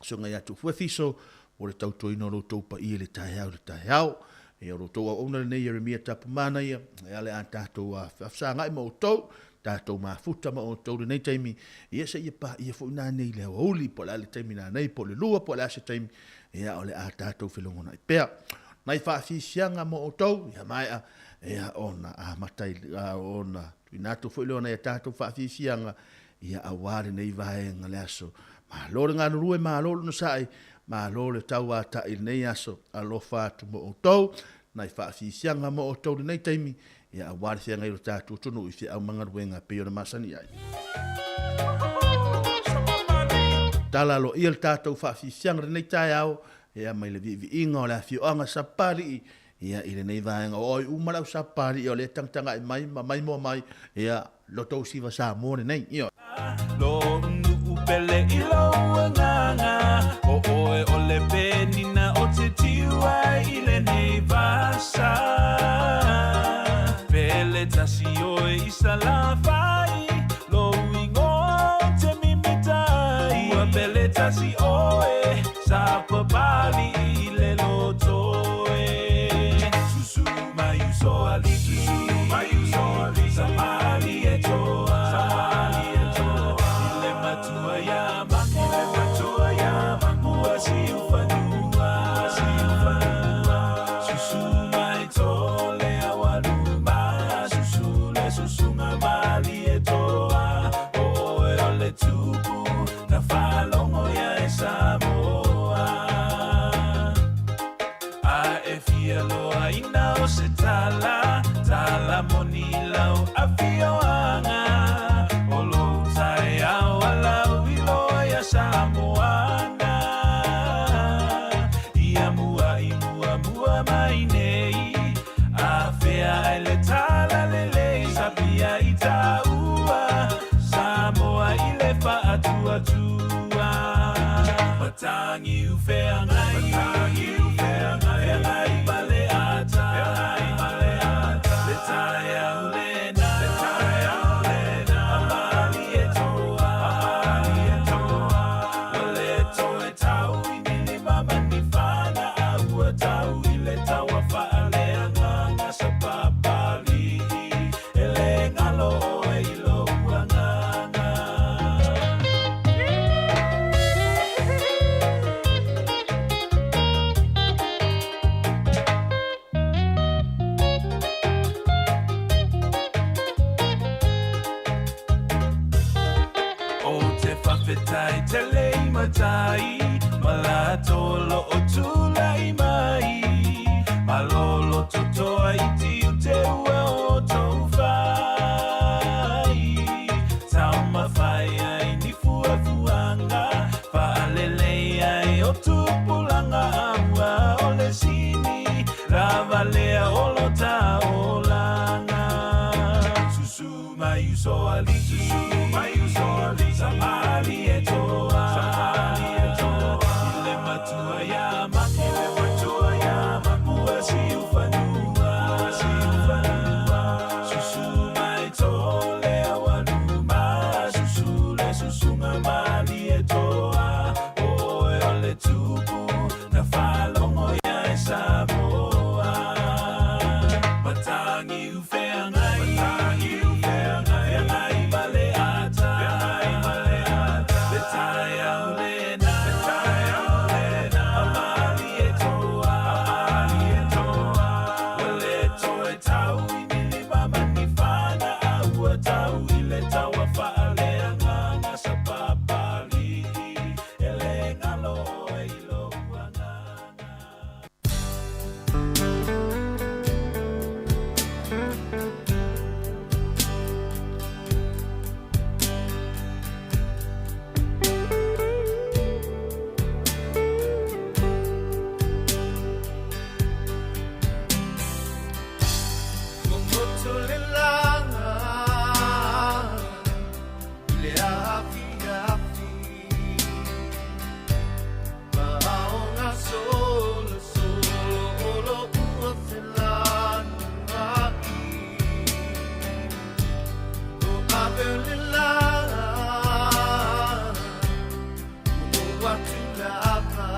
Susuga ia Tuufue Fiso mo le tautuaina o lo outou paia i le taeao i le taeao. Ia o lo outou auauna lenei Ieremia Tapumanaia, e ale a tatou fesagai ma outou, tatou mafuta ma outou lenei taimi, ia seia paia foi nanei i le aoauli, po o le a le taimi nanei, po o le 2, po o le a se taimi, ia o le a tatou felogonai pea. Nai faafiafiaga mo outou, ia maea, ia ona amata i, ona tuuina atu foi lea o nai a tatou faafiafiaga, ia aua lenei vaega le aso. Malo le galulue, malo le onosai, malo le tauatai i lenei aso. Alofa atu mo outou, nai faafiafiaga mo outou lenei taimi, ia aua le feagai o le tatou atunuu i feau ma galuega e pei ona masani ai. Tala aloaia le tatou faafiafiaga lenei taeao, ia mai le viiviiga o le afioaga Sapalii, ia i lenei vaega o oi uma le au Sapalii o lea e tagatagai mai ma maimoa mai, ia lo tou siva Samoa lenei. Ioe. Lou nuu pele i lou agaga, O oe o le penina o te tiu ai i lenei vasa. Pele tasi oe i Salafai, Lou ingoa o te mimita ai. Ua pele tasi oe, sa papali i le loto e. Susu mai uso alii, Susu mai uso alii, Sa malie toa, Sa malie toa. I le matua ia Mako, I le matua ia Mako. Ua siufanua, Ua siufanua. Susu mai tole awaluma, Susu le susuga malie toa. O oe o le tupu na faalogo ia e Samoa. A e fia loaina o se tala, tala moni i lau afioaga. O lou taeao a lau iloa ia Samoana. Ia mua i muamua mai nei, a fea ai le tala lelei sapia i taua, Samoa i le faatuatua. Matangi u feagai, Matangi u feagai, feagai ma le ata, feagai ma le ata. Le taeao lena, le taeao lena. Amali e toa, amali e toa. Ua le toe tau i ni lima ma ni fana, a ua tau i le taua faaleagaga sa papali'i. E le galo oe i lou agaga. O te whawhetai te lei matai, Ma latou o lo o tulai mai. Malolo totoa iti u te ua o tou whai. Taumafai ai ni fuafuaga, Faalelei ai o tupulaga aua o le sini, Ravalea o lo taolaga. Susu mai uso. e Samoa. Matagi u feagai, matagi u feagai, feagai ma le ata, feagai ma le ata. Le taeao lena, le taeao lena, amali e toa, amali e toa. Ua le toe tau i ni lima ma ni fana, a ua tau i le taua faaleagaga sa Papali'i, e le galo oe i lou agaga. Ua motu le laga i le afiafi Ma aoga solosolo o lo'u afelanuai O ave o le laga ua ou atu lava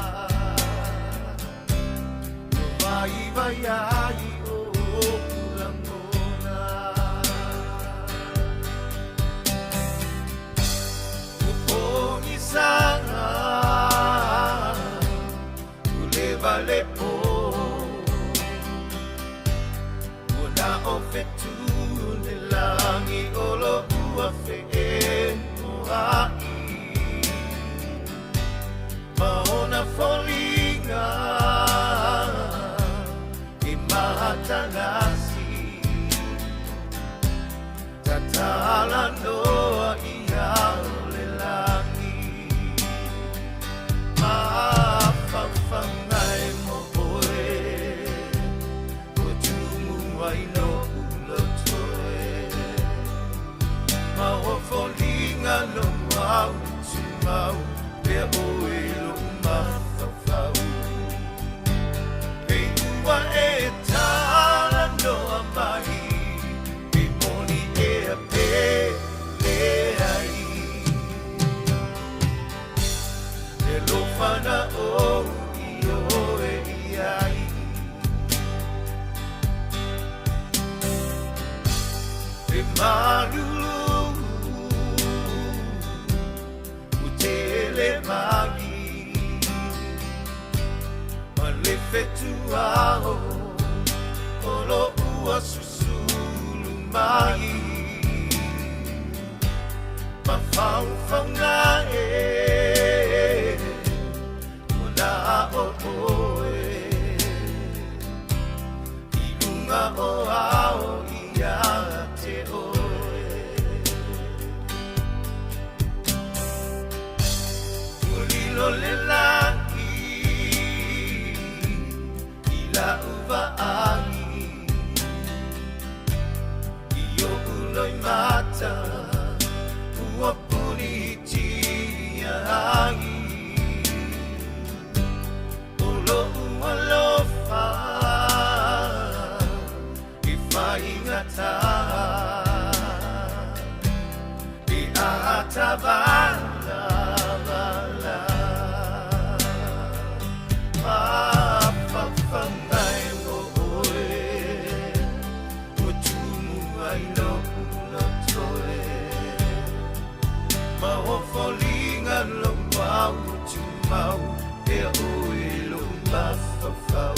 Ua vaivai ai o'u lagona Ua pogisaga ua leva le pō Ua na o fetu le lagi o lo'u afe'enoa'i Ma ona foliga e matalasi Tatala noa ia o le lagi Mafaufauga e mo oe Ua tumu ai lo'u loto e Ma o foliga lou au tumau Pea oe lo'u mafaufau Pei ua e talanoa mai Pe moni ea pe leai Le alofa na ou i oe i ai E malulu ua tele magi Ma le fetuao o lo'u asusulu mai Mafaufauga e ua na o oe I luga o ao ia te oe Ua lilo le lagi i la'u vaai I o'u loimata ua pulitia ai O lo'u alofa e faigata E atavalavala Mafaufauga e mo oe Ua tumu ai lo'u loto e Ma o foliga lou au tumau Pea oe lo'u mafaufau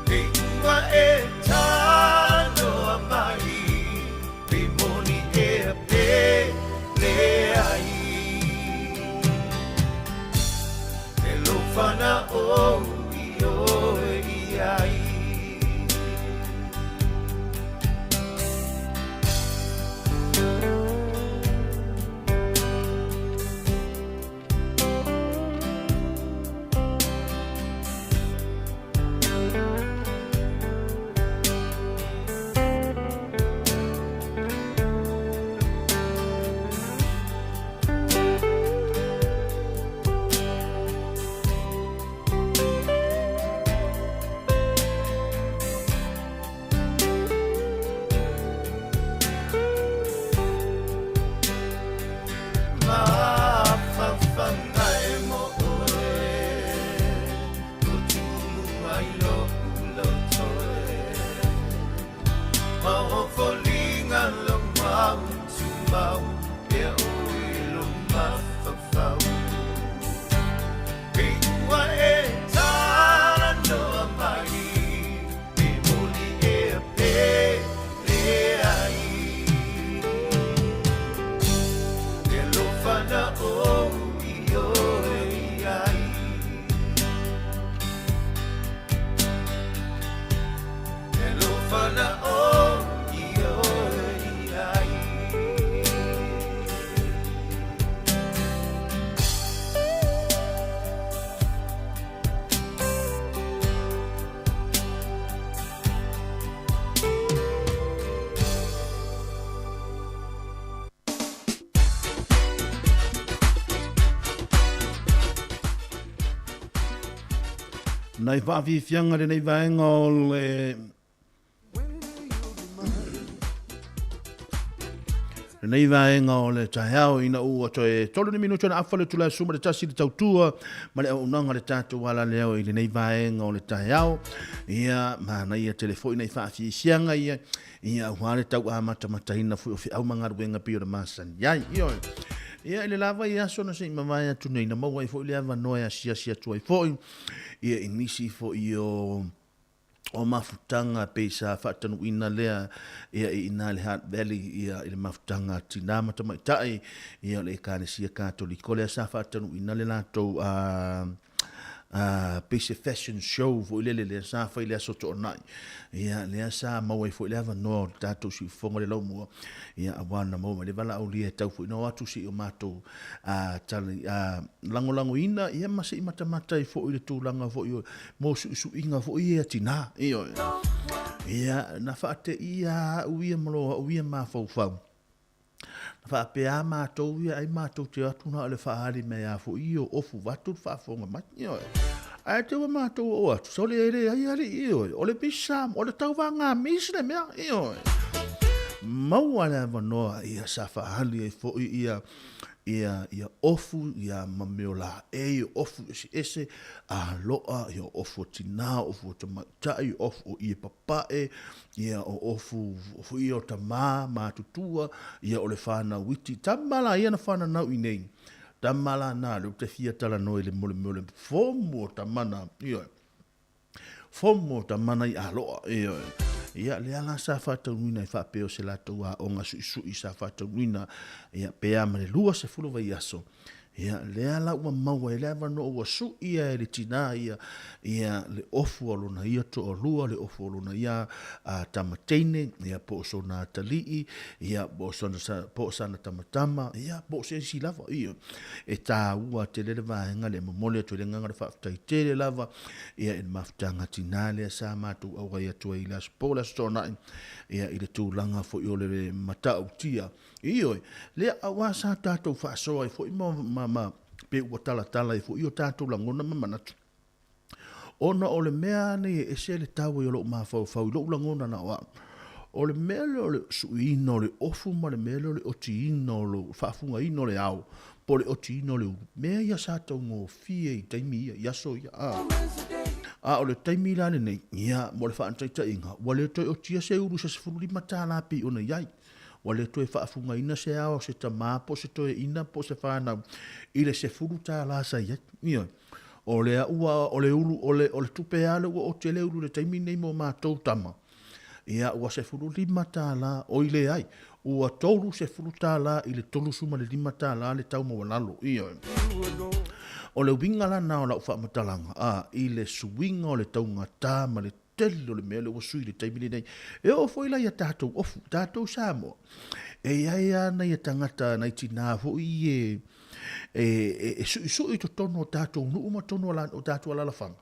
Pei ua e talanoa mai Pe moni ea pe leai Le alofa na ou i oe i ai Nai faafiafiaga lenei vaega o le Lenei vaega o le taeao ina ua toe 3 ni minuti ona afa le tula e suma le tasi le tautua ma le auaunaga le tatou alaleo i lenei vaega o le taeao. Ia, manaia tele foi nai faafiafiaga ia, ia aua le tau amatamataina foi o feau ma galuega pei ona masani ai. Ioe. Ia, i le lava i aso na se i mavae atu nei, na maua ai foi le avanoa e asiasi atu ai foi, ia i nisi foi o o mafutaga pei sa faatanuuina lea ia i ina le Hutt Valley ia i le mafutaga a tinā ma tamaitai ia o le Ekalesia Katoliko lea sa faatanuuina le latou a pei se fashion show foi lele lea sa fai le aso Toonai ia lea sa maua ai foi le avanoa o le tatou siufofoga le laumua ia aua na maua mai le valaaulia e tau foi na o atu si o matou a tali a lagolagoina ia ma se i matamata ai foi le tulaga foi o mo suʻisuʻiga foi ia tinā. Ioe. Ia, na faateia au ia ma lo au ia mafaufau. Na faapea a matou ia ai matou te atu na o le faaali mea ia foi ia ofu vatu le faafofoga mai. Ioe. Ae te ua matou oo atu, sole e leai alii, ioe. O le misa, o le tauvaga misi le mea, ioe. Maua le avanoa ia sa faaali ai foi ia ia, ia ofu, ia ma mea o laei, o ofu eseese, aloa, ia o ofu o tinā, ofu o tamaitai, ofu o ie papae, ia o ofu foi ia o tamā matutua, ia o le whānau iti. Tama la ia na whananau i nei. Tama la nā, le te fia talanoa i le mo le mea o le fomu o tamana, ia. Fomo tamana i aloa, ioe. Ia, lea la sa faataunuina e faapea o se latou aoga suisui sa faataunuina, ia, pe a ma le 20 vaiaso. Ia, lea la ua maua ai le avanoa ua sui ia e le tinā ia, ia, le ofu o lona ia toalua, le ofu o lona ia a, tama teine, ia, po o sona atalii, ia, po o sona, po o sana tamatama, ia, po o se isi lava, ia. E tāua tele le vaega lea, momoli atu ai le agaga o le faafetai tele lava, ia i le mafutaga tinā lea sa matou auai atu ai i le Aso Po le Aso Toonai, ia i le tulaga foi o le matautia. Ioe, lea auā sa tatou faasoa ai foi ma, ma, ma pe ua talatala ai foi o tatou lagona ma manatu. Ona o le mea nei e ese le tau ai o lou mafaufau i lou lagona na o au. O le mea lea o le suiina o le ofu ma le mea lea o le otiina o le faafugaina o le ao, po o le otiina o le ulu, mea ia sa taugofie i taimi ia, i aso ia. A, a o le taimi la lenei, ia, mo le faataitaiga, ua le toe otia se ulu i se $15 pei ona i ai. Ua le toe faafugaina se ao se tamā po o se toeaina po o se fanau i le $10 sa i ai. Ioe. O lea ua, o le ulu, o le, o le tupe lava lea ua oti ai le ulu i le taimi lenei mo matou tama, ia ua $15, oi leai, ua $30 i le $35 le tau maualalo. Ioe. O le uiga la lena o lau faamatalaga, a, i le suiga o le taugata ma le tele o le mea lea ua sui i le taimi lenei. E oo foi la ia tatou ofu, tatou Samoa, e i ai lava nai tagata, nai tinā foi e, e, e, e suisui i totonu o tatou nuu ma totonu o tatou alalafaga.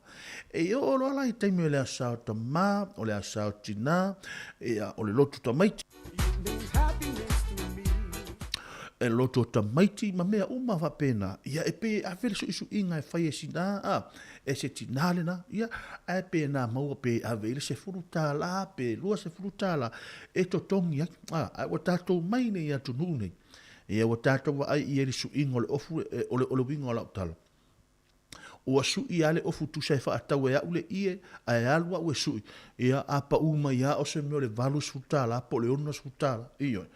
E oo loa la i taimi o le aso Sa o tamā, o le aso Sa o tinā, ia, o le lotu tamaiti, e lotu o tamaiti ma mea uma faapena, ia e pei e ave le suisuiga e fai e sina, a, e se tinā lena, ia, ae pe na maua pe ave i le $10 pe $20 e totogi ai, a, ae ua tatou mai nei i atunuu nei, ia ua tatou vaai i ai le suiga o le ofu, e, o le, o le uiga o lau tala. Ua sui lava le ofu tusa e faatau e au le ie, ae alu au e sui, ia, a pau mai lava o se mea o le $80 po o le $60, ioe.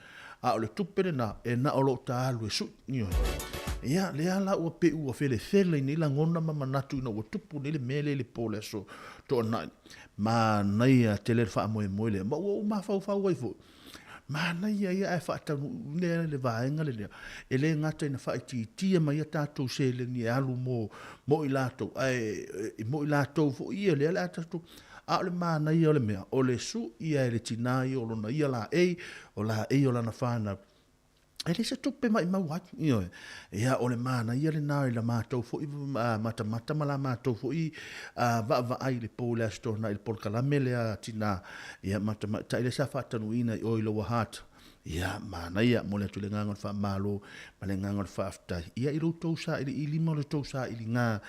A o le tupe lena, e na o lou taalu e sui, ioe. Ia, lea la ua pei ua felefele i nei lagona ma manatu ina ua tupu nei le mea lea i le po o le aso Toonai. Manaia tele le faamoemoe lea, ma ua ou mafaufau ai foi, manaia ia ae faataunuu lea le vaega lea, e le gata ina faaitiitia mai a tatou seleni e alu mo, mo i latou, ae mo i latou foi ia lea o le a tatou, A o le manaia o le mea, o le suʻi e le tinā ia o lona ia laei, o laei o lana whānau. E le se tupe maʻimau ai, ioe. Ia, o le manaia lena i la matou foi matamata ma la matou foi vaavaai i le po i le Aso Toonai i le polokalame lea a tinā, ia, ma tamaitai lea sa faatanuuina i o i Lower Hutt. Ia, manaia, momoli atu le agaga o le faamalo ma le agaga o le faafetai. Ia, i lo outou sailiili ma lo outou sailiga.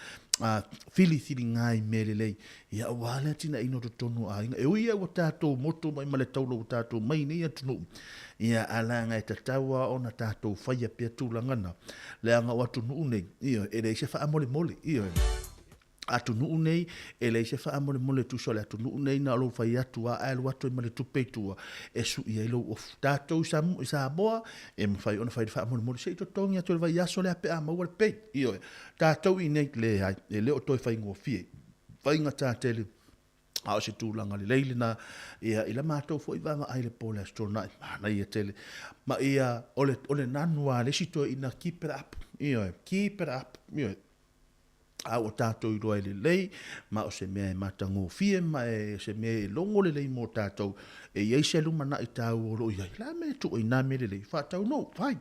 filifiliga i mea lelei, ia aua le atinaeina o totonu o aiga. E ui ia ua tatou motu mai ma le taula ua tatou mai i nei atunuu, ia ae leaga e tatau lava ona tatou faia pea tulaga na, leaga o atunuu nei, ioe, e leai se faamolemole, ioe. Atunuu nei, e leai se faamolemole e tusa o le atunuu nei, na o lou fai atu lava ae alu atu ai ma le tupe i tua e sui ai lou ofu. Tatou i Samoa, e mafai ona fai le faamolemole se i totogi atu i le vaiaso lea pe a maua le pay, ioe. Tatou i inei, leai, e le o toe faigofie. Faigata tele, a o se tulaga lelei lena, ia, i la matou foi vaavaai i le po o le Aso Toonai, manaia tele. Ma ia, o le, o le nanu lava a le isi toeaina, keep it up, ioe, keep it up, ioe. A ua tatou iloa ai lelei, ma o se mea e matagofie ma e, se mea e logo lelei mo tatou, e i ai se lumanai taua o lo o i ai, la mea e tuu ai nā mea lelei, faataunuu, fai,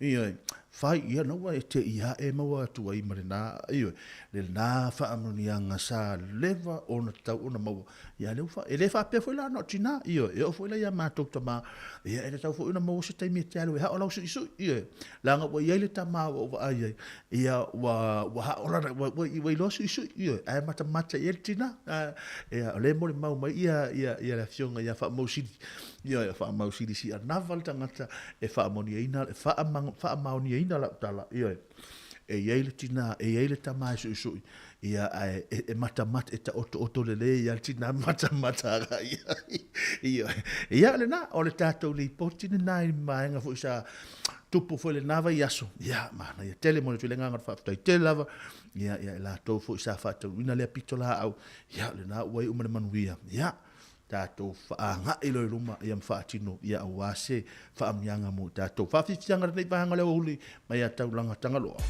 ioe. Fai ia na ua e te i aʻe maua atu ai ma lena, ioe, lena faamanuiaga sa leva ona tatau ona maua. Ia lea ua, e le faapea foi la na o tinā, ioe, e oo foi la ia matou tamā, ia e tatau foi ona maua se taimi e te alu e hao lau suisui, ioe, leaga ua i ai le tamā ua ou vaai ai, ia ua, ua hao lana, ua, ua, ua iloa suisui, ioe, ae matamata i ai le tinā. Ia, o lea e molimau mai ia, ia, ia le afioga ia Faamausili, Ioe, faamausilisi anava le tagata e faamaoniaina, e faamaoniaina lau tala, ioe, e i ai le tinā, e i ai le tama e suisui, ia, ae e, e matamata, e taotooto lelei lava le tinā matamata agai i ai. Ioe. Ia, o lena, o le tatou lipoti lena i vaega foi sa tupu foi lena vaiaso, ia, manaia tele mo le atu i le agaga o le faafetai tele lava, ia, ia i latou foi sa faatauina lea pitolaau, ia, o lena ua iu ma le manuia, ia, tatou faagai loa i luma ia ma faatino ia aua se faamanuiaga mo tatou. Faafiafiaga lenei vaega o le aoauli mai ia Taulaga Tagaloa.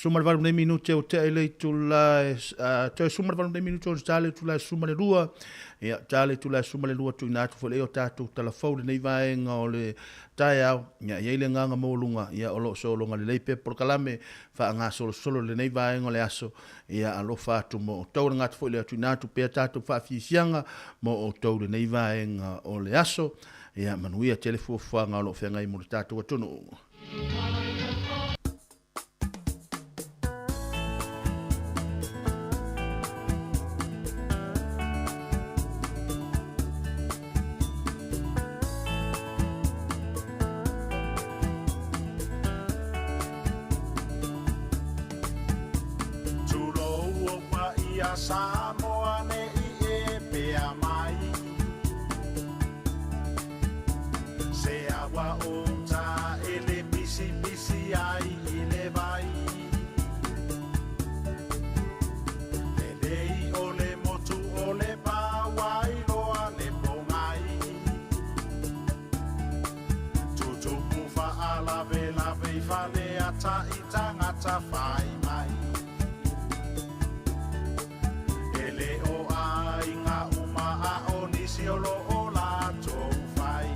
18 nei minute ua tea i le itula e, toe 18 nei minute ona ta le itula e 12. Ia, ta le itula e 12 tuuina atu foi lea o tatou tala fou i lenei vaega o le taeao. Ia, e i ai le agaga maualuga, ia, o lo o sologa lelei pea polokalame faagasolosolo i lenei vaega o le aso. Ia, alofa atu mo outou. E gata foi lea, tuuina atu pea tatou faafiafiaga mo outou i lenei vaega o le aso. Ia, manuia tele fuafuaga o lo o feagai mo le tatou atunuu. Tulou ou paia Samoa ne i e pea mai. Se awa o uta e le pisipisi ai i le vai. Lelei o le motu o le pā wailoa le pōgai. Tutupu faalavelave i Faleata i tangata whai mai. E le o aiga uma a o nisi o lo o latou fai.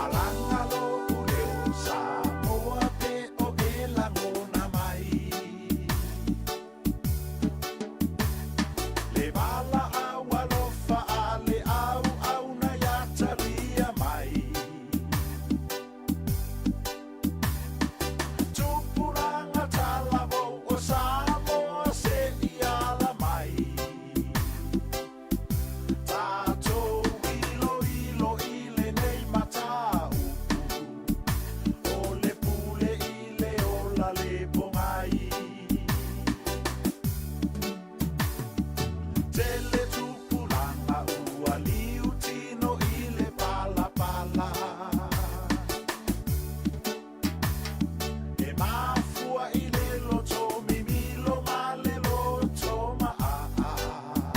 Alaga lou leo Samoa pe o e lagona mai. Le valaau alofa a le auauna ia talia mai. Tupulaga talavou o Samoa se i ala mai. Tatou iloilo i lenei mataupu. O le pule i le ola le pogai. Tele tupulaga ua liutino i le palapala. E mafua i le loto mimilo ma le loto maaa.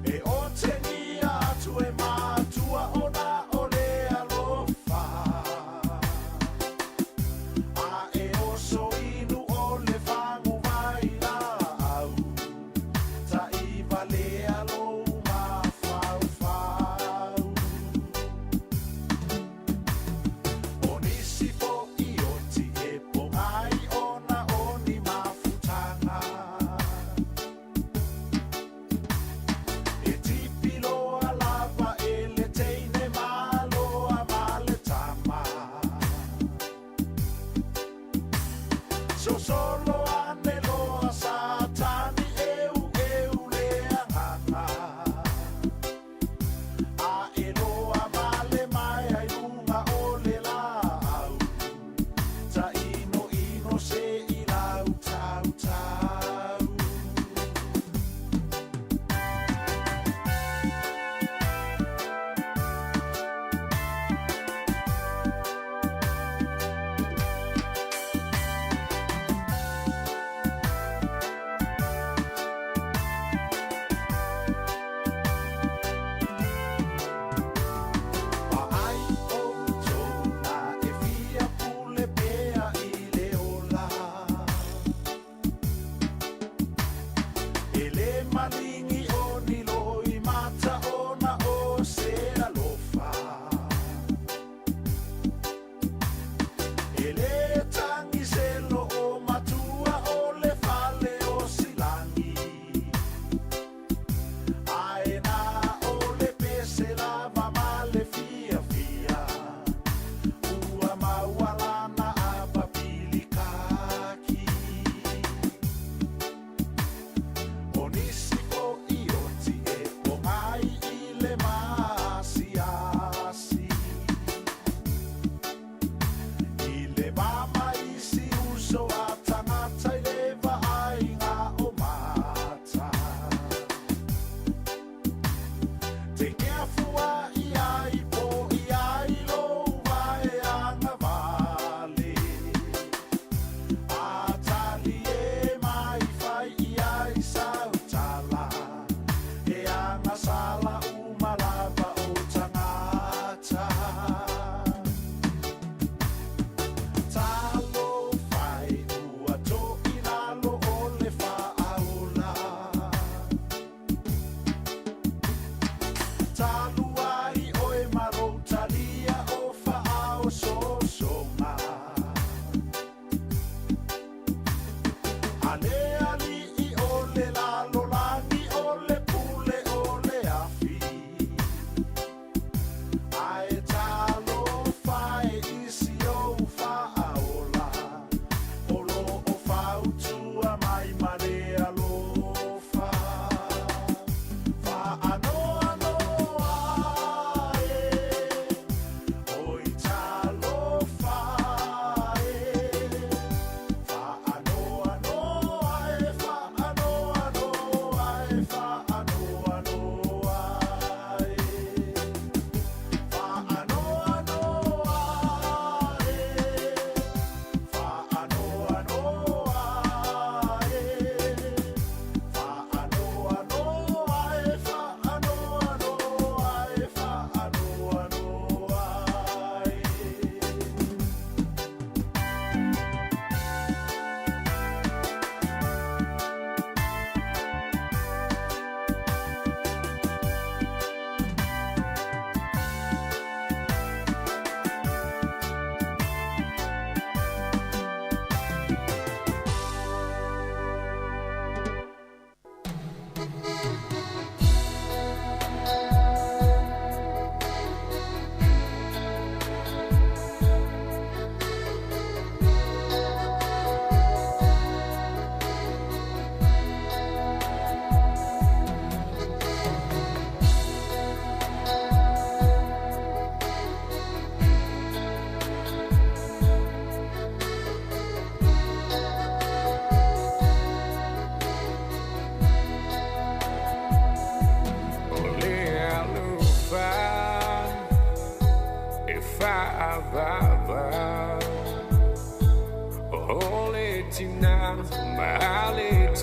E otegia atu e matua ona o le alofa. A e oso inu o le faguvai laau. Ta'ivalea lou mafaufau. O nisi fo'i oti e pogai ona o ni mafutaga. E tipi loa lava e le teine maloa ma le tama. Sosolo ane loa Satani eueu le agaga. A e loa ma le maea i luga o le laau. Ta'ino'ino se i lau tautau. Vaai outou na e fia pule pea i le ola. E le maligi o ni loimata ona o se alofa. E le tagi se loo matua o le fale o Silagi. Ae na o le pese lava ma le fiafia. Ua maua lana apa pilikaki. O nisi fo'i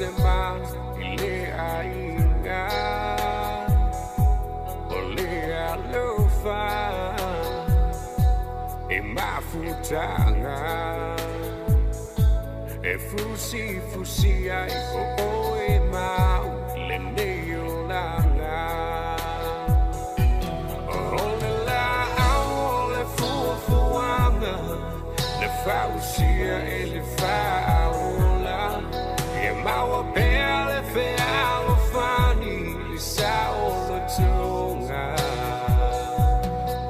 sema i le aiga O le alofa e mafutaga E fusifusi ai o oe mau lenei olaga O le laau o le fuafuaga Na fausia e le faaola Ia maua pea le fealofani Le saolotoga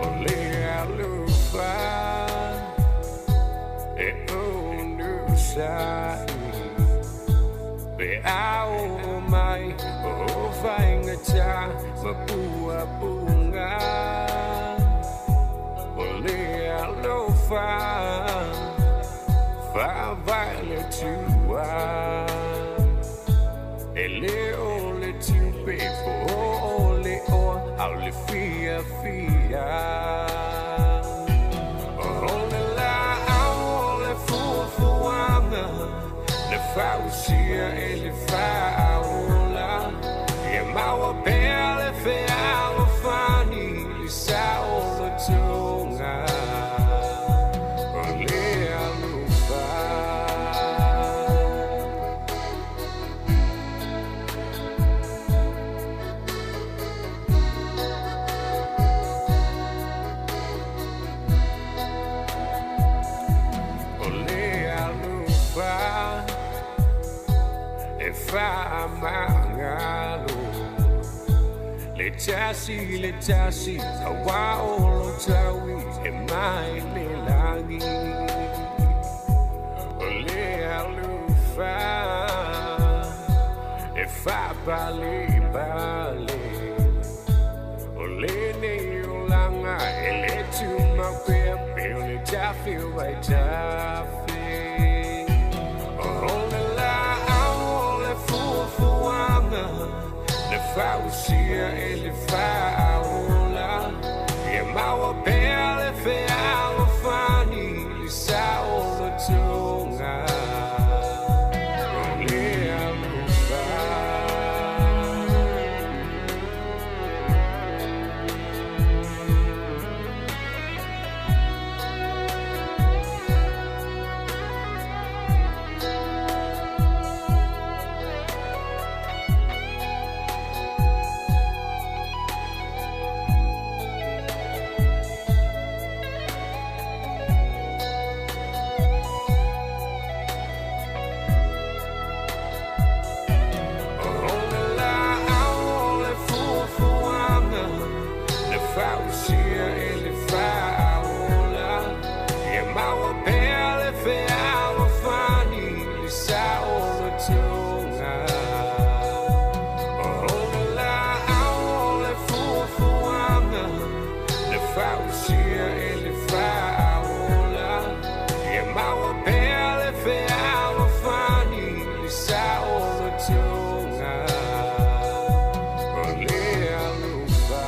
O le alofa E onosai Pe a oo mai o faigata ma puapuga O le alofa faavae le Atua E le o le tupe po o le oa a o le fiafia O le laau o le fuafuaga Na fausia e le faaola Ia maua pea le fealofani Le saolotoga O le alofa. O le alofa e faamagalo Le tasi le tasi auā o lo taui e mai le lagi O le alofa e faapalepale O lenei olaga e lē tumau pea pei o le tafe o vaitafe O le laau o le fuafuaga Na fausia e le faaola Ia maua pea le fealofani Le saolotoga O le alofa. O le laau o le fuafuaga Na fausia e le faaola Ia maua pea le fealofani Le saolotoga O le laau o le fuafuaga Na fausia e le faaola Ia maua pea le fealofani Le saolotoga O le alofa.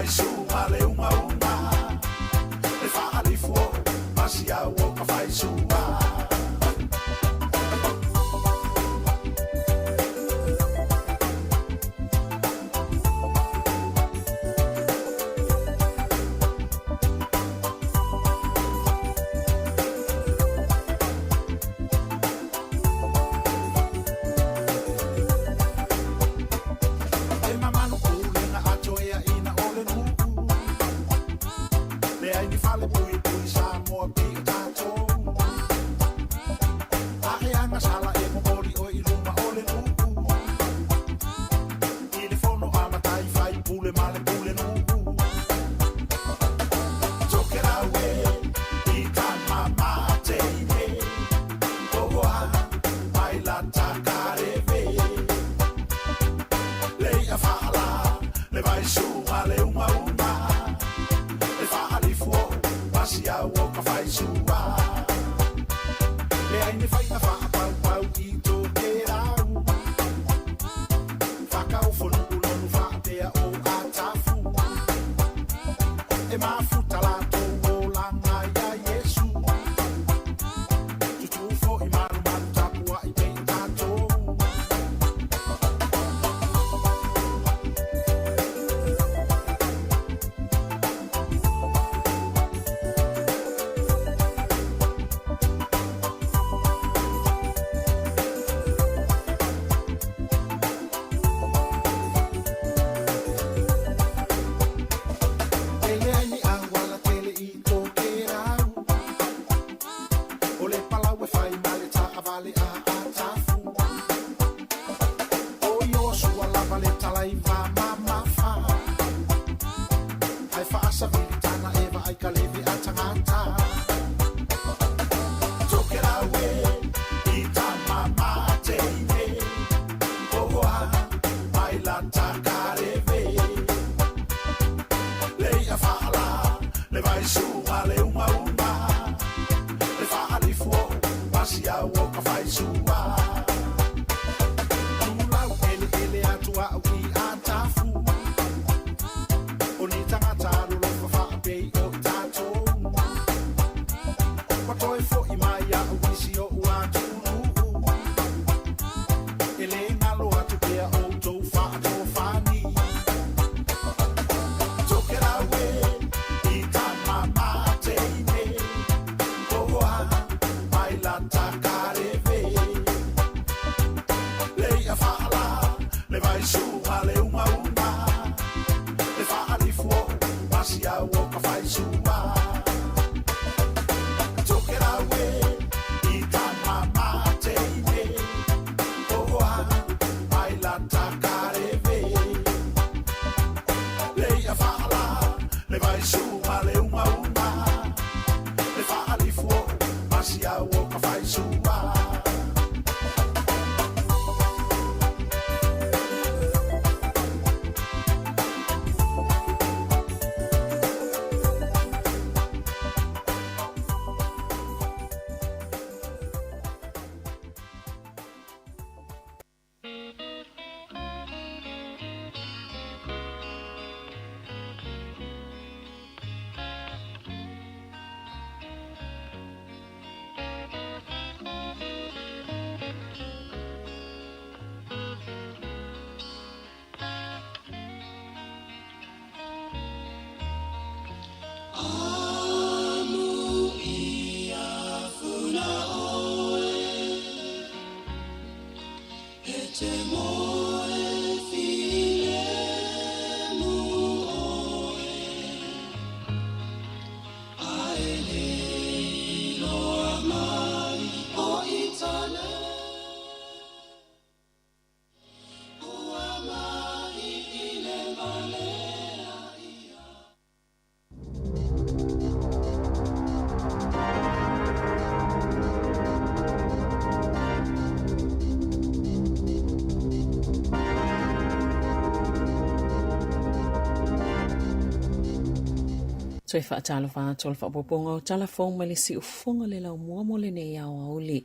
vaisuga le ugauga le faalifu o masiau o ka faisua. E mamalu pulega atoea ina o le nuu Leai ni fale puipui Samoa pei o tatou Ae agasala e momoli oe i luma o le nuu I le fono a matai faipule ma le pulenuu Tokelau e i tama mateine Oa mai lata kareve Le i'a faala le vaisuga le umauma Le faalifu o masiau o ka faisua Leai ni faiga faapaupau i Tokelau Fakaofonuu lonu faapea o Atafu E mafuta latou olaga iā Iesu Tutū foi malumalu tapuai pei o tatou. E leai ni auala tele i Tokerau O le palau e fai ma le taavale a Atafu O Iosua lava le talaiva mamafa Ae faasavili tana e vaai ka leve a tagata Tokerau e i tama mateine Oa mai lata kareve Le i'a faala le vaisuga le umauma Le faalifu o masiau o ka faisua Tulau eleele atu au i Atafu O ni tagata alolofa faapei o i tatou Ua toe foi mai au i si o'u atunuu E le galo atu pea outou faatofani Tokelau e i tama mateine Oa mai lata kareve Le i'a faala le vaisuga le umauma Le faalifu o masiau o ka faisua Tokelau e i tama mateine Oa mai lata kareve Le i'a faala le vaisuga le umauma Le faalifu o masiau o ka faisua. Toe faatalofa atu o le faaopoopoga o tala fou mai le siufofoga o le laumua mo lenei aoauli.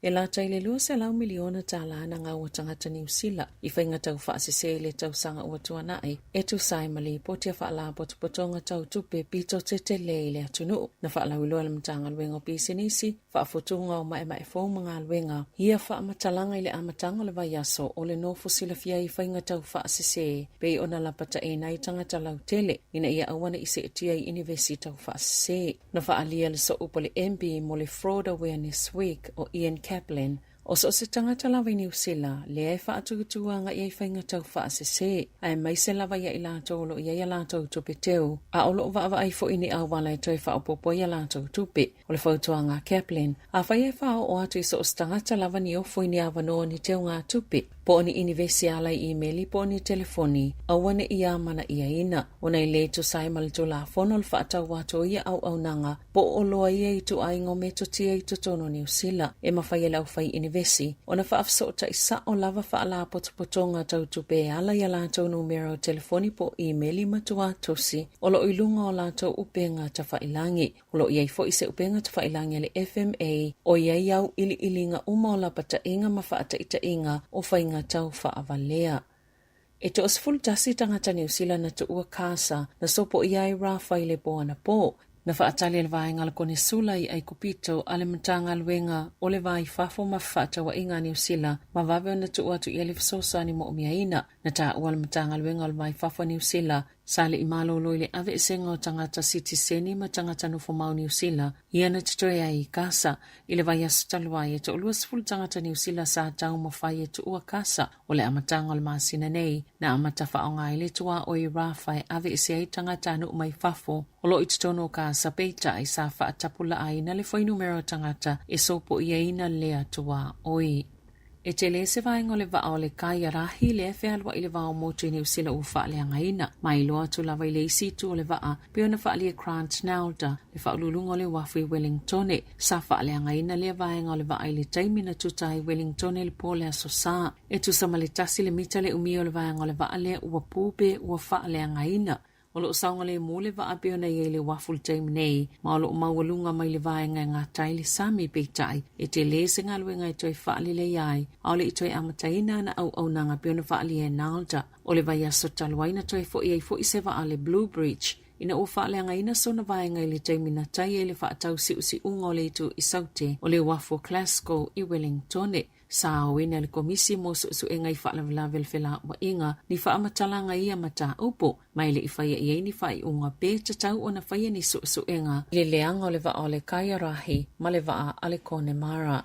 E lata i le $200 miliona tala na gau a tagata Niu Sila i faiga taufaasese i le tausaga ua tuanai, e tusa ai ma lipoti a faalapotopotoga tau tupe pito tetele i le atunuu. Na faalauiloa e le Matagaluega o Pisinisi, Faafutuga o Maemae Fou ma Galuega ia faamatalaga i le amataga o le vaiaso o le nofo silafia i faiga taufaasese pei ona lapataina ai tagata lautele ina ia aua ne i seetia i inivesi taufaasese. Na faaalia le sooupu a le MB mo le Fraud Awareness Week o Ian Kaplan, o so o se tagata lava i Niu Sila lea e faatūtū agai ai faiga taufaasese, aemaise lava ia i latou o lo o i ai a latou tupe teu, a o lo o vaavaai foi i ni auala e toe faaopoopo ai a latou tupe. O le fautuaga a Kaplan, afai e faaoo atu i so o se tagata lava ni ofo i ni avanoa o ni teugatupe, po o ni inivesi e ala i imeli po o ni telefoni, aua ne i amana'iaina, ona e lē tusa ai ma le Tulafono le faatau atu o ia auaunaga po o oloa ia i ituaiga o metotia i totonu o Niu Sila. E mafai e le aufai inivesi ona faafesoota'i sa'o lava faalapotopotoga tau tupe e ala i a latou numera o telefoni po o imeli ma tuatusi o lo o i luga o latou upega tafa'ilagi. O lo o i ai foi se upega tafa'ilagi a le FMA o i ai auiliiliga uma o lapata'iga ma faataita'iga o faiga tau faavalea. E 11 tagata Niu Sila na tuua kasa na sopoia ai Rafa i le po anapō. Na faatali e le Vaega a le Konesula i Aikupito a le Matagaluega o le Va i Fafo ma Fefaatauaiga a Niu Sila ma vave ona tuu atu i ai le fesoasoani mo'omiaina. Na taua le Matagaluega o le Va i Fafo a Niu Sila Sa le i malolo i le aveesega o tagata sitiseni ma tagata nofomau Niu Sila ia na totoe ai i Kasa. I le vaiaso talu ai, e toa-20 tagata Niu Sila sa taumafai e tuua Kasa o le amataga o le masina nei. Na amata faaaoga ai le tuaoi Rafa e aveese ai tagatanuu mai fafo o lo o i totonu o Kasa, peitai sa faatapulaaina le fuainumera o tagata e sopoiaina lea tuaoi. E tele se vaega o le vaa o le Kaiarahi lea e fealuai i le va o motu i Niu Sila ua faaleagaina. Mai iloa atu lava i le isi itu o le vaa, pei ona faaalia e Grant Nalder, le faauluuluga o le uafu i Wellingtone. Sa faaleagaina lea vaega o le vaa i le taimi na tuta ai Wellingtone i le po o le Aso Sa. E tusa ma le tasi le mita le umi o le vaega o le vaa lea ua pu pe ua faaleagaina. O lo o saogalemu le vaa pei ona i ai le uafu i le taimi nei, ma o lo o maualuga mai le vaega e gata ai le sami, peitai, e tele se galuega e toe faaleleia ai, a o le i toe amataina ana auaunaga pei ona faaalia e Nalda. O le vaiaso talu ai na toe foi ai foi se vaa a le Blue Bridge ina ua faaleagaina sona vaega i le taimi na tai ai le faatausiusiuga o le itu i Saute o le uafu o Glasgow i Wellingtone. Sa aoina e le Komisi mo Suesuega i Faalavelave o le Felauaiga ni faamatalaga i ia mataupu, ma e le i faia i ai ni faaiuga pe tatau ona faia ni suesuega i le leaga o le vaa o le Kaiarahi ma le vaa a le Connemara.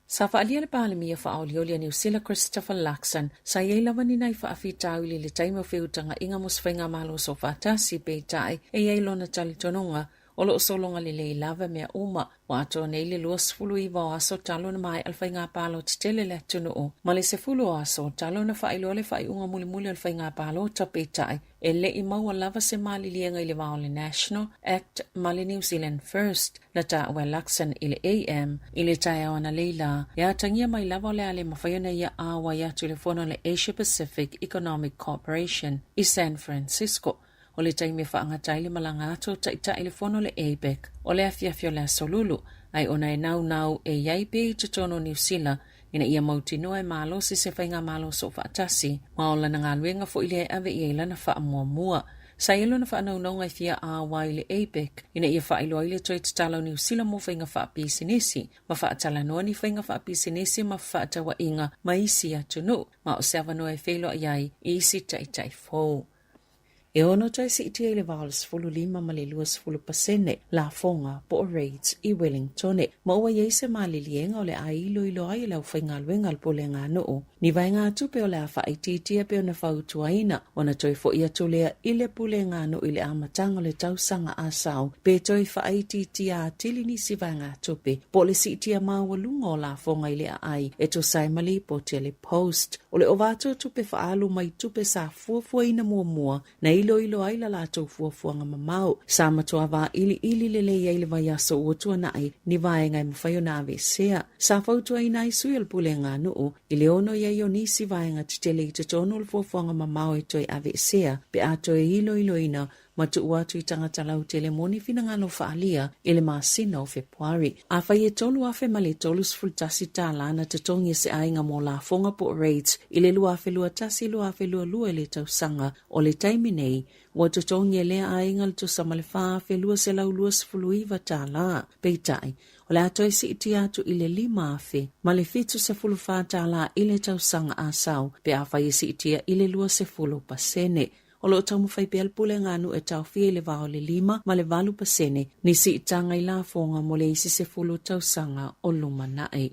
Sa faaalia le Palemia faaolioli a Niu Sila Christopher Luxon, sa i ai lava ni nai faafitauli i le taimi o feutagaiga mo se faigamalo soofaatasi, peitai e i ai lona talitonuga O lo o sologa lelei lava mea uma, ua atoa nei le 29 o aso talu ona maea le faiga palota tele a le atunuu, ma le 10 o aso talu ona faailoa le faaiuga mulimuli o le faiga palota, peitai, e le i maua lava se maliliega i le va o le National Act ma le New Zealand First, na taua e Luxon i le AM i le taeao analeila, e atagia mai lava o le a le mafai ona ia auai atu i le fono a le Asia Pacific Economic Cooperation i San Francisco. O le taimi e faagata ai le malaga atu o Taitai i le fono o le APEC o le afiafi o le Aso Lulu, ae ona e naunau e i ai pea i totonu o Niu Sila ina ia mautinoa e malosi se faigamalo soofaatasi, ma o lana galuega foi lea e ave i ai lana faamuamua. Sa i ai lona faanaunauga e fia auai i le APEC ina ia faailoa ai le toe tatala o Niu Sila mo faiga faapisinisi ma faatalanoa ni faiga faapisinisi ma fefaatauaiga ma isi atunuu, ma o se avanoa e feiloai ai i isi taitai fou. E ono toe siitia i le va o le 15 ma le 20 pasene lafoga po o rates i Wellingtone, ma ua i ai se maliliega o le a iloilo ai e le aufaigaluega a le Pulega Nuu ni vaegatupe o le a faaitiitia pei ona fautuaina ona toe foi atu lea i le Pulega Nuu i le amataga o le tausaga a sao pe toe faaitiitia atili nisi vaegatupe po o le siitia maualuga o lafoga i le aai e tusa ai ma lipoti a le Post. O le ova atu o tupe faaalu mai tupe sa fuafuaina muamua na iloilo ai la latou fuafuaga mamao. Sa matua vailiili lelei ai le vaiaso ua tuanai ni vaega e mafai ona aveesea. Sa fautuaina ai sui o le Pulega Nuu i le ono i ai o nisi vaega tetele i totonu o le fuafuaga mamao e toe aveesea pe a toe iloiloina ma tuu atu i tagata lautele mo ni finagalo faaalia i le masina o Fepuari. Afai e $3,031 na totogi e se aiga mo lafoga po o rates i le 2021, 2022 i le tausaga o le taimi nei, ua totogi e lea aiga le tusa ma le $4,229. Peitai, o le a toe siitia atu i le $5,074 i le tausaga a sau pe afai e siitia i le 20%. O lo o taumafai pea le Pulega a Nuu e taofia i le va o le 5 ma le 8% ni siitaga i lafoga mo le isi 10 tausaga o lumanai.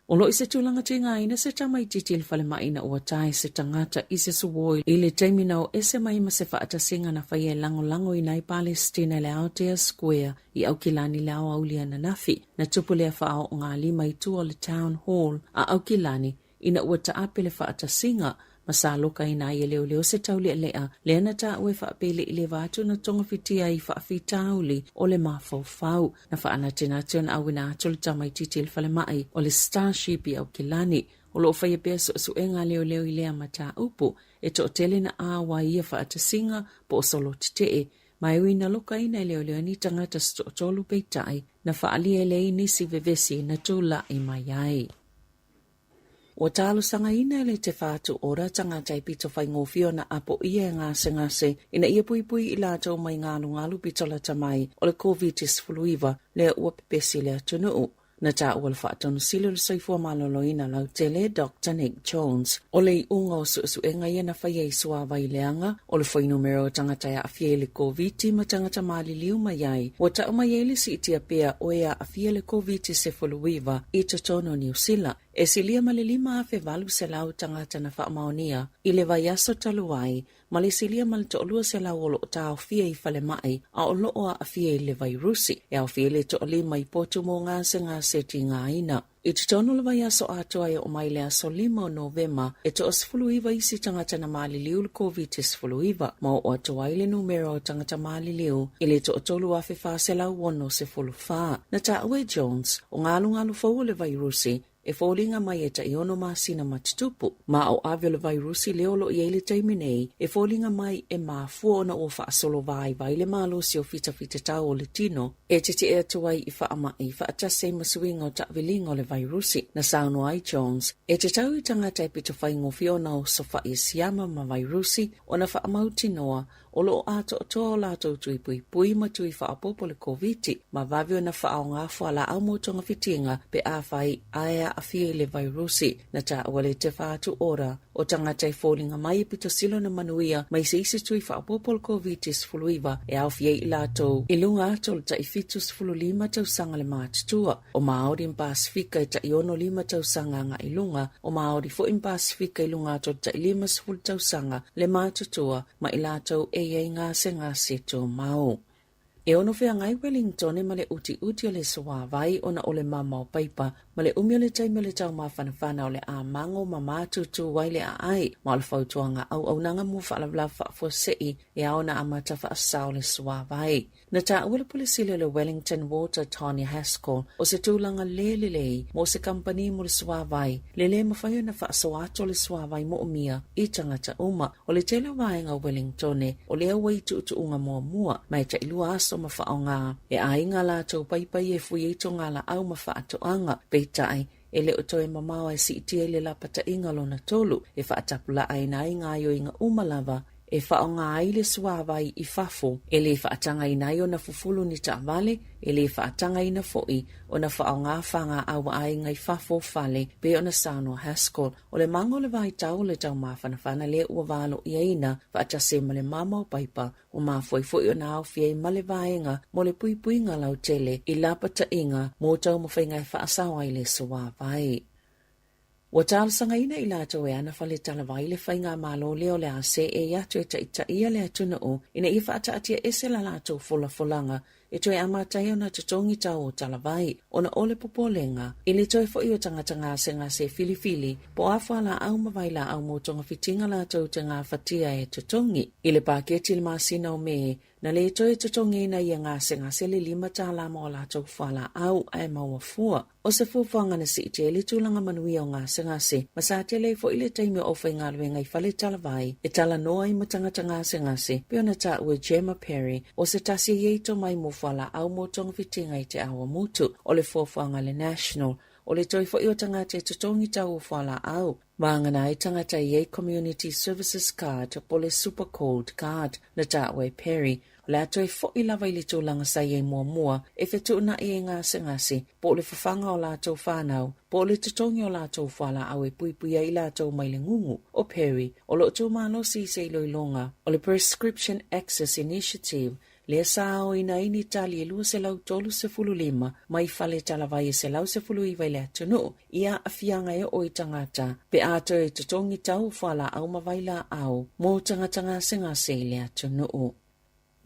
O lo o i se tulaga tigaina se tamaitiiti i le falemai ina ua tae se tagata i se suoi i le taimi na o ese mai ma se faatasiga na faia e lagolagoina ai Palestina i le Aotea Square i Aukilani i le aoauli ananafi. Na tupu lea faaoogalima i tua o le Town Hall a Aukilani ina ua taape le faatasiga ma sa lokaina ai e leoleo se taulealea lea na taua e faapea i le va atu na togafitia ai i faafitauli o le mafaufau. Na faanatinati ona auina atu le tamaitiiti i le falemai o le Starship i Aukilani. O lo o faia pea suesuega a leoleo i lea mataupu e toatele na āoa ai ia faatasiga po o solo tetee ma e ui na lokaina e leoleo ni tagata se toatolu peitai na faaalia e leai nisi vevesi na tulai mai ai. Ua talosagaina e le Te Whatu Ora tagata e pito faigofie ona apoia e gasegase ina ia puipui i latou mai galugalu pito lata mai o le Koviti-19 lea ua pepesi le atunuu. Na taua le Faatonu Sili o le Soifua Maloloina Lautele, Doctor Nick Jones, o le iuga o suesuega ia na faia i suavai leaga o le fuainumera o tagata e aafia i le Koviti ma tagata maliliu mai ai. Ua tau mai ai le siitia pea o e aafia i le Koviti-19 i totonu o Niu Sila. E silia ma le 5,800 tagata na faamaonia i le vaiaso talu ai, ma le silia ma le 200 o lo o taofia i falemai a o lo o aafia i le vairusi, e aofia ai le toalima i potu mo gasegase tigaina. I totonu o le vaiaso atoa e oo mai le aso 5 o Novema, e toa-19 isi tagata na maliliu i le Koviti-19, ma oo atu ai le numera o tagata maliliu i le toa-3,464. Na taua e Jones, o galugalu fou o le vairusi, e foliga mai e tai ono masina ma tutupu, ma o ave o le vairusi lea o lo o i ai le taimi nei, e foliga mai e mafua ona ua faasolo vaivai le malosi o fitafitatau o le tino e tetee atu ai i faamai faatasi ai ma suiga o taaviliga o le vairusi. Na saunoa ai Jones, e tatau i tagata e pito faigofie ona osofai e siama ma vairusi ona faamautinoa o lo o atoatoa o latou tui puipui ma tui faaopoopo le Koviti ma vave ona faaaoga fualaau mo togafitiga pe afai ae aafia i le vairusi. Na taua le Te Whatu Ora o tagata e foliga mai e pito sili ona manuia mai se isi tui faaopoopo o le Koviti-19 e aofia ai i latou i luga atu o le tai 75 tausaga le matutua, o Māori ma Pasifika e tai 65 tausaga agai i luga, o Māori foi ma Pasifika i luga atu o le tai 50 tausaga le matutua ma i latou e i ai gasegase tumau. E ono feagai Wellingtone ma le utiuti o le suāwai ona o le mamao paipa ma le umi o le taimi o le taumafanafana o le a mago ma mātūtū ai le aai ma o le fautuaga auaunaga mo faalavelave faafuasei e ao ona amata faasao le suāwai. Na taua le Pule Sili o le Wellington Water Tony Haskell o se tulaga le lelei mo se kamupani mo le suāwai le lē mafai ona faasoa atu o le suāwai moomia i tagata uma. O le tele o vaega o Wellingtone o lea ua i tuutuuga muamua ma e tailua aso ma faaaoga e aiga latou paipai e fui ai togalaau ma faatoaga. Peitai, e le o toe mamao ae siitia i le lapataiga lona tolu e faatapulaaina ai gaoioiga uma lava e faaaoga ai le suāwai i fafo, e le faatagaina ai ona fufulu ni taavale, e le faatagaina foi ona faaaoga faga auaaiga i fafo o fale, pei ona saunoa Haskell. O le maga o le vaitau o le taumafanafana lea ua valoiaina faatasi ai ma le mama o paipa, ua mafua ai foi ona aofia ai ma le vaega mo le puipuiga lautele i lapataiga mo taumafaiga e faasao ai le suāwai. Ua talosagaina i latou e ana fale talavai le faigamalo lea o le a seei atu e taitaia le atunuu ina ia faataatia ese la latou folafolaga e toe amata ai ona totogi tau o talavai ona o le popolega i le toe foi o tagata gasegase e filifili po o a fualaau ma vailaau mo togafitiga latou te gafatia e totogi. I le paketi i le masina o Me, na le toe totogiina ia gasegase le $5 mo a latou fualaau ae maua fua. O se fuafuaga na siitia ai le tulaga manuia o gasegase, ma sa tele ai foi le taimi o aufaigaluega i fale talavai e talanoa ai ma tagata gasegase, pei ona taua e Gemma Perry, o se tasi e i ai tomai mo fualaau mo togafitiga i Te Awamutu. O le fuafuaga a le National, o le toe foi o tagata e totogi tau o fualaau, vagana ai tagata e i ai Community Services Card po o le Super Gold Card, na taua e Perry. O le a toe foi lava i le tulaga sa i ai muamua e fetuunai ai gasegase, po o le fafaga o latou fanau, po o le totogi o latou fualaau e puipui ai i latou mai le gugu. O Perry, o lo o tumalosi i se iloiloga o le Prescription Access Initiative, lea sa aoina ai ni tali e 235 mai fale talavai e 119 i le atunuu, i aafiaga e oo i tagata pe a toe totogi tau o fualaau ma vailaau mo tagata gasegase i le atunuu.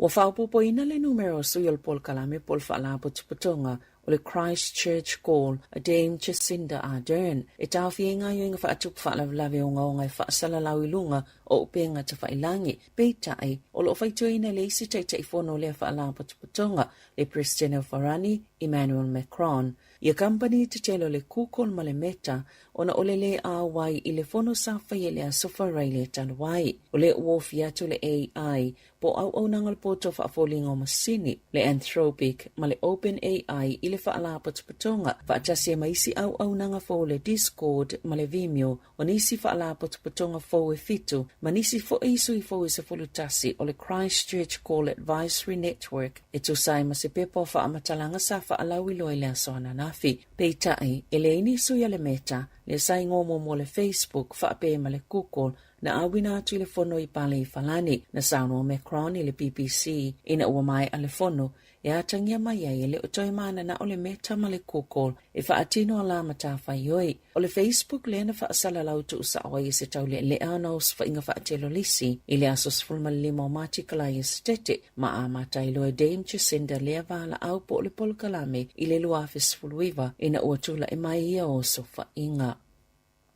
Ua faaopoopoina le numera o sui o le polokalame po o le Faalapotopotoga o le Christchurch Call a Dame Jacinda Ardern e taofia ai gaoioiga faatupu faalavelave ogaoga e faasalalau i luga o upega tafailangi. Peitai, o lo o faitioina e le isi Taitaifono o lea Faalapotopotoga, le Peresetene o Farani, Emmanuel Macron, ia kamupani tetele o le Google ma le Meta ona o le lē auai i le fono sa faia i le Aso Faraile talu ai. O lea ua ofi atu le AI po o auaunaga o le poto faafoliga o masini, le Anthropic ma le OpenAI i le Faalapotopotoga, faatasi ai ma isi auaunaga fou le Discord ma le Vimeo, o nisi Faalapotopotoga fou e fitu, ma nisi foi sui fou e 11 o le Christchurch Call Advisory Network e tusa ai ma se pepa o faamatalaga sa faalauiloa i le aso ananafi. Peitai, e leai ni sui a le Meta, lea sa igoa muamua le Facebook faapea ma le Google, na auina atu i le fono i Paleifalani. Na saunoa Macron i le BBC ina ua maea le fono, e atagia mai ai e le o toe mananao le Meta ma le Google e faatino a la matafaioi. O le Facebook lea na faasalalau tuusao ai e se taulealea ona osofaiga faatelolisi i le aso 15 o Mati Kalaia Setete ma amata ai loa e Dame Jacinda lea valaau po o le polokalame i le 2019 ina ua tulai mai ia osofaiga.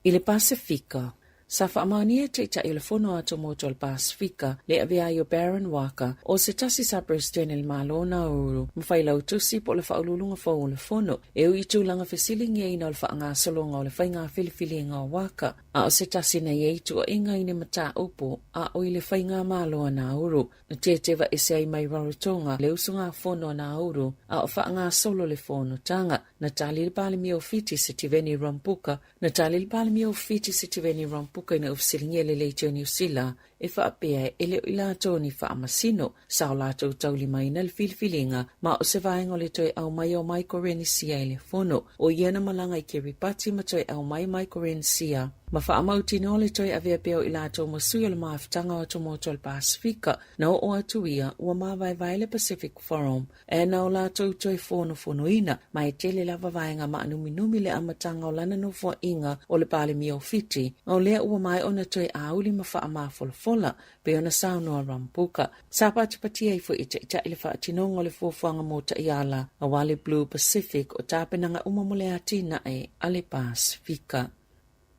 I le Pasefika, sa faamaonia e Taitai o le Fono Atomotu o le Pasefika le avea ai o Baron Waqa, o se tasi sa Peresetene i le Malo o Nauru, ma Failautusi po o le Faauluuluga fou o le Fono, e ui i tulaga fesiligiaina o le faagasologa o le faiga filifiliga o Waqa, a o se tasi na i ai tuuaiga i ni mataupu a o i le faigamalo a Nauru. Na teteva ese ai mai Rarotonga le usugafono a Nauru a o faagasolo le fonotaga. Na tali le Palemia o Fiti Sitiveni Rambuka, na tali le Palemia o Fiti Sitiveni Rambuka ina ua fesiligia le Leitio Niu Sila e faapea e le o i latou ni faamasino sa o latou taulimaina le filifiliga ma o se vaega o le toe aumai o Maikorenisia i le fono. O ia na malaga i Kiribati ma toe aumai Maikorenisia ma faamautinoa le toe avea pea o i latou ma sui o le mafutaga o atumotu o le Pasefika. Na oo atu ia, ua mavaevae le Pacific Forum E na o latou toe fonofonoina, ma e tele lava vaega maanuminumi le amataga o lana nofoaiga o le Palemia o Fiti, o lea ua maea ona toe auli ma faamafolafola, pei ona saunoa Rambuka. Sa patipatia ai foi e Taitai le faatinoga o le fuafuaga mo taiala aua le Blue Pacific o tapenaga uma mo le atinae a le Pasefika.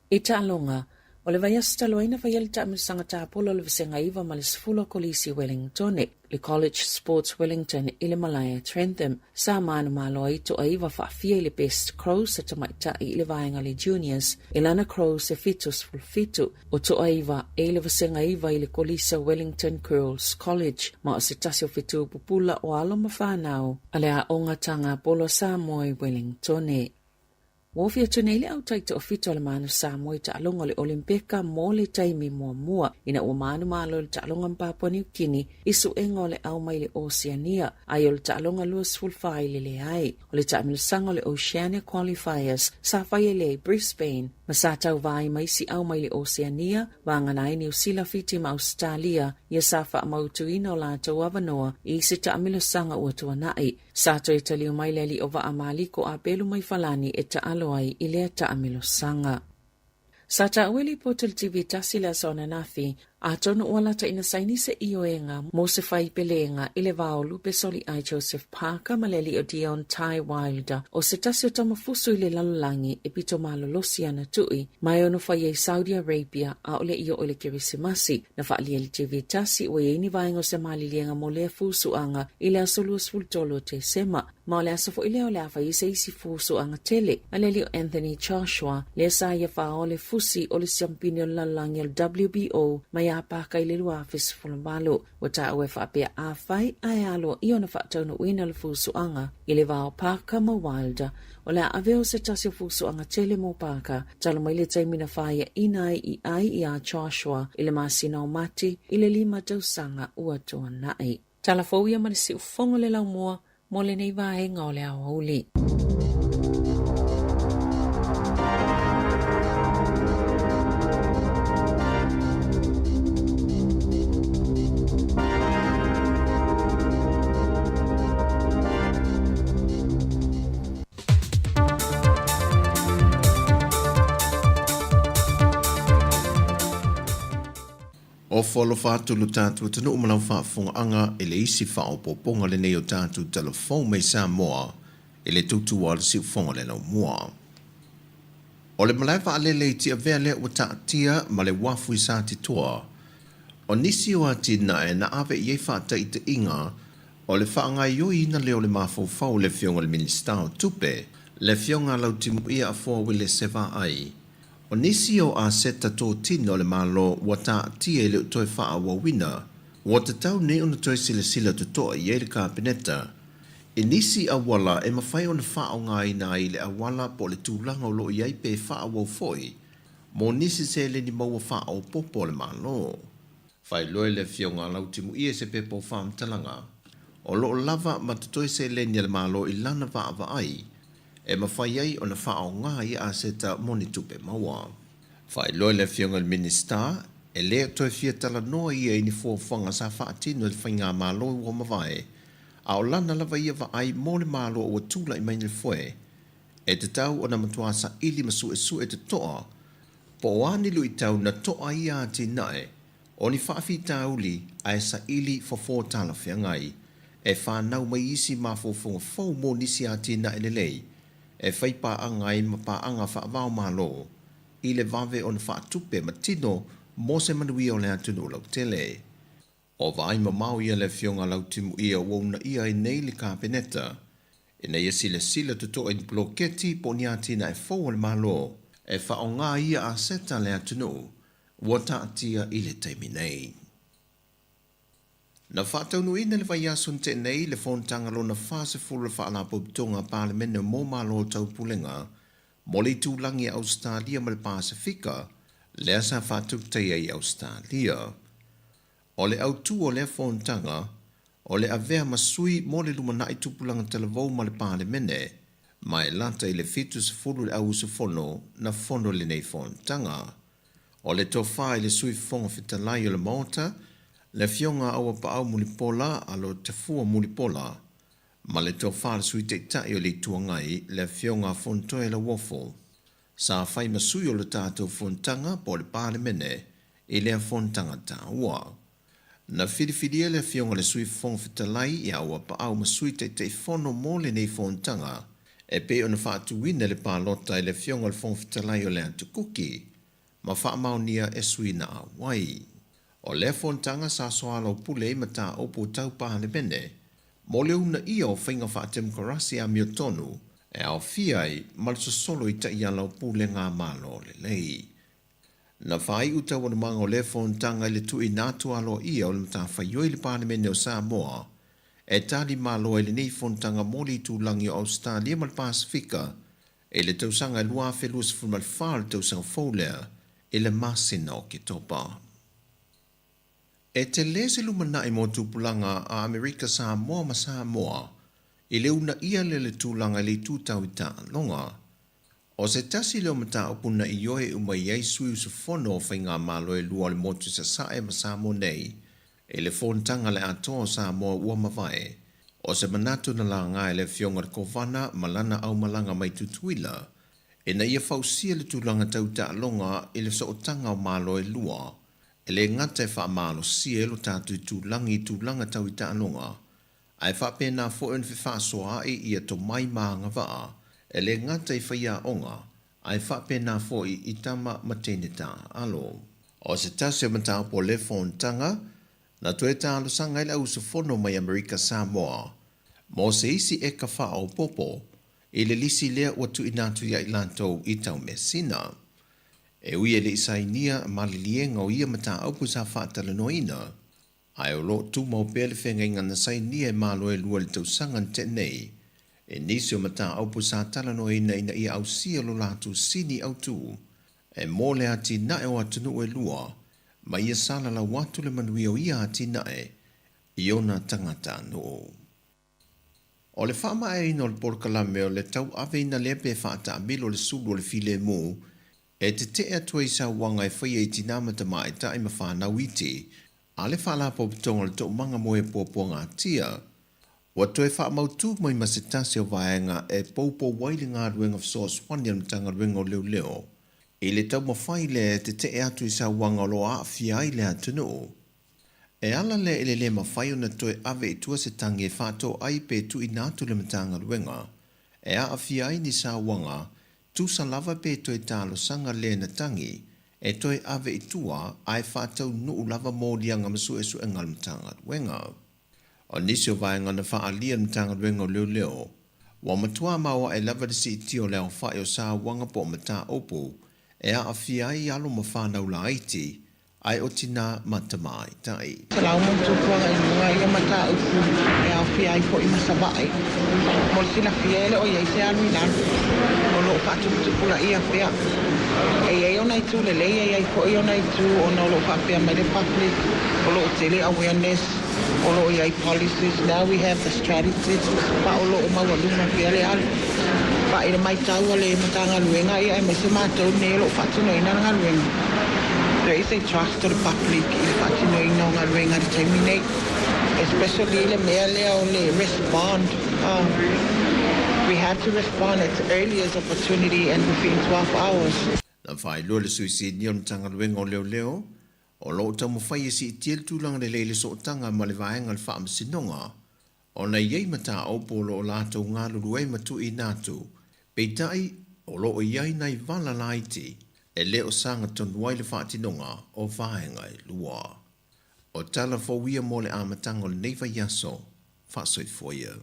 I taaloga, o le vaiaso talu ai na faia le taamilosaga tapola o le Vasega 9 ma le 10 a Kolisi Wellingtone, le College Sports Wellington i le malae a Trentham. Sa manumalo ai toaiva faafia i le Best Crows a tamaitai i le vaega le Juniors, e lana Crows e 77, o toaiva e i le Vasega 9 i le Kolisa Wellington Girls College, ma o se tasi o fetu pupula o alo ma fanau a le Aoga Taga Polo a Samoa i Wellingtone. Ua ofi atu nei le au taitoafitu a le Manu Samoa i taaloga o le Olimpeka mo le taimi muamua ina ua manumalo i le taaloga ma Papua Niu Kini i suega o le au mai le Oceania ai o le taaloga 24 i le leai. O le taamilosaga o le Oceania Qualifiers sa faia lea i Brisbane ma sa tauva ai ma isi au mai le Oceania, vagana ai Niu Sila, Fiti ma Ausetalia ia sa faamautuina o latou avanoa i se taamilosaga ua tuanai. Sa toe taliu mai le alii o Vaa Maliko a pelu mai Falani e taalo ai i lea taamilosaga. Sa taua i lipoti a le TV tasi le aso ananafi, Atonu ua lata ina saini se ioega mo se faipelega i le va o Lupe Soliai Joseph Parker ma le alii o Deontay Wilder o se tasi o tamafusu i le lalolagi e pito malolosi ana tui ma e ono fai ai Saudi Arabia ʻaʻole i oo i le Kerisimasi. Na faaalia i le TV tasi ua i ai ni vaega o se maliliega mo lea fusuaga i le aso 23 o Tesema. Ma o le aso foi lea o le a fai ai se isi fusuaga tele a le alii o Anthony Joshua, lea sa ia faaoa le fusi o le siampini o le lalolagi o le WBO mai Iapaka i le 2018. Ua taua e faapea afai ae aloaia ona faataunuuina le fusuaga i le va o Parker ma Wilder, o le a avea o se tasi o fusuaga tele mo Parker talu mai le taimi na faiaina ai i ai iā Joshua i le masina o Mati i le 5 tausaga ua tuanai. Tala fou ia ma le siufofoga o le laumua mo lenei vaega o le aoauli. Ofo alofa atu lo tatou atunuu ma lau faafofogaaga i le isi faaopoopoga lenei o tatou talafou mai Samoa i le tutua o le siufofoga o le laumua. O le malae vaalele i Tiavea lea ua taatia ma le uafu i Satitoa. O nisi o atinae na ave i ai faataitaiga o le faagaoioiina lea o le mafaufau o le Afioga i le Minisita o Tupe, le Afioga a Lautimuia Afoa Uelese Vaai. O nisi o aseta totino a le Malo ua taatia e le o toe faaauauina, ua tatau nei ona toe silasila totoa i ai le Kapeneta i nisi auala e mafai ona faaaogaina ai le auala po o le tulaga o lo o i ai pe faaauau foi mo nisi seleni maua faaopoopo a le Malo. Faailoa e le Afioga a Lautimuia i se pepa o faamatalaga, o lo o lava ma totoe seleni a le Malo i lana vaavaai e mafai ai ona faaaoga ia aseta mo ni tupe maua. Faailoa e le Afioga i le Minisita, e le toe fia talanoa ia i ni fuafuaga sa faatino e le Faigamalo ua mavae, a o lana lava ia vaai mo le Malo ua tulai mai nei foe, e tatau ona matua saili ma suesue totoa po o a ni luitau na toa ai ia atinae o ni faafitauli ae saili fofo talafeagai e fanau mai isi mafaufauga fou mo nisi atinae lelei e fai paaga ai ma paaga faavaomalo i le vave ona faatupe ma tino mo se manuia o le atunuu lautele. O vaai mamao ia le Afioga Lautimuia ua uunaia ai nei le Kapeneta ina ia silasila totoa i ni poloketi po o ni atinae fou a le Malo e faaaoga ia aseta a le atunuu ua taatia i le taimi nei. Na faataunuuina le vaiaso na tea nei le fonotaga lona 40 o le Faalapotopotoga a Palemene mo Malo Taupulega mo le itulagi a Ausetalia ma le Pasefika, lea sa faatautai ai i Ausetalia. O le autu o lea fonotaga, o le avea ma sui mo le lumanai tupulaga talavou ma le Palemene, ma e lata i le 70 le au usufono na fono i lenei fonotaga. O le tofa i le Sui Fofoga Fetalai o le Maota, le Afioga Auapaau Mulipola Alo Tafua Mulipola, ma le tofa a le Sui Taitai o le Itu Agai, le Afioga a Fonotoe Lauofo. Sa fai ma sui o le tatou Fonotaga po o le Palemene i lea fonotaga taua. Na filifilia le Afioga i le Sui Fofoga Fetalai ia Auapaau ma Sui Taitaifono mo lenei fonotaga e pei ona faatuina le palota e le Afioga i le Fofoga Fetalai o le Atu Kuki ma faamaonia e sui na auai. O lea fonotaga sa soalaupule ai mataupu tau Palemene mo le uunaia o faiga faatemokarasi amiotonu e aofia ai ma le sosolo i taiala o pulega Malo lelei. Na faaiu taualumaga o lea fonotaga i le tuuina atu aloaia o le matafaioi i le Palemene o Samoa e tali malo ai lenei fonotaga mo le itulagi o Ausetalia ma le Pasefika i le tausaga e 2024 o le tausaga fou lea i le masina o Oketopa. E tele se lumanai mo tupulaga a Amerika Samoa ma Samoa i le uunaia lea le tulaga i le itu tau i taaloga. O se tasi lea o mataupu na ioe uma i ai sui usufono o faigamalo e lua o le motu i Sasae ma Samoa nei i le fonotaga a le Atoa o Samoa ua mavae. O se manatu na laga e le Afioga i le Kovana ma lana aumalaga mai Tutuila ina ia fausia le tulaga tau taaloga i le sootaga o Malo e lua. E le gata e faamalosia ai lo tatou itulagi i tulaga tau i taaloga, ae faapena foi ona fefaasoaai ia tomai ma agavaa, e le gata i faiaoga, ae faapena foi i tama ma teine taaalo. O se tasi o mataupu o le fonotaga, na toe talosaga ai le auusufono mai Amerika Samoa mo se isi eka faaopoopo i le lisi lea ua tuuina atu ia i latou i Taumeasina. E ui e le i sainia maliliega o ia mataupu sa faatalanoaina, ae o lo o tumau pea le feagaiga na sainia e Malo e lua i le tausaga na tea nei, i nisi o mataupu sa talanoaina ina ia ausia lo latou sini autu e mo le atinae o atunuu e lua ma ia salalau atu le manuia o ia atinae i ona tagatanuu. O le faamaeaina o le polokalame o le tauaveina lea pe faataamilo le sulu o le filemu e tetee atu ai i sauaga e faia i tinā ma tamaitai ma fanau iti a le Faalapotopotoga o le Toomaga mo e Puapuagatia. Ua toe faamautū mai ma se tasi o vaega e poupou ai le galuega fesoasoani a le Matagaluega o Leoleo i le taumafai lea e tetee atu i sauaga o lo o aafia ai le atunuu. E ala lea i le le mafai ona toe ave i tua se tagi e faatoai pe tuuina atu le Matagaluega e aafia ai ni sauaga tusa lava pe toe talosaga le na tagi e toe ave i tua ae faataunuu lava moliaga ma suesuega a le Matagaluega. O nisi o vaega na faaalia e le Matagaluega o Leoleo, ua matua maoae lava le siitia o le aofai o sauaga po o mataupu e aafia ai alo ma fanau laiti ae o tinā ma tamaitai. Salau ma tupuaga i luga ia mataupu e aofia ai foi ma Savaii. Mo le silafia e le o i ai se alu i lalo. O lo o faatuputupulaia pea. E i ai ona itu lelei e i ai foi ona itu ona o lo o faapea mai le public o lo o tele awareness, o lo o i ai policies, now we have the strategies ma o lo o maualuga pea le alu. But i le maitau a le Matagaluega ia aemaise matou nei o lo o faatinoina le galuega, there is a trust o le public i le faatinoina o galuega i le taimi nei, especially le mea lea o le respond, we have to respond at the earliest opportunity and within 12 hours. Na faailoa le Sui Sinia o le Matagaluega o Leoleo, o lo o taumafai e siitia le tulaga lelei i le sootaga ma le vaega o le Faamasinoga ona e i ai mataupu o lo o latou galulue ai ma tuuina atu, peitai, o lo o i ai nai vala laiti e le o sagatonu ai le faatinoga o vaega e lua. O tala fou ia mo le amataga o lenei vaiaso, faasoifua ia.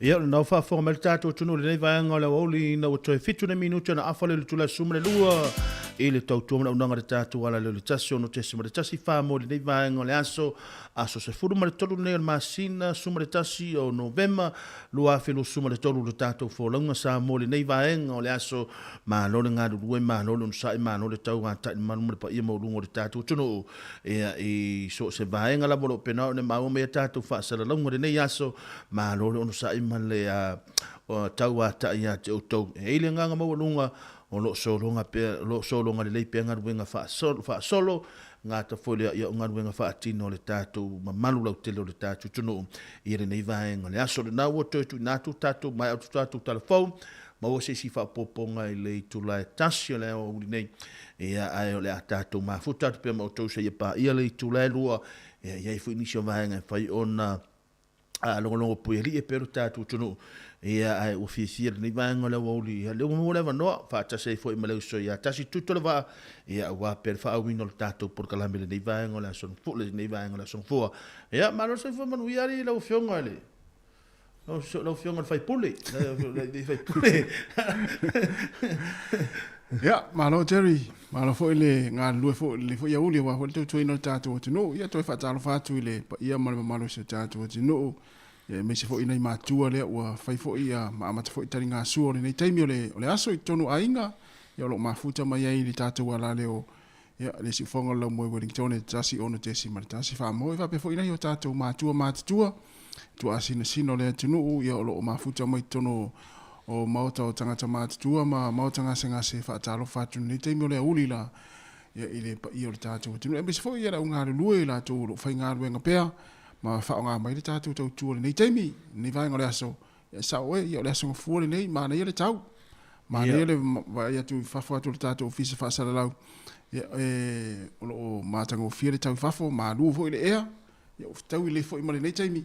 Ia, o lenā ua faafofoga mai le tatou atunuu i lenei vaega o le aoauli ina ua toe 7 nei minute ona afa lea o le itula e 12 i le tautua ma le auaunaga a le tatou ala lea o le 1 6.14 mo lenei vaega o le aso, aso 13 lenei o le masina 11 o Novema 2023 le tatou folauga Samoa i lenei vaega o le aso. Malo le galulue, malo le onosai, malo le tauatai i le malu ma le paia maualuga o le tatou atunuu. Ia, i so o se vaega lava o lo o pena ona maua mai a tatou faasalalauga i lenei aso, malo le onosai ma le tauatai ia te outou. E i ai le agaga maualuga o lo o sologa pea, o lo o sologa lelei pea galuega faasolo, gata foi lea ia o galuega faatino a le tatou mamalu lautele o le tatou atunuu i lenei vaega o le aso. Lena ua toe tuuina atu tatou maea atu tatou tala fou, maua se isi faaopoopoga i le itula e 1 o le aoauli nei, ia ae o le a tatou mafuta atu pea ma outou seia paia le itula e 2, ia i ai foi nisi o vaega e fai ona logologo puialii e pea lo tatou atunuu. Ia, ae ua fiafia lenei vaega o le aoauli, ia, lea ua maua le avanoa, faatasi ai foi ma le uso ia Tasi Tutu le Vaa, ia, aua pea le faaauina o le tatou polokalame i lenei vaega o le aso, lenei vaega o le aso Gafua. Ia, malo le soifua manuia alii lau Afioga i le lau Afioga i le Faipule, le Faipule. Ia, malo Jerry, malo foi le galulue foi le foi auli aua foi le tautuaina o le tatou atunuu. Ia, toe faatalofa atu i le paia ma le mamalu o si o tatou atunuu, ia aemaise foi nai matua lea ua fai foi ia ma amata foi taligasua o lenei taimi o le, o le aso i totonu o aiga, ia o lo o mafuta mai ai i le tatou alaleo, ia, le siufofoga o le Laumoe Wellington e 1 6.1 faamoe, faapea foi nai o tatou matua matutua. tuaasinasina o le atunuu, ia o lo o mafuta mai totonu o maota o tagata matutua ma maota gasegase. E faatalofa atu i lenei taimi o le aoauli la, ia, i le paia o le tatou atunuu, aemaise foi ia le au galulue i latou o lo o faigaluega pea ma faaaoga mai le tatou tautua i lenei taimi, lenei vaega o le aso. Ia, sao oe, ia o le aso gafua lenei, manaia le tau. Manaia le vaai atu i fafo atu o le tatou ofisa faasalalau, ia, e, o lo o matagofie le tau i fafo, malu foi le ea, ia ua fetaui lelei foi ma lenei taimi.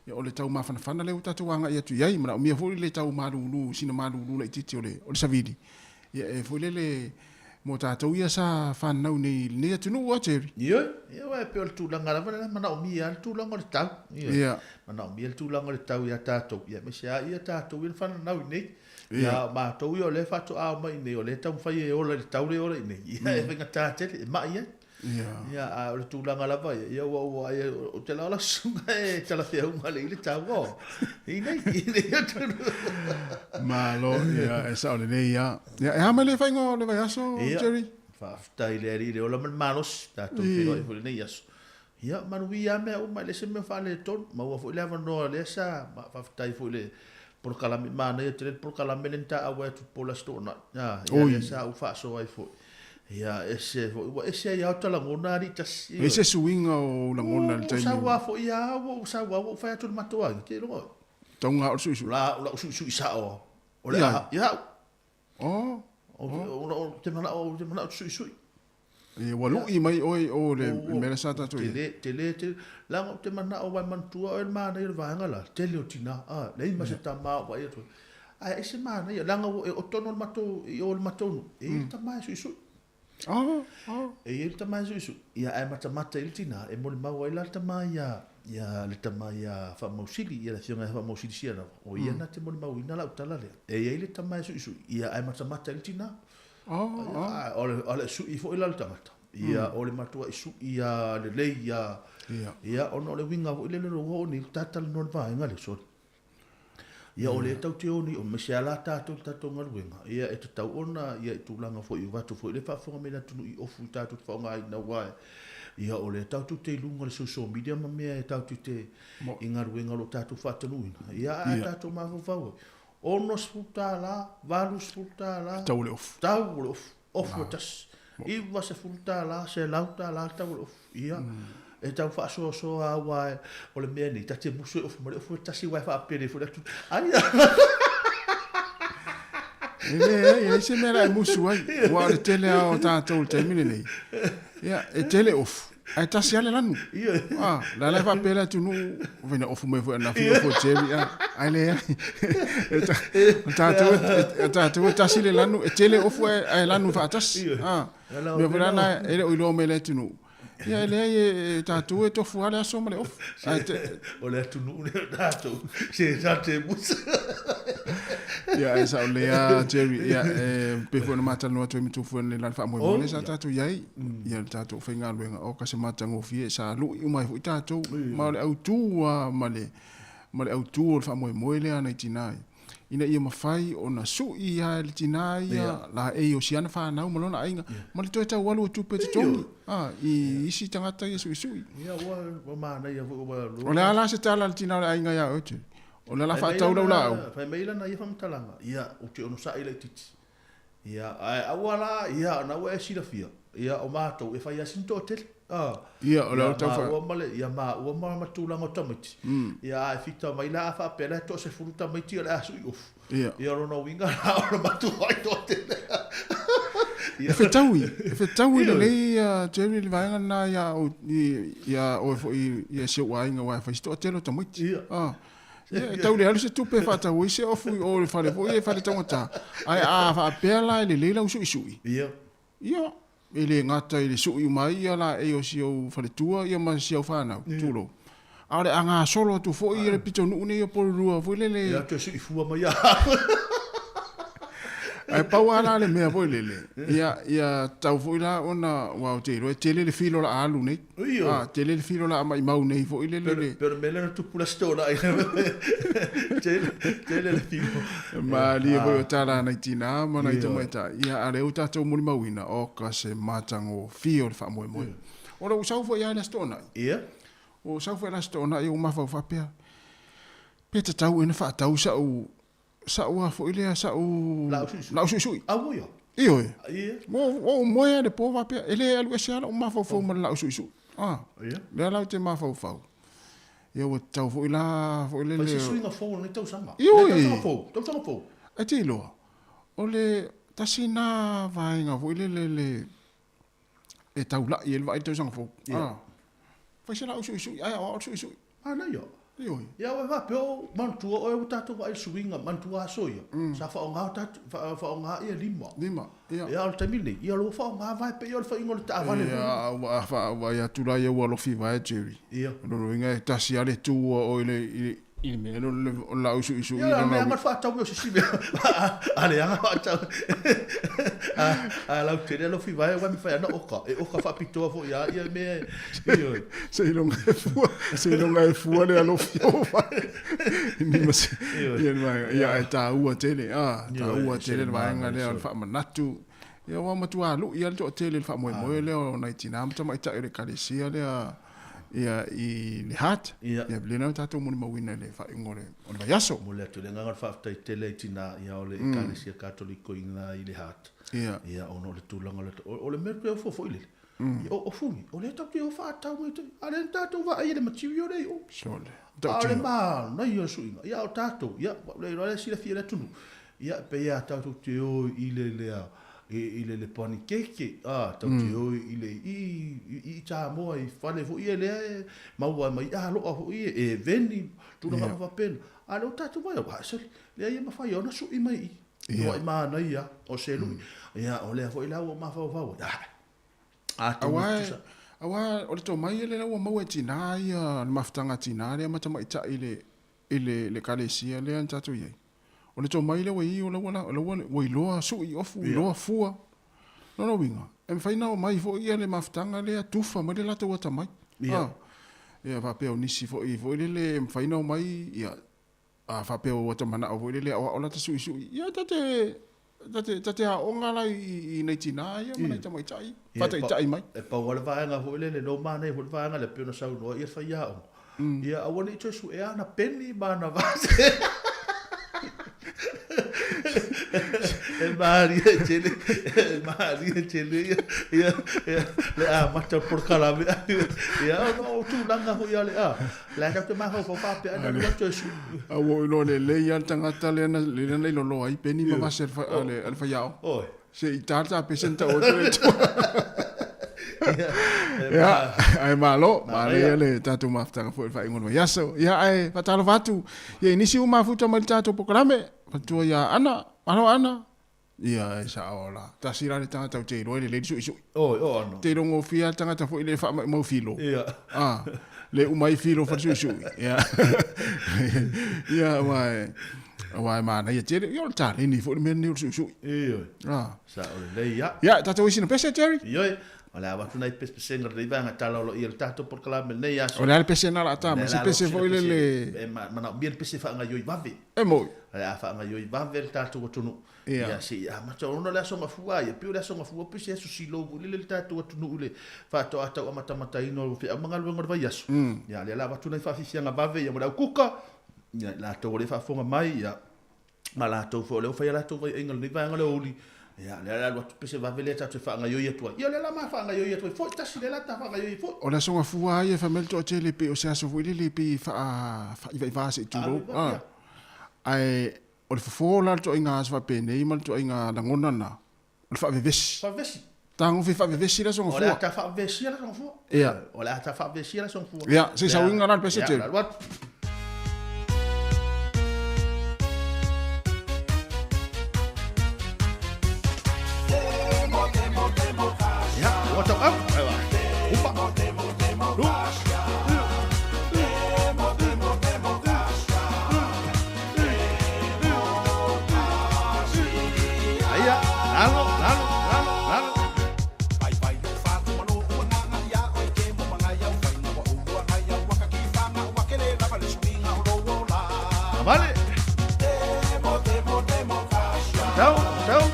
Ia, o le tau mafanafana lea ua tatou agai atu i ai, manaomia foi le tau malulu, sina malulu laitiiti o le, o le savili, ia, e foi lele mo tatou ia sa fanau nei i lenei atunuu, a Jerry? Ioe, ia aua e pei o le tulaga lava lea e manaomia lava le tulaga o le tau. Ioe. Ia. Manaomia le tulaga o le tau ia tatou, ia aemaise lava ia tatou ia na fananau i inei. Ia, o matou ia o lea faatoa omai i inei, o lea e taumafai e ola i le tau lea e ola i inei. Ia, e faigata tele, e mai ai. Ia, a o le tulaga lava ia, ia ua ua ia, ou te lao lau susuga e talafeauga lelei le tau o. I nei, i nei atunuu. Malo, ia, e sao lelei lava. Ia, e a mai le faaigoa o le vaiaso, Jerry? Faafetai i le Alii i le ola ma le malosi, tatou feiloai foi i lenei aso. Ia, manuia lava mea uma, e leai se mea o faaletonu. Maua foi le avanoa lea sa faafetai foi i le polokalame, manaia tele le polokalame lea na taauai atu i le po o le Aso Toonai. A, ia lea sa ou faasoa ai foi. Ia, ese foi, ua ese ai lava ota lagona alii tasi. E i ai se suiga o ou lagona i le taimi? Ua ou sau lava foi lava, ua ou sau lava ua ou fai atu i le matou aiga, te iloa oe. Tauga o le suisui. La, o lau suisui sao lava. O le a, ia au. Oh. Ou te manao, ou te manao te suisui. E, ua lui mai oe i o le mea lea sa tatou i ai. Tele, tele, tele. Leaga ou te manao aua e manatua oe le manaia o le vaega la, tele o tina, a, leai ma se tama o vaai atu ai. Ae ese manaia, leaga ua, o totonu o le matou, i o i le matou nuu, e i ai le tama e suisui. E i ai le tama e suisui, ia ae matamata i ai le tina, e molimau ai la le tama ia, ia le tama ia Faamausili, ia le afioga ia Faamausili Sialava, o ia na te molimauina lau tala lea. E i ai le tama e suisui, ia ae matamata i ai le tina. O le, o le sui foi la le tagata, ia o le matuai sui lava lelei lava, ia ona o le uiga foi lele ua oo nei i le talanoa i le vaega lea, sorry. Ia o lea tatou te o nei, aemaise lava la tatou i le tatou galuega, ia e tatau ona ia i tulaga foi vaeatu foi le faafofoga mai le atunuu i ofu i tatou te faaaogaina aua ia o lea tatou te i luga o le social media ma mea e tatou te i galuega o lo o tatou faatonuina. Ia ae tatou mafaufau ai, $60, $80, Tau o le ofu. Tau o le ofu. Ofu e tasi. $90, $100 le tau o le ofu. Ia, e tau faasoasoa aua o le mea nei, ta te musu e ofu ma le ofu e tasi aua e faapele foi le atu. Ai! E leai, e leai se mea la e musu ai. Aua o le tele lava o tatou i le taimi lenei, ia, e tele ofu. Ae tasi lava le lanu. Ah, la la e faapea le atunuu, fai na ofu mai foi ananafi ofu o Jerry. Ah, ae leai. O tatou, o tatou e tasi le lanu, e tele ofu ae, ae lanu faatasi. Ah, mea foi la na e le o iloa mai le atunuu. Ia e leai, e, tatou e tofu lava le aso ma le ofu. Ae te... O le atunuu lea o tatou, se ta te musa. Ia, e sao lelei lava Jerry. Ia, e pei foi ona ma talanoa atu ai ma Tufu analeila i le faamoemoe lea sa tatou i ai. Ia le tatou faigaluega, oka se matagofie, sa lui uma ai foi tatou. Ma o le autu lava ma le, ma le autu o le faamoemoe lea a nai tina ia, ina ia mafai ona sui lava e le tina ia laei o si ana fanau ma lona aiga, ma le toe tau alu o tupe e totogi, a, i isi tagata ia suisui. Ia, ua, ua manaia foi, ua. O le a la se tala a le tina o le aiga ia oe, Jerry? O le ala faatau lau laau. Fai mai lana ia faamatalaga, ia, ou te onosai laitiiti. Ia, ae aua la, ia, ona ua e silafia, ia, o matou, e fai lava sina toatele. A, ia, o le ala tau fa... ma le, ia, maua ma, ma tulaga o tamaiti. Ia, a e fita mai la, a faapea la e toasefulu tamaiti o le a sui ofu. Ia. Ia, o lona uiga la, o le matuai toatele. Ia. E fetaui, e fetaui lelei ia Jerry le vaega lena ia, ia oe foi ia si ou aiga aua e fai si toatele o tamaiti. Ia. Ah. Ia, e tau le alu se tupe e faatau ai se ofu i o i le fale foi e fale taugata. Ae a faapea la e lelei lau suisui. Ia. Ia, e le gata i le sui uma ai ia laei o si ou faletua ia ma si au fanau, tulou. A o le a gasolo atu foi ia le pitonuu nei o Pololua foi lele. Ia toe sui fua mai ia. Ae pau lava la le mea foi lele, ia, ia tatau foi la ona, aua ou te iloa e tele le filo o le a alu nei. A, tele le filo o le a maimau nei foi lele le. Pei o le mea lea na tupu i le Aso Toonai. Tele, tele le filo. Malie foi o tala a nai tinā ma nai tamaitai, ia, a o lea ua tatou molimauina, oka se matagofie o le faamoemoe. O lou sau foi lava i le Aso Toonai. Ia. Ua ou sau foi i le Aso Toonai ou mafaufau faapea. Pe tatau ea ona faatau sa'u, sa'u a foi lea, sa'u Laau suisui. Aua ia. Ioe. Ia. Ua ou moe lava i le po faapea, e le alu ese lava lou mafaufau ma le laau suisui. Ah. Ia. Lea la ou te mafaufau. Ia ua tatau foi la foi lele. Fai se suiga fou o lenei tausaga. Ioe. Lenei tausaga fou, tausaga fou. Ae te iloa, o le tasi lena vaega foi lele le e taulai ai le vaai i le tausaga fou. Ia. Ah. Fai se laau suisui, ae aoao le suisui. Manaia. Ioe. Ia ua faapea o manatua oe ua tatou vaai i le suiga, manatua aso ia, sa faaaoga o tatou, faaaoga ia lima. Lima, ia. Ia a o le taimi lenei, ia o lea ua faaaoga vae pei o le faiga o le taavale foi. Ia, ua vaai atu la ia ua alofi vae Jerry. Ia. O lona uiga e tasi lava le tu a oe i le mea lea o le laau suisui. Ia, a leaga le faatau o se isi mea. A leaga faatau. A lautele alofi vae aua e mafai lava ona oka. E oka faapitoa foi lava ia mea e, ioe. Seiloga e fua, seiloga e fua le alofi o vae. Ni ma se, ia le vaega. Ia, ae taua tele, a, taua tele le vaega lea o le faamanatu. Ia, ua matua lu'i lava le toatele i le faamoemoe lea o nai tinā ma tamaitai o le Ekalesia lea ia i le Heart. Ia. Ia, lea na tatou molimauina i le faaiuga o le o le vaiaso. Momoli atu le agaga o le faafetai tele i tinā ia o le Ekalesia Katoliko i ina i le Heart. Ia. Ia, ona o le tulaga o le, o le mea toe ofo foi lele. Ia, o funi, o lea tatou te o faatau mai tai, a o lea na tatou vaai i le material lea i o. Sole. A o le manaia o le suiga, ia o tatou, ia, ua le iloa lea silafia e le atunuu, ia, pei lava tatou te o i le lea, i le le panikeke, a, tatou te o i le i, i Samoa i fale foi ia lea e maua ai ma i'a aloa foi ia, e veni, tulaga uma faapena. A o lea ua tatou vaai, ua sole, leai e mafai ona sui mai i i. Matua manaia o se lui. Ia, o lea foi la ua mafaufau ai, ah, atonu e tusa. Aua o le tomai ia lea ua maua e tinā ia, le mafutaga a tinā lea ma tamaitai i le, i le, le ekalesia lea na tatou i ai. O le tomai lea ua i ai o la ua, la ua, ua iloa sui ofu, iloa fua. Lona uiga, e mafai ona omai foi ia le mafutaga lea tufa mai le latou atamai. Ia. Ia faapea o nisi foi, foi lele e mafai ona omai, ia, A faapea ua ta manao foi lele e aoao lata suisui, ia ta te, ta te, ta te aoga la i, i nai tinā ia ma nai tamaitai, faataitai mai. E pau lava le vaega foi lele, no manaia foi le vaega lea pei ona saunoa ia faiaoga. Ia aua ne i toe suea ana peni ma ana vase. E malie tele, e malie tele ia, ia, ia, le amata o le polokalame. Ia, ona o tulaga foi a le, a, La e tatou te mafaufau faapea ana lua toe sui. A ua ou iloa lelei lava le tagata lea na, lea na iloloa ai peni ma vase a le, a le faiaoga. Oi. Se i ta le tapese na tau atu le tua. Ia, ae malo, manaia le tatou mafutaga foi i le faaiuga o le vaiaso. Ia, ae faatalofa atu ia i nisi ua mafuta mai i le tatou polokalame, matua ia Ana, malo Ana. Ia, e sao la. Tasi la le tagata ou te iloa e lelei le suisui. Oi, o ano. Te iloa gofie lava le tagata foi le faamaumau filo. Ia. Ah, le uma ai filo fa le suisui. Ia. Ia, aua e, aua e manaia tele. Ia, o le taleni foi le mea lenei o le suisui. Ioe. Ah. Sao lelei, ia. Ia, tatou isi na pese, Jerry? Ioe. O le a avatu nai pesepesega o lenei vaega tala o lo o i ai le tatou polokalame i lenei aso. O le a le pese na la a ta mai? Se pese foi lele. E manaomia le pese e faagaioi vave. E moi. O le a faagaioi vave le tatou atunuu. Ia. Ia, se i amata ona o le Aso Gafua ia, pei o le Aso Gafua pei se aso silou foi lele le tatou atunuu i le faatoa tau amatamataina o feau ma galuega o le vaiaso. Ia, lea la avatu nai faafiafiaga vave ia mo le au kuka, ia, i latou o lea e faafofoga mai, ia, ma latou foi o lea ua fai a latou vaiaiga i lenei vaega o le aoauli. Ia, lea la alu atu pese vave lea tatou te faagaioi atu ai. Ia, lea la ma faagaioi atu ai foi, tasi lea la ta faagaioi ai foi. O le Aso Gafua lava ia e fai mai le toatele pei o se aso foi lele pei e faaivaiva se i tulou. Ae O le fofo la o le ituaiga aso faapenei ma le ituaiga lagona lena, o le faavevesi. Faavevesi. Tagofi faavevesi le aso O le a ta faavevesia le aso Gafua. Ia. O le a ta faavevesia le aso Gafua. Ia, se i sauiga la le pese tele. Ia, alu atu. Ia, ua tau au. Upa. Lu. Aia, lalo, lalo, lalo, lalo. Vale. Tau, tau.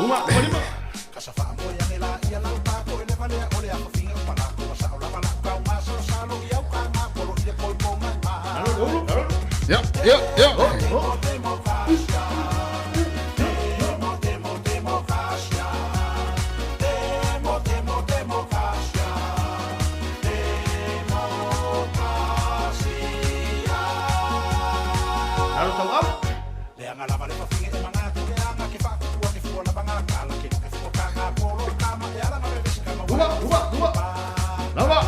Luga, luga lima. Alo, ulu, alo. Ia, ia, ia. Oh, oh. Alo tau au. Luga, luga, luga. Lava.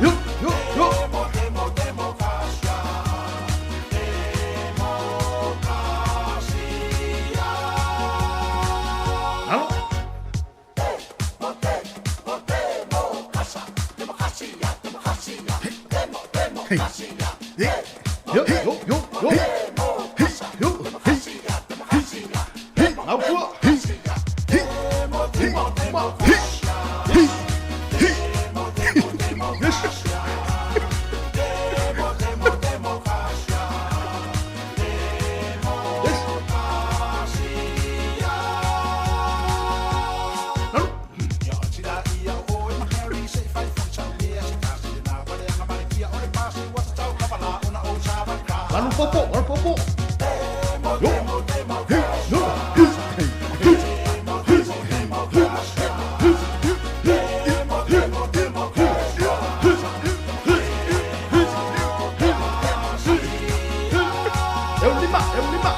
Yo, yo, yo. Alo. Hey. Yo, yo, yo, yo. Yo, hey. Hey, au fua. Hey. Hey. Hey. Hey. Yes. Yes. Alo. Alo popo, alo popo. Yo. Hey, yo. Hey. Hey. Hey. E o lima, e o lima.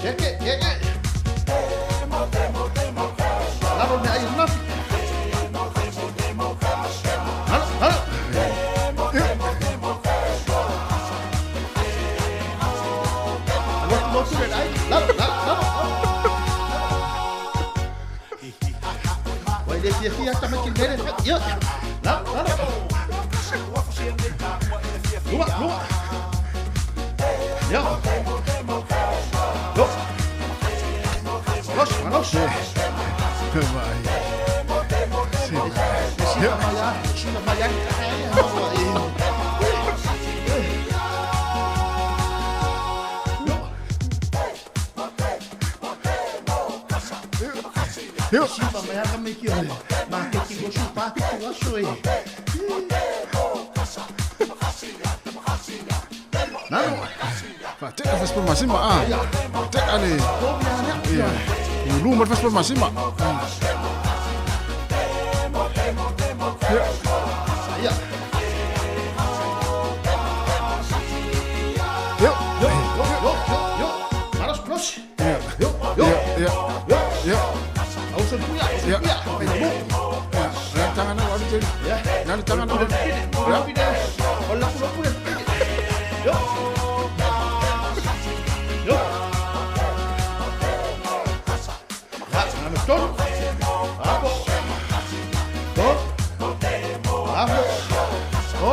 Keke, keke. Lalo me ai nafi. Alo, alo. Alo, lotu le ai. Lalo, lalo, lalo. Wai le fia fia ta mai mele. Yo. Lalo, lalo. Lua, lua. Yo. Yo. Manos, manos. Vai. Sila maya, sila maya. Yo. Sila maya kami ki ole. Ma ke ki go su pa ki go su e. Nalo. Faatea fasipamasima a. Faatea le. Ia. Ulu ma le fasipamasima. Ia. Yo. Yo, yo, yo, yo, yo. Manos, manos. Ia. Yo, yo. Ia. Yo. Ia. Au se puya, au se Ia. puya. Ai mo. Ia. Ia tanga na walu tele. Ya. Na le tanga na walu. Ia. Ola pulo puya. Yo. Yo. Ha, na tolu. Apo. To. Apo. To.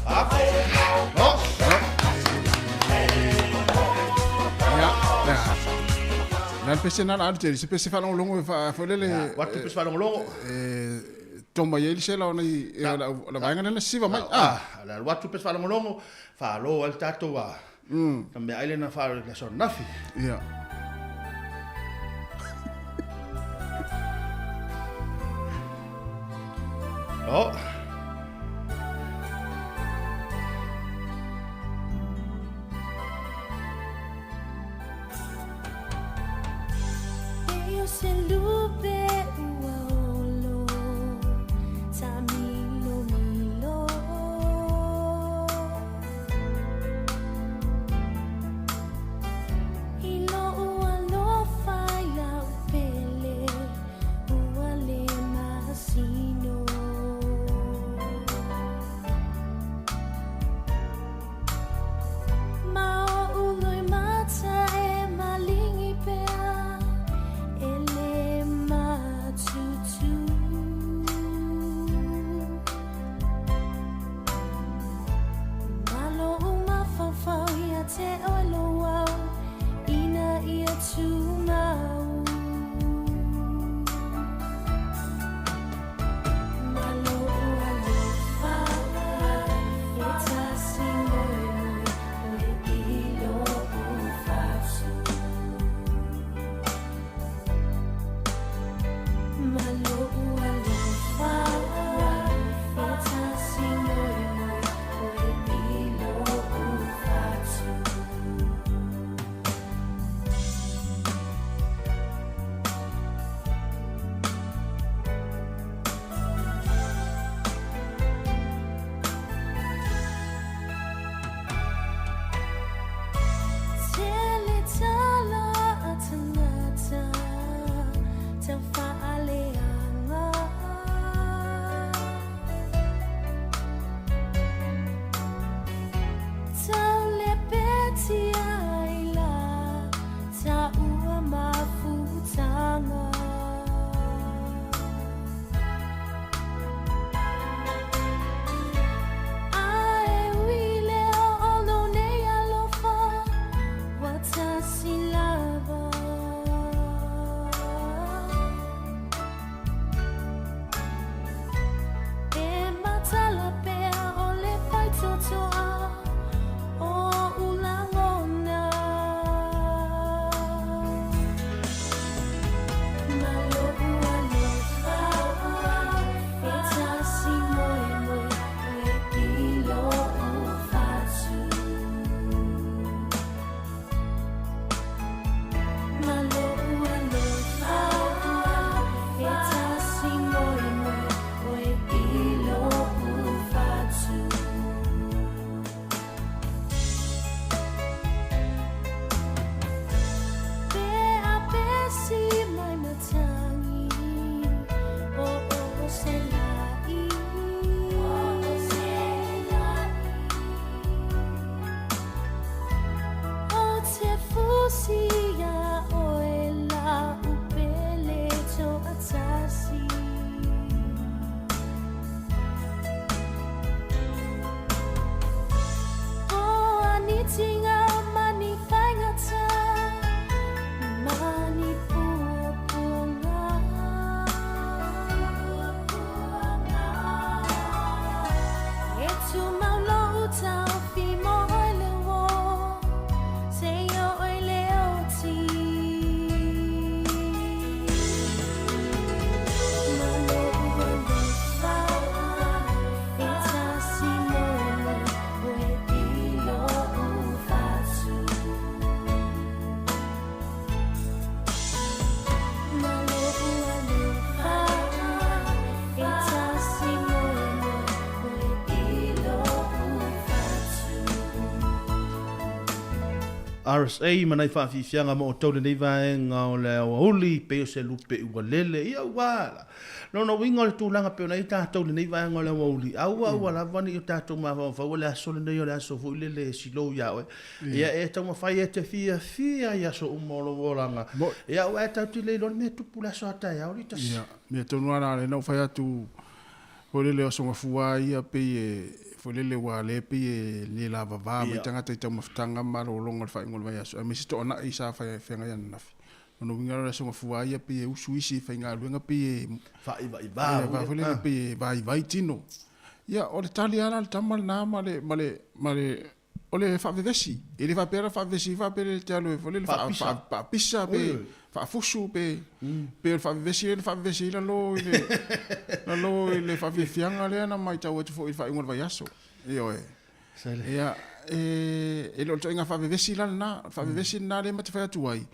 Apo. To. Ia. Ia. Na le pese na la alu tele. Se pese faalogologo e faafolele. Watu pese faalogologo. E toma ia i le sela ona i la vaega lena siva mai. Ah, la watu pese faalogologo. Faalo al tatou a. Ka mea ai lena faa le so nafi. Ia. Oh. E o se lupe ua olo, ta milo milo. I lo ua lofa i lau pele, ua le masino. RSA ma nai faafiafiaga ma outou lenei vaega o le aoauli pei o se lupe ua lele. Ia ua la. Lona uiga o le tulaga pei ona i ai tatou i lenei vaega o le aoauli, aua aua lava ne i o tatou mafaufau o le aso lenei o le aso foi lele e silou ia oe. Ia e taumafai e te fiafia i aso uma o lou olaga. Ia aua e tatou te le iloa le mea e tupu i le aso a taeao le tasi. Ia, mea tonu lava la lea na ou fai atu foi lele o aso gafua ia pei e foi lele ua lea pei e le lavava mai tagata i taumafataga ma malologa o le faaiuga o le vaiaso aemaise toanai sa feagai ananafi. Lona uiga la o le aso gafua ia pei e usu isi i faigaluega pei e faaivaivā foi lele pei e vaivai tino. Ia o le tali lava la a le tama lena ma le ma le ma le o le faavevesi. E le faapea la faavevesi faapea le te alu e foi lele faapisa pe faafusu pe pe o le faavevesi lea na faavevesi ai lalo i le lalo i le faafiafiaga lea na matau atu foi i le faaiuga o le vaiaso. Ioe. Ia, e le o le ituaiga faavevesi la lena. O le faavevesi lena lea ma te fai atu ai,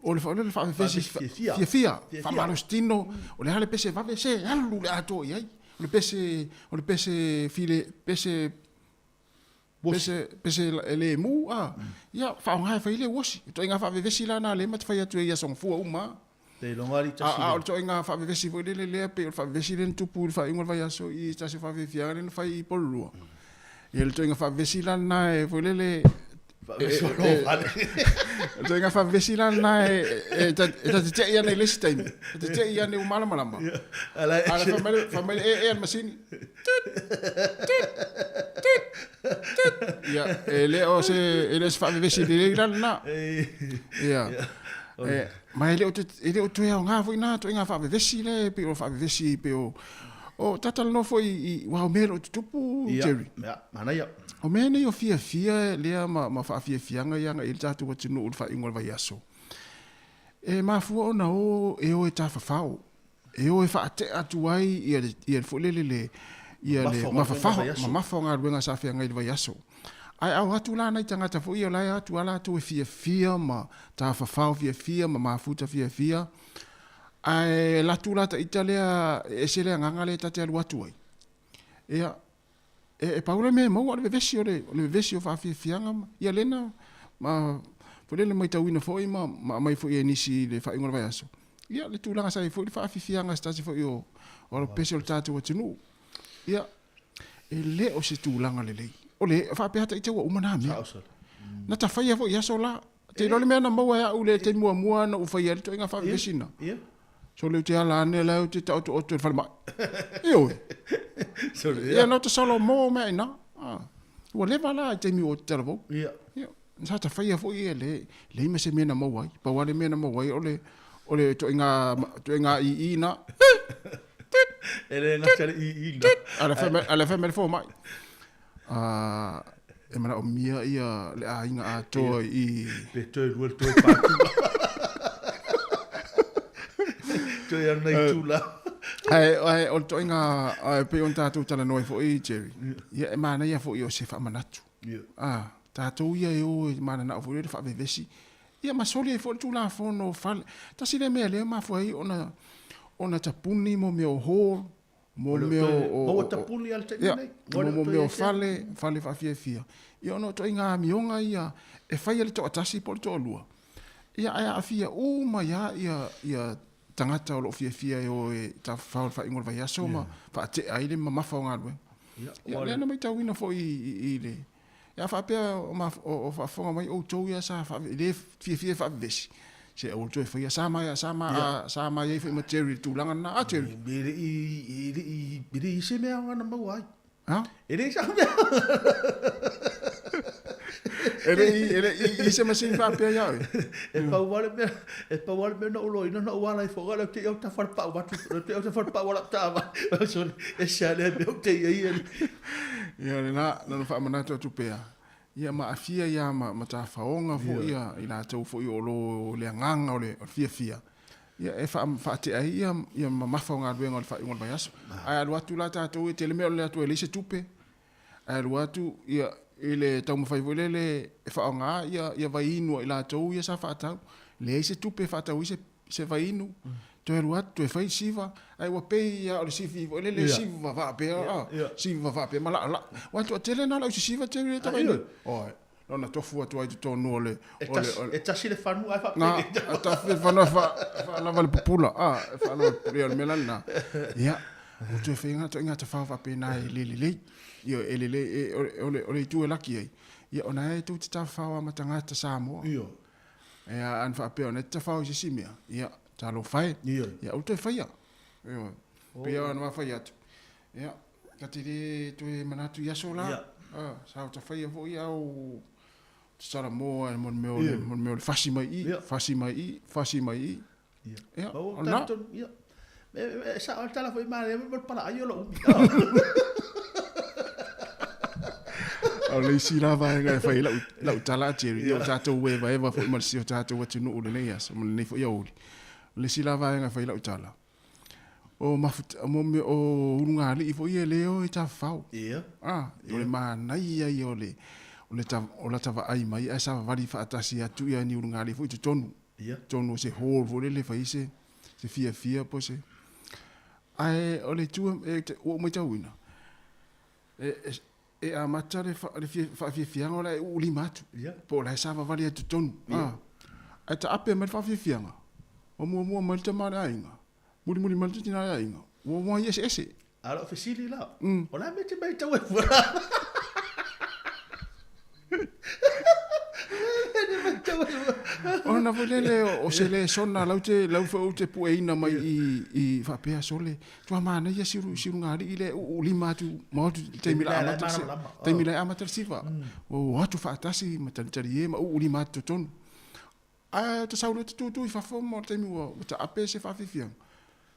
o le le faavevesi fiafia, faamalositino, o le a le pese vave, se alu le atoa i ai. O le pese, o le pese file, pese, pese, pese lemu, a, ia, faaaoga e fai ai le uosi. O ituaiga faavevesi la lena lea ma te fai atu ai i aso gafua uma lava. A o le ituaiga faavevesi foi lele lea pei o le faavevesi lea na tupu i le faaiuga o le vaiaso i se tasi o faafiafiaga lea na fai i Pololua. Ia le ituaiga faavevesi la lena e foi lele o le ituaiga faavevesi la lena e ta te te'i ane i le isi taimi, ta te te'i ane ua malamalama. Ae fai mai le ee a le masini, tut, tut, tut, tut. Ia, e le o se, e le o se faavevesi lelei la lena. Ia. Ma e le o, e le o toe aoga foi na ituaiga faavevesi lea e pei o faavevesi pei o o tatalanoa foi i aua o mea e le o tutupu Jerry. Ia, manaia. O mea nei o fiafia lea ma faafiafiaga ia agai i ai le tatou atunuu i le faaiuga o le vaiaso. E mafua ona o e o e tafafao, e o e faatea atu ai ia le ia le foi lele le ia le mafafaho mamafa o galuega sa feagai i le vaiaso. Ae a o atu la nai tagata foi ia o la e o atu lava latou e fiafia ma tafafao fiafia ma mafuta fiafia, ae alu atu la ta ita lea e ese le agaga lea ta te alu atu ai. Ia, e pau le mea e maua o le vevesi o le vevesi o faafiafiaga ma, ia lea na ma foi lele matauina foi ma aumai foi e nisi i le faaiuga o le vaiaso, ia le tulaga sa i ai foi le faafiafiaga a se tasi foi o alopese o le tatou atunuu. Ia, E le o se tulaga lelei. O le faapea ata ita ua uma na mea. Na ta faia foi i aso la. Te iloa le mea na maua e au le taimi muamua na ou faia ai le ituaiga faavevesi na. So le ou te ala ane la ou te taotooto i le falemai. Ioe. Ia na ta solo mo mea ina. Ua leva la i taimi o te talavou. Ia. Sa ta faia foi e le leai ma se mea na maua ai. Pau lava le mea na maua ai o le o le ituaiga ituaiga ii na. E le gata le ii na. A le fai mai le fomai. E manaomia ia le aiga atoa i. Pe toe lua le toe patu. Toe alu nai tula. Ae o le ituaiga e pei ona tatou talanoa ai foi Jerry. Ia e manaia foi o se faamanatu. A, tatou ia e o e mananao foi lea i le faavevesi, ia ma soli ai foi le Tulafono o fale. Tasi lea mea lea e mafua ai ona, ona tapuni mo mea o hall, mo mea o... Maua tapuni lava i le taimi lenei. Ia, mo mea o fale, fale faafiafia. Ia ona o ituaiga amioga ia e fai e le toatasi po o le toalua, ia ae aafia uma ai lava ia, ia tagata o lo o fiafia e o e tafafao i le faaiuga o le vaiaso ma faatea ai le mamafa o galuega. Ia, lea na matauina foi i le... A faapea o faafofoga mai outou ia sa le fiafia e faavevesi, se aua le toe faia. Sa ma, sa ma, sa ma i ai foi ma Jerry i le tulaga lena. A Jerry? E le i, e le i, e le i se mea na maua ai. Ha? E leai sau mea. E le i, e le i se masini faapea ia oe. E pau lava le mea, e pau lava le mea na ou loaina na ou ala ifo au te i au tafa le pau atu, au te i au tafa le pau o lau taavale. Sole, e se a lea mea ou te i ai e. Ia lena, na ona faamanatu atu pea, ia ma aafia ia ma tafaoga foi ia i latou foi o lo o le agaga o le fiafia. Ia, e faatea ai ia mamafa o galuega o le faaiuga o le vaiaso. Ae alu atu la tatou e tele mea o le atu e leai se tupe. Ae alu atu ia i le taumafai foi lele e faaaoga ia vaiinu a i latou ia sa faatau. Leai se tupe e faatau ai se vaiinu. Toe alu atu toe fai le siva, ae ua pei lava o le sivi foi lele e siva faapea, siva faapea ma laalaa. Aua e toatele lena o le au sisiva tele lea e tau ai nei. Oi. Lona tofu atu ai i totonu o le... E tasi, e tasi le fanua ae faapea. Na, e tasi le fanua e faalava le pupula. Ah, e faalava le pupula, o le mea la lena. Ia, ua toe fai ituaiga tafao faapena e le lelei. Ia, e lelei, e, o le, o le itu e laki ai, ia, ona e tou te tafafao lava ma tagata Samoa. Ia. E a ana faapea ona e te tafao i se isi mea, ia, talofa e. Ia. Ia, aua toe faia. Ioe. Pei ona ma fai atu, ia, ta te le toe manatu i aso la. Ia. Ah, sa o ta faia foi au tatala moa mo le mea o le, mo le mea o le fasi mai i, fasi mai i, fasi mai i. Ia. Ia, Ma ua o lena. talitonu, ia. E sao le tala foi manaia ma le palaai o lou umi. O le isi la vaega e fai ai lau tala a Jerry, ia o tatou evaeva foi ma si o tatou atunuu i lenei aso ma lenei foi aoauli. O le isi la vaega e fai ai lau tala, o mafuta, mo mea o ulugalii foi ia e le o i tafafao. Ia. Ah, o le manaia ia o le o le o lata vaai mai ae savavali faatasi atu ia ni ulugalii foi i totonu. Ia. Totonu o se hall foi lele e fai ai se se fiafia po o se ae o le itu e ua ou matauina e e amata le le faafiafiaga o la e uulima atu. Ia. Po o la e savavali atu i totonu. Ia. Ae taape mai le faafiafiaga, ua muamua mai le tama a le aiga, mulimuli mai le tina a le aiga, ua omai eseese. A o lau fesili la, o le a mea e te matau ai fua? Ona foi lele o se lesona lau te lau foi ou te pueina mai i i faapea sole tua manaia si si lugalii le uulima atu ma o atu i le taimi la amata le taimi la e amata le siva ua o atu faatasi ma talitalie ma uulima atu totonu ae ta sau loa ta tutu i fafo ma o le taimi ua taape se faafiafiaga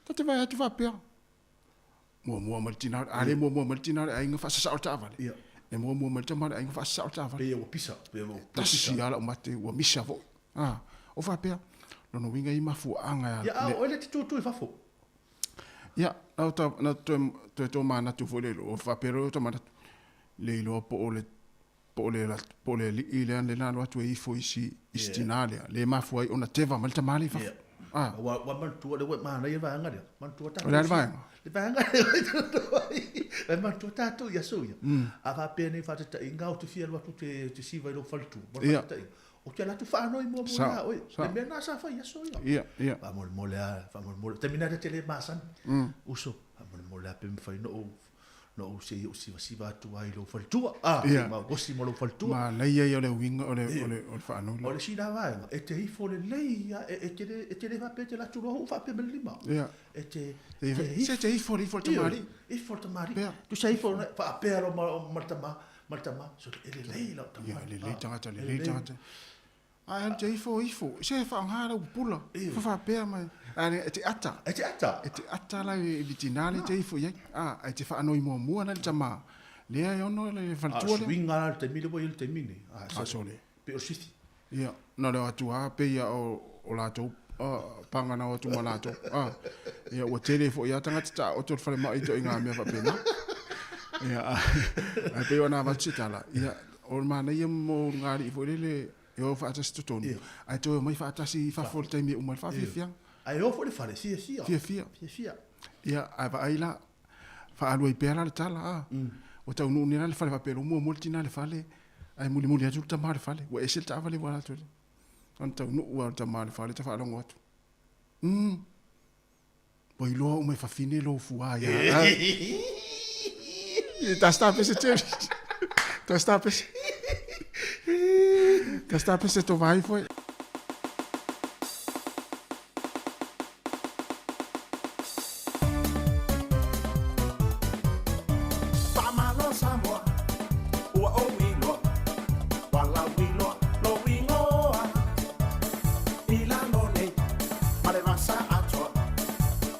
ta te vaai atu faapea Muamua mai le tina, a le muamua mai le tina o le aiga faasasao le taavale. Ia. E muamua mai le tama o le aiga faasasao le taavale. Pei ua pisa, pei ua Tasi lava lau mate ua misa foi. Ah, o faapea, lona uiga i mafuaaga Ia, a o oe lea e te tutu i fafo. Ia, na ta, na toe, toe tomanatu foi le iloa, faapea loa ta manatu, le iloa po o le po o le po o le alii lea le na alu atu e ifo i si i si tina lea, le mafua ai ona teva mai le tama lea i fafo. Ah. Ua ua manatua lea ua e manaia le vaega lea. Manatua tatou. O le a le vaega? Le vaega lea. E manatua tatou i aso ia. A faapea nei faataitaiga ou te fia alu atu te te siva i lou faletua. Mo le faataitaiga. Ou te alu atu faanoi muamua ia oe. Le mea lena sa fai i aso ia. Ia, ia. Faamolemole lava, faamolemole. Taimi lena ta te le masani. Uso, faamolemole lava pe mafai ona ou Na ou se i ou sivasiva atu ai i lou faletua. Ah, Ia. ma osi ma lou faletua. Manaia ia o le uiga o le, o le, o le faanoi. O le isi la vaega, e te ifo lelei ia, e, e te le, e te le faapea e te alu atu loa uu faapea ma le lima. Ia. E te, Te ifo, te se te ifo le ifo le tamalii. Ifo le tamalii. Pea. Tusa ifo, faapea loa ma, ma le tama, ma le tama, so e lelei lau tama. Ia, e lelei tagata, lelei tagata. Ae alu te ifo ifo, se e faaaoga lau pupula, faapea mai, ae e te ata. E te ata? E te ata la i le tina lea e te ifo i ai. A, ae te faanoi muamua la i le tama, lea e ono le faletua lea. A o suiga la le taimi lea ua i ai le taimi lenei. A, sole. Pei o le sifi. Ia, na o le o atu lava pei lava o latou panga na o atu ma latou. A, ia ua tele foi lava tagata taoto i le falemai i ituaiga mea faapena. Ia, ae pei ona avatu se tala, ia, o le manaia mo ulugalii foi lele, e o faatasi totonu, ae toe omai faatasi i fafo i le taimi e uma ai le faafiafiaga. Ae o foi i le fale, fiafia. Fiafia. Fiafia. Ia, ae vaai la, faaalu ai pea la le tala, a. Ua taunuu nei la le fale faapea ua muamua le tina i le fale, ae mulimuli atu le tama i le fale. Ua ese le taavale ua alu atu ai. Ona taunuu lava le tama i le fale, ta faalogo atu. Ua iloa uma e fafine lou fua ia. Ta sta pese Jerry. Ta sta pese. Ta sta pese to vai foi. Faamalo Samoa, ua ou iloa, ua lauiloa lou igoa. I lalo nei ma le vasa atoa,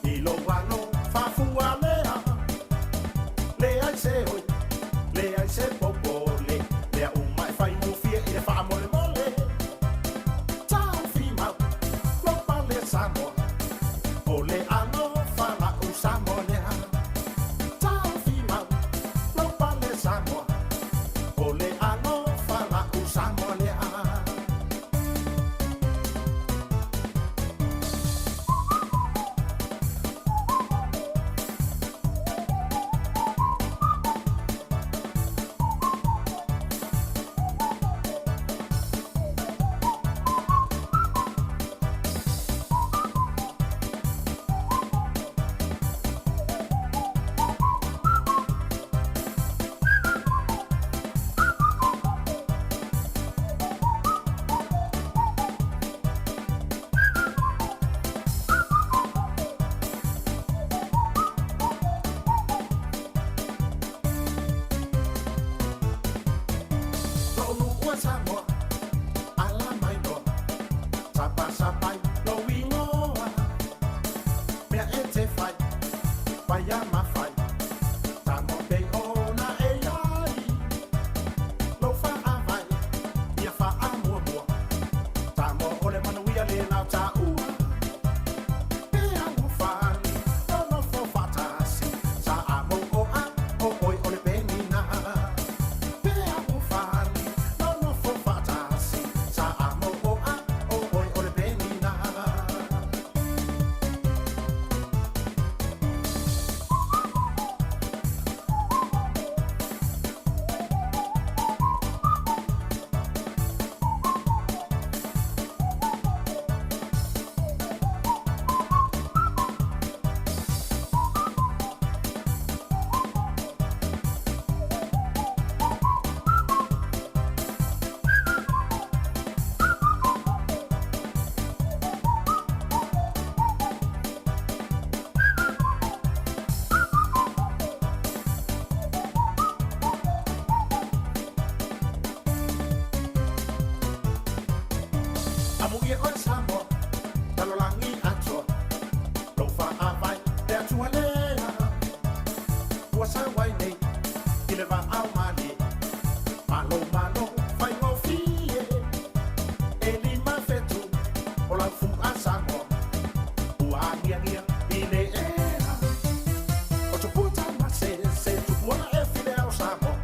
i lou alo faafualea. Leai se oi, leai se popole, mea uma e faigofie i le faamolemole. Mea e te fai, paia ma fai, Samoa pei ona e i ai. Lou faavae, ia faamuamua, Samoa o le manuia le lau taua. E alofani, nonofo faatasi, Samoa, o oe o le penina. E alofani, nonofo faatasi, Samoa, o oe o le penina. Amuia oe Samoa, lalolagi atoa, lou faavae le Atua lea. Ua sau ai nei i le vaao malie, malo malo faigofie. E 5 fetu o lau fua Samoa, ua agiagia i le ea. O tupua tamasese, tupuola e file o Samoa,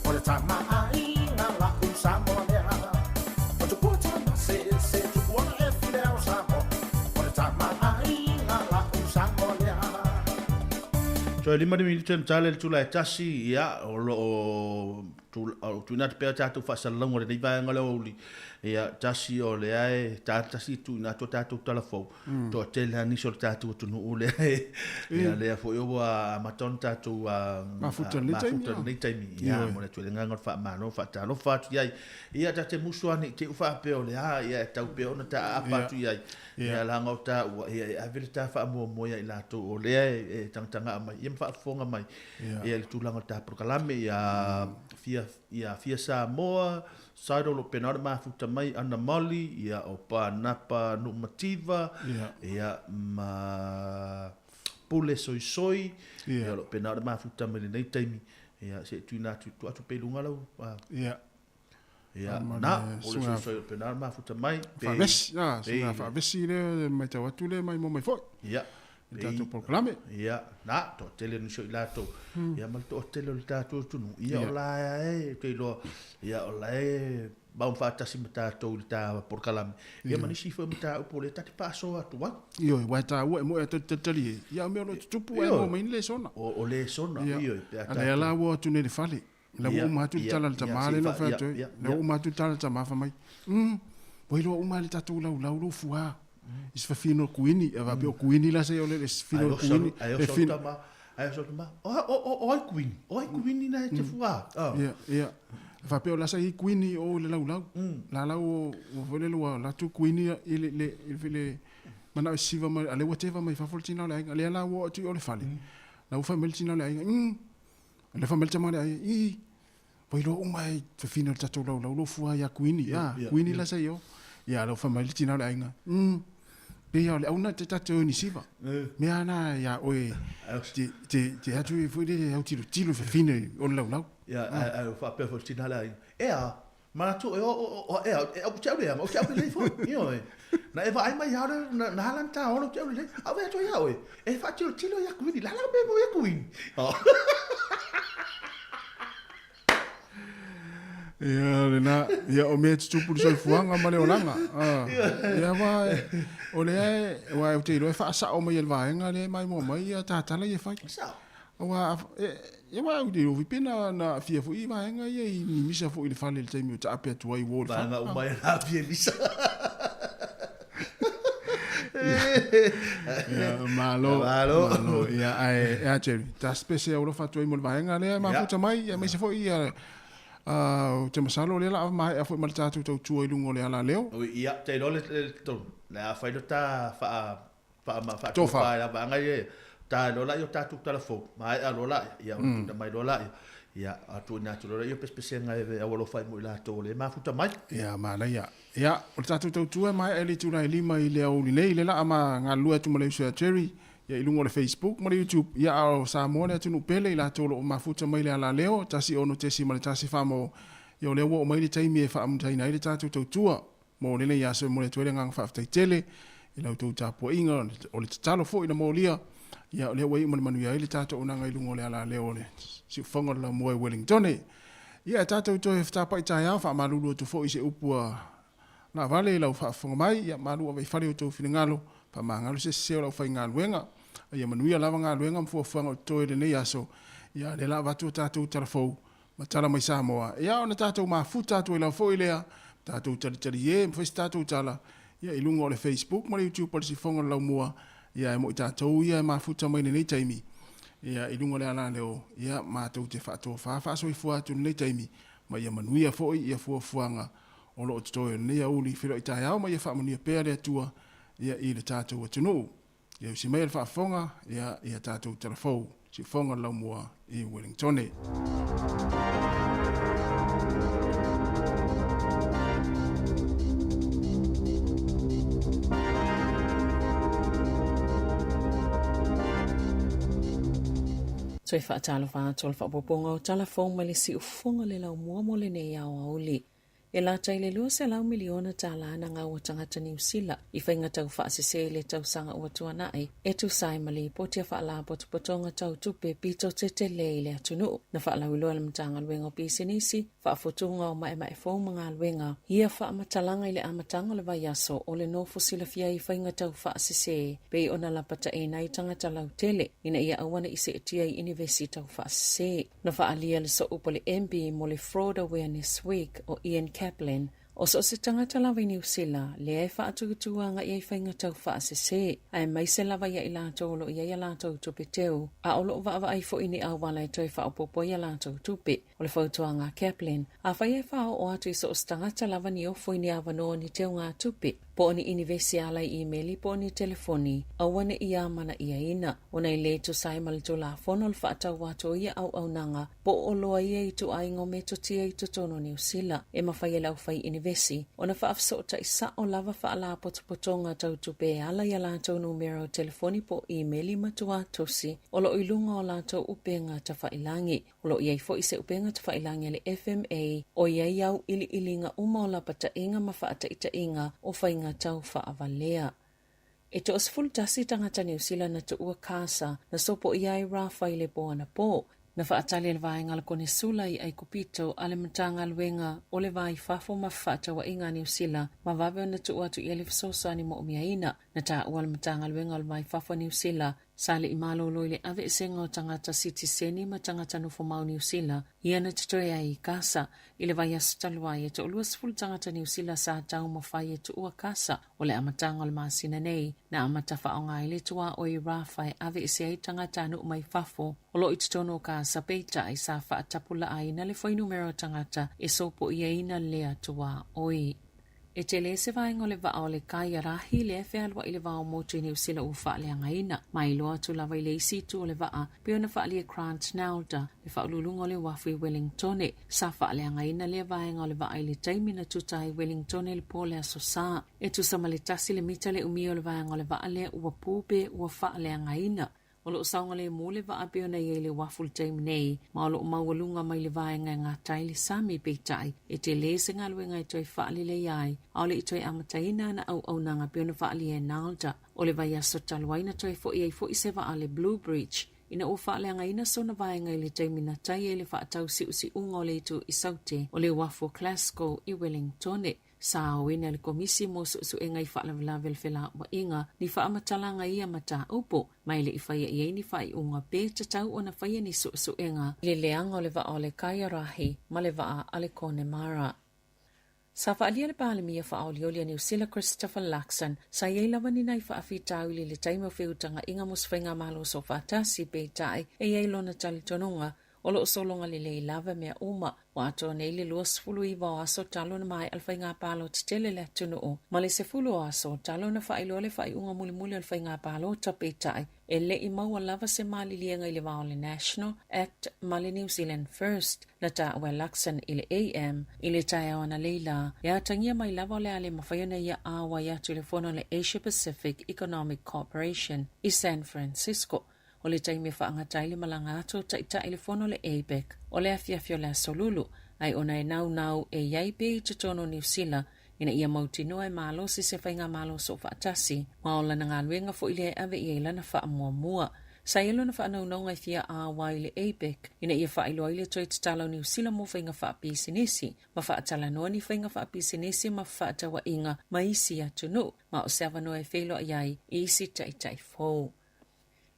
o le tamaaiga la'u Samoa lea. O tupua tamasese, tupuola e file o Samoa, o le tamaaiga la'u Samoa lea. Toe 5 minute ona tala i le itula e 1, ia, o lo o tuuina atu pea tatou faasalalauga o lenei vaega o le aoauli. Ia, tasi o lea e tasi tuuina atu a tatou tala fou. Toatele lava nisi o le tatou atunuu lea e, ia, lea foi ua amata ona tatou mafuta i lenei taimi. Mafuta i lenei taimi. Ia, momoli atu ai le agaga o le faamalo, faatalofa atu i ai. Ia, ta te musu lava ne i te i ua faapea o le a, ia, e tau pea ona ta aapa atu i ai. Ia, leaga o taua, ia, e ave le ta faamuamua ia i latou o lea e tagatagaa mai, ia ma faafofoga mai, ia, i le tulaga o le ta polokalame, ia, fia, ia, fia Samoa, Cyril o pena o le mafuta mai, Ana Molly, ia, o Panapa Nuumativa, ia, ma Pule Soisoi, ia, o lo o pena o le mafuta mai lenei taimi, ia, se i tuuina atu, tuu atu pea i luga lau, Ia, na, o le soisoi o pena o le mafuta mai. Faavesi, a, suiga faavesi lea e matau atu lea e maimoa mai foi. Ia. I le tatou polokalame. Ia, na, toatele nisi o i latou. Ia, ma le toatele o le tatou atunuu. Ia, o la e, ou te iloa, ia, o la e maum faatasi ma tatou i le ta polokalame. Ia, ma nisi foi o mataupu o lea ta te faasoa atu ai. Ioe, aua e taua e moe a talitali e. Ia, o mea o lo o tutupu ae maua mai ni lesona. O lesona, ioe, pe a tatou. A lea la ua o atu nei i le fale. La ua uma atu le tala a le tama lea na ou fai atu ai. La ua uma atu le tala a le tama fai mai, Umm, ua iloa uma lava le tatou laulau lou fua i se fafine o Kuini. E faapea o Kuini la se o le fafine o Kuini. Ai oso le tama, ai oso le tama, o ai Kuini, o ai Kuini na e te fua. Ia, ia. E faapea o la sa i ai Kuini o le laulau. La lau ua foi lele ua alu atu Kuini i le, le, le manao e sisiva mai, a lea ua teva mai fafo le tina o le aiga. Lea la ua oo atu i o le fale. La ua fai mai le tina o le aiga, Umm, Le fai mai le tama lea, ii, ua iloa uma e fafine o le tatou laulau lou fua ia Kuini, a, Kuini la sa i o. Ia, lea ua fai mai le tina o le aiga, mm, pei o le auna te tatou ni siva. Mea ana ia oe, te, te, te atu e foi le au tilotilo i fafine o le laulau. Ia, ae faapea foi le tina o le aiga, e a, Manatu e o o e au e au te au le o te au lelei foi. Ioe. Na e vaai mai ia na na hala ta olo te au lelei. Au e atu ia oe. E faatilotilo ia Kuini. La la me mo ia Kuini. Ia lena, ia o mea e tutupu i le soifuaga ma le olaga. Ia aua o lea e, aua ou te iloa e faasao mai e le vaega lea e maimoa mai ia tatala ia e fai. Sao. Aua e, aua ou te iloa foi pe na, na aafia foi vaega ia i ni misa foi i le fale i le taimi o taape atu ai uo i le fale. Vaega uma ia na aafia i misa. Ia, malo, malo. Malo. Ia, ae, e a Jerry, ta pese au alofa atu ai mo le vaega lea e mafuta mai, ia aemaise foi ia, ou te masalo o lea la a maea foi ma le tatou tautua i luga o le alaleo. Ia, te iloa le, le, le, le a fai lo ta faa Tofa. Faatofa lava anga ia ta loa laia o tatou tala fou, maea loa laia, ia ona tuuina mai loa laia. Ia, a tuuina atu loa laia o pesepesega e aualofa ai mo i latou o lea e mafuta mai. Ia, manaia. Ia, o le tatou tautua e maea i le itula e 5 i le aoauli nei, lea la a ma galulue atu ma le uso ia Jerry. Ia, i luga o le Facebook ma le YouTube, ia, a o Samoa le atunuu pele, i latou o lo o mafuta mai le alaleo, 16.1 famo, ia, o lea ua oo mai le taimi e faamutaina ai le tatou tautua mo lenei aso. E momoli atu ai le agaga faafetai tele i la outou tapuaiga, o le tatalo foi na molia, ia, o lea ua iu ma le manuia ai le tatou auaunaga i luga o le alaleo o le siufofoga o le laumua i Wellingtone. Ia, e tatou toe fetapai taeao, faamalulu atu foi i se upu a Laavale i lau faafofoga mai, ia malu ave i fale outou finagalo, faamagalo se sese o le aufaigaluega. A ia manuia lava galuega ma fuafuaga o totoe i lenei aso, ia lea la avatu a tatou tala fou ma tala mai Samoa, ia ona tatou mafuta atu ai lava foi lea, tatou talitali e ma fai se tatou tala, ia i luga o le Facebook ma le YouTube a le Sifofoga o le Laumua, ia e mo i tatou ia e mafuta mai lenei taimi, ia i luga o le alaleo, ia matou te faatofa faasoifua atu i lenei taimi, ma ia manuia foi ia fuafuaga o lo o totoe o lenei aoauli feiloai taeao ma ia faamanuia pea le Atua ia i le tatou atunuu. Ia usi maia le faafofoga ia ia tatou tala fou, siufofoga le laumua i Wellingtone. Toe faatalofa atu o le faaopoopoga o tala fou mai le siufofoga le laumua mo lenei aoauli. E lata i le $200 miliona tala na gaua tagata Niu Sila i faiga taufaasese i le tausaga ua tuanai, e tusa ai ma lipoti a faalapotopotoga tau tupe pito tetele i le atunuu. Na faalauiloa e le Matagaluega o Pisinisi, Faafutuga o Maemae Fou ma Galuega ia faamatalaga i le amataga o le vaiaso o le nofo silafia i faiga taufaasese pei ona lapataina ai tagata lautele ina ia aua ne i seetia i inivesi taufaasese. Na faaalia le sooupu a le MB mo le Fraud Awareness Week o Ian Kaplan, o so o se tagata lava i Niu Sila lea e faatuatua agai ai faiga taufaasese, aemaise lava ia i latou o lo o i ai a latou tupe teu, a o lo o vaavaai foi i ni auala e toe faaopoopo ai a latou tupe. O le fautuaga a Kaplan, afai e faaoo atu i so o se tagata lava ni ofo i ni avanoa o ni teugatupe, po o ni inivesi e ala i imeli po o ni telefoni, aua ne i amana'iaina, ona e lē tusa ai ma le Tulafono le faatau atu o ia auaunaga po o oloa ia i ituaiga o metotia i totonu o Niu Sila. E mafai e le aufai inivesi ona faafesoota'i sa'o lava faalapotopotoga tau tupe e ala i a latou numera o telefoni po o imeli ma tuatusi o lo o i luga o latou upega tafa'ilagi. O lo o i ai foi se upega tafailagi a le FMA o i ai auiliiliga uma o lapata'iga ma faataitaiga o faiga tau faavalea. E 11 tagata Niu Sila na tuua kasa na sopoia ai Rafa i le po anapō. Na faatali e le vaega a le Konesula i Aikupito a le Matagaluega o le Va i Fafo ma Fefaatauaiga a Niu Sila ma vave ona tuu atu i ai le fesoasoani mo'omiaina. Na taua le Matagaluega o le Va i Fafo a Niu Sila Sa le i malolo i le aveeseina o tagata sitiseni ma tagata nofomau Niu Sila ia na totoe ai i Kasa. I le vaiaso talu ai, e toa-20 tagata Niu Sila sa taumafai e tuua Kasa o le amataga o le masina nei. Na amata faaaoga ai le tuaoi Rafah e aveese ai tagatanuu mai fafo o lo o i totonu o Kasa peitai sa faatapulaaina le fuainumera o tagata e sopoiaina lea tuaoi. E tele se vaega o le vaa o le Kai a Rahi lea e fealuai i le va o motu i Niu Sila ua faaleagaina. Mai loa atu lava i le isi itu o le vaa, pei ona faaalia e Grant Nalder, le faauluuluga o le uafu i Wellingtone. Sa faaleagaina lea vaega o le vaa i le taimi na tuta ai Wellingtone i le po o le Aso Sa. E tusa ma le tasi le mita le umi o le vaega o le vaa lea ua pu pe ua faaleagaina. O lo o saogalemu le vaa pei ona i ai le uafu i le taimi nei, ma o lo o maualuga mai le vaega e gata ai le sami, peitai, e tele se galuega e toe faaleleia ai, a o le i toe amataina ana auaunaga pei ona faaalia e Nalda. O le vaiaso talu ai na toe foi ai foi se vaa a le Blue Bridge ina ua faaleagaina sona vaega i le taimi na tai ai le faatausiusiuga o le itu i Saute o le uafu o Glasgow i Wellingtone. Sa aoina e le Komisi mo Suesuega i Faalavelave o le Felauaiga ni faamatalaga i ia mataupu, ma e le i faia i ai ni faaiuga pe tatau ona faia ni suesuega i le leaga o le vaa o le Kaiarahi ma le vaa a le Connemara. Sa faaalia le Palemia faaolioli a Niu Sila Christopher Luxon, sa i ai lava ni nai faafitauli i le taimi o feutagaiga mo se faigamalo soofaatasi, peitai, e i ai lona talitonuga O lo o sologa lelei lava mea uma, ua atoa nei le 29 o aso talu ona maea le faiga palota tele a le atunuu, ma le 10 o aso talu ona faailoa le faaiuga mulimuli o le faiga palota, peitai, E le i maua lava se maliliega i le va o le National, act ma le New Zealand First, na taua e Luxon i le AM i le taeao analeila, e atagia mai lava o le a le mafai ona ia auai atu i le fono a le Asia Pacific Economic Cooperation i San Francisco. O le taimi e faagata ai le malaga atu o Taitai i le fono a le APEC o le afiafi o le Aso Lulu, ai ona e naunau e i ai pea i totonu o Niu Sila ina ia mautinoa e malosi se faigamalo soofaatasi, ma o lana galuega foi lea e ave i ai lana faamuamua. Sa i ai lona faanaunauga e fia auai i le APEC ina ia faailoa ai le toe tatala o Niu Sila mo faiga faapisinisi ma faatalanoa ni faiga faapisinisi ma fefaatauaiga ma isi atunuu, ma o se avanoa e feiloai ai i isi taitai fou.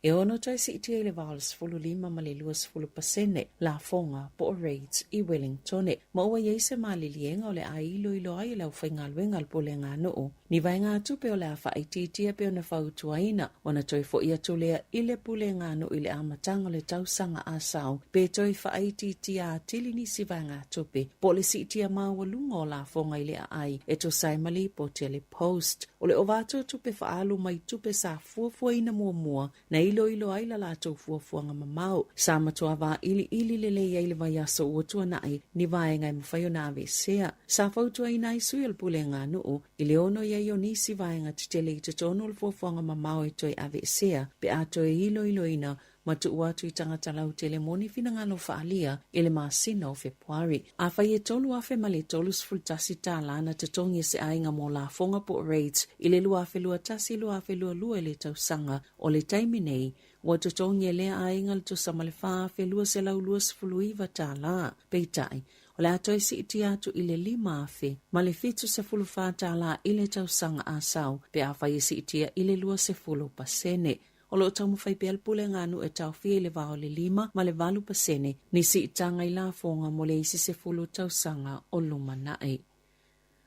E ono toe siitia i le va o le 15 ma le 20% lafoga po o rates i Wellingtone, ma ua i ai se maliliega o le a iloilo ai e le aufaigaluega a le Pulega Nuu ni vaegatupe o le a faaitiitia pei ona fautuaina ona toe foi atu lea i le Pulega Nuu i le amataga o le tausaga asau pe toe faaitiitia atili nisi vaegatupe po o le siitia maualuga o lafoga i le aai e tusa ai ma lipoti a le Post. O le ova atu o tupe faaalu mai tupe sa fuafuaina muamua na iloilo ai la latou fuafuaga mamao. Sa matua vailiili lelei ai le vaiaso ua tuanai ni vaega e mafai ona aveesea. Sa fautuaina ai sui o le Pulega Nuu i le ono i ai o nisi vaega tetele i totonu o le fuafuaga mamao e toe aveesea pe a toe iloiloina ma tuu atu i tagata lautele mo ni finagalo faaalia i le masina o Fepuari. Afai e $3,031 na totogi e se aiga mo lafoga po o rates i le 2021/2022 i le tausaga o le taimi nei, ua totogi e lea aiga le tusa ma le $4,229. Peitai, o le a toe siitia atu i le $5,074 i le tausaga asau pe afai e siitia i le 20%. O lo o taumafai pea le Pulega a Nuu e taofia i le va o le 5 ma le 8% ni siitaga i lafoga mo le isi 10 tausaga o lumanai.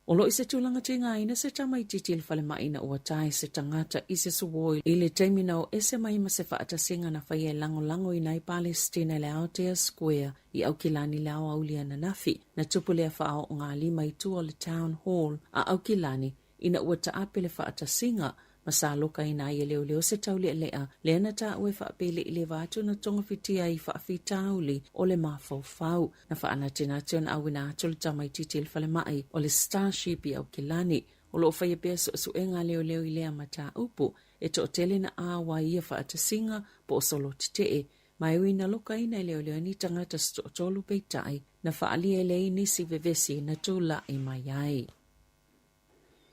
O lo o i se tulaga tigaina se tamaitiiti i le falemai ina ua tae se tagata i se suoi i le taimi na o ese mai ma se faatasiga na faia e lagolagoina ai Palestina i le Aotea Square i Aukilani i le aoauli ananafi. Na tupu lea faaoogalima i tua o le Town Hall a Aukilani ina ua taape le faatasiga ma sa lokaina ai e leoleo se taulealea lea na taua e faapea i le va atu na togafitia ai i faafitauli o le mafaufau. Na faanatinati ona auina atu le tamaitiiti i le falemai o le Starship i Aukilani. O lo o faia pea suesuega a leoleo i lea mataupu e toatele na auai ia faatasiga po o solo tetee ma e ui na lokaina e leoleo ni tagata se toatolu peitai na faaalia e leai nisi vevesi na tulai mai ai.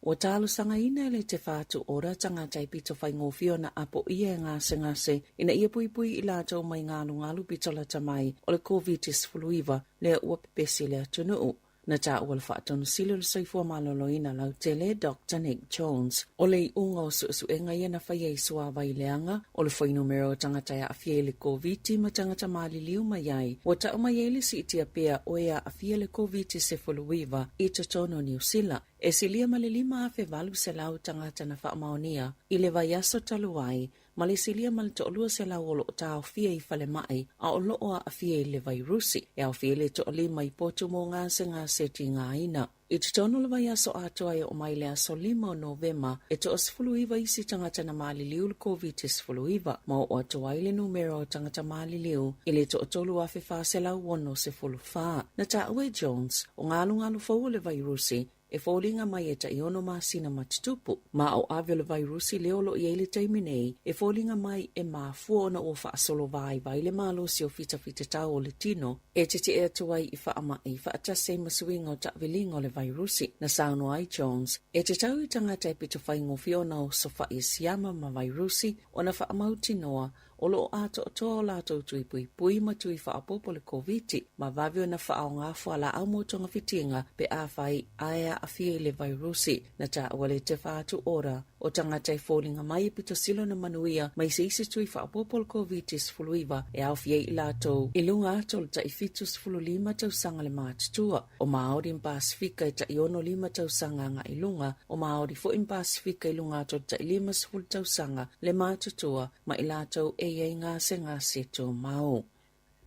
Ua talosagaina e le Te Whatu Ora tagata e pito faigofie ona apoia e gasegase ina ia puipui i latou mai galugalu pito lata mai o le Koviti-19 lea ua pepesi le atunuu. Na taua le Faatonusili o le Soifua Maloloina Lautele, Doctor Nick Jones, o le iuga o suesuega ia na faia i suavai leaga o le fuainumera o tagata e aafia i le Koviti ma tagata maliliu mai ai, ua tau mai ai le siitia pea o e aafia le Koviti-19 i totonu o Niu Sila. E silia ma le 5,800 tagata na faamaonia i le vaiaso talu ai, ma le silia ma le 200 o lo o taofia i falemai a o lo o aafia i le vairusi, e aofia ai le toalima i potu mo gasegase tigaina. I totonu o le vaiaso atoa e oo mai le aso 5 o Novema, e toa-19 isi tagata na maliliu i le Koviti-19, ma oo atu ai le numera o tagata maliliu i le toa-3,464. Na taua e Jones, o galugalu fou o le vairusi, e foliga mai e tai ono masina ma tutupu, ma o ave o le vairusi lea o lo o i ai le taimi nei, e foliga mai e mafua ona ua faasolo vaivai le malosi o fitafitatau o le tino e tetee atu ai i faamai faatasi ai ma suiga o taaviliga o le vairusi. Na saunoa ai Jones, e tatau i tagata e pito faigofie ona osofai e siama ma vairusi ona faamautinoa o lo o atoatoa o latou tui puipui ma tui faaopoopo le Koviti ma vave ona faaaoga fualaau mo togafitiga pe afai ae aafia i le vairusi. Na taua le Te Whatu Ora o tagata e foliga mai e pito sili ona manuia mai se isi tui faaopoopo o le Koviti-19 e aofia ai i latou i luga atu o le tai 75 tausaga le matutua, o Māori ma Pasifika e tai 65 tausaga agai i luga, o Māori foi ma Pasifika i luga atu o le tai 50 tausaga le matutua ma i latou e i ai gasegase tumau.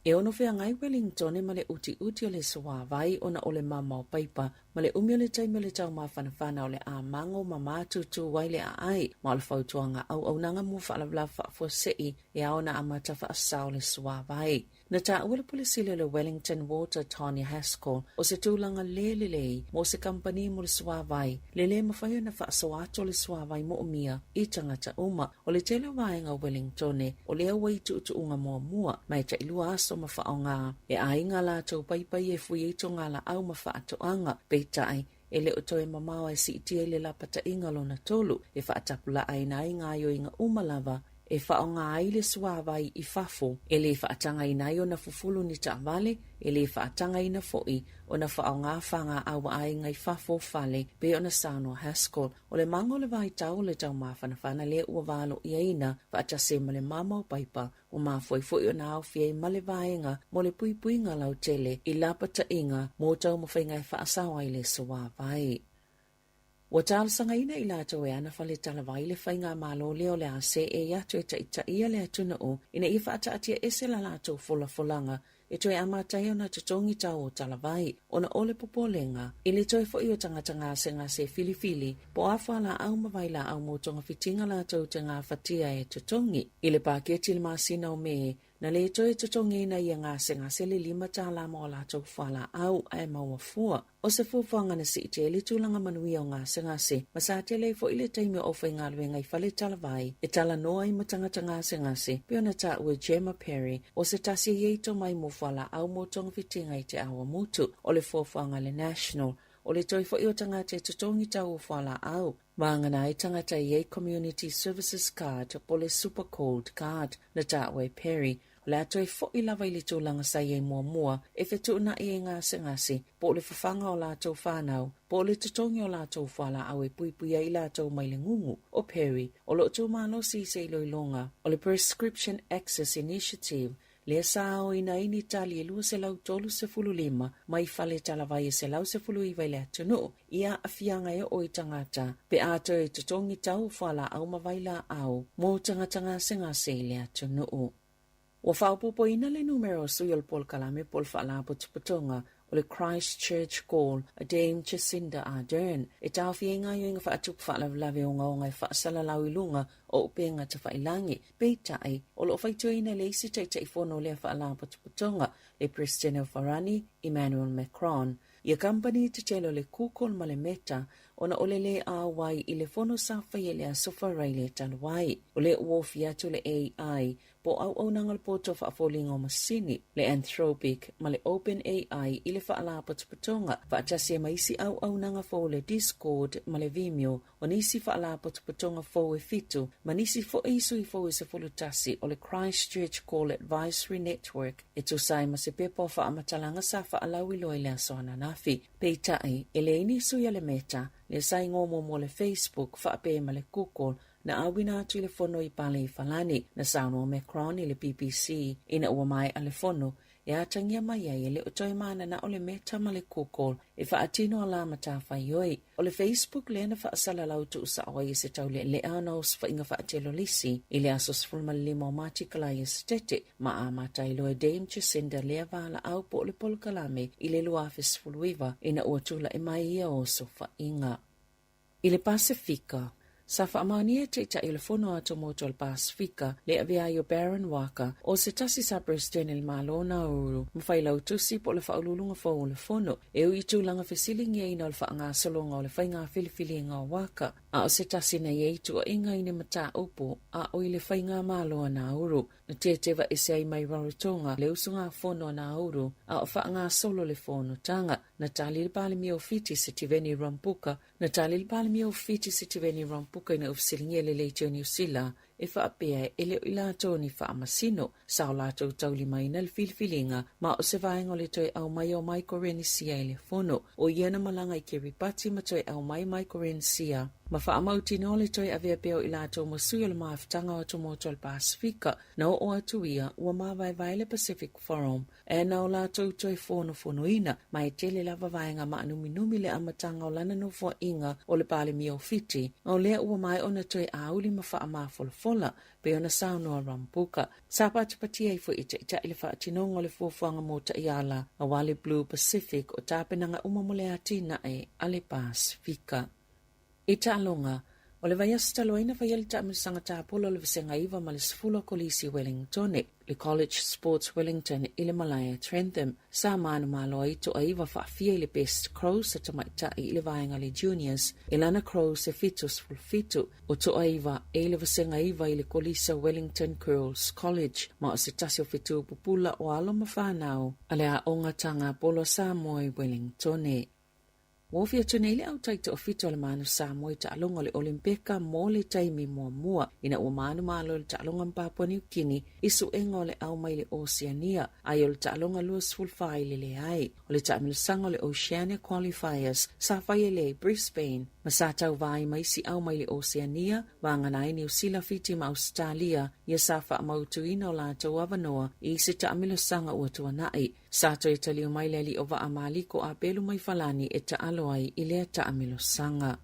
E ono feagai Wellingtone ma le utiuti o le suāwai ona o le mamao paipa ma le umi o le taimi o le taumafanafana o le a mago ma matutu ai le aai, ma o le fautuaga auaunaga mo faalavelave faafuasei e ao ona amata faasao le suavai. Na taua le Pule Sili o le Wellington Water Tanya Haskell o se tulaga le lelei mo se kamupani mo le suavai le lē mafai ona faasoa atu o le suavai moomia i tagata uma. O le tele o vaega o Wellingtone o lea ua i tuutuuga muamua ma e tailua aso ma faaaoga e aiga a latou paipai e fui ai togalaau ma faatoaga. Peitai, e le o toe mamao ae siitia i le lapataiga lona tolu e faatapulaaina ai gaoioiga uma lava e faaaoga ai le suavai i fafo, e le faatagaina ai ona fufulu ni taavale, e le faatagaina foi ona faaaoga fagaau a aiga i fafo o fale, pei ona saunoa Haskell. O le maga o le vaitau o le taumafanafana lea ua valoiaina faatasi ai ma le mama o paipa, Ua mafua ai foi ona aofia ai ma le vaega mo le puipuiga lautele i lapataiga mo taumafaiga e faasao ai le suavai. Ua talosagaina i latou e ana fale talavai le faigamalo lea o le a seei atu e taitaia le atunuu ina ia faataatia ese la latou folafolaga e toe amata ai ona totogi tau o talavai ona o le popolega i le toe foi o tagata gasegase filifili po o a fualaau ma vailaau mo togafitiga latou te gafatia e totogi. I le paketi i le masina o Me, na le toe totogiina ia gasegase le $5 mo a latou fualaau ae maua fua. O se fuafuaga na siitia ai le tulaga manuia o gasegase ma sa tele ai foi le taimi o aufaigaluega i fale talavai e talanoa ai ma tagata gasegase, pei ona taua e Gemma Perry, o se tasi e i ai tomai mo fualaau mo togafitiga i Te Awamutu. O le fuafuaga a le National, o le toe foi o tagata e totogi tau o fualaau, vagana ai tagata e i ai Community Services Card po o le Super Gold Card, na taua e Perry, O le a toe foi lava i le tulaga sa i ai muamua e fetuunai ai gasegase, po o le fafaga o latou fanau, po o le totogi o latou fualaau e puipui ai i latou mai le gugu. ʻO Perry, o lo o tu malosi i se iloiloga o le Prescription Access Initiative, lea sa aoina ai ni tali e 235 mai fale talavai e 119 i le atunuu, i aafiaga e oo i tagata pe a toe totogi tau o fualaau ma vailaau mo tagata gasegase i le atunuu. Ua faaopoopoina le numera o sui o le polokalame po o le Faalapotopotoga o le Christchurch Call a Dame Jacinda Ardern e taofia ai gaoioiga faatupu faalavelave ogaoga e faasalalau i luga o upega tafailangi. Peitai, o lo o faitioina e le isi Taitaifono o lea Faalapotopotoga, le Peresetene o Farani, Emmanuel Macron, Ia kamupani tetele o le Google ma le Meta ona o le lē auai i le fono sa faia i le Aso Faraile talu ai. O lea ua ofi atu le AI po o auaunaga o le poto faafoliga o masini, le Anthropic ma le OpenAI i le Faalapotopotoga, faatasi ai ma isi auaunaga fou o le Discord ma le Vimeo O nisi faalapotopotoga fou e fitu, ma nisi foi sui fou e 11 o le Christchurch Call Advisory Network e tusa ai ma se pepa o faamatalaga sa faalauiloa i le aso ananafi. Peitai, e leai ni sui a le Meta, lea sa igoa muamua o le Facebook faapea ma le Google, na auina atu i le fono i Paleifalani. Na saunoa Macron i le BBC ina ua maea le fono, e atagia mai ai e le o toe mananao le Meta ma le Google e faatino a la matafaioi. O le Facebook lea na faasalalau tuusao ai e se taulealea ona osofaiga faatelolisi i le aso 15 o Mati Kalaia Setete ma amata ai loa e Dame Jacinda lea valaau po o le polokalame i le 2019 ina ua tulai mai ia osofaiga. I le Pasefika, sa faamaonia e Taitai o le Fono Atomotu o le Pasefika le avea ai o Baron Waqa o se tasi sa Peresetene i le Malo o Nauru ma Failautusi po o le Faauluuluga fou o le Fono e ui i tulaga fesiligiaina o le faagasologa o le faiga filifiliga o Waqa a o se tasi na i ai tuuaiga i ni mataupu a o i le faigamalo a Nauru. Na teteva ese ai mai Rarotonga le usugafono a Nauru a o faagasolo le fonotaga. Na tali le Palemia o Fiti Sitiveni Rambuka, na tali le Palemia o Fiti Sitiveni Rambuka ina ua fesiligia le Leitio Niu Sila e faapea e le o i latou ni faamasino sa o latou taulimaina le filifiliga ma o se vaega o le toe aumai o Maikorenisia i le fono. O ia na malaga i Kiribati ma toe aumai Maikorenisia. Ma faamautinoa le toe avea pea o i latou ma sui o le Mafutaga o Atumotu o le Pasefika, na oo atu ia ua mavaevae le Pacific Forum e na o latou toe fonofonoina, ma e tele lava vaega maanuminumi le amataga o lana nofoaiga o le Palemia o Fiti, o lea ua maea ona toe auli ma faamafolafola pei ona saunoa Rambuka. Sa patipatia ai foi e Taitai le faatinoga o le fuafuaga mo taiala aua le Blue Pacific o tapenaga uma mo le atinae a le Pasefika. I taaloga, o le vaiaso talu ai na faia le taamilosaga tapola o le Vasega 9 ma le 10 a Kolisi Wellingtone, le College Sports Wellington i le malae a Trentham. Sa manumalo ai toaiva faafia i le Best Crows a tamaitai i le vaega le Juniors, i lana Crows e 77, o toaiva e i le Vasega 9 i le Kolisa Wellington Girls College, ma o se tasi o fetu pupula o alo ma fanau a le Aoga Taga Polo a Samoa i Wellingtone. Ua ofi atu nei le au taitoafitu a le Manu Samoa i taaloga o le Olimpeka mo le taimi muamua ina ua manumalo i le taaloga ma Papua Niu Kini i suega o le au mai le Oceania, ai o le taaloga 24 i le leai. O le taamilosaga o le Oceania Qualifiers sa faia lea i Brisbane, ma sa tauva ai ma isi au mai le Oceania, vagana ai Niu Sila, Fiti ma Ausetalia, ia sa faamautuina o latou avanoa i se taamilosaga ua tuanai. Sa toe taliu mai le alii o Vaa Maliko a pelu mai Falani e taalo ai i lea taamilosaga.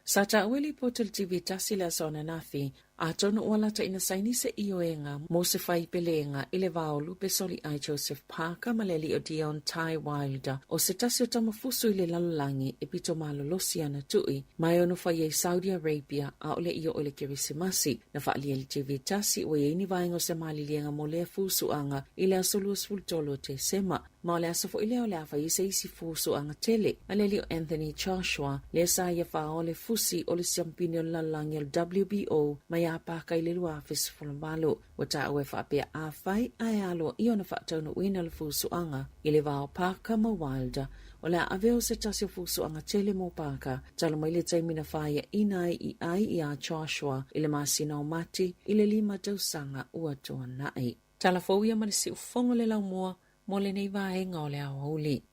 Sa taua i lipoti o le TV tasi le aso ananafi, atonu ua lata ina saini se ioega mo se faipelega i le va o Lupe Soliai Joseph Parker ma le alii o Deontay Wilder, o se tasi o tamafusu i le lalolagi e pito malolosi ana tui ma e ono fai ai Saudi Arabia aole i oo i le Kerisimasi. Na faaalia i le TV tasi ua i ai ni vaega o se maliliega mo lea fusuaga i le aso 23 o Tesema. Ma o le aso foi lea o le a fai ai se isi fusuaga tele a le alii o Anthony Joshua, lea sa ia faaoa le fusi o le siampini o le lalolagi o le WBO mai Iapaka i le 2018. Ua taua e faapea afai ae aloaia ona faataunuuina le fusuaga i le va o Parker ma Wilder, o le a avea o se tasi o fusuaga tele mo Parker talu mai le taimi na faiaina ai i ai iā Joshua i le masina o Mati i le 5 tausaga ua tuanai. Tala fou ia ma le siufofoga o le laumua mo lenei vaega o le aoauli.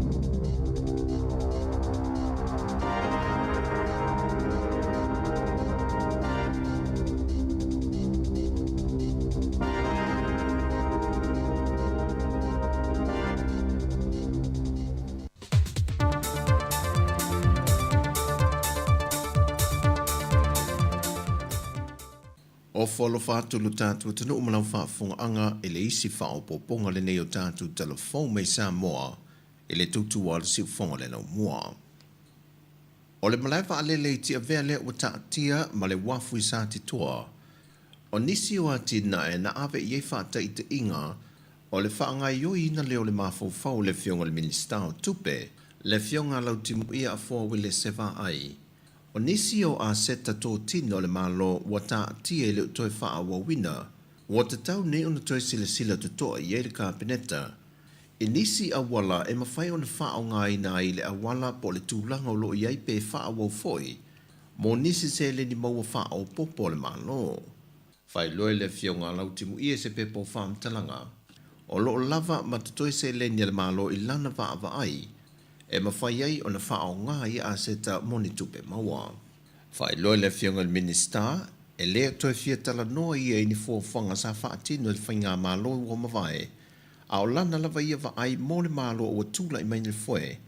Ofo alofa atu lo tatou atunuu ma lau faafofogaaga i le isi faaopoopoga lenei o tatou tala fou mai Samoa i le tautua a le siufofoga o le laumua. O le malae vaalele i Tiavea lea ua taatia ma le uafu i Satitoa. O nisi o atinae na ave i ai faataitaiga O le faagaoioiina lea o le mafaufau o le Afioga i le Minisita o Tupe, le Afioga a Lautimuia Afoa Uelese Vaai. O nisi o aseta totino a le Malo ua taatia e le o toe faaauauina, ua tatau nei ona toe silasila totoa i ai le Kapeneta i nisi auala e mafai ona faaaogaina ai le auala po o le tulaga o lo o i ai pe faaauau foi mo nisi seleni maua faaopoopo a le Malo. Faailoa e le Afioga a Lautimuia i se pepa o faamatalaga, o lo o lava ma totoe seleni a le Malo i lana vaavaai e mafai ai ona faaaoga ia aseta mo ni tupe maua. Faailoa e le Afioga i le Minisita, e le toe fia talanoa ia i ni fuafuaga sa faatino e le Faigamalo ua mavae, a o lana lava ia vaai mo le Malo ua tulai mai nei foe,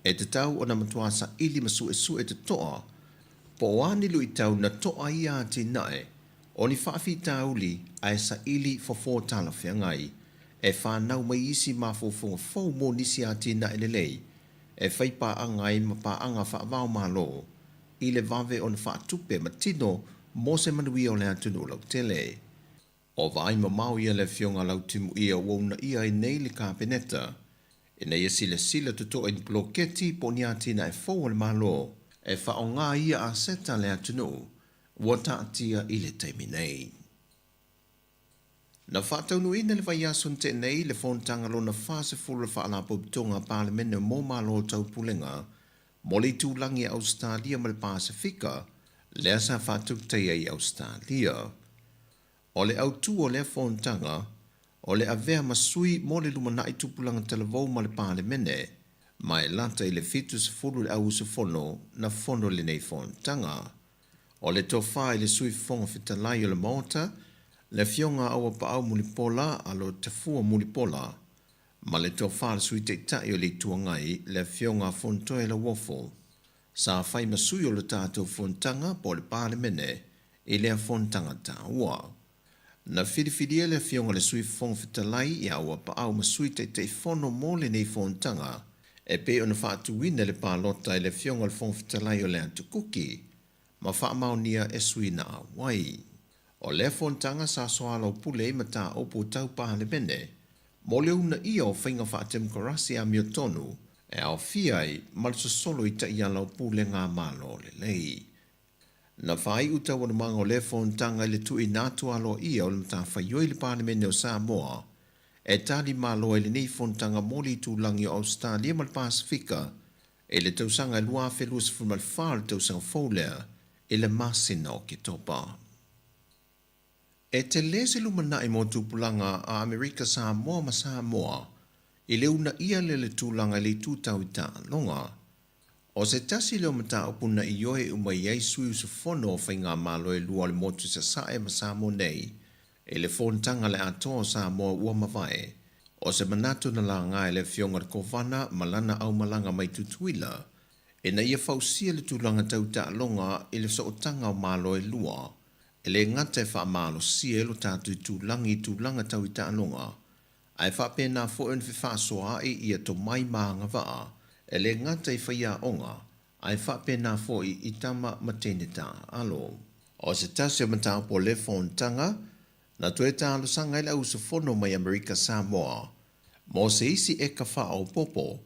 e tatau ona matua saili ma suesue totoa Po o a ni luitau na to'a ia atinae, o ni faafitauli ae saili fofo talafeagai, e fanau mai isi mafaufauga fou mo nisi atinae lelei e fai paaga ai ma paaga faavaomalo i le vave ona faatupe ma tino mo se manuia o le atunuu lautele. O vaai mamao ia le Afioga a Lautimuia ua uunaia ai nei le Kapeneta ina ia silasila totoa i ni poloketi po o ni atinae fou a le Malo e faaaoga ia aseta a le atunuu ua taatia i le taimi nei. Na faataunuuina le vaiaso na tea nei le fonotaga lona 40 o le Faalapotopotoga a Palemene mo Malo Taupulega mo le itulagi a Ausetalia ma le Pasefika, lea sa faatautaia i Ausetalia. O le autū o lea fonotaga, o le avea ma sui mo le lumanai tupulaga talavou ma le Palemene, ma e lata i le 70 le au usufono na fono lenei fonotaga. O le tofa i le Sui Fofoga Fetalai o le Maota, le Afioga Auapaau Mulipola Alo Tafua Mulipola, ma le tofa a le Sui Taitai o le Itu Agai, le Afioga Fonotoe Lauofo, sa fai ma sui o le tatou Fonotaga po o le Palemene i lea fonotaga taua. Na filifilia le Afioga i le Sui Fofoga Fetalai ia Auapaau ma Sui Taitaifono mo lenei fonotaga e pei ona faatuina i le palota e le Afioga i le Fofoga Fetalai o le Atu Kuki ma faamaonia e sui na auai. O lea fonotaga sa soalaupule ai mataupu tau Palemene mo le uunaia o faiga faatemokarasi amiotonu e aofia ai ma le sosolo i taiala o pulega a Malo lelei. Na faaiu taualumaga o lea fonotaga i le tuuina atu aloaia o le matafaioi i le Palemene o Samoa e tali malo ai lenei fonotaga mo le itulagi o Ausetalia ma le Pasefika i le tausaga e 2024 o le tausaga fou lea i le masina o Oketopa. E tele se lumanai mo tupulaga a Amerika Samoa ma Samoa i le uunaia lea le tulaga i le itu tau i taaloga. O se tasi lea o mataupu na ioe uma i ai sui usufono o faigamalo e lua o le motu i Sasae ma Samoa nei i le fonotaga a le Atoa o Samoa ua mavae. O se manatu na laga e le Afioga i le Kovana ma lana aumalaga mai Tutuila ina ia fausia le tulaga tau taaloga i le sootaga o Malo e lua E le gata e faamalosia ai lo tatou itulagi i tulaga tau i taaloga, ae faapena foi ona fefaasoaai ia tomai ma agavaa, e le gata i faiaoga, ae faapena foi i tama ma teine taaalo. O se tasi o mataupu o le fonotaga, na toe talosaga ai le auusufono mai Amerika Samoa mo se isi eka faaopoopo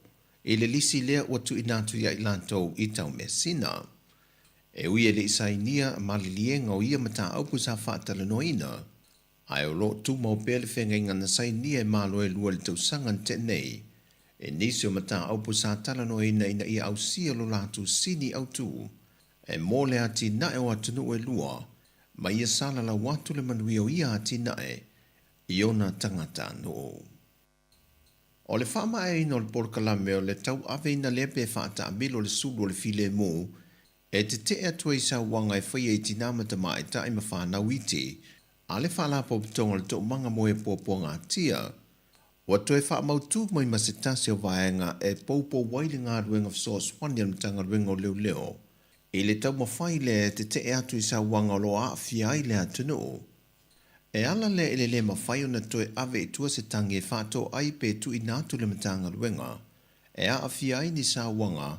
i le lisi lea ua tuuina atu ia i latou i Taumeasina. E ui e le i sainia maliliega o ia mataupu sa faatalanoaina, ae o lo o tumau pea le feagaiga na sainia e Malo e lua i le tausaga na tea nei, i nisi o mataupu sa talanoaina ina ia ausia lo latou sini autu e mo le atinae o atunuu e lua ma ia salalau atu le manuia o ia atinae i ona tagatanuu. O le faamaeaina o le polokalame o le tauaveina lea pe faataamilo le sulu o le filemu e tetee atu ai i sauaga e faia i tinā ma tamaitai ma fanau iti a le Faalapotopotoga o le Toomaga Moe Puapuagatia. Ua toe faamautu mai ma se tasi o vaega e poupou ai le galuega fesoasoani a le Matagaluega o Leoleo i le taumafai lea e tetee atu i sauaga o lo o aafia ai le atunuu. E ala lea i le le mafai ona toe ave i tua se tagi e faatoai pe tuuina atu le Matagaluega e aafia ai ni sauaga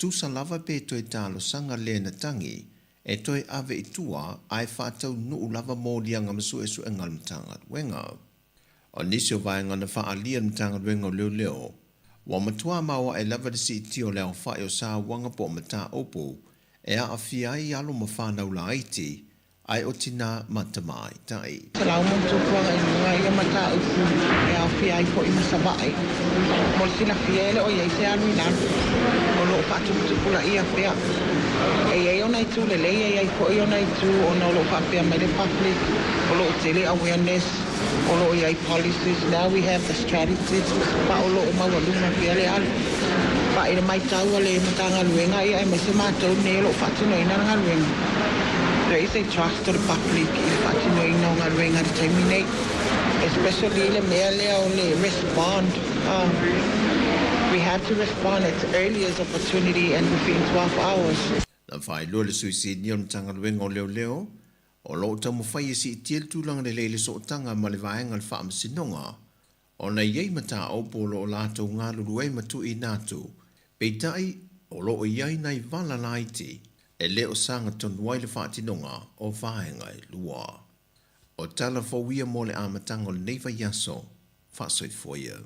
tusa lava pe toe talosaga le na tagi e toe ave i tua ae faataunuu lava moliaga ma suesuega a le Matagaluega. O nisi o vaega na faaalia e le Matagaluega o Leoleo, ua matua maoae lava le siitia o le aofai o sauaga po o mataupu e aafia ai alo ma fanau laiti ae o tinā ma tamaitai. Salau mo tupulaga i luga ia mataupu e aofia ai foi ma Savaii. Mo le silafia e le o i ai se alu i lalo o lo o faatuputupulaia pea. E i ai ona itu lelei e i ai foi ona itu ona o lo o faapea mai le public o lo o tele awareness o lo o i ai policies now we have the strategies ma o lo o maualuga pea le alu. Fa i le maitau a le Matagaluega ia aemaise matou nei o lo o faatinoina le galuega. There is a trust o le public i le faatinoina o galuega i le taimi nei especially i le mea lea o le respond we have to respond at earliest opportunity and within 12 hours. Na faailoa le Sui Sinia o le Matagaluega o Leoleo, o lo o taumafai e siitia le tulaga lelei i le sootaga ma le vaega o le Faamasinoga Ona i ai mataupu o lo o latou galulue ai ma tuuina atu, peitai, o lo o i ai nai vala laiti e le o sagatonu ai le faatinoga o vaega e lua. O tala fou ia mo le amataga o lenei vaiaso, faasoifua ia.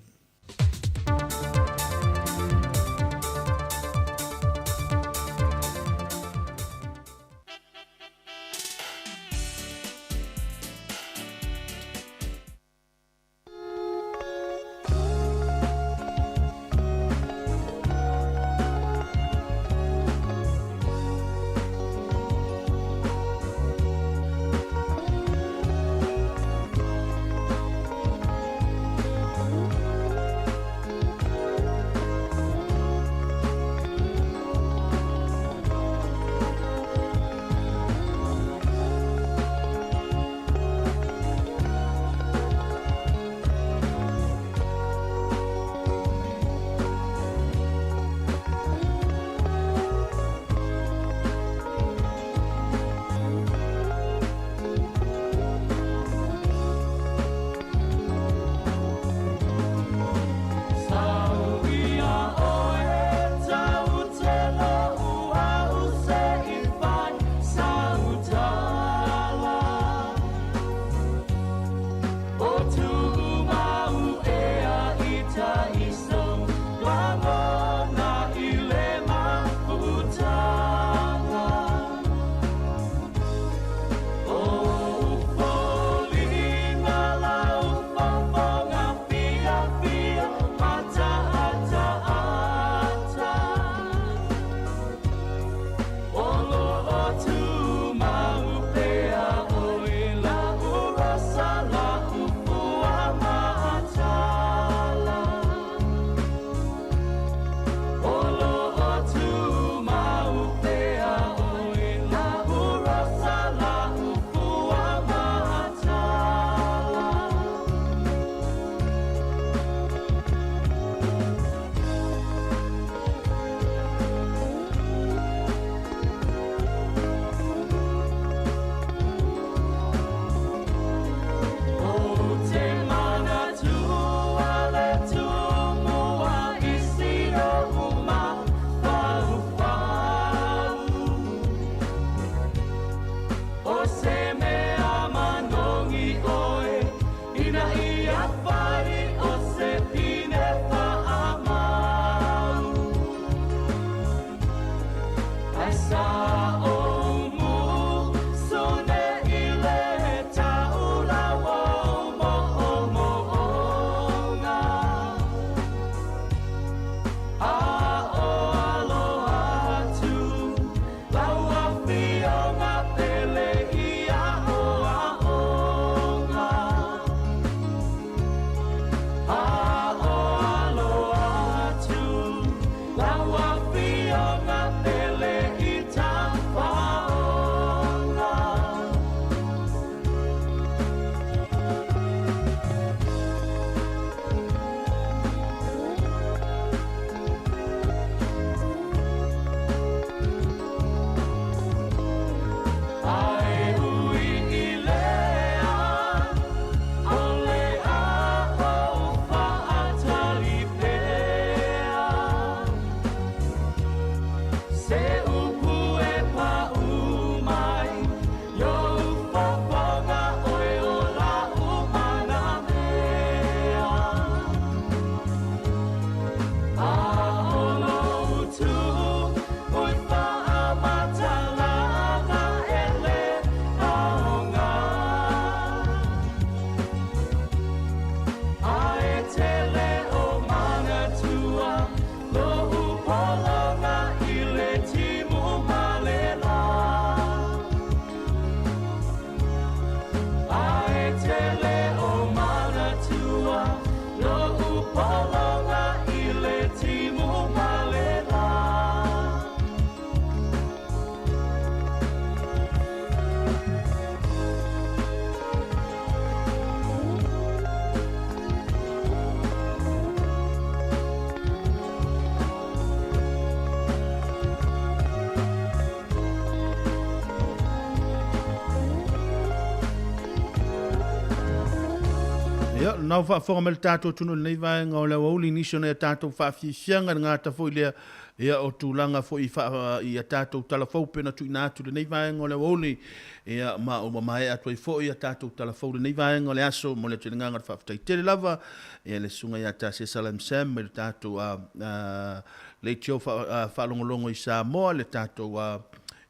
Ia, lena ua faafofoga mai le tatou atunuu i lenei vaega o le aoauli i nisi o nai a tatou faafiafiaga i le gata foi lea ia o tulaga foi i faa, i a tatou tala fou pei ona tuuina atu i lenei vaega o le aoauli. Ia, ma ua maea atu ai foi a tatou tala fou i lenei vaega o le aso. Momoli atu i le agaga o le faafetai tele lava ia le susuga ia Tasesa Lam Sam mai le tatou a, a, leitio faa, faalogologo i Samoa, le tatou a,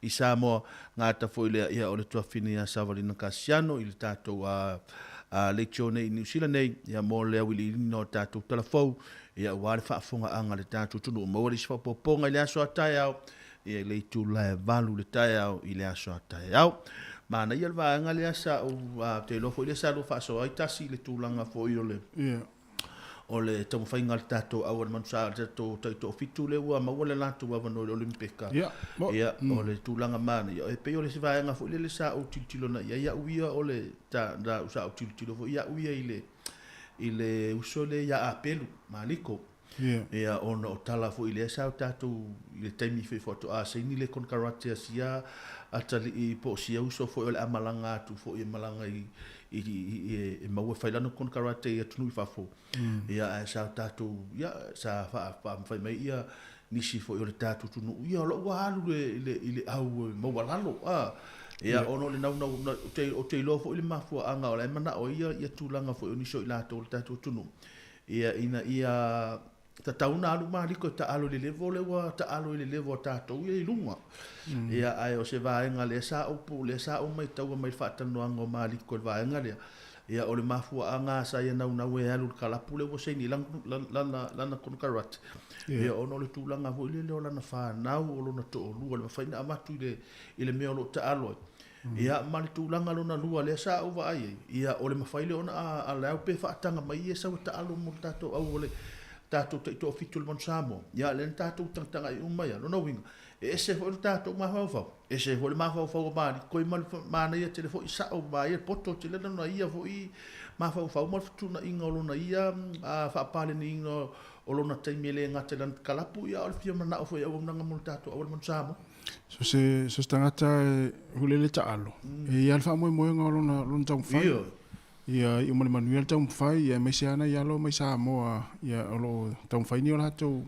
i Samoa, gata foi lea ia o le tuafine ia Savalina Kasiano i le tatou a, a leitio nei i Niu Sila nei, ia mo le auiliiliina o tatou tala fou, ia aua le faafofogaaga a le tatou atunuu. Maua le isi faaopoopoga i le aso a taeao, ia i le itula e 8 le taeao i le aso a taeao. Manaia le vaega lea sa ou, a, ou te iloa foi lea sa lua faasoa ai tasi i le tulaga foi o le, yeah. o le taumafaiga a le tatou au a le Manusa, le tatou taitoafitu lea ua maua le latou avanoa i le Olympeka. Yeah. Ia, o le tulaga manaia. E pei o le isi vaega foi lele sa ou tilotilo na i ai au ia o le, ta, na, sa ou tilotilo foi au ia i le, i le uso lea ia Apelu Maliko. Yeah. Ia, ona o tala foi lea sa o tatou i le taimi foi faatoa saini le konekarate a sia atalii po o sia uso foi o le a malaga atu foi e malaga i, i, i, e maua e fai lana konekarate i atunuu i fafo. Ia, ae sa o tatou, ia, sa faamafai mai ia nisi foi o le tatou atunuu, ia, o lou ua alu le, le, i le au maualalo, a. Ia, ona o le naunau, ou te iloa foi le mafuaaga o la e manao ai ia, ia tulaga foi o nisi o i latou o le tatou atunuu. Ia, ina ia tatau ona alu Maliko e taalo i le level lea ua taalo i le level a tatou ia i luga. Ia, ae o se vaega lea sa ou pu, lea sa ou maitaua mai le faatalanoaga o Maliko i le vaega lea. Ia, o le mafuaaga sa ia naunau e alu i le kalapu lea ua saini ai lana, lana konekarate. Ia, ona o le tulaga foi lele o lana fanau, o lona toalua, le mafai ona avatu i le, i le mea o lo o taalo ai. Ia, ma le tulaga lona lua lea sa ou vaai ai, ia, o le mafai lea ona a le au pe faataga mai ia e sau e taalo mo le tatou au o le tatou taitoafitu o le Manu Samoa. Ia, lea na tatou tagatagai uma ia. Lona uiga, e ese foi le tatou mafaufau, ese foi le mafaufau o Maliko ma le manaia tele foi, sao ma ia poto tele lona ia foi mafaufau ma le fetuunaiga o lona ia faapaleniina o lona taimi e le gata i lana kalapu, ia, a o le fia manao foi e auaunaga mo le tatou au o le Manu Samoa. So se, so se tagata e hulele taalo, e ia le faamoemoega o lona, lona taumafai. Ioe. Ia iu ma le manuia le taumafai, ia aemaise lava nai alo mai Samoa, ia o lo o taumafai ni o latou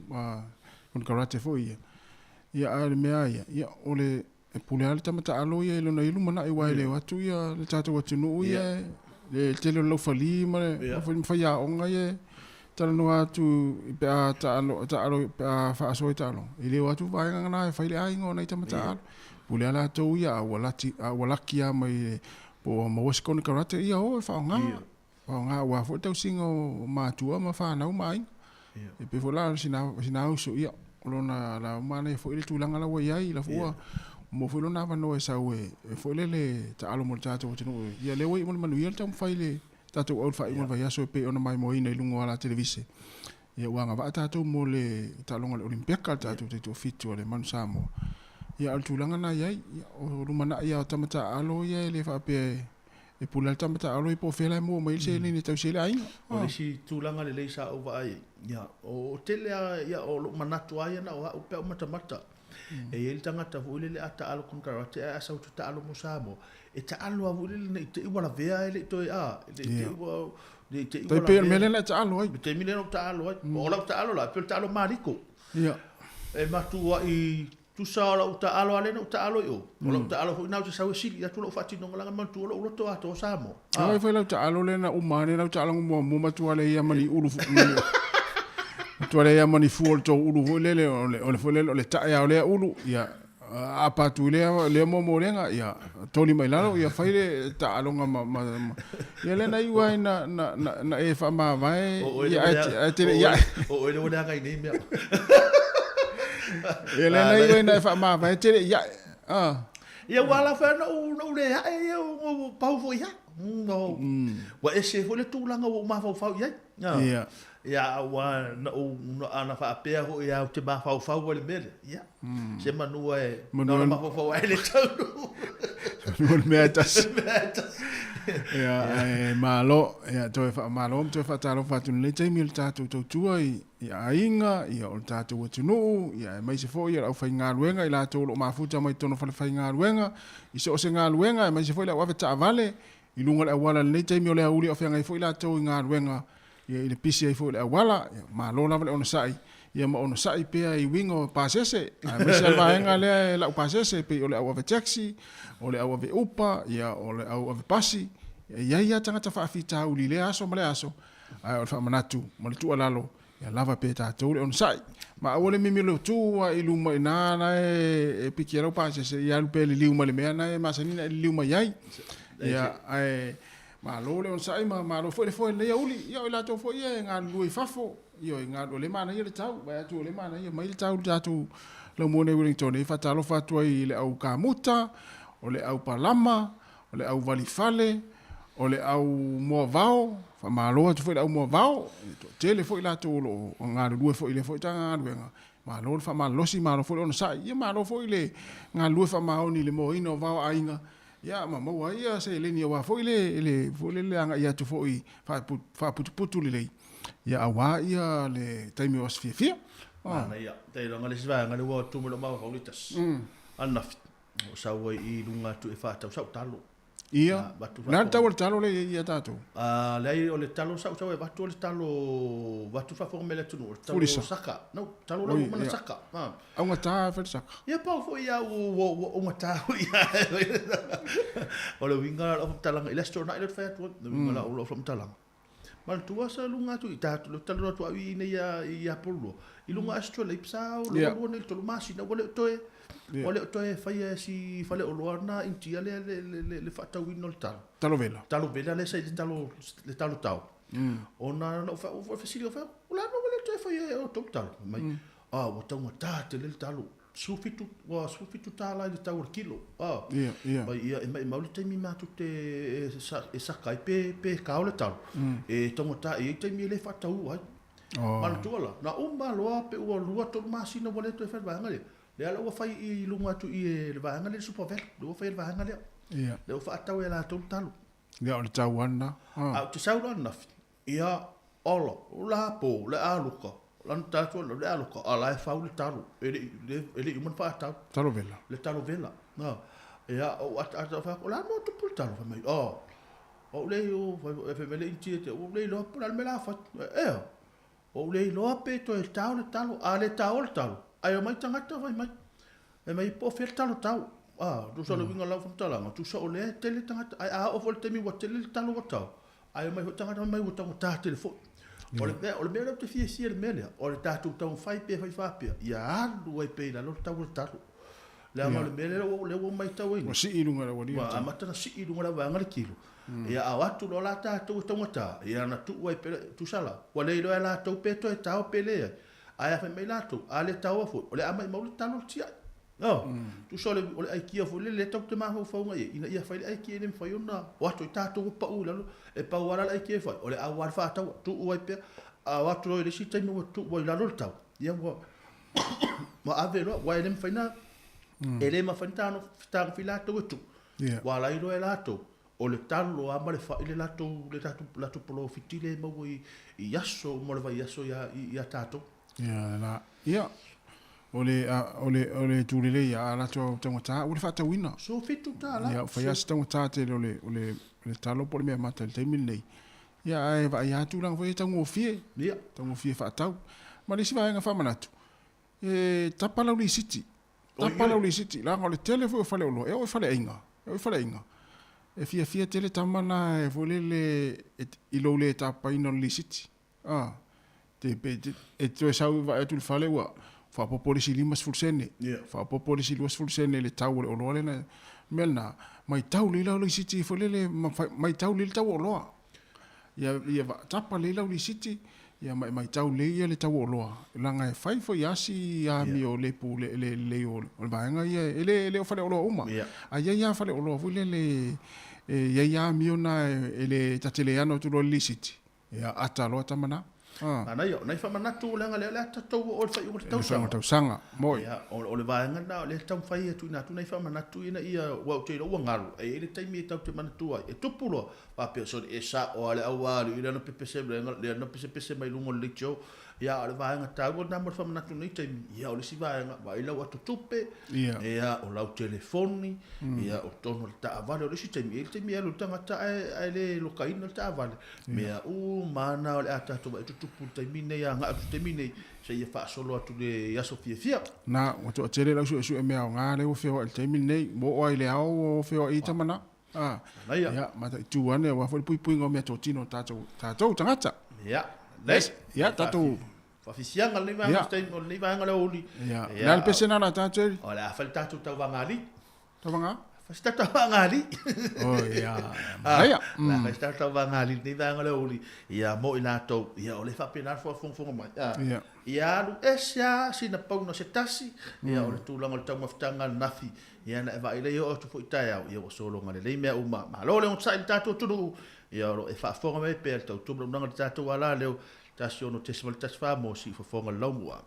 konekarate foi ia. Ia a o le mea lava ia, ia o le, e pule lava le tama taalo ia i lona ia lumanai aua e le o atu ia le tatou atunuu ia, le tele o le laufali ma le faiaoga ia e Talanoa atu pe a taalo, taalo, pe a faasoa i taalo, e le o atu vaega na e fai le aiga o nai tama taalo. Pule a latou ia, a ua lati, a ua laki a mai le, po ua maua se konekarate, ia o e faaaoga. Faaaoga aua foi le tausiga o matua ma fanau ma aiga. E pei foi la o sina, sina uso, ia, o lona la manaia foi le tulaga la ua i ai, la foi ua maua foi lona avanoa e sau e, e foi lele taalo mo le tatou atunuu. Ia lea ua iu ma le manuia le taumafai le tatou au i le faaiuga o le vaiaso e pei ona maimoaina i luga o ala televise. Ia ua agavaa tatou mo le taaloga o le Olimpeka, le tatou taitoafitu a le Manu Samoa. Ia a o le tulaga lena e i ai, ia, o lumanai lava o tama taaalo ia e le faapea e pule lava le tama taaalo ia po o fea la e maua mai ai le seleni e tausi ai le aiga. O le isi tulaga lelei sa ou vaai ai, ia, o tele lava, ia, o lou manatu lava ia na o au pe a ou matamata. E i ai le tagata foi lele a taalo konekarate ae a sau e taalo mo Samoa, e taalo lava foi lele ne i te i ua lavea ae le i toe a, ne i te i ua ne i te i ua lavea. Tai pei o le mea lea na e taalo ai. Le taimi lea na ou taalo ai. O lau taalo la, e pei o le taalo maliko. Ia. E matuai tusa o lau taalo lava lea na ou taalo i o. O lau taalo foi na ou te sau e sili atu lau faatinoga leaga manatua lou loto atoa o Samoa. A foi lau taalo lea na uma ane lau taaloga muamua matua leai lava ma ni ulu matua leai lava ma ni fua o le tou ulu foi lele o le, o le foi lele o le tae lava o lea ulu ia aapa atu i lea, lea momolega ia toli mai lalo ia fai le taaloga ma, ma, ma ia lea na iu ai na, na, na, na e faamavae ia ae te le i ae. O oe lea ua leaga i nei mea. Ia lea na iu ai na e faamavae te le i ae. Ah. Ia ua ala foi na ou, na ou le ae ia ua pau foi ia. No. Ua ese foi le tulaga ua ou mafaufau i ai. Ia. Ia ua na ou na faapea foi ia ou te mafaufau ai le mea lea. Ia. Se manua e na ona mafaufau ai le taunuu. Manua le mea e tasi. Mea e tasi. Ia, e malo, ia toe faamalo ma toe faatalofa atu i lenei taimi o le tatou tautua i i aiga, ia o le tatou atunuu, ia aemaise foi ia le aufaigaluega, i latou o lo o mafuta mai totonu o falefaigaluega, i so o se galuega, aemaise foi le au avetaavale. i luga o le auala i lenei taimi o le aoauli a o feagai foi latou i galuega ia i le pisi ai foi o le auala. Ia, malo lava le onosai, ia ma onosai pea i uiga o pasese, aemaise lava le vaega lea e lau pasese, pei o le au ave taxi, o le au ave upa, ia o le au ave pasi. E i ai lava tagata faafitauli i lea aso ma lea aso, ae o le faamanatu ma le tuualalo, ia lava pea tatou le onosai. Ma aua le mimilo tu i luma i ina la e piki ai lau pasese, ia alu pea liliu mai le mea na e masani ona e liliu mai ai. Ia, ae Malo le onosai ma malo foi le foe i lenei aoauli. Ia o i latou foi ia e galulue i fafo, ioe, o lea e manaia le tau, vaai atu o lea e manaia mai le tau i le tatou laumua nei i Wellington. E faatalofa atu ai i le au kamuta, o le au palama, o le au valifale, o le au moavao, faamalo atu foi i le au moavao, e toatele foi i latou o lo o galulue foi i lea foi Matagaluega. Malo le faamalolosi, malo foi le onosai, ia malo foi le galulue faamaoni i le moaina o vao a aiga. Ia, ma maua ai ia seleni aua foi le, le, foi le, le agai atu foi faaputuputu lelei, ia aua ia le taimi o aso fiafia. Manaia. Tailoga le isi vaega lea ua tu mai lou mafaufau le tasi. Ananafi, o sau ai i luga atu e faatau sau talo. Ia, o le a le tau o le talo lea e i ai ia tatou? Leai, o le talo sa ou sau e avatu o le talo, avatu faafofoga mai le atunuu, o le talo saka. No, talo la ua uma ona saka. Augata e fai le saka. Ia pau foi au ua augata foi. O le uiga o lau faamatalaga i le Aso Toonai lea ou te fai atu ai, le uiga o lau faamatalaga. Manatua sa luga atu i tatou le talanoa atu au i inei ia Apollo i luga Australia i sa o lua lua nei tolu masina ua le o toe ua le o toe faia e si faleoloa na Initia lea le faatauina o le talo. Talo vela. Talo vela lea sa i le talo tao. Ona na ou fesili au fai atu, o le a le mea ua le toe faia e outou le talo? Fai mai, a ua taugata tele le talo, 17, ua $17 i le tau o le kilo. A, Ia, ia. Mai, ia, e maumau le taimi matou te e saka ai pe, pe kao le talo. E taugata, e i ai taimi e le faataua ai. Oh. Manatua la, na uma loa pe ua lua tolu masina ua le toe fai le vaega lea. Lea la ua fai i luga atu i le vaega lea le Super Value, lea ua fai e le vaega lea. Ia. Lea ua faatau e latou le talo. Ia, o le tau lava lena. A ou te sau la ananafi, ia, ola, o la po, le aluka, lana tatu le aluka, a la e fau le talo, e le, e le i uma ona faatau. Talo vela. Le talo vela. Na. Ia, o ata ata fa, o la mo tupu le talo, fai mai, oh, o le o, fai mai le inti te, o le iloa, po o le a le mea la fai, e, o le iloa pe toe tao le talo, a le tao le talo, ai o mai tagata fai mai, Fai mai, po o fea le talo tau. A, tusa le uiga o lau faamatalaga, tusa o lea e tele tagata, ae a oo foi i le taimi ua tele le talo ua tau, ae omai foi tagata fai mai ua taugata tele foi. O le mea, o le mea lea ou te fiafia i le mea lea, o le tatou taumafai pea fai faapea, ia alu ai pea i lalo le tau o le talo. Leaga o le mea lea ua, lea ua matauina. Ua sii i luga i le aualia. Ua amata ona sii i luga i le auvaega le kilo. Ia a o atu loa la tatou e taugata, ia ona tuu ai pea, tusa la, ua le iloa e latou pe toe tao pe leai. Ae a fai mai latou, a le taoa foi, o le a maimau le talo o le tiai. Oh, tusa o le, o le aikia foi lele lea tatou te mafaufauga i ai, ina ia fai le aikia e le mafai ona o atu ai tatou ua pau i lalo, e pau lava la le aikia e fai, o le a ua le faataua, tuu ai pea, a o atu loa i le isi taimi ua tuu ai i lalo le tau, ia ua, ua ave loa, aua e le mafai ona, e le mafai ona tagofi latou e tuu, ua ala ai loa e latou, O le talo lava ma le fai le latou, le latou, latou polofiti lea e maua i, i aso uma o le vaiaso ia, ia tatou. Ia, la, ia, o le, a, o le, o le itu lelei ia, a latou taugata, ua le faatauina. So $7. Ia, fai lava si taugata tele o le, o le, o le talo po o le meamata i le taimi lenei. Ia, ae vaai lava tulaga foi ia e taugofie. Ia. Taugofie faatau. Ma le isi vaega faamanatu, e tapa lau lisiti. Tapa lau lisiti, leaga o le tele foi o faleoloa, e oo i faleaiga, e oo i faleaiga, e fiafia tele tama na e foi lele i lou le tapaina o le lisiti. A, te, pe, te, e toe sau e vaai atu i le fale ua faaopoopo le isi 50 sene, faaopoopo le isi 20 sene i le tau o le oloa lea na, mea lena, matau lelei lau lisiti foi lele, matau lelei le tau o oloa. Ia, ia tapa lelei lau lisiti, ia ma e matau lelei ia le tau o oloa, leaga e fai foi lava si amio le pule, le lelei o le vaega ia, e le, e le o faleoloa uma. Ae i ai lava faleoloa foi lele e i ai lava amio na e le, ta te le ano atu loa i le lisiti, ia ata loa tama na. Manaia, o nai faamanatu leaga lea o le a tatou oo i le faaiuga o le tausaga. I le faaiuga o le tausaga, moi. Ia, o le vaega lena o lea e taumafai e tuuina atu nai faamanatu ina ia, aua ou te iloa ua galu, e i ai le taimi e tatou te manatua ai. E tupu loa, faapea sole e sao lava le aualii lea na pepese, lea na pesepese mai luga o le leitio. Ia, a o le vaega taua lena mo le faamanatu i lenei taimi, ia, o le isi vaega, vaai lau atotupe, ia, o lau telefoni, ia, o totonu o le taavale. O le isi taimi, e i ai le taimi e alu ai le tagata ae le lokaina le taavale. Mea uma na o le a tatou vaai tutupu i le taimi lenei agai atu i le taimi lenei seia faasolo atu i le aso fiafia. Na, ua toatele lau suesue mea aoga lea ua feoai i le taimi lenei. Ua oo lava i le ao ua feoai ai tama na. A, Manaia. ia, mataitu ane aua foi le puipuiga o meatotino a tatou, tatou tagata. Ia, lelei. Ia, tatou Faafisiaga lenei vaega o le taimi, o lenei vaega o le aoauli. Ia, o le a le pese lena o le a tatou O le a fai le tatou tauvaga alii. Tauvaga? Fai se tatou tauvaga alii. Oh, ia, manaia. O le a fai se tatou tauvaga alii i lenei vaega o le aoauli. Ia, mo i latou, ia, o lea e faapena le faafogafoga mai. Ia. Ia alu ese lava sina pauna se tasi, ia, o le tulaga o le taumafataga ananafi, ia, ona e vaai lea e oo atu foi i taeao, ia, ua sologa lelei mea uma. Malo le onosai i le tatou atunuu, ia, o lo o e faafofoga mai pea i le tautua ma le auaunaga i le tatou alaleo, 16.14 mo Siufofoga le Laumua.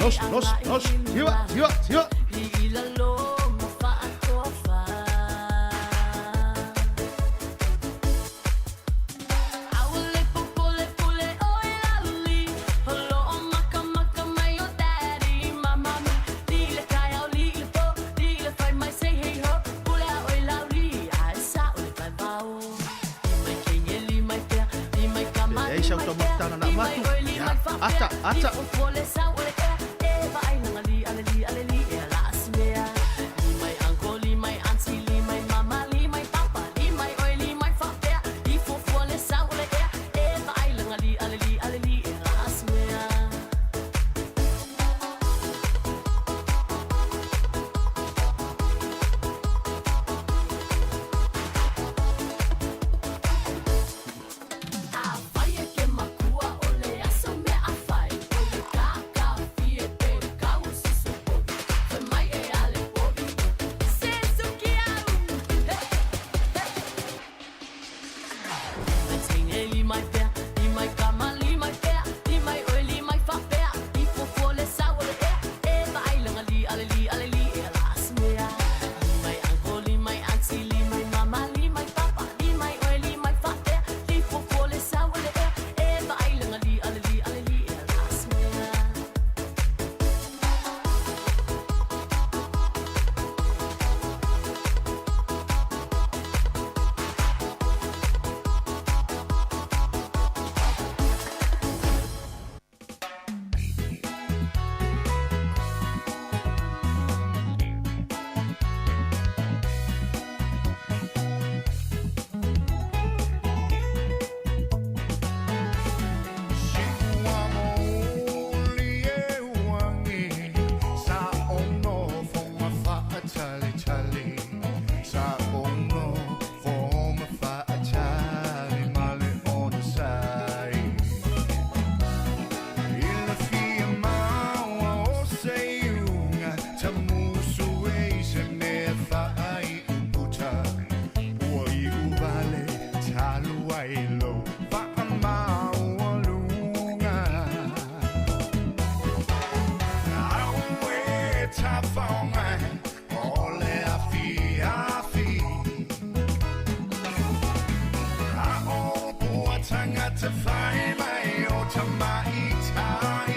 Los, los, los, siva, siva, siva. Leai sau taumafataga na avatu. Ia, ata, ata. tagata fai mai o tamaitai.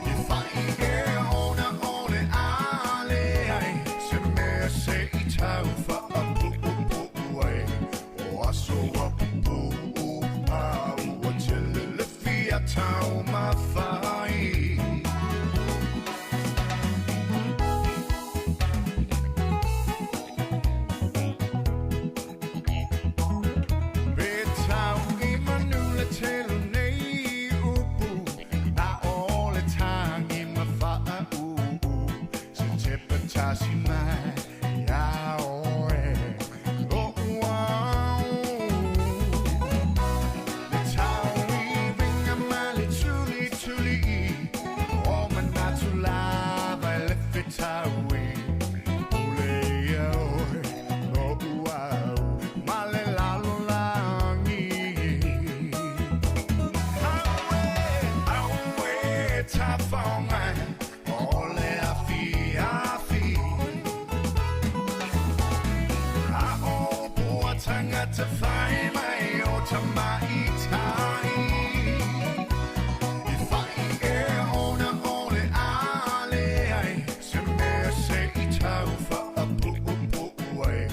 E fai e ona o le ale ai, se mea se i tau whaapuupuu ai. O aso a pupuu, a ua tele le fia tau mawhai. Pe tau i manu le tele nei upu, a o le tangi ma whaau. Se tepa tasi mai ia oe, o uau. Le tau i ringa ma le tuli tuli i, o manatu lava e le fetaui. Pule ia oe, o uau, ma le lalolagi. Aue, aue, tafaoga, o le afi afi. A o pua tangata fai mai o tamaitai. E fai e ona o le ale ai, se mea se i tau whaapuupuu ai.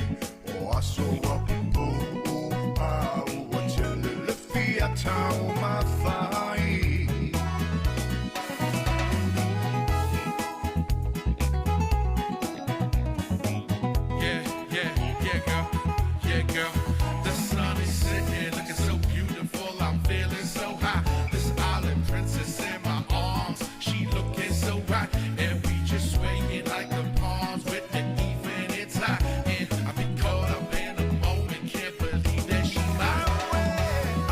O aso a pupuu, a ua tele le fia tau mawhai. Yeah, yeah, yeah, girl. Yeah, girl. The sun is setting, looking so beautiful. I'm feeling so high. This island princess in my arms. She looking so right. And we just swaying like the palms with the evening tide. And I be caught up in the moment. Can't believe that she mine.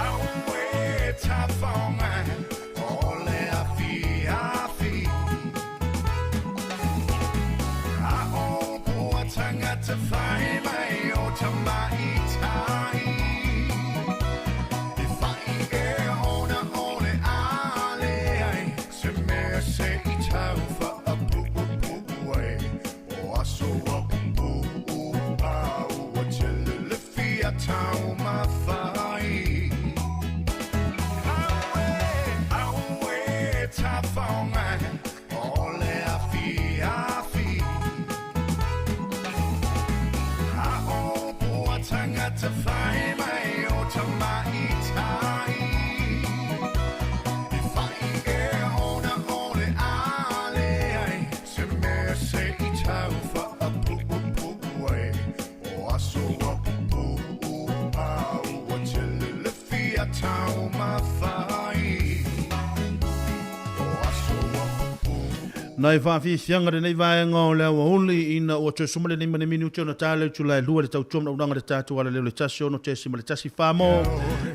Aue, tafaoga, o le afi afi. A o pua tangata fai mai o tamaitai. E fai e ona o le ale ai, se mea se i tau whaapuupuu ai. O aso a pupuu, a ua tele le fia tau mawhai. Aue, aue, tafaoga, o le afi afi. A o pua tangata fai mai o tamaitai. E fai e ona o le ale ai, se mea se i tau whaapuupuu ai. O aso a pupuu, a ua tele le fia tau mawhai. O aso a pupuu. Nai whaafiafianga lenei vaega o le aoauli ina ua toe suma lenei ma le minute ona tā le utu lae lua le tautua ma unaga le tātou ala leo le 16.14 mo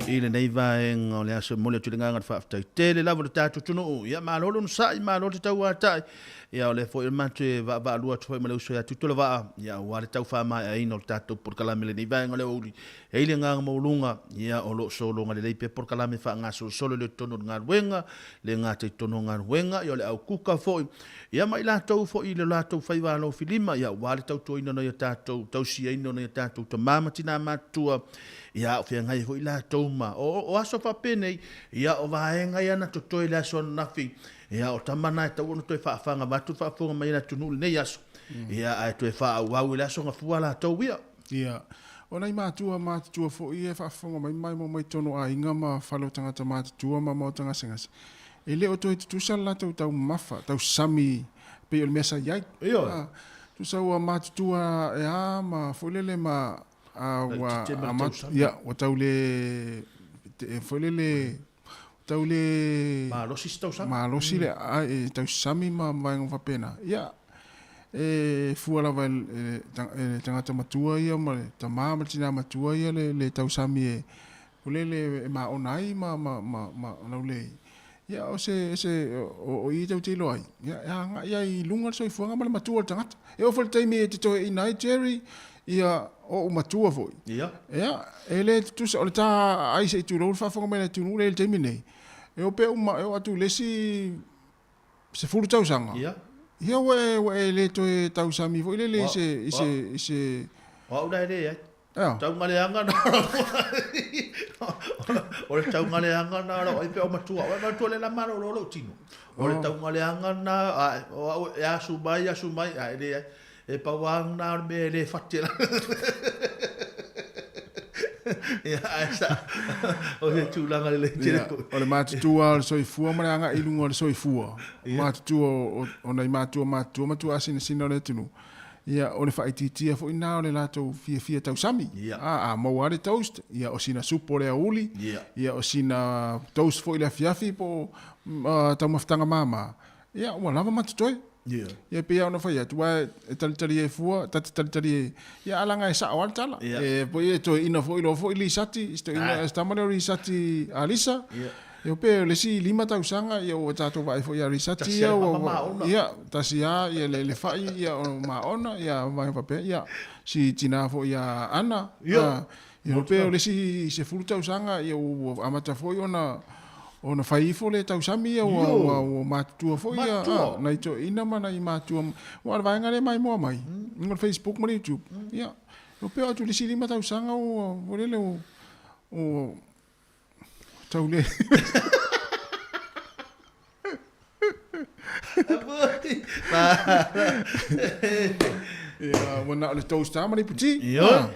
i lenei vaega o le aso e momoli atu i le agaga le faafetai tele lava o le tatou atunuu. Ia malo le onosai, malo le tauatai. Ia o lea foi o le matou e vaavaalua atu foi ma le uso ia Tuitolovaa, ia aua le tau faamaeaina o le tatou polokalame i lenei vaega o le aoauli. E i ai le agaga maualuga, ia o lo o sologa lelei pea polokalame faagasolosolo i le totonu o le galuega, le gata i totonu o galuega, ia o le au kuka foi, ia ma i latou foi i le latou faiva alofilima, ia aua le tautuaina o nai o tatou, tausiaina o nai o tatou tama ma tina matutua, ia a o feagai ai foi latou ma, o, o aso faapenei, ia o vaega ia na totoe i le aso ananafi, ia o tama na e tatau ona toe faafagava atu le faafofoga mai a le atunuu i lenei aso, ia ae toe faaauau i le aso gafua latou ia. Ia, o nai matua matutua foi ia e faafofoga mai ma maimoa mai totonu o aiga ma fale o tagata matutua ma maota gasegase, e le o toe tutusa le latou taumamafa, tausami pei o le mea sa i ai. Ioe. A, tusa ua matutua e a ma foi lele ma a ua Laitiiti ai ma le ama, tausami. ia, ua tau le, te, foi lele, tau le Malosi se tausami. Malosi le a, e tausami ma vaega faapena. Ia, e fua lava e le tagata matua ia ma le tama ma le tina matua ia le tausami e pule le e maona ai ma ma ma ma laulei. Ia o se se o i tau te iloa ai. Ia e agai ai i luga le soifuaga ma le matua o le tagata. E oo foi i le taimi e te toeaina ai Jerry, ia o ou matua foi. Ia. Ia, e le tutusa, o le ta ai se i tulou le faafofoga mai a le atunuu lea i le taimi nei, e o pe uma, e oo atu i le isi 10 tausaga. Ia. Ia ua e, ua e le toe tausami foi lele i se, i se, i se... O au la e leai. Ea. Tau ma le aga na. O le taugaleaga na o lau ai pe o matua. Ua matua le la malolo lou tino. O le taugaleaga na o au e asu mai asu mai a e leai. E pau lava na o le mea e le fate la. Ia ae sa o se tulaga lelei tele foi. O le matutua o le soifua ma le agai i luga o le soifua. O matutua o nai matua matutua ma tuaasinasina o le atunuu. Ia, o le faaitiitia foi lena o le latou fiafia tausami. A, a maua lava le toast, ia, o sina supo i le aoauli, ia, o sina toast foi i le afiafi po o taumafataga mama, ia, ua lava ma totoe. Ia, e pei lava ona fai atu, aua e talitali ai fua, ta te talitali ai, ia, a leaga e sao lava le tala. E pei e toeaina foi loa foi Lisati, si toeaina, si tama lea o Lisati Alisa, Ia pe o le isi 5 tausaga ia ua tatou vaai foi ia Risati ia ua ia tasi a ia le le fai ia o Maona ia vaega faapea ia si tina foi ia Ana ia ia pe o le isi 10 tausaga ia ua amata foi ona ona fai ifo le tausami ia ua ua ua matutua foi ia nai toeaiina ma nai matua aua o le vaega lea e maimoa mai i le Facebook ma le YouTube ia pe oo atu i le isi 5 tausaga ua ua lele ua ua Tau le. Ia, ua na o le toast lava ma le iputi. Ia. Ia,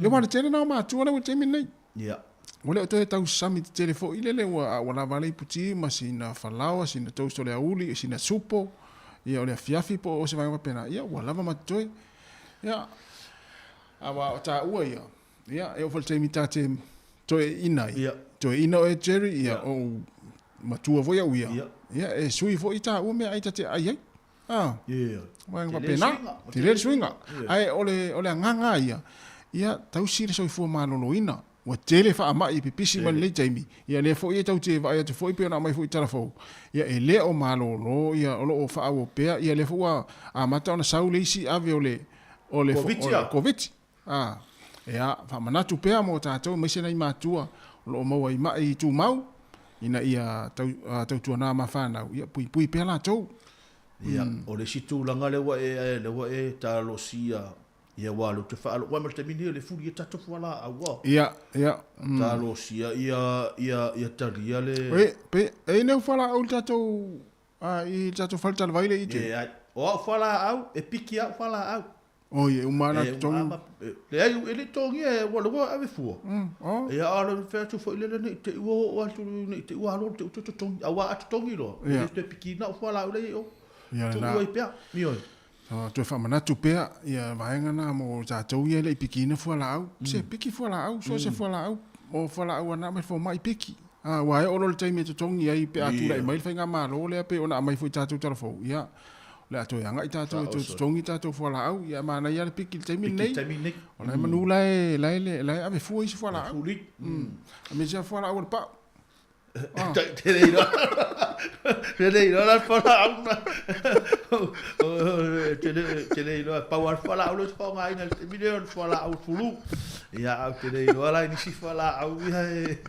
aua o le tele lena o matua lea ua i le taimi lenei. Ia. Ua le o toe tausami tetele foi lele ua, a ua lava le iputi ma sina falaoa, sina toast o le aoauli, sina supo, ia o le afiafi po o se vaega faapena. Ia, ua lava ma totoe. Ia, aua o taua ia, Ia, e oo foi i le taimi ta te toeaina ai. Ia. Toeaina oe Jerry, ia, ou matua foi au ia. Ia. Ia, e sui foi taua meaai ta te aai ai. Ah. Ia. Vaega Tele le faapena. suiga. Tele le suiga. Ia. Ae o le, o le agaga lava ia, ia tausi le soifua maloloina. Ua tele faamai e pipisi mai lenei taimi. Ia lea foi e tatou te vaai atu foi pei ona aumai foi i tala fou. Ia e le o malolo, ia o lo o faaauau pea. Ia lea foi ua amata ona sau le isi ave o le, o le, Koviti a? Koviti. A, ea, faamanatu pea mo tatou aemaise nai matua o lo o maua i ma'i tumau, ina ia tau, tautuana ma fanau, ia puipui pea latou. Ia, o le isi tulaga lea ua e, lea ua e talosia, ia aua o lea ou te faalogo, aua ma le taimi lenei o le fuli ai tatou fualaau a. Ia, ia, mm. Talosia ia, ia, ia talia le. E, pe, e i ai nei fualaau i le tatou, a, i le tatou faletalavai lea i te? Leai. O au fualaau, e piki au fualaau. Oi, e uma ana totogi. Leai, e le i totogia, ua lua ave fua. Ia, a o le fai atu foi lele ne i te i ua oo atu, ne i te i ua alu alu te i ua toe totogi. Aua a totogi loa, e le toe pikiina au fualaau la e i o. Tuu ai pea, ioe. Toe faamanatu pea ia vaega na mo tatou ia e le i pikiina fualaau. Se piki fualaau, so o se fualaau, o fualaau a na mai fomai piki. Aua e oo loa i le taimi e totogi ai pe a tulai mai le faigamalo lea pei ona aumai foi i tatou tala fou, ia, O le a toe agai tatou e toe totogi tatou fualaau, ia manaia lava le piki i le taimi lenei. O la e manu la e, la e, la e ave fua isi fualaau. Aemaise lava fualaau a le pau. Te le iloa. Te le iloa la le fualaau na. Te le, te le iloa. Pau lava le fualaau lea ou te faaaogaina i le taimi lenei o le fualaau fulu. Ia, ae ou te le iloa la i nisi fualaau ia e.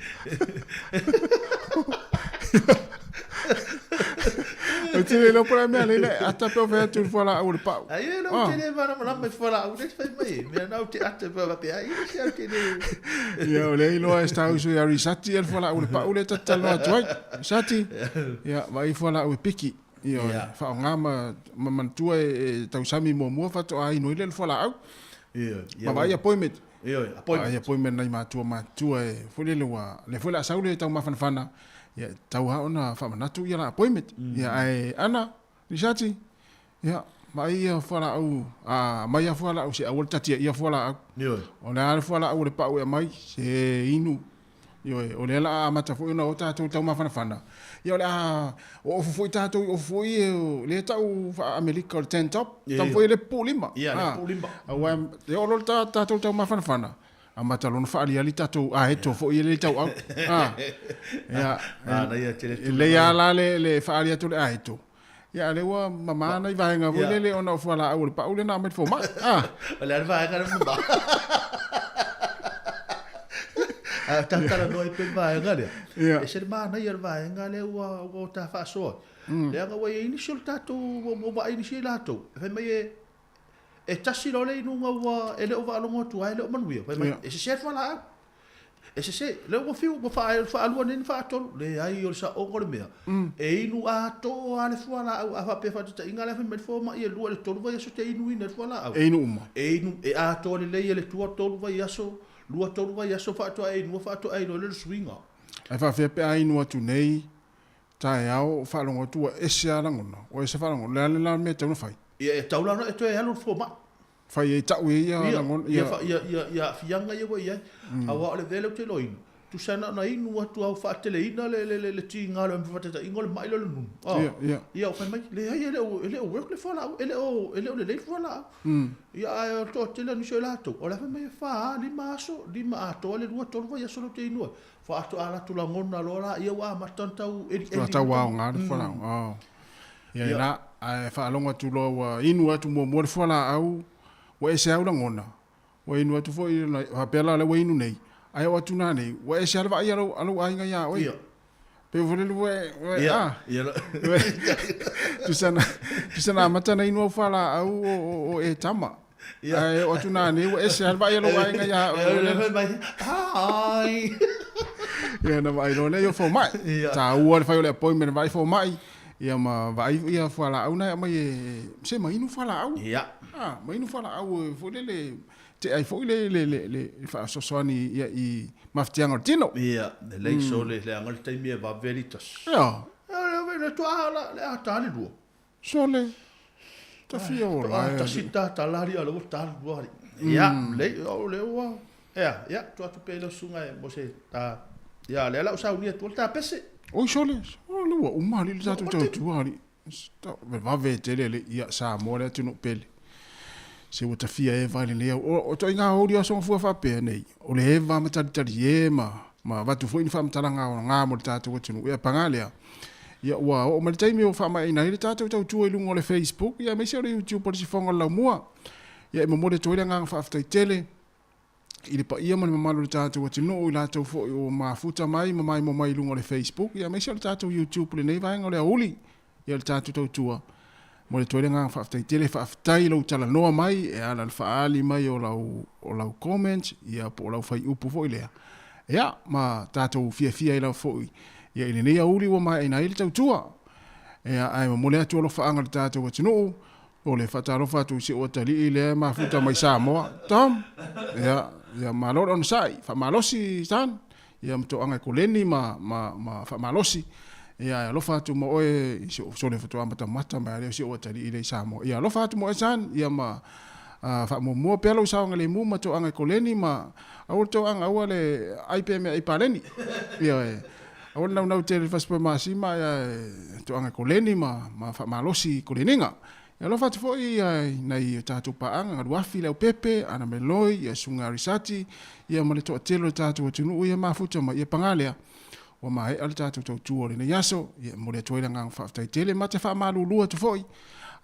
Ou te le iloa po o le a mea lea e ata pe o fai atu i le fualaau o le pau. Ai e ou te le malamalama i fualaau lea e fai mai e. Mea na ou te ata pe faapea ai e se au te le. Ia o lea iloa e sa uso ia Risati ia le fualaau o le pau lea ta te talanoa atu ai. Risati, ia vaai fualaau e piki. Ia faaaoga ma ma manatua e tausami muamua faatoa inu ai lea i le fualaau. Ia. Ma vaai appointment. Ioe, appointment. Ai appointment nai matua matutua e foi lele ua lea foi o le a sau le taumafanafana, ia e tatau lava ona faamanatu ia la appointment. Ia ae Ana, Risati, ia vaai ia fualaau, a aumai lava fualaau se aua le tatia ia fualaau. Ioe. O le a le fualaau o le pau e aumai, se inu. Ioe, o lea o le a amata foi ona o tatou i le taumafanafana. Ia o le a ofu foi tatou i ofu foi ia lea e tau faa-Amerika o le tank top, tau foi le pupuu lima. Ia, le pupuu lima. Aua e oo loa le tatou taumafanafana, amata loa ona faaaliali tatou aeto foi ia lea i tauau. Ia, e lelei lava la le faaali atu o le aeto, ia a o lea ua mama nai vaega foi lele ona o fualaau o le pau lea na aumai le fomai. O le a le vaega lea mama? A talatalanoa ai pea le vaega lea. E ese le manaia o le vaega lea ua ua ta faasoa. Leaga ua i ai nisi o le tatou ua vaai nisi e latou, e fai mai e e tasi loa le inuga ua e le o faalogo atu ai e le o manuia, fai mai e sese le fualaau. E sese, lea ua fiu, ua faalua nei na faatolu. Leai, o le saoga o le mea, e inu atoa lava le fualaau. A faapea faataitaiga la e fai mai le fomai e lua i le tolu vaiaso e te inuina ai le fualaau. E inu uma. E inu, e atoa lelei e le tua tolu vaiaso, lua tolu vaiaso faatoa e inua faatoa e iloa lea o le suiga. Ae faapefea pe a inu atu nei taeao o faalogo atu ua ese lava lagona, ua ese faalogo, o le a le la mea e tatau ona fai? Ia, e tatau la ona e toe alu i le fomai. Fai ai tau e ia lagona, ia. Ia aafiaga ia ua i ai. Aua o le mea lea ou te iloaina, tusa na ona inu atu lava ua faateleina le tiga o le faataitaiga o le mai lea o le nunu. Ia ua fai mai, leai e le o work le fualaau, e le o lelei le fualaau. Ia ae o le toatele o nisi o i latou, o la e fai mai e fa, lima aso, lima atoa le lua, tolu vaiaso lea ou te inu ai. Faatoa latou lagona loa laia ua amata ona tau elieli. Ua tau aoga le fualaau. Ia la, ae faalogo atu loa ua inu atu muamua le fualaau, ua ese au lagona, ua inu atu foi, faapea la o lea ua inu nei, ae oo atu nanei, ua ese lava le vaai a lou aiga ia oe. Ia. Pei foi lele ua, a. Tusa na, tusa na amata ona inu au fualaau o e tama. Ae oo atu nanei ua ese lava le vaai a lou aiga ia oe. Hi. Ia ona vaai loa lea i o fomai. Taua le fai o le appointment vaai fomai. Ia ma vaai ia fualaau na e aumai e se ma inu fualaau. Ia. Ah, ma inu fualaau foi lele tea ai foi le le le le faasoasoani ia i mafatiaga o le tino. Ia, lelei sole leaga le taimi e vave le tasi. Ia. Ia le toa la le a ta le lua. Sole. Tafia o la. Tasi ta ta la ri ala ta le lua. Ia, lei o le ua. Ia, ia, tuu atu pea i lau susuga e mo se ta, ia, lea la ua saunia atu le ta pese. Oi sole, o le ua uma alii le tatou tautua alii. Vave tele alii, ia Samoa le atunuu pele. Se ua tafia eva i lenei au. O ituaiga aoauli o aso gafua faapea nei, o le eva ma talitali e ma ma avatu foi ni faamatalaga aoga mo le tatou atunuu. Ia paga lea, ia ua oo mai le taimi ua faamaeaina ai le tatou tautua i luga o le Facebook ia aemaise o le YouTube o le Sifoga o le Laumua. Ia e momoli atu ai le agaga faafetai tele i le paia ma le mamalu o le tatou atunuu, i latou foi ua mafuta mai ma maimoa mai i luga o le Facebook, ia aemaise o le tatou YouTube i lenei vaega o le aoauli, ia le tatou tautua. Momoli atu ai le agaga faafetai tele, faafetai i lou talanoa mai e ala i le faaali mai o lau, o lau comment, ia po o lau faiupu foi lea. Ia, ma tatou fiafia ai lava foi ia i lenei aoauli ua maeaina ai le tautua. Ia, ae momoli atu alofaaga i le tatou atunuu, O le faatalofa atu i si ou atalii lea e mafuta mai Samoa. Tom, ia, ia malo le onosai, faamalosi son, ia ma toaga e koleni ma, ma, ma faamalosi. Ia, e alofa atu ma oe i si ou sole faatoa matamata mai lea o si ou atalii lea i Samoa. Ia, alofa atu ma oe son, ia ma uh, faamuamua pea lou saogalemu ma toaga e koleni ma aua le toaga aua le ai pea mea ai paleni. Ia, e, Aua le naunau tele i le fasipoe masima ia e toaga koleni ma, ma faamalosi i koleniga. E alofa atu foi ia i nai o tatou paaga, Galuafi, Leaupepe, Ana Meloi, ia Susuga Arisati, ia ma le toatele o le tatou atunuu ia mafuta mai. Ia paga lea, ua maea le tatou tautua o lenei aso, ia e momoli atu ai le agaga faafetai tele ma te faamalulu atu foi,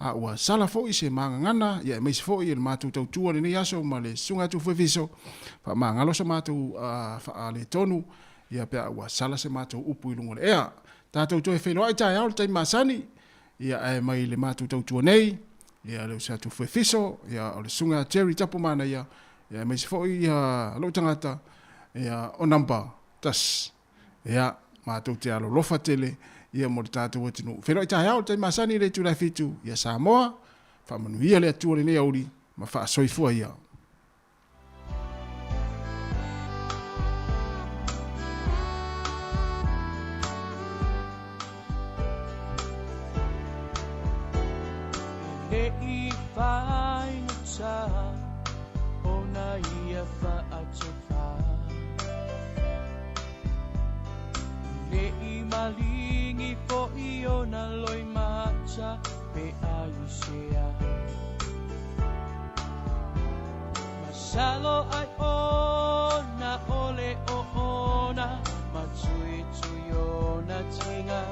a ua sala foi se magagana, ia aemaise foi le matou tautua o lenei aso ma le Susuga ia Tufuefiso, faamagalo so matou uh, faaletonu, Ia pe a ua sala se matou upu i luga o le ea. Tatou toe feiloai taeao i le taimi masani, ia ae mai le matou tautua nei, ia le uso atu Fuefiso, ia o le susuga ia Jerry Tapu Manaia, ia aemaise foi ia lou tagata, ia o number tas. Ia, matou te alolofa tele, ia mo le tatou atunuu. Feiloai taeao i le taimi masani i le itula e fitu, ia Samoa, faamanuia le Atua i lenei aoauli ma faasoifua ia. Masalo ai ona ole o ona ma tuitui ona tiga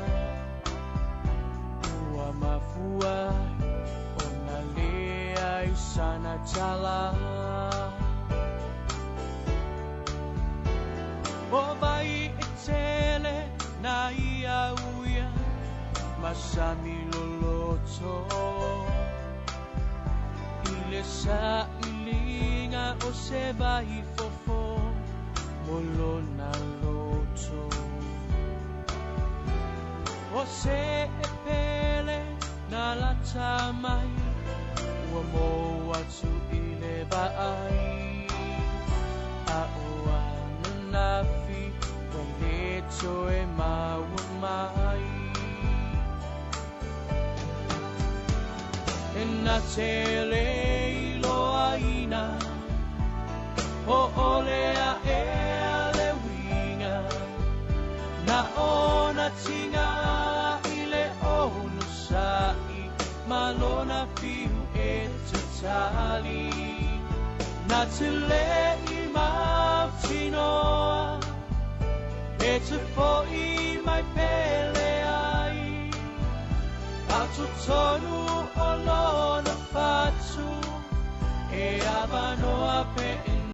Ua mafua ona leai sana tala O vai e tele na ia uia masami loloto I le sailiga o se vai fofo Mo lona loto. O se e pele na lata mai ua mo atu i le vaai. A o ananafi ua le toe maua mai. E na te le iloaina o ole a e le uiga na ona tiga i le ono sa'i ma lona fiu e tatali. Na te le i mautinoa e te fo'i mai pele ai. A totonu o lona fatu e avanoa pe